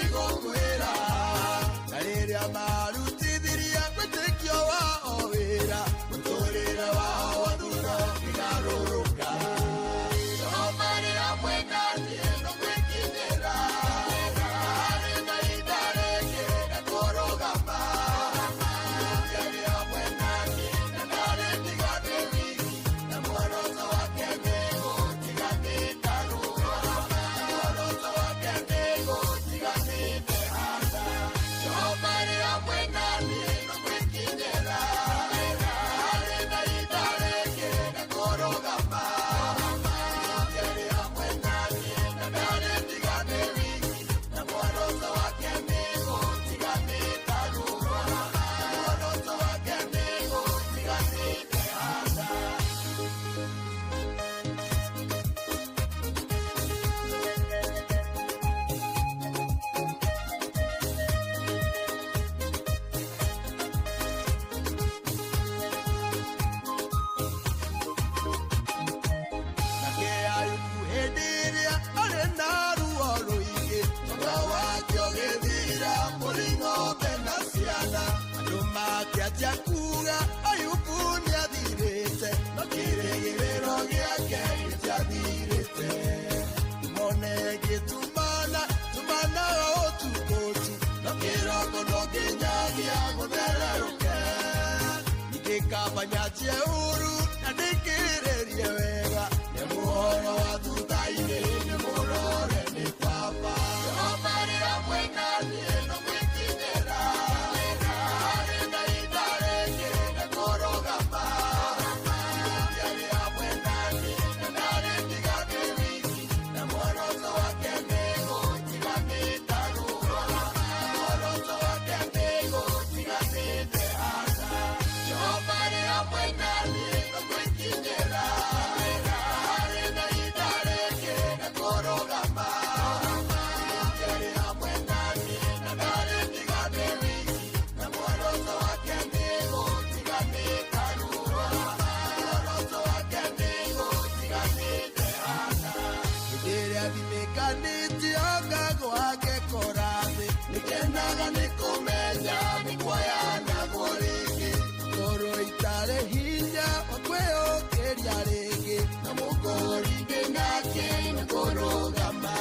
Nĩnjakuga Ayubu nĩathirĩte no kĩrĩgĩrĩro gĩake gĩtiathirĩte mone gĩtumana tumana ũtukũ tu no kĩroko no nginyagia gũthererũke ningĩ kaba nyanjie ũru na ndĩkĩrĩrie wega nĩ mũhoro wa thutha-inĩ nĩ mũrore nĩ baba Jehova rĩ hamwe na niĩ no gwĩkinyĩra harĩ na ihinda rĩngĩ nĩ kũrũgama Ngai hamwe na niĩ na ndarĩ tiga ndĩ wiki na muoroto wake nĩ gũtiga nĩndarũgama muoroto wake nĩ gũtiga nĩndehana Jehova rĩ hamwe na niĩ no gwĩkinyĩra harĩ na ihinda rĩngĩ nĩ kũrũgama Ngai hamwe na niĩ na ndarĩ tiga ndĩ wiki na muoroto wake nĩ gũtiga nĩndarũgama muoroto wake nĩ gũtiga nĩndehana hĩndĩ ĩrĩa thimĩkanĩtie ngagwa ngekora thĩ nĩkenaga nĩ kũmenya nĩ kuoyanagwo rĩngĩ ngoro itarĩ hinya wa kwĩyũkĩria rĩngĩ na mũkũri ndĩ nake nĩ kũrũgama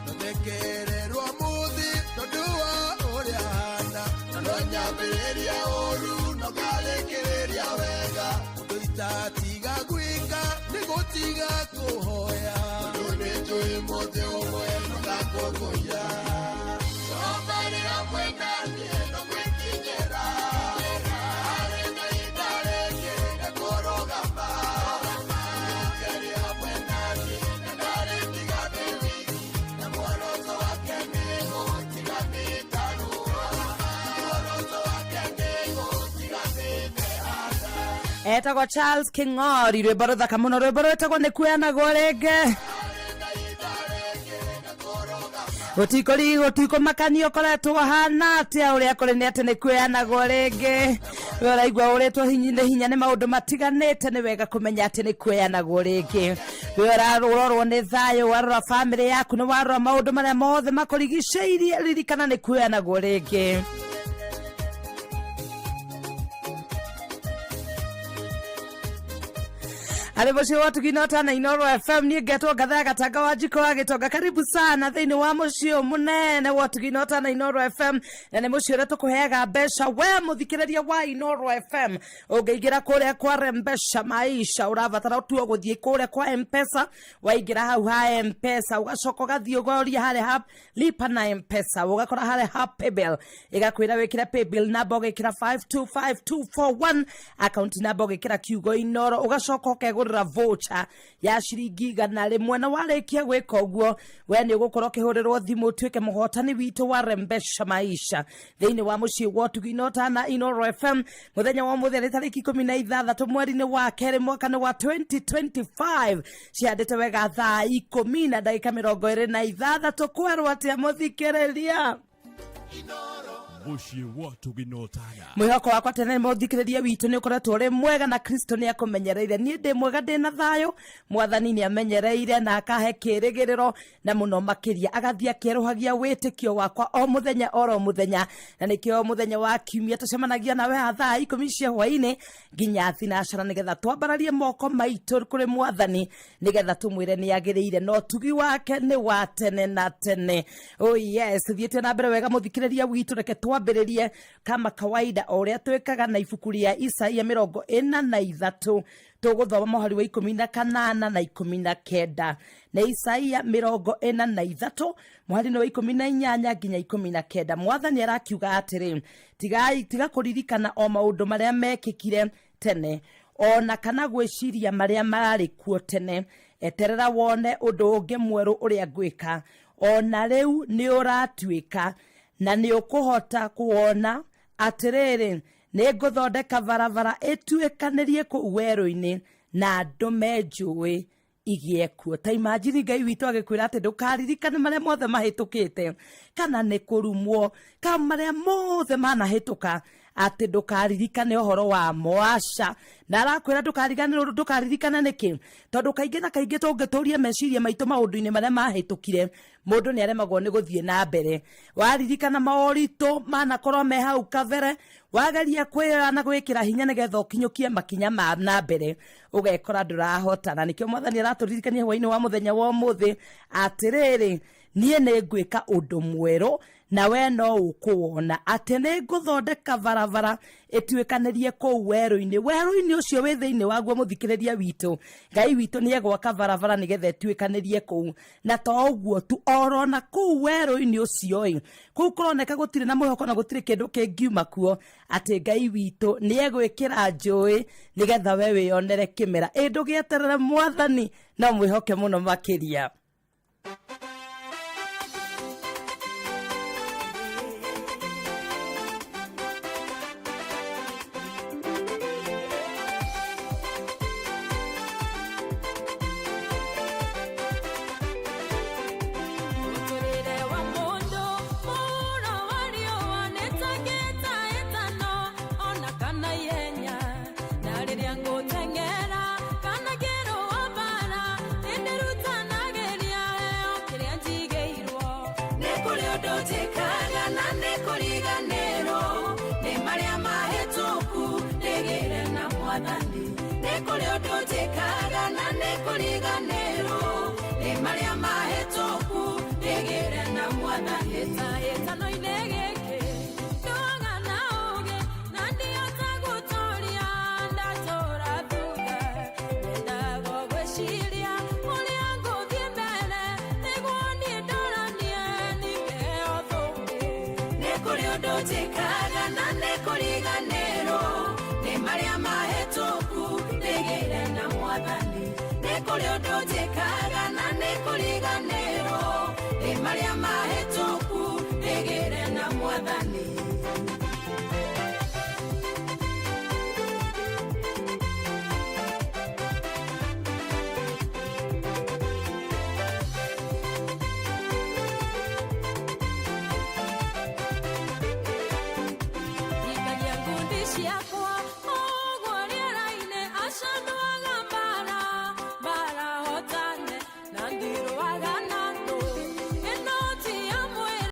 thondekererwo mũthĩ tondũ wa ũrĩa hana na no nyambĩrĩria ũru no ngarĩkĩrĩria wega ũndũ itatiga gwĩka nĩ gũtiga kũhoya tondũ nĩ njũĩ mũthĩ ũmwe nũgakũngũiya Jehova rĩ hamwe na niĩ no gwĩkinyĩra harĩ na ihinda rĩngĩ nĩ kũrũgama Ngai rĩ hamwe na niĩ na ndarĩ tiga ndĩ wiki na muoroto wake nĩ gũtiga nĩndarũgama muoroto wake nĩ gũtiga nĩndehana Etagwo Charles King'ori, rwĩmbo rũthaka mũno, rwĩmbo rwĩtagwo nĩ kuoyanagwo rĩngĩ. Gũtikũri gũtikũmakania ũkoretwo hana atĩa, ũrĩa kũrĩ nĩ atĩ nĩ kuoyanagwo rĩngĩ. We ũraigua ũrĩtwo nĩ hinya nĩ maũndũ matiganĩte, nĩ wega kũmenya atĩ nĩ kuoyanagwo rĩngĩ. We ũrarorwo nĩ thayũ, warora bamĩrĩ yaku, nĩ warora maũndũ marĩa mothe makũrigicĩirie, ririkana nĩ kuoyanagwo rĩngĩ. Arĩ mũciĩ wa Tugina Ũtana Inooro FM, niĩ ngetwo Ngatha ya Gatanga wa Njiko wa Gĩtonga. Karibu sana thĩinĩ wa mũciĩ ũyũ mũnene wa Tugina Ũtana Inooro FM, na nĩ mũciĩ ũrĩa tũkũheaga mbeca we mũthikĩrĩria wa Inooro FM. Ũngĩingĩra kũrĩa kwa Rembesha Maisha, ũrabatara tu gũthiĩ kũrĩa kwa M-Pesa. Waingĩra hau ha M-Pesa, ũgacoka ũgathiĩ ũgoria harĩa ha lipa na M-Pesa, ũgakora harĩa ha paybill, ĩgakwĩra wĩkĩre paybill namba, ũgekĩra 525241, account namba ũgekĩra kiugo Inooro, ũgacoka ũkegũrĩra voucher ya ciringi 100. Na warĩkia gwĩka ũguo, we nĩ ũgũkorwo ũkĩhũrĩrwo thimũ ũtuĩke mũhotani witũ wa Rembesha Maisha thĩinĩ wa mũciĩ wa Ũtugi na Ũtana Inooro FM. Mũthenya wa ũmũthĩ nĩ tarĩki 16 mweri-inĩ wa kerĩ mwaka-inĩ wa 2025, ciandĩte wega thaa 10 na ndagĩka 26. Kwerwo atĩa mũthikĩrĩria? Mũciĩ wa Ũtugi na Ũtana. Mwĩhoko wakwa tene mũthikĩrĩria witũ nĩ ũkoretwo ũrĩ mwega na Kristo nĩ akũmenyereire. Niĩ ndĩ mwega, ndĩ na thayũ, mwathani nĩ amenyereire na akahe kĩrĩgĩrĩro, na mũno makĩria agathiĩ akĩerũhagia wĩtĩkio wakwa o mũthenya oro mũthenya. Na nĩkĩo mũthenya wa kiumia tũcemanagia nawe haha thaa 10 cia hwainĩ nginya thinacara, nĩgetha twambararie moko maitũ kũrĩ mwathani, nĩgetha tũmwĩre nĩ agĩrĩire na ũtugi wake nĩ wa tene na tene. Oh yes, thiĩte na mbere wega mũthikĩrĩria witũ. Reke twambĩrĩrie kama kawaida o ũrĩa twĩkaga na ibuku rĩa Isaia 43, tũgũthoma mũhari wa 18 na 19. Nĩ Isaia 43 mũhari wa 18 nginya 19. Mwathani arakiuga atĩrĩ, tigai tiga kũririkana o maũndũ marĩa mekĩkire tene, ona kana gwĩciria marĩa mararĩ kuo tene. Eterera wone ũndũ ũngĩ mwerũ ũrĩa ngwĩka, ona rĩu nĩ ũratuĩka na nĩ ũkũhota kuona. Atĩrĩrĩ, nĩ ngũthondeka barabara ĩtuĩkanĩrie kũu werũ-inĩ na ndũme njũĩ igĩe kuo. Ta imagine Ngai witũ agĩkwĩra atĩ ndũkaririkane marĩa mothe mahĩtũkĩte, kana nĩ kũrumwo, kana marĩa mothe manahĩtũka. Atĩ ndũkaririkane ũhoro wa moaca. Na arakwĩra ndũkaririkane nĩkĩ? Tondũ kaingĩ na kaingĩ tũngĩtũria meciria maitũ maũndũ-inĩ marĩa mahĩtũkire, mũndũ nĩ aremagwo nĩ gũthiĩ na mbere. Waririkana maũritũ manakorwo me hau kabere, wageria kwĩyoya na gwĩkĩra hinya nĩgetha ũkinyũkie makinya ma na mbere, ũgekora ndũrahota. Na nĩkĩo Mwathani aratũririkania hwainĩ wa mũthenya wa ũmũthĩ atĩrĩrĩ, niĩ nĩ ngwĩka ũndũ mwerũ na we no ũkũwona, atĩ nĩ ngũthondeka barabara ĩtuĩkanĩrie kũu werũ-inĩ. Werũ-inĩ ũcio wĩ thĩinĩ waguo, mũthikĩrĩria witũ, Ngai witũ nĩ egwaka barabara nĩgetha ĩtuĩkanĩrie kũu. Na to ũguo tu, orona kũu werũ-inĩ ũcio ĩ, kũu kũroneka gũtirĩ na mwĩhoko na gũtirĩ kĩndũ kĩngiuma kuo, atĩ Ngai witũ nĩ egwĩkĩra njũĩ nĩgetha we wĩyonere kĩmera. Ĩ ndũgĩeterere Mwathani, no mwĩhoke mũno makĩria. Mũtũrĩre wa mũndũ mũhuro wa riũa nĩ ta kĩhĩtahĩtano ona kana ihenya, na rĩrĩa ngũteng'era kana ngĩrũa mbara, nĩndĩrutanagĩria heo kĩrĩa njigĩirwo. Nĩ kũrĩ ũndũ njĩkaga na nĩ kũriganĩrwo nĩ marĩa mahĩtũku, ndĩgĩre na Mwathani. Nĩ kũrĩ ũndũ njĩkaga na nĩ kũriganĩrwo nĩ marĩa mahĩtũku, ndĩgĩre na Mwathani. Hĩtahĩtano-inĩ gĩkĩ ndũaga na ũũgĩ na ndihota gũtũria, ndatũra thutha. Nyendaga gwĩciria ũrĩa ngũthiĩ mbere nĩguo niĩ ndoranie ningĩheo thũmbĩ. Nĩ kũrĩ ũndũ njĩkaga na nĩ kũriganĩrwo nĩ marĩa mahĩtũku, ndĩgĩre na Mwathani. Nĩ kũrĩ ũndũ njĩkaga na nĩ